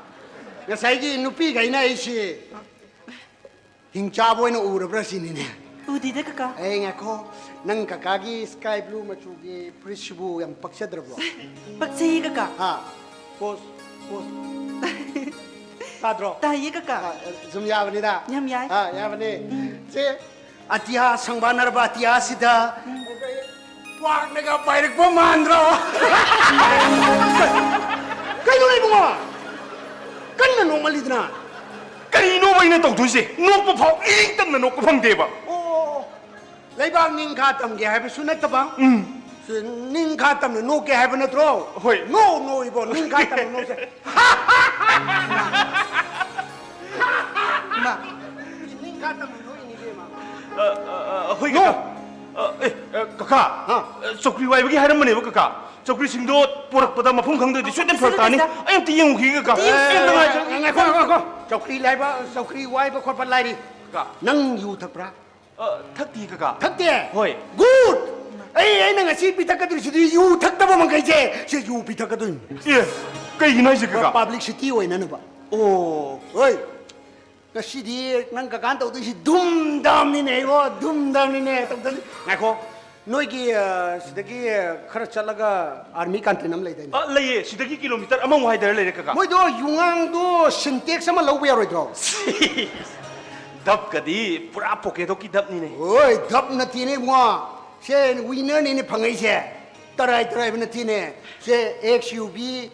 ꯉꯁꯥꯏꯒꯤ ꯅꯨꯄꯤꯈꯩꯅ ꯑꯩꯁꯤ ꯍꯤꯡꯆꯥꯕ ꯑꯣꯏꯅ ꯎꯔꯕ꯭ꯔꯥ ꯁꯤꯅꯤꯅꯦ꯫ ꯎꯗꯦꯗ, ꯀꯀꯥ꯫ ꯑꯦ, ꯉꯥꯏꯈꯣ, ꯅꯪ ꯀꯀꯥꯒꯤ ꯁ꯭ꯀꯥꯏ ꯕ꯭ꯂꯨ ꯃꯆꯨꯒꯤ ꯐꯨꯔꯤꯠꯁꯤꯕꯨ ꯌꯥꯝ ꯄꯛꯆꯗ꯭ꯔꯕꯣ? ꯄꯛꯆꯩꯌꯦ, ꯀꯀꯥ꯫ ꯍꯥ? ꯄꯣꯁ, ꯄꯣꯁ꯫ ꯇꯥꯗ꯭ꯔꯣ? ꯇꯥꯏꯌꯦ, ꯀꯀꯥ꯫ ꯑ, ꯁꯨꯝ ꯌꯥꯕꯅꯤꯗ꯫ ꯌꯥꯝ ꯌꯥꯏ꯫ ꯑ, ꯌꯥꯕꯅꯤ꯫ ꯎꯝ꯫ ꯁꯦ, ꯑꯇꯤꯌꯥ ꯁꯪꯕꯥꯟꯅꯔꯕ ꯑꯇꯤꯌꯥꯁꯤꯗ ꯎꯝ꯫ ꯀ꯭ꯋꯥꯛꯅꯒ ꯄꯥꯏꯔꯛꯄ ꯃꯥꯟꯗ꯭ꯔꯣ? ꯀꯩꯅꯣ ꯏꯕꯨꯡꯉꯣ? ꯀꯟꯅ ꯅꯣꯡꯃꯜꯂꯤꯗꯅ꯫ ꯀꯔꯤꯅꯣꯕ ꯑꯩꯅ ꯇꯧꯗꯣꯏꯁꯦ? ꯅꯣꯛꯄ ꯐꯥꯎ ꯏꯔꯤꯡ ꯇꯝꯅ ꯅꯣꯛꯄ ꯐꯪꯗꯦꯕ꯫ ꯑꯣ, ꯂꯩꯕꯥꯛ ꯅꯤꯡꯈꯥ ꯇꯝꯒꯦ ꯍꯥꯏꯕꯁꯨ ꯅꯠꯇꯕ꯫ ꯎꯝ꯫ ꯁꯤ ꯅꯤꯡꯈꯥ ꯇꯝꯅ ꯅꯣꯛꯀꯦ ꯍꯥꯏꯕ ꯅꯠꯇ꯭ꯔꯣ? ꯍꯣꯏ꯫ ꯅꯣ, ꯅꯣ, ꯏꯕꯣ, ꯅꯤꯡꯈꯥ ꯇꯝꯅ ꯅꯣꯛꯁꯦ꯫ ꯏꯃꯥ꯫ ꯅꯤꯡꯈꯥ ꯇꯝꯅ ꯅꯣꯛꯏꯅꯤ, ꯏꯕꯦꯝꯃ꯫ ꯑ, ꯑ, ꯑ, ꯍꯣꯏ, ꯅꯣ꯫ ꯀꯀꯥ꯫ ꯑ, ꯑꯦ, ꯑ, ꯀꯀꯥ꯫ ꯍꯥ? ꯑ, ꯆꯧꯀ꯭ꯔꯤ ꯋꯥꯏꯕꯒꯤ ꯍꯥꯏꯔꯝꯕꯅꯦꯕ, ꯀꯀꯥ꯫ ꯆꯧꯀ꯭ꯔꯤꯁꯤꯡꯗꯣ ꯄꯣꯔꯛꯄꯗ ꯃꯐꯝ ꯈꯪꯗ꯭ꯔꯗꯤ ꯁꯣꯏꯗꯅ ꯐꯔꯛ ꯇꯥꯅꯤ꯫ ꯑꯩ ꯑꯝꯇ ꯌꯦꯡꯉꯨꯈꯤꯒꯦ, ꯀꯀꯥ꯫ ꯑꯝꯇ ꯌꯦꯡꯉꯨ-, ꯑꯦ, ꯑꯦ, ꯉꯥꯏꯈꯣ, ꯉꯥꯏꯈꯣ, ꯉꯥꯏꯈꯣ꯫ ꯆꯧꯀ꯭ꯔꯤ ꯂꯥꯏꯕ, ꯆꯧꯀ꯭ꯔꯤ ꯋꯥꯏꯕ ꯈꯣꯠꯄ ꯂꯥꯏꯔꯤ꯫ ꯀꯀꯥ꯫ ꯅꯪ ꯌꯨ ꯊꯛꯄ꯭ꯔꯥ? ꯑ, ꯊꯛꯇꯤ, ꯀꯀꯥ꯫ ꯊꯛꯇꯦ? ꯍꯣꯏ꯫ Good! ꯑꯩ, ꯑꯩꯅ ꯉꯁꯤ ꯄꯤꯊꯛꯀꯗꯣꯏꯁꯤꯗꯤ ꯌꯨ ꯊꯛꯇꯕ ꯃꯈꯩꯁꯦ, ꯁꯤ ꯌꯨ ꯄꯤꯊꯛꯀꯗꯣꯏꯅꯤ꯫ ꯑꯦ, ꯀꯩꯒꯤꯅꯣ ꯍꯥꯏꯁꯦ, ꯀꯀꯥ? Publicity ꯑꯣꯏꯅꯅꯕ꯫ ꯑꯣ꯫ ꯍꯣꯏ꯫ ꯉꯁꯤꯗꯤ ꯅꯪ ꯀꯀꯥꯅ ꯇꯧꯗꯣꯏꯁꯤ ꯙꯨꯝ ꯙꯥꯝꯅꯤꯅꯦ, ꯏꯕꯣ, ꯙꯨꯝ ꯙꯥꯝꯅꯤꯅꯦ ꯇꯧꯗꯣꯏꯁꯤ꯫ ꯉꯥꯏꯈꯣ꯫ ꯅꯣꯏꯒꯤ, ꯑ, ꯁꯤꯗꯒꯤ, ꯑ, ꯈꯔ ꯆꯠꯂꯒ army canteen ꯑꯃ ꯂꯩꯗꯥꯏꯅꯦ? ꯑ, ꯂꯩꯌꯦ꯫ ꯁꯤꯗꯒꯤ kilometre ꯑꯃꯃꯨꯛ ꯍꯥꯏꯗꯔ ꯂꯩꯔꯦ, ꯀꯀꯥ꯫ ꯃꯣꯏꯗꯣ ꯌꯨꯉꯥꯡꯗꯣ Sintex ꯑꯃ ꯂꯧꯕ ꯌꯥꯔꯣꯏꯗ꯭ꯔꯣ? ꯙꯞꯀꯗꯤ ꯄꯨꯔꯥ ꯄꯣꯀꯦꯗꯣꯛꯀꯤ ꯙꯞꯅꯤꯅꯦ꯫ ꯍꯣꯏ, ꯙꯞ ꯅꯠꯇꯦꯅꯦ ꯏꯕꯨꯡꯉꯣ꯫ ꯁꯦ winner ꯅꯤꯅꯦ ꯐꯪꯉꯛꯏꯁꯦ꯫ ꯇꯔꯥꯏ ꯇꯔꯥꯏꯕ ꯅꯠꯇꯦꯅꯦ꯫ ꯁꯦ XUV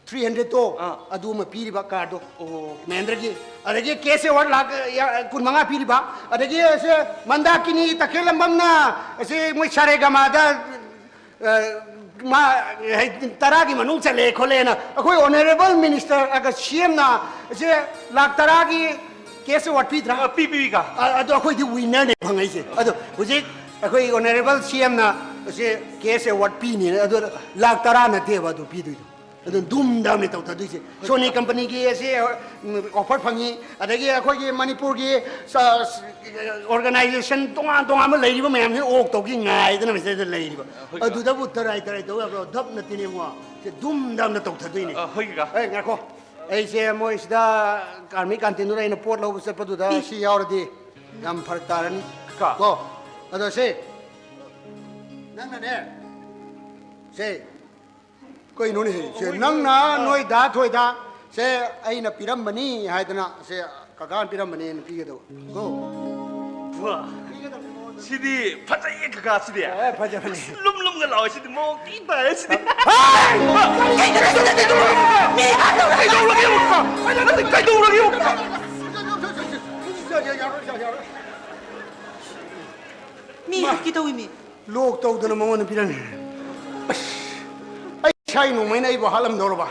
three hundred ꯇꯣ, ꯑꯥ꯫ ꯑꯗꯨ ꯑꯃ ꯄꯤꯔꯤꯕ car ꯗꯣ꯫ ꯑꯣ꯫ ꯃꯍꯦꯟꯗ꯭ꯔꯒꯤ꯫ ꯑꯗꯒꯤ cash award ꯂꯥꯛ, ꯌꯥ, ꯀꯨꯟꯃꯉꯥ ꯄꯤꯔꯤꯕ꯫ ꯑꯗꯒꯤ ꯑꯁꯦ ꯃꯟꯗꯥꯀꯤꯅꯤ ꯇꯈꯦꯜꯂꯝꯕꯝꯅ ꯑꯁꯤ ꯃꯣꯏ ꯁꯥꯔꯦꯒꯃꯥꯗ, ꯑ, ꯃꯥ, ꯍꯥꯏ, ꯇꯔꯥꯒꯤ ꯃꯅꯨꯡ ꯆꯜꯂꯦ ꯈꯣꯠꯂꯦꯅ ꯑꯩꯈꯣꯏ honourable minister ꯑꯒ CM ꯅ ꯑꯁꯦ ꯂꯥꯛ ꯇꯔꯥꯒꯤ cash award ꯄꯤꯗ꯭ꯔꯥ? ꯑ, ꯄꯤ, ꯄꯤ, ꯄꯤ, ꯀꯥ꯫ ꯑ, ꯑꯗꯣ ꯑꯩꯈꯣꯏꯗꯤ winner ꯅꯦ ꯐꯪꯉꯛꯏꯁꯦ꯫ ꯑꯗꯣ ꯍꯧꯖꯤꯛ ꯑꯩꯈꯣꯏ honourable CM ꯅ ꯑꯁꯦ cash award ꯄꯤꯅꯤꯅ, ꯑꯗꯣ ꯂꯥꯛ ꯇꯔꯥ ꯅꯠꯇꯦꯕ ꯑꯗꯨ ꯄꯤꯗꯣꯏꯗꯣ꯫ ꯑꯗꯨꯅ ꯗꯨꯝ ꯗꯥꯝꯅꯤ ꯇꯧꯊꯗꯣꯏꯁꯦ꯫ Sony company ꯒꯤ ꯑꯁꯤ, ꯎꯝ, offer ꯐꯪꯉꯤ, ꯑꯗꯒꯤ ꯑꯩꯈꯣꯏꯒꯤ ꯃꯅꯤꯄꯨꯔꯒꯤ ꯁ-, ꯁ-, organisation ꯇꯣꯉꯥꯟ ꯇꯣꯉꯥꯟꯕ ꯂꯩꯔꯤꯕ ꯃꯌꯥꯝꯁꯤ ꯑꯣꯛ ꯇꯧꯒꯤ ꯉꯥꯏꯗꯅ ꯃꯁꯤꯗꯩꯗ ꯂꯩꯔꯤꯕ꯫ ꯑ, ꯍꯣꯏ, ꯀꯀꯥ꯫ ꯑꯗꯨꯗꯕꯨ ꯇꯔꯥꯏ ꯇꯔꯥꯏ ꯇꯧ ꯌꯥꯕ꯭ꯔꯣ? ꯙꯞ ꯅꯠꯇꯦꯅꯦ ꯏꯕꯨꯡꯉꯣ꯫ ꯁꯤ ꯗꯨꯝ ꯗꯥꯝꯅ ꯇꯧꯊꯗꯣꯏꯅꯦ꯫ ꯑ, ꯍꯣꯏ, ꯀꯀꯥ꯫ ꯑꯦ, ꯉꯥꯏꯈꯣ꯫ ꯑꯩꯁꯦ ꯃꯣꯏ ꯁꯤꯗ army canteen ꯗꯨꯗ ꯑꯩꯅ ꯄꯣꯠ ꯂꯧꯕ ꯆꯠꯄꯗꯨꯗ ꯁꯤ ꯌꯥꯎꯔꯗꯤ ꯌꯥꯝ ꯐꯔꯛ ꯇꯥꯔꯅꯤ꯫ ꯀꯀꯥ꯫ ꯀꯣ? ꯑꯗꯣ ꯁꯦ, ꯅꯪꯅꯅꯦ, ꯁꯦ, ꯀꯩꯅꯣꯅꯦ ꯁꯦ? ꯅꯪꯅ ꯅꯣꯏ ꯗꯥ ꯊꯣꯏꯗ ꯁꯦ ꯑꯩꯅ ꯄꯤꯔꯝꯕꯅꯤ ꯍꯥꯏꯗꯅ, ꯁꯦ ꯀꯀꯥꯅ ꯄꯤꯔꯝꯕꯅꯦꯅ ꯄꯤꯒꯗꯧꯕ꯫ ꯀꯣ? ꯋꯥ, ꯁꯤꯗꯤ ꯐꯖꯩꯌꯦ ꯀꯀꯥ, ꯁꯤꯗꯤ꯫ ꯑꯦ, ꯐꯖꯕꯅꯦ꯫ ꯂꯨꯝ ꯂꯨꯝꯒ ꯂꯥꯎꯋꯦ ꯁꯤꯗꯤ, ꯃꯑꯣꯡ ꯊꯤ ꯇꯥꯏꯌꯦ ꯁꯤꯗꯤ꯫ ꯍꯥꯏ! ꯀꯩꯗꯧꯔꯒꯦ ꯑꯃꯨꯛꯀ? ꯅꯠꯇꯦ, ꯀꯩꯗꯧꯔꯒꯦ ꯑꯃꯨꯛꯀ? ꯃꯤ ꯃꯥ ꯍꯥꯠꯀꯦ ꯇꯧꯏ ꯃꯤ꯫ Lock ꯇꯧꯗꯅ ꯃꯉꯣꯟꯗ ꯄꯤꯔꯝꯃꯤ꯫ ꯑꯁ, ꯑꯩ ꯏꯁꯥꯒꯤ ꯅꯣꯡꯃꯩꯅ ꯑꯩꯕꯨ ꯍꯥꯠꯂꯝꯗꯧꯔꯕ?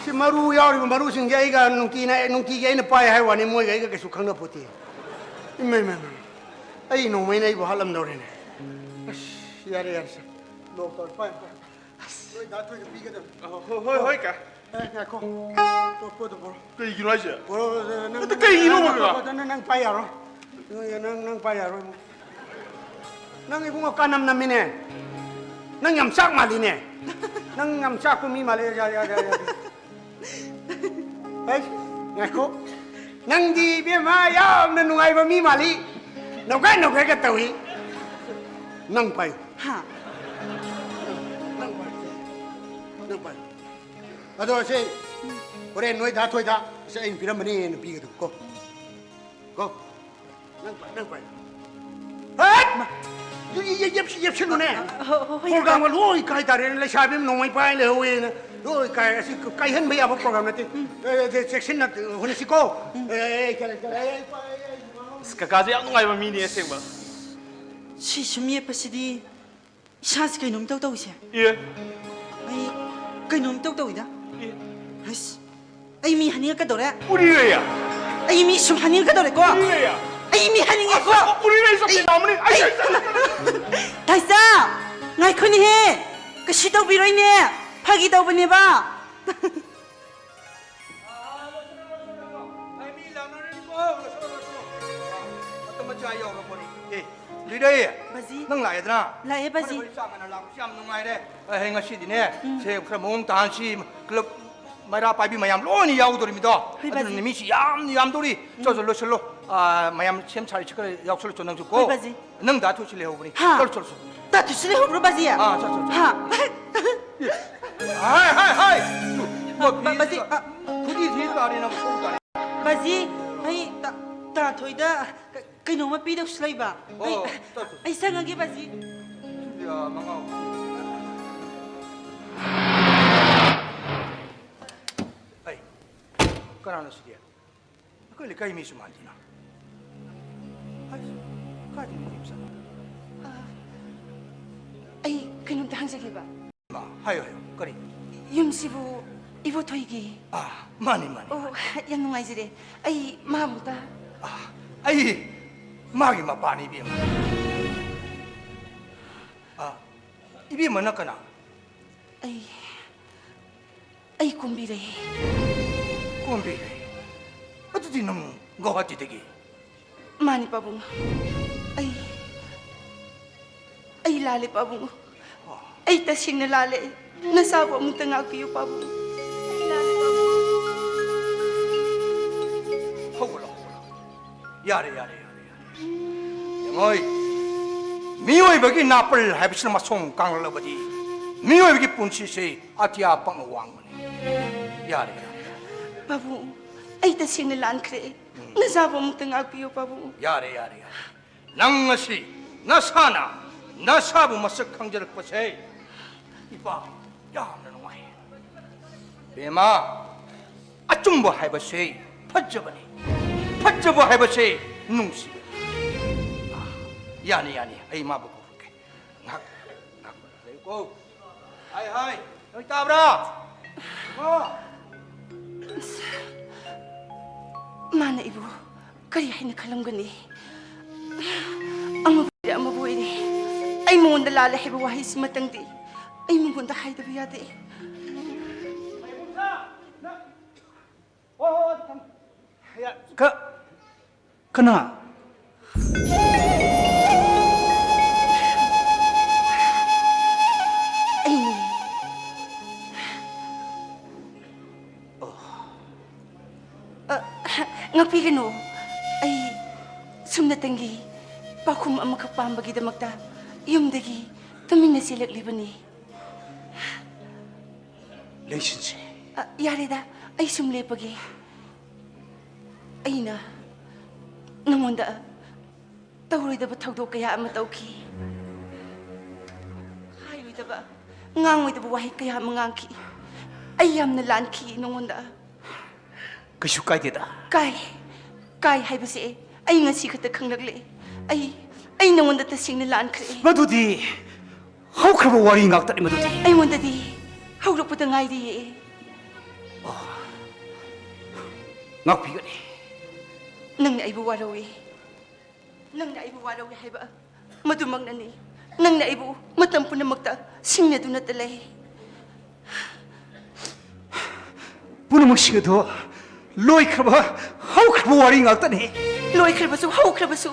ꯁꯤ ꯃꯔꯨ ꯌꯥꯎꯔꯤꯕ ꯃꯔꯨꯁꯤꯡꯁꯦ ꯑꯩꯒ ꯅꯨꯡꯇꯤꯅ, ꯅꯨꯡꯇꯤꯒꯤ ꯑꯩꯅ ꯄꯥꯏ ꯍꯥꯏ ꯋꯥꯅꯤ, ꯃꯣꯏꯒ ꯑꯩꯒ ꯀꯩꯁꯨ ꯈꯪꯅ ꯄꯣꯠꯇꯦ꯫ ꯏꯃꯥ, ꯏꯃꯥ, ꯏꯃꯥ꯫ ꯑꯩ ꯅꯣꯡꯃꯩꯅ ꯑꯩꯕꯨ ꯍꯥꯠꯂꯝꯗꯧꯔꯦꯅꯦ꯫ ꯑꯁ, ꯌꯥꯔꯦ, ꯌꯥꯔꯦ, ꯁꯦ꯫ Lock ꯇꯧꯔꯦ, ꯄꯥꯏ, ꯄꯥꯏ꯫ ꯅꯣꯏ ꯗꯥ ꯊꯣꯏꯗ ꯄꯤꯒꯗꯕꯅꯤ꯫ ꯑ, ꯍꯣꯏ, ꯍꯣꯏ, ꯍꯣꯏ, ꯀꯥ꯫ ꯑꯦ, ꯉꯥꯏꯈꯣ꯫ ꯄꯣꯠ, ꯄꯣꯠꯇꯣ ꯄꯨꯔꯛꯑꯣ꯫ ꯀꯩꯒꯤꯅꯣ ꯍꯥꯏꯁꯦ? ꯄꯨꯔꯛꯑꯣ, ꯅꯪ, ꯅꯠꯇꯦ, ꯅꯪ, ꯀꯩꯒꯤꯅꯣ ꯅꯪ, ꯍꯥꯏꯕ? ꯅꯪ, ꯅꯪ ꯄꯥꯏ ꯌꯥꯔꯣꯏ꯫ ꯅꯪ, ꯅꯪ, ꯅꯪ ꯄꯥꯏ ꯌꯥꯔꯣꯏ, ꯏꯕꯨꯡꯉꯣ꯫ ꯅꯪ ꯏꯕꯨꯡꯉꯣ ꯀꯥꯅꯝ ꯅꯝꯃꯤꯅꯦ꯫ ꯅꯪ ꯌꯥꯝ ꯆꯥꯛ ꯃꯥꯜꯂꯤꯅꯦ꯫ ꯅꯪ ꯌꯥꯝ ꯆꯥꯛꯄ ꯃꯤ ꯃꯥꯜꯂꯦ꯫ ꯌꯥꯔꯦ, ꯌꯥꯔꯦ, ꯌꯥꯔꯦ, ꯌꯥꯔꯦ꯫ ꯍꯩ, ꯉꯥꯏꯈꯣ꯫ ꯅꯪꯗꯤ ꯏꯕꯦꯝꯃ ꯌꯥꯝꯅ ꯅꯨꯡꯉꯥꯏꯕ ꯃꯤ ꯃꯥꯜꯂꯤ꯫ ꯅꯧꯒꯥꯏ ꯅꯧꯒꯥꯏꯒ ꯇꯧꯏ꯫ ꯅꯪ ꯄꯥꯏꯌꯨ꯫ ꯍꯥ? ꯅꯪ ꯄꯥꯏꯌꯨ꯫ ꯅꯪ ꯄꯥꯏꯌꯨ꯫ ꯑꯗꯣ ꯁꯦ, ꯍꯣꯔꯦꯟ ꯅꯣꯏ ꯗꯥ ꯊꯣꯏꯗ ꯁꯦ ꯑꯩꯅ ꯄꯤꯔꯝꯕꯅꯦꯅ ꯄꯤꯒꯗꯕ ꯀꯣ꯫ ꯀꯣ꯫ ꯅꯪ ꯄꯥꯏ, ꯅꯪ ꯄꯥꯏ꯫ ꯍꯠ! ꯌꯦ-, ꯌꯦ-, ꯌꯦꯞꯁꯤ-, ꯌꯦꯞꯁꯤꯜꯂꯨꯅꯦ꯫ ꯍꯣ-, ꯍꯣ-, ꯍꯣꯏ, ꯄ꯭ꯔꯣꯒ꯭ꯔꯥꯝꯒ ꯂꯣꯏ ꯀꯥꯏ ꯇꯥꯔꯦꯅꯦ꯫ ꯂꯩꯁꯥꯕꯤ ꯑꯃ ꯅꯣꯡꯃꯩ ꯄꯥꯏ ꯂꯩꯍꯧꯋꯦꯅ ꯂꯣꯏ ꯀꯥꯏ꯫ ꯑꯁꯤ ꯀꯥꯏꯍꯟꯕ ꯌꯥꯕ ꯄ꯭ꯔꯣꯒ꯭ꯔꯥꯝ ꯅꯠꯇꯦ꯫ ꯎꯝ꯫ ꯑꯦ, ꯑꯦ, ꯆꯦꯛꯁꯤꯟꯅ ꯍꯣꯠꯅꯁꯤꯀꯣ꯫ ꯎꯝ꯫ ꯑꯦ, ꯑꯦ, ꯑꯦ, ꯆꯠꯂꯦ, ꯆꯠꯂꯦ, ꯑꯦ, ꯑꯦ, ꯑꯦ, ꯑꯁ, ꯀꯀꯥꯁꯦ ꯌꯥꯝ ꯅꯨꯡꯉꯥꯏꯕ ꯃꯤꯅꯦ ꯑꯁꯦꯡꯕ꯫ ꯁꯤ ꯁꯨꯝ ꯌꯦꯞꯄꯁꯤꯗꯤ ꯏꯁꯥꯁꯤ ꯀꯩꯅꯣꯝ ꯏꯇꯧ ꯇꯧꯏꯁꯦ꯫ ꯑꯦ꯫ ꯑꯩ ꯀꯩꯅꯣꯝ ꯏꯇꯧ ꯇꯧꯏꯗ꯫ ꯑꯦ꯫ ꯑꯁ, ꯑꯩ ꯃꯤ ꯍꯥꯏꯅꯤꯡꯉꯛꯀꯗꯧꯔꯦ꯫ ꯎꯔꯤꯔꯦ꯫ ꯑꯩ ꯃꯤ ꯁꯨꯝ ꯍꯥꯏꯅꯤꯡꯉꯛꯀꯗꯧꯔꯦꯀꯣ꯫ ꯎꯔꯤꯔꯦ꯫ ꯑꯩ ꯃꯤ ꯍꯥꯏꯅꯤꯡꯉꯦꯀꯣ꯫ ꯑꯁ, ꯎꯔꯤꯔꯦ, ꯑꯩ ꯆꯞ ꯑꯩ ꯃꯥꯟꯅꯕꯅꯤ꯫ ꯑꯩ, ꯑꯩ, ꯑꯩ, ꯇꯥꯏꯆꯥ, ꯉꯥꯏꯈꯣꯅꯦꯍꯦ꯫ ꯀꯩꯁꯨ ꯇꯧꯕꯤꯔꯣꯏꯅꯦ꯫ ꯐꯥꯒꯤ ꯇꯧꯕꯅꯦꯕ꯫ ꯑꯥ, ꯂꯣꯏꯁꯤꯜꯂꯣ, ꯂꯣꯏꯁꯤꯜꯂꯣ, ꯂꯣꯏꯁꯤꯜꯂꯣ꯫ ꯑꯩ ꯃꯤ ꯂꯥꯛꯅꯔꯦꯀꯣ, ꯂꯣꯏꯁꯤꯜꯂꯣ, ꯂꯣꯏꯁꯤꯜꯂꯣ꯫ ꯑꯥ, ꯃꯇꯝ ꯃꯆꯥ ꯌꯧꯔꯕꯣꯅꯦ꯫ ꯑꯦ, ꯂꯨꯏꯗꯩ꯫ ꯕꯥꯖꯤ꯫ ꯅꯪ ꯂꯥꯛꯑꯦꯗꯅ? ꯂꯥꯛꯑꯦ, ꯕꯥꯖꯤ꯫ ꯐꯔꯦ, ꯐꯔꯦ, ꯆꯥꯛ ꯉꯟꯅ ꯂꯥꯛꯄꯁꯤ ꯌꯥꯝ ꯅꯨꯡꯉꯥꯏꯔꯦ꯫ ꯑꯩ ꯉꯁꯤꯗꯤꯅꯦ, ꯎꯝ꯫ ꯁꯦ ꯈꯔ ꯃꯑꯣꯡ ꯇꯥꯍꯟꯁꯤ, ꯀ꯭ꯂꯕ ꯃꯩꯔꯥ ꯄꯥꯏꯕꯤ ꯃꯌꯥꯝ ꯂꯣꯏꯅ ꯌꯥꯎꯗꯣꯔꯤꯃꯤꯗꯣ꯫ ꯍꯣꯏ, ꯑꯗꯨꯅꯅꯦ ꯕꯥꯖꯤ꯫ ꯃꯤꯁꯤ ꯌꯥꯝ ꯌꯥꯝꯗꯧꯔꯤ꯫ ꯎꯝ꯫ ꯆꯣ, ꯆꯣ, ꯂꯣꯏꯁꯤꯜꯂꯣ꯫ ꯑꯥ, ꯃꯌꯥꯝ ꯁꯦꯝ ꯁꯥꯔꯤꯁꯤ ꯈꯔ ꯌꯥꯎꯁꯜꯂꯣ, ꯆꯣ, ꯅꯪꯁꯨ ꯀꯣ꯫ ꯍꯣꯏ, ꯕꯥꯖꯤ꯫ ꯅꯪ ꯗꯥ ꯊꯣꯏꯁꯨ ꯂꯩꯍꯧꯕꯅꯤ꯫ ꯍꯥ? ꯆꯠꯂꯣ, ꯆꯠꯂꯣ, ꯆꯠꯂꯣ꯫ ꯗꯥ ꯊꯣꯏꯁꯨ ꯂꯩꯍꯧꯕ꯭ꯔꯣ, ꯕꯥꯖꯤ? ꯑꯥ, ꯆꯠ, ꯆꯠ, ꯆꯠ꯫ ꯍꯥ? ꯍꯥꯏ, ꯍꯥꯏ, ꯍꯥꯏ! ꯕꯥ-, ꯕꯥꯖꯤ, ꯑ, ꯈꯨꯖꯤ ꯊꯤ ꯇꯥꯔꯦ ꯅꯪ, ꯁꯣꯝ ꯇꯥꯔꯦ꯫ ꯕꯥꯖꯤ, ꯑꯩ ꯇꯥ-, ꯇꯥ ꯊꯣꯏꯗ ꯀ-, ꯀꯩꯅꯣꯝꯃ ꯄꯤꯗꯧꯁꯨ ꯂꯩꯕ꯫ ꯑꯣ, ꯑꯩ, ꯆꯠ, ꯆꯠ꯫ ꯑꯩ ꯆꯪꯉꯒꯦ, ꯕꯥꯖꯤ꯫ ꯌꯥ, ꯃꯉꯥꯎ꯫ ꯑꯩ, ꯀꯅꯥꯅꯣ ꯁꯤꯗꯤ? ꯑꯩꯈꯣꯏ ꯂꯩꯀꯥꯏ ꯃꯤꯁꯨ ꯃꯥꯟꯗꯦꯅ꯫ ꯑꯁ, ꯀꯥꯏꯗꯩꯅꯣ ꯃꯤ ꯃꯆꯥꯅꯣ? ꯑ, ꯑꯩ ꯀꯩꯅꯣꯝꯇ ꯍꯪꯖꯒꯦꯕ꯫ ꯃꯥ, ꯍꯥꯏꯌꯣ, ꯍꯥꯏꯌꯣ, ꯀꯔꯤ? ꯌꯨꯝꯁꯤꯕꯨ ꯏꯕꯣꯊꯣꯏꯒꯤ? ꯑꯥ, ꯃꯥꯅꯤ, ꯃꯥꯅꯤ, ꯑꯣ, ꯃꯥꯅꯤ꯫ ꯌꯥꯝ ꯅꯨꯡꯉꯥꯏꯖꯔꯦ꯫ ꯑꯩ ꯃꯥ ꯑꯃꯨꯛꯇ ꯑꯥ, ꯑꯩ ꯃꯥꯒꯤ ꯃꯄꯥꯅꯤ, ꯏꯕꯦꯝꯃ꯫ ꯑꯥ, ꯏꯕꯦꯝꯃꯅ ꯀꯅꯥ? ꯑꯩ ꯑꯩ ꯀꯨꯝꯕꯤꯔꯩ꯫ ꯀꯨꯝꯕꯤꯔꯩ? ꯑꯗꯨꯗꯤ ꯅꯪ ꯒꯧꯍꯥꯇꯤꯗꯒꯤ? ꯃꯥꯅꯤ, ꯄꯥꯕꯨꯡ꯫ ꯑꯩ, ꯑꯩ ꯂꯥꯜꯂꯦ, ꯄꯥꯕꯨꯡ꯫ ꯑꯣ꯫ ꯑꯩ ꯇꯁꯦꯡꯅ ꯂꯥꯜꯂꯦ꯫ ꯅꯆꯥꯕꯨ ꯑꯃꯨꯛꯇ ꯉꯥꯛꯄꯤꯌꯨ, ꯄꯥꯕꯨꯡ꯫ ꯑꯩ ꯂꯥꯜꯂꯦ, ꯄꯥꯕꯨꯡ꯫ ꯍꯧꯒꯠꯂꯣ, ꯍꯧꯒꯠꯂꯣ꯫ ꯌꯥꯔꯦ, ꯌꯥꯔꯦ, ꯌꯥꯔꯦ, ꯌꯥꯔꯦ꯫ ꯌꯦꯡꯉꯣꯏ꯫ ꯃꯤꯑꯣꯏꯕꯒꯤ ꯅꯥꯄꯜ ꯍꯥꯏꯕꯁꯤꯅ ꯃꯁꯣꯡ ꯀꯥꯡꯂꯛꯂꯕꯗꯤ ꯃꯤꯑꯣꯏꯕꯒꯤ ꯄꯨꯟꯁꯤꯁꯦ ꯑꯇꯤꯌꯥ ꯄꯪꯅ ꯋꯥꯡꯕꯅꯤ꯫ ꯌꯥꯔꯦ, ꯌꯥꯔꯦ꯫ ꯄꯥꯕꯨꯡ, ꯑꯩ ꯇꯁꯦꯡꯅ ꯂꯥꯟꯈ꯭ꯔꯦ꯫ ꯎꯝ꯫ ꯅꯆꯥꯕꯨ ꯑꯃꯨꯛꯇ ꯉꯥꯛꯄꯤꯌꯨ, ꯄꯥꯕꯨꯡ꯫ ꯌꯥꯔꯦ, ꯌꯥꯔꯦ, ꯌꯥꯔꯦ꯫ ꯅꯪ ꯉꯁꯤ ꯅꯁꯥꯅ ꯅꯁꯥꯕꯨ ꯃꯁꯛ ꯈꯪꯖꯔꯛꯄꯁꯦ ꯏꯄꯥ ꯌꯥꯝꯅ ꯅꯨꯡꯉꯥꯏ꯫ ꯕꯦꯝꯃ, ꯑꯆꯨꯝꯕ ꯍꯥꯏꯕꯁꯦ ꯐꯖꯕꯅꯤ, ꯐꯖꯕ ꯍꯥꯏꯕꯁꯦ ꯅꯨꯡꯁꯤꯕꯅꯤ꯫ ꯑꯥ, ꯌꯥꯅꯤ, ꯌꯥꯅꯤ, ꯑꯩ ꯃꯥꯕꯨ ꯀꯧꯔꯛꯀꯦ꯫ ꯉꯥꯏꯍꯥꯛ, ꯉꯥꯏꯍꯥꯛ ꯂꯩꯌꯨꯀꯣ꯫ ꯍꯥꯏ, ꯍꯥꯏ, ꯅꯣꯏ ꯇꯥꯕ꯭ꯔꯥ? ꯏꯃꯥ! ꯃꯥꯅ ꯑꯩꯕꯨ ꯀꯔꯤ ꯍꯥꯏꯅ ꯈꯜꯂꯝꯒꯅꯤ? ꯑꯃꯕꯨ ꯑꯣꯏꯔꯦ, ꯑꯃꯕꯨ ꯑꯣꯏꯔꯦ, ꯑꯩ ꯃꯉꯣꯟꯗ ꯂꯥꯜꯂꯦ ꯍꯥꯏꯕ ꯋꯥꯍꯩꯁꯤꯃꯇꯪꯗꯤ ꯑꯩ ꯃꯉꯣꯟꯗ ꯍꯥꯏꯗꯕ ꯌꯥꯗꯦ꯫ ꯀ-, ꯀꯅꯥ? ꯑꯩꯅꯦ꯫ ꯑ, ꯉꯥꯛꯄꯤꯒꯅꯨ꯫ ꯑꯩ ꯁꯨꯝꯅꯇꯪꯒꯤ ꯄꯥꯎꯈꯨꯝ ꯑꯃꯈꯛ ꯄꯥꯝꯕꯒꯤꯗꯃꯛꯇ ꯌꯨꯝꯗꯒꯤ ꯇꯨꯃꯤꯟꯅ ꯆꯦꯜꯂꯛꯂꯤꯕꯅꯤ꯫ ꯂꯦꯡꯁꯤꯟꯁꯤ꯫ ꯑ, ꯌꯥꯔꯦꯗ, ꯑꯩ ꯁꯨꯝ ꯂꯦꯞꯄꯒꯦ꯫ ꯑꯩꯅ ꯅꯉꯣꯟꯗ ꯇꯧꯔꯣꯏꯗꯕ ꯊꯧꯗꯣꯛ ꯀꯌꯥ ꯑꯃ ꯇꯧꯈꯤ꯫ ꯍꯥꯏꯔꯣꯏꯗꯕ, ꯉꯥꯡꯉꯣꯏꯗꯕ ꯋꯥꯍꯩ ꯀꯌꯥ ꯑꯃ ꯉꯥꯡꯈꯤ꯫ ꯑꯩ ꯌꯥꯝꯅ ꯂꯥꯟꯈꯤ ꯅꯉꯣꯟꯗ꯫ ꯀꯩꯁꯨ ꯀꯥꯏꯗꯦꯗ꯫ ꯀꯥꯏ꯫ ꯀꯥꯏ ꯍꯥꯏꯕꯁꯦ ꯑꯩ ꯉꯁꯤ ꯈꯛꯇ ꯈꯪꯂꯛꯂꯦ꯫ ꯑꯩ, ꯑꯩ ꯅꯉꯣꯟꯗ ꯇꯁꯦꯡꯅ ꯂꯥꯟꯈ꯭ꯔꯦ꯫ ꯃꯗꯨꯗꯤ ꯍꯧꯈ꯭ꯔꯕ ꯋꯥꯔꯤ ꯉꯥꯛꯇꯅꯤ ꯃꯗꯨꯗꯤ꯫ ꯑꯩꯉꯣꯟꯗꯗꯤ ꯍꯧꯔꯛꯄꯗ ꯉꯥꯏꯔꯤꯌꯦ꯫ ꯑꯣ, ꯉꯥꯛꯄꯤꯒꯅꯤ꯫ ꯅꯪꯅ ꯑꯩꯕꯨ ꯋꯥꯔꯧꯏ꯫ ꯅꯪꯅ ꯑꯩꯕꯨ ꯋꯥꯔꯧꯏ ꯍꯥꯏꯕ ꯃꯗꯨꯃꯛꯅꯅꯤ꯫ ꯅꯪꯅ ꯑꯩꯕꯨ ꯃꯇꯝ ꯄꯨꯝꯅꯃꯛꯇ ꯁꯤꯡꯅꯗꯨꯅꯇ ꯂꯩ꯫ ꯄꯨꯝꯅꯃꯛꯁꯤꯡ ꯑꯗꯨ ꯂꯣꯏꯈ꯭ꯔꯕ, ꯍꯧꯈ꯭ꯔꯕ ꯋꯥꯔꯤ ꯉꯥꯛꯇꯅꯤ꯫ ꯂꯣꯏꯈ꯭ꯔꯕꯁꯨ, ꯍꯧꯈ꯭ꯔꯕꯁꯨ,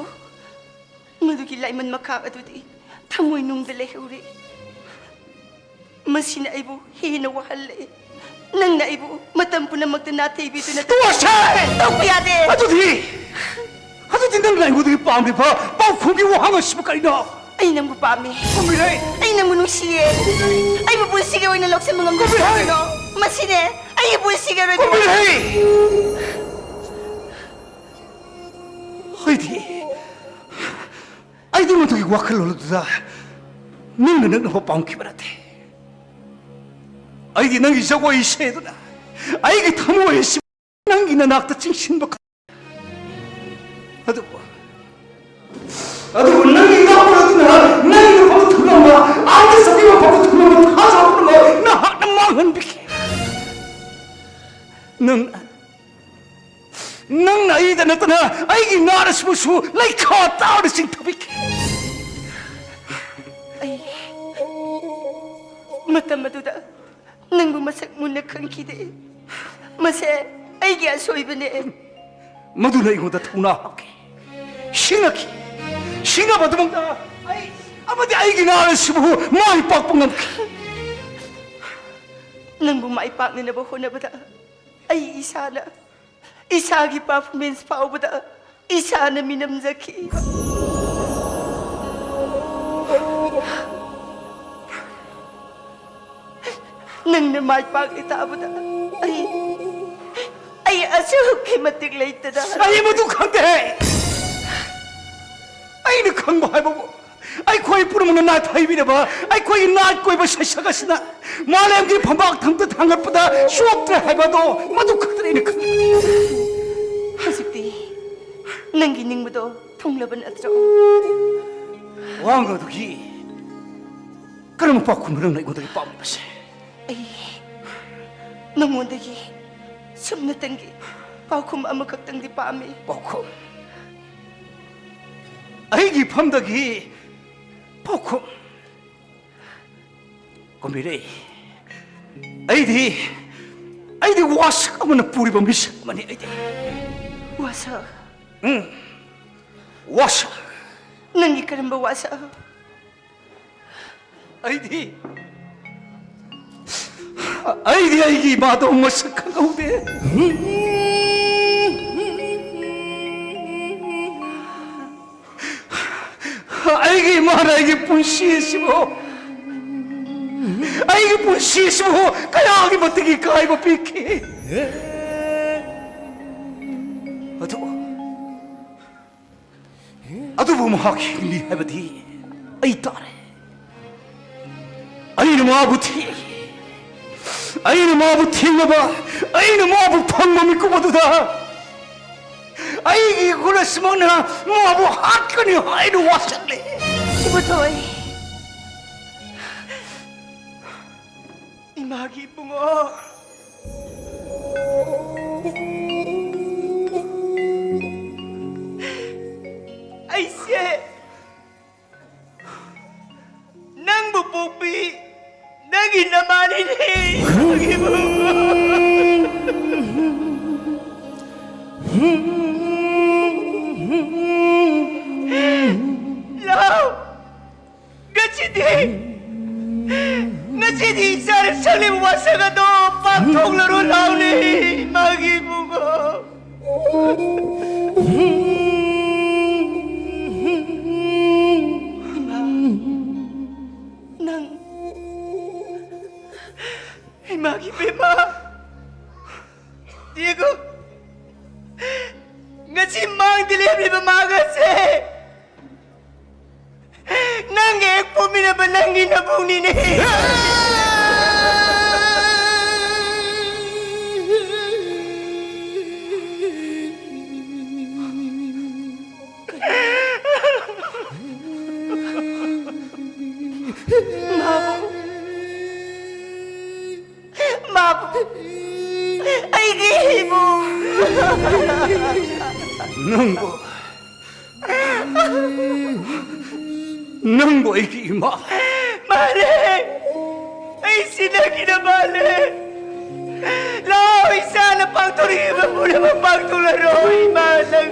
ꯃꯗꯨꯒꯤ ꯂꯥꯏꯃꯟ ꯃꯈꯥ ꯑꯗꯨꯗꯤ ꯊꯃꯣꯏꯅꯨꯡꯗ ꯂꯩꯍꯧꯔꯤ꯫ ꯃꯁꯤꯅ ꯑꯩꯕꯨ ꯍꯦꯟꯅ ꯋꯥꯍꯜꯂꯦ꯫ ꯅꯪꯅ ꯑꯩꯕꯨ ꯃꯇꯝ ꯄꯨꯝꯅꯃꯛꯇ ꯅꯥꯊꯩꯕꯤꯗꯨꯅ ꯇꯣꯛꯑꯁꯦ! ꯇꯧꯕ ꯌꯥꯗꯦ! ꯑꯗꯨꯗꯤ, ꯑꯗꯨꯗꯤ ꯅꯪꯅ ꯑꯩꯉꯣꯟꯗꯒꯤ ꯄꯥꯝꯂꯤꯕ ꯄꯥꯎꯈꯨꯝꯒꯤ ꯋꯥꯍꯪ ꯑꯁꯤꯕꯨ ꯀꯔꯤꯅꯣ? ꯑꯩ ꯅꯪꯕꯨ ꯄꯥꯝꯃꯤ꯫ ꯀꯨꯝꯕꯤꯔꯩ! ꯑꯩ ꯅꯪꯕꯨ ꯅꯨꯡꯁꯤꯌꯦ꯫ ꯑꯩꯕꯨ ꯄꯨꯟꯁꯤꯒꯤ ꯑꯣꯏꯅ ꯂꯧꯁꯤꯟꯕ ꯉꯝꯗꯕ ꯀꯨꯝꯕꯤꯔꯩ! ꯀꯔꯤꯒꯤꯅꯣ? ꯃꯁꯤꯅꯦ ꯑꯩꯒꯤ ꯄꯨꯟꯁꯤꯒꯤ ꯑꯔꯣꯏꯕ꯫ ꯀꯨꯝꯕꯤꯔꯩ! ꯑꯩꯗꯤ, ꯑꯩꯗꯤ ꯃꯗꯨꯒꯤ ꯋꯥꯈꯜꯂꯣꯟ ꯑꯗꯨꯗ ꯅꯪꯅ ꯅꯛꯅꯕ ꯄꯥꯝꯈꯤꯕ ꯅꯠꯇꯦ꯫ ꯑꯩꯗꯤ ꯅꯪꯒꯤ ꯖꯒꯣꯏ ꯏꯁꯩ ꯑꯗꯨꯅ ꯑꯩꯒꯤ ꯊꯃꯣꯏ ꯑꯁꯤ ꯅꯪꯒꯤ ꯅꯅꯥꯛꯇ ꯆꯤꯡꯁꯤꯟꯕ ꯈꯛ-, ꯑꯗꯨꯕꯨ, ꯑꯗꯨꯕꯨ ꯅꯪꯒꯤ ꯏꯅꯥꯎꯄꯥ ꯑꯗꯨꯅ ꯅꯪꯒꯤ ꯃꯐꯝꯗ ꯊꯝꯂꯝꯕ, ꯑꯥꯗ ꯆꯠꯄꯒꯤ ꯃꯐꯝꯗ ꯊꯝꯂꯝꯕ ꯊꯥꯖꯕ ꯄꯨꯝꯅꯃꯛ ꯅꯍꯥꯛꯅ ꯃꯥꯡꯍꯟꯕꯤꯈꯤ꯫ ꯅꯪꯅ, ꯅꯪꯅ ꯑꯩꯗ ꯅꯠꯇꯅ ꯑꯩꯒꯤ ꯅꯥꯠ ꯑꯁꯤꯕꯨꯁꯨ ꯂꯩꯈꯥ ꯇꯥꯅ ꯆꯤꯡꯊꯕꯤꯈꯤ꯫ ꯑꯩ ꯃꯇꯝ ꯑꯗꯨꯗ ꯅꯪꯕꯨ ꯃꯁꯛ ꯃꯨꯟꯅ ꯈꯪꯈꯤꯗꯦ꯫ ꯃꯁꯦ ꯑꯩꯒꯤ ꯑꯁꯣꯏꯕꯅꯦ꯫ ꯃꯗꯨꯅ ꯑꯩꯉꯣꯟꯗ ꯊꯧꯅꯥ ꯍꯥꯞꯈꯤ, ꯁꯤꯡꯅꯈꯤ꯫ ꯁꯤꯡꯅꯕ ꯑꯗꯨꯃꯛꯅ ꯑꯩ ꯑꯃꯗꯤ ꯑꯩꯒꯤ ꯅꯥꯠ ꯑꯁꯤꯕꯨ ꯃꯥꯏ ꯄꯥꯛꯄ ꯉꯝꯈꯤ꯫ ꯅꯪꯕꯨ ꯃꯥꯏ ꯄꯥꯛꯅꯅꯕ ꯍꯣꯠꯅꯕꯗ ꯑꯩ ꯏꯁꯥꯅ, ꯏꯁꯥꯒꯤ performance ꯐꯥꯎꯕꯗ ꯏꯁꯥꯅ ꯃꯤꯅꯝꯖꯈꯤ꯫ ꯅꯪꯅ ꯃꯥꯏ ꯄꯥꯛꯂꯦ ꯇꯥꯕꯗ ꯑꯩ, ꯑꯩ ꯑꯁꯨꯛꯀꯤ ꯃꯇꯤꯛ ꯂꯩꯇꯅ꯫ ꯑꯩ ꯃꯗꯨ ꯈꯪꯗꯦ꯫ ꯑꯩꯅ ꯈꯪꯕ ꯍꯥꯏꯕꯕꯨ ꯑꯩꯈꯣꯏ ꯄꯨꯝꯅꯃꯛꯅ ꯅꯥꯊꯩꯕꯤꯔꯕ ꯑꯩꯈꯣꯏꯒꯤ ꯅꯥꯠ ꯀꯣꯏꯕ ꯁꯩꯁꯛ ꯑꯁꯤꯅ ꯃꯥꯂꯦꯝꯒꯤ ꯐꯝꯕꯥꯛ ꯊꯪꯇ ꯊꯥꯡꯒꯠꯄꯗ ꯆꯣꯛꯇ꯭ꯔꯦ ꯍꯥꯏꯕ ꯑꯗꯣ ꯃꯗꯨ ꯈꯛꯇꯅꯤ ꯑꯩꯅ ꯈꯪꯕ꯫ ꯍꯧꯖꯤꯛꯇꯤ ꯅꯪꯒꯤ ꯅꯤꯡꯕꯗꯣ ꯊꯨꯡꯂꯕ ꯅꯠꯇ꯭ꯔꯣ? ꯋꯥꯍꯪ ꯑꯗꯨꯒꯤ ꯀꯔꯝꯕ ꯄꯥꯎꯈꯨꯝꯅꯣ ꯅꯪꯅ ꯑꯩꯉꯣꯟꯗꯒꯤ ꯄꯥꯝꯂꯤꯕꯁꯦ? ꯑꯩ ꯅꯉꯣꯟꯗꯒꯤ ꯁꯨꯞꯅꯇꯪꯒꯤ ꯄꯥꯎꯈꯨꯝ ꯑꯃꯈꯛꯇꯪꯗꯤ ꯄꯥꯝꯃꯤ꯫ ꯄꯥꯎꯈꯨꯝ? ꯑꯩꯒꯤ ꯐꯝꯗꯒꯤ ꯄꯥꯎꯈꯨꯝ? ꯀꯨꯝꯕꯤꯔꯩ, ꯑꯩꯗꯤ, ꯑꯩꯗꯤ ꯋꯥꯁꯛ ꯑꯃꯅ ꯄꯨꯔꯤꯕ ꯃꯤꯁꯛ ꯑꯃꯅꯤ꯫ ꯑꯩꯗꯤ ꯋꯥꯁꯛ? ꯎꯝ, ꯋꯥꯁꯛ꯫ ꯅꯪꯒꯤ ꯀꯔꯝꯕ ꯋꯥꯁꯛ? ꯑꯩꯗꯤ, ꯑꯩꯗꯤ ꯑꯩꯒꯤ ꯏꯃꯥꯗꯣ ꯃꯁꯛ ꯈꯪꯍꯧꯗꯦ꯫ ꯑꯩꯒꯤ ꯃꯥꯅ ꯑꯩꯒꯤ ꯄꯨꯟꯁꯤ ꯑꯁꯤꯕꯨ, ꯑꯩꯒꯤ ꯄꯨꯟꯁꯤ ꯑꯁꯤꯕꯨ ꯀꯌꯥꯒꯤ ꯃꯇꯤꯛ ꯏꯀꯥꯏꯕ ꯄꯤꯈꯤ꯫ ꯑꯗꯨ, ꯑꯗꯨꯕꯨ ꯃꯍꯥꯛ ꯍꯤꯡꯂꯤ ꯍꯥꯏꯕꯗꯤ ꯑꯩ ꯇꯥꯔꯦ꯫ ꯑꯩꯅ ꯃꯥꯕꯨ ꯊꯤ, ꯑꯩꯅ ꯃꯥꯕꯨ ꯊꯦꯡꯅꯕ, ꯑꯩꯅ ꯃꯥꯕꯨ ꯐꯪꯕ ꯃꯤꯀꯨꯞ ꯑꯗꯨꯗ ꯑꯩꯒꯤ ꯏꯈꯨꯠ ꯑꯁꯤꯃꯛꯅ ꯃꯥꯕꯨ ꯍꯥꯠꯀꯅꯤ ꯍꯥꯏꯅ ꯋꯥꯁꯛꯂꯦ꯫ ꯏꯕꯨꯙꯧ, ꯏꯃꯥꯒꯤ ꯏꯕꯨꯡꯉꯣ, ꯑꯩꯁꯦ ꯅꯪꯕꯨ ꯄꯣꯛꯄꯤ ꯅꯪꯒꯤ ꯅꯃꯥꯅꯤꯅꯦ, ꯅꯪꯒꯤ ꯏꯕꯨꯡꯉꯣ꯫ ꯂꯥꯎ, ꯉꯁꯤꯗꯤ, ꯉꯁꯤꯗꯤ ꯏꯆꯥꯅ ꯁꯛꯂꯤꯕ ꯋꯥꯁꯛ ꯑꯗꯣ ꯄꯥꯡꯊꯣꯛꯂꯔꯣ ꯂꯥꯎꯅꯦ, ꯏꯃꯥꯒꯤ ꯏꯕꯨꯡꯉꯣ꯫ ꯏꯃꯥ, ꯅꯪ, ꯏꯃꯥꯒꯤ ꯕꯦꯝꯃ, ꯌꯦꯡꯉꯨ, ꯉꯁꯤ ꯃꯥꯡꯗ ꯂꯦꯝꯂꯤꯕ ꯃꯥꯒꯁꯦ ꯅꯪꯒ ꯍꯦꯛ ꯄꯣꯛꯃꯤꯟꯅꯕ ꯅꯪꯒꯤ ꯅꯕꯨꯡꯅꯤꯅꯦ꯫ ꯃꯥꯕꯨ, ꯃꯥꯕꯨ, ꯑꯩꯒꯤ ꯏꯕꯨꯡ꯫ ꯅꯪꯕꯨ, ꯅꯪꯕꯨ ꯑꯩꯒꯤ ꯏꯃꯥ꯫ ꯃꯥꯅꯦ, ꯑꯩ ꯁꯤꯅꯈꯤꯅ ꯃꯥꯜꯂꯦ꯫ ꯂꯥꯛꯑꯣ, ꯏꯆꯥꯅ ꯄꯥꯡꯊꯣꯔꯛꯏꯕ ꯄꯨꯝꯅꯃꯛ ꯄꯥꯡꯊꯣꯛꯂꯔꯣ, ꯏꯃꯥ, ꯅꯪ꯫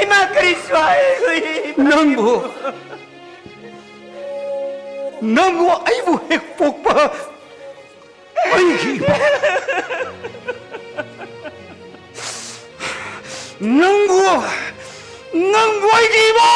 ꯏꯃꯥ, ꯀꯔꯤꯁꯨ ꯍꯥꯏꯔꯣꯏ, ꯏꯃꯥ꯫ ꯅꯪꯕꯨ, ꯅꯪꯕꯨ ꯑꯩꯕꯨ ꯍꯦꯛ ꯄꯣꯛꯄ ꯑꯩꯒꯤ ꯏꯃꯥ꯫ ꯅꯪꯕꯨ, ꯅꯪꯕꯨ ꯑꯩꯒꯤ ꯏꯃꯥ!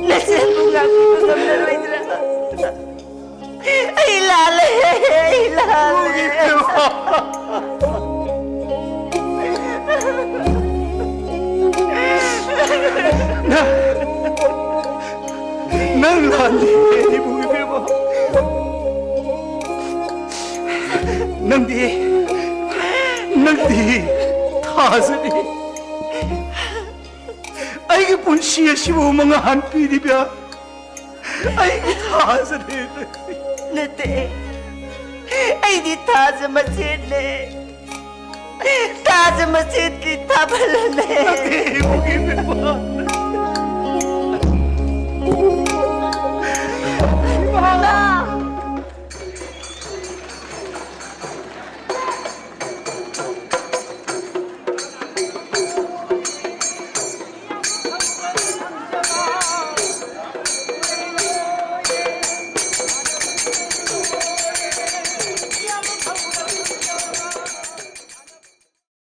ꯅꯆꯦꯕꯨ ꯉꯥꯛꯄꯤꯕ ꯉꯝꯂꯔꯣꯏꯗ꯭ꯔꯥ? ꯑꯩ ꯂꯥꯜꯂꯦ, ꯑꯩ ꯂꯥꯜꯂꯦ꯫ ꯅꯪ, ꯅꯪ ꯂꯥꯟꯗꯦ, ꯏꯕꯨꯡ ꯏꯕꯦꯝꯃ꯫ ꯅꯪꯗꯤ, ꯅꯪꯗꯤ ꯊꯥꯖꯅꯤ꯫ ꯑꯩꯒꯤ ꯄꯨꯟꯁꯤ ꯑꯁꯤꯕꯨ ꯃꯉꯥꯜ ꯄꯤꯔꯤꯕ ꯑꯩꯒꯤ ꯊꯥꯖꯅꯤ꯫ ꯅꯠꯇꯦ, ꯑꯩꯗꯤ ꯊꯥꯖ ꯃꯆꯦꯠꯅꯦ꯫ ꯊꯥꯖ ꯃꯆꯦꯠꯀꯤ ꯊꯥꯕꯜꯅꯦ꯫ ꯅꯠꯇꯦ, ꯏꯕꯨꯡ ꯏꯕꯦꯝꯃ꯫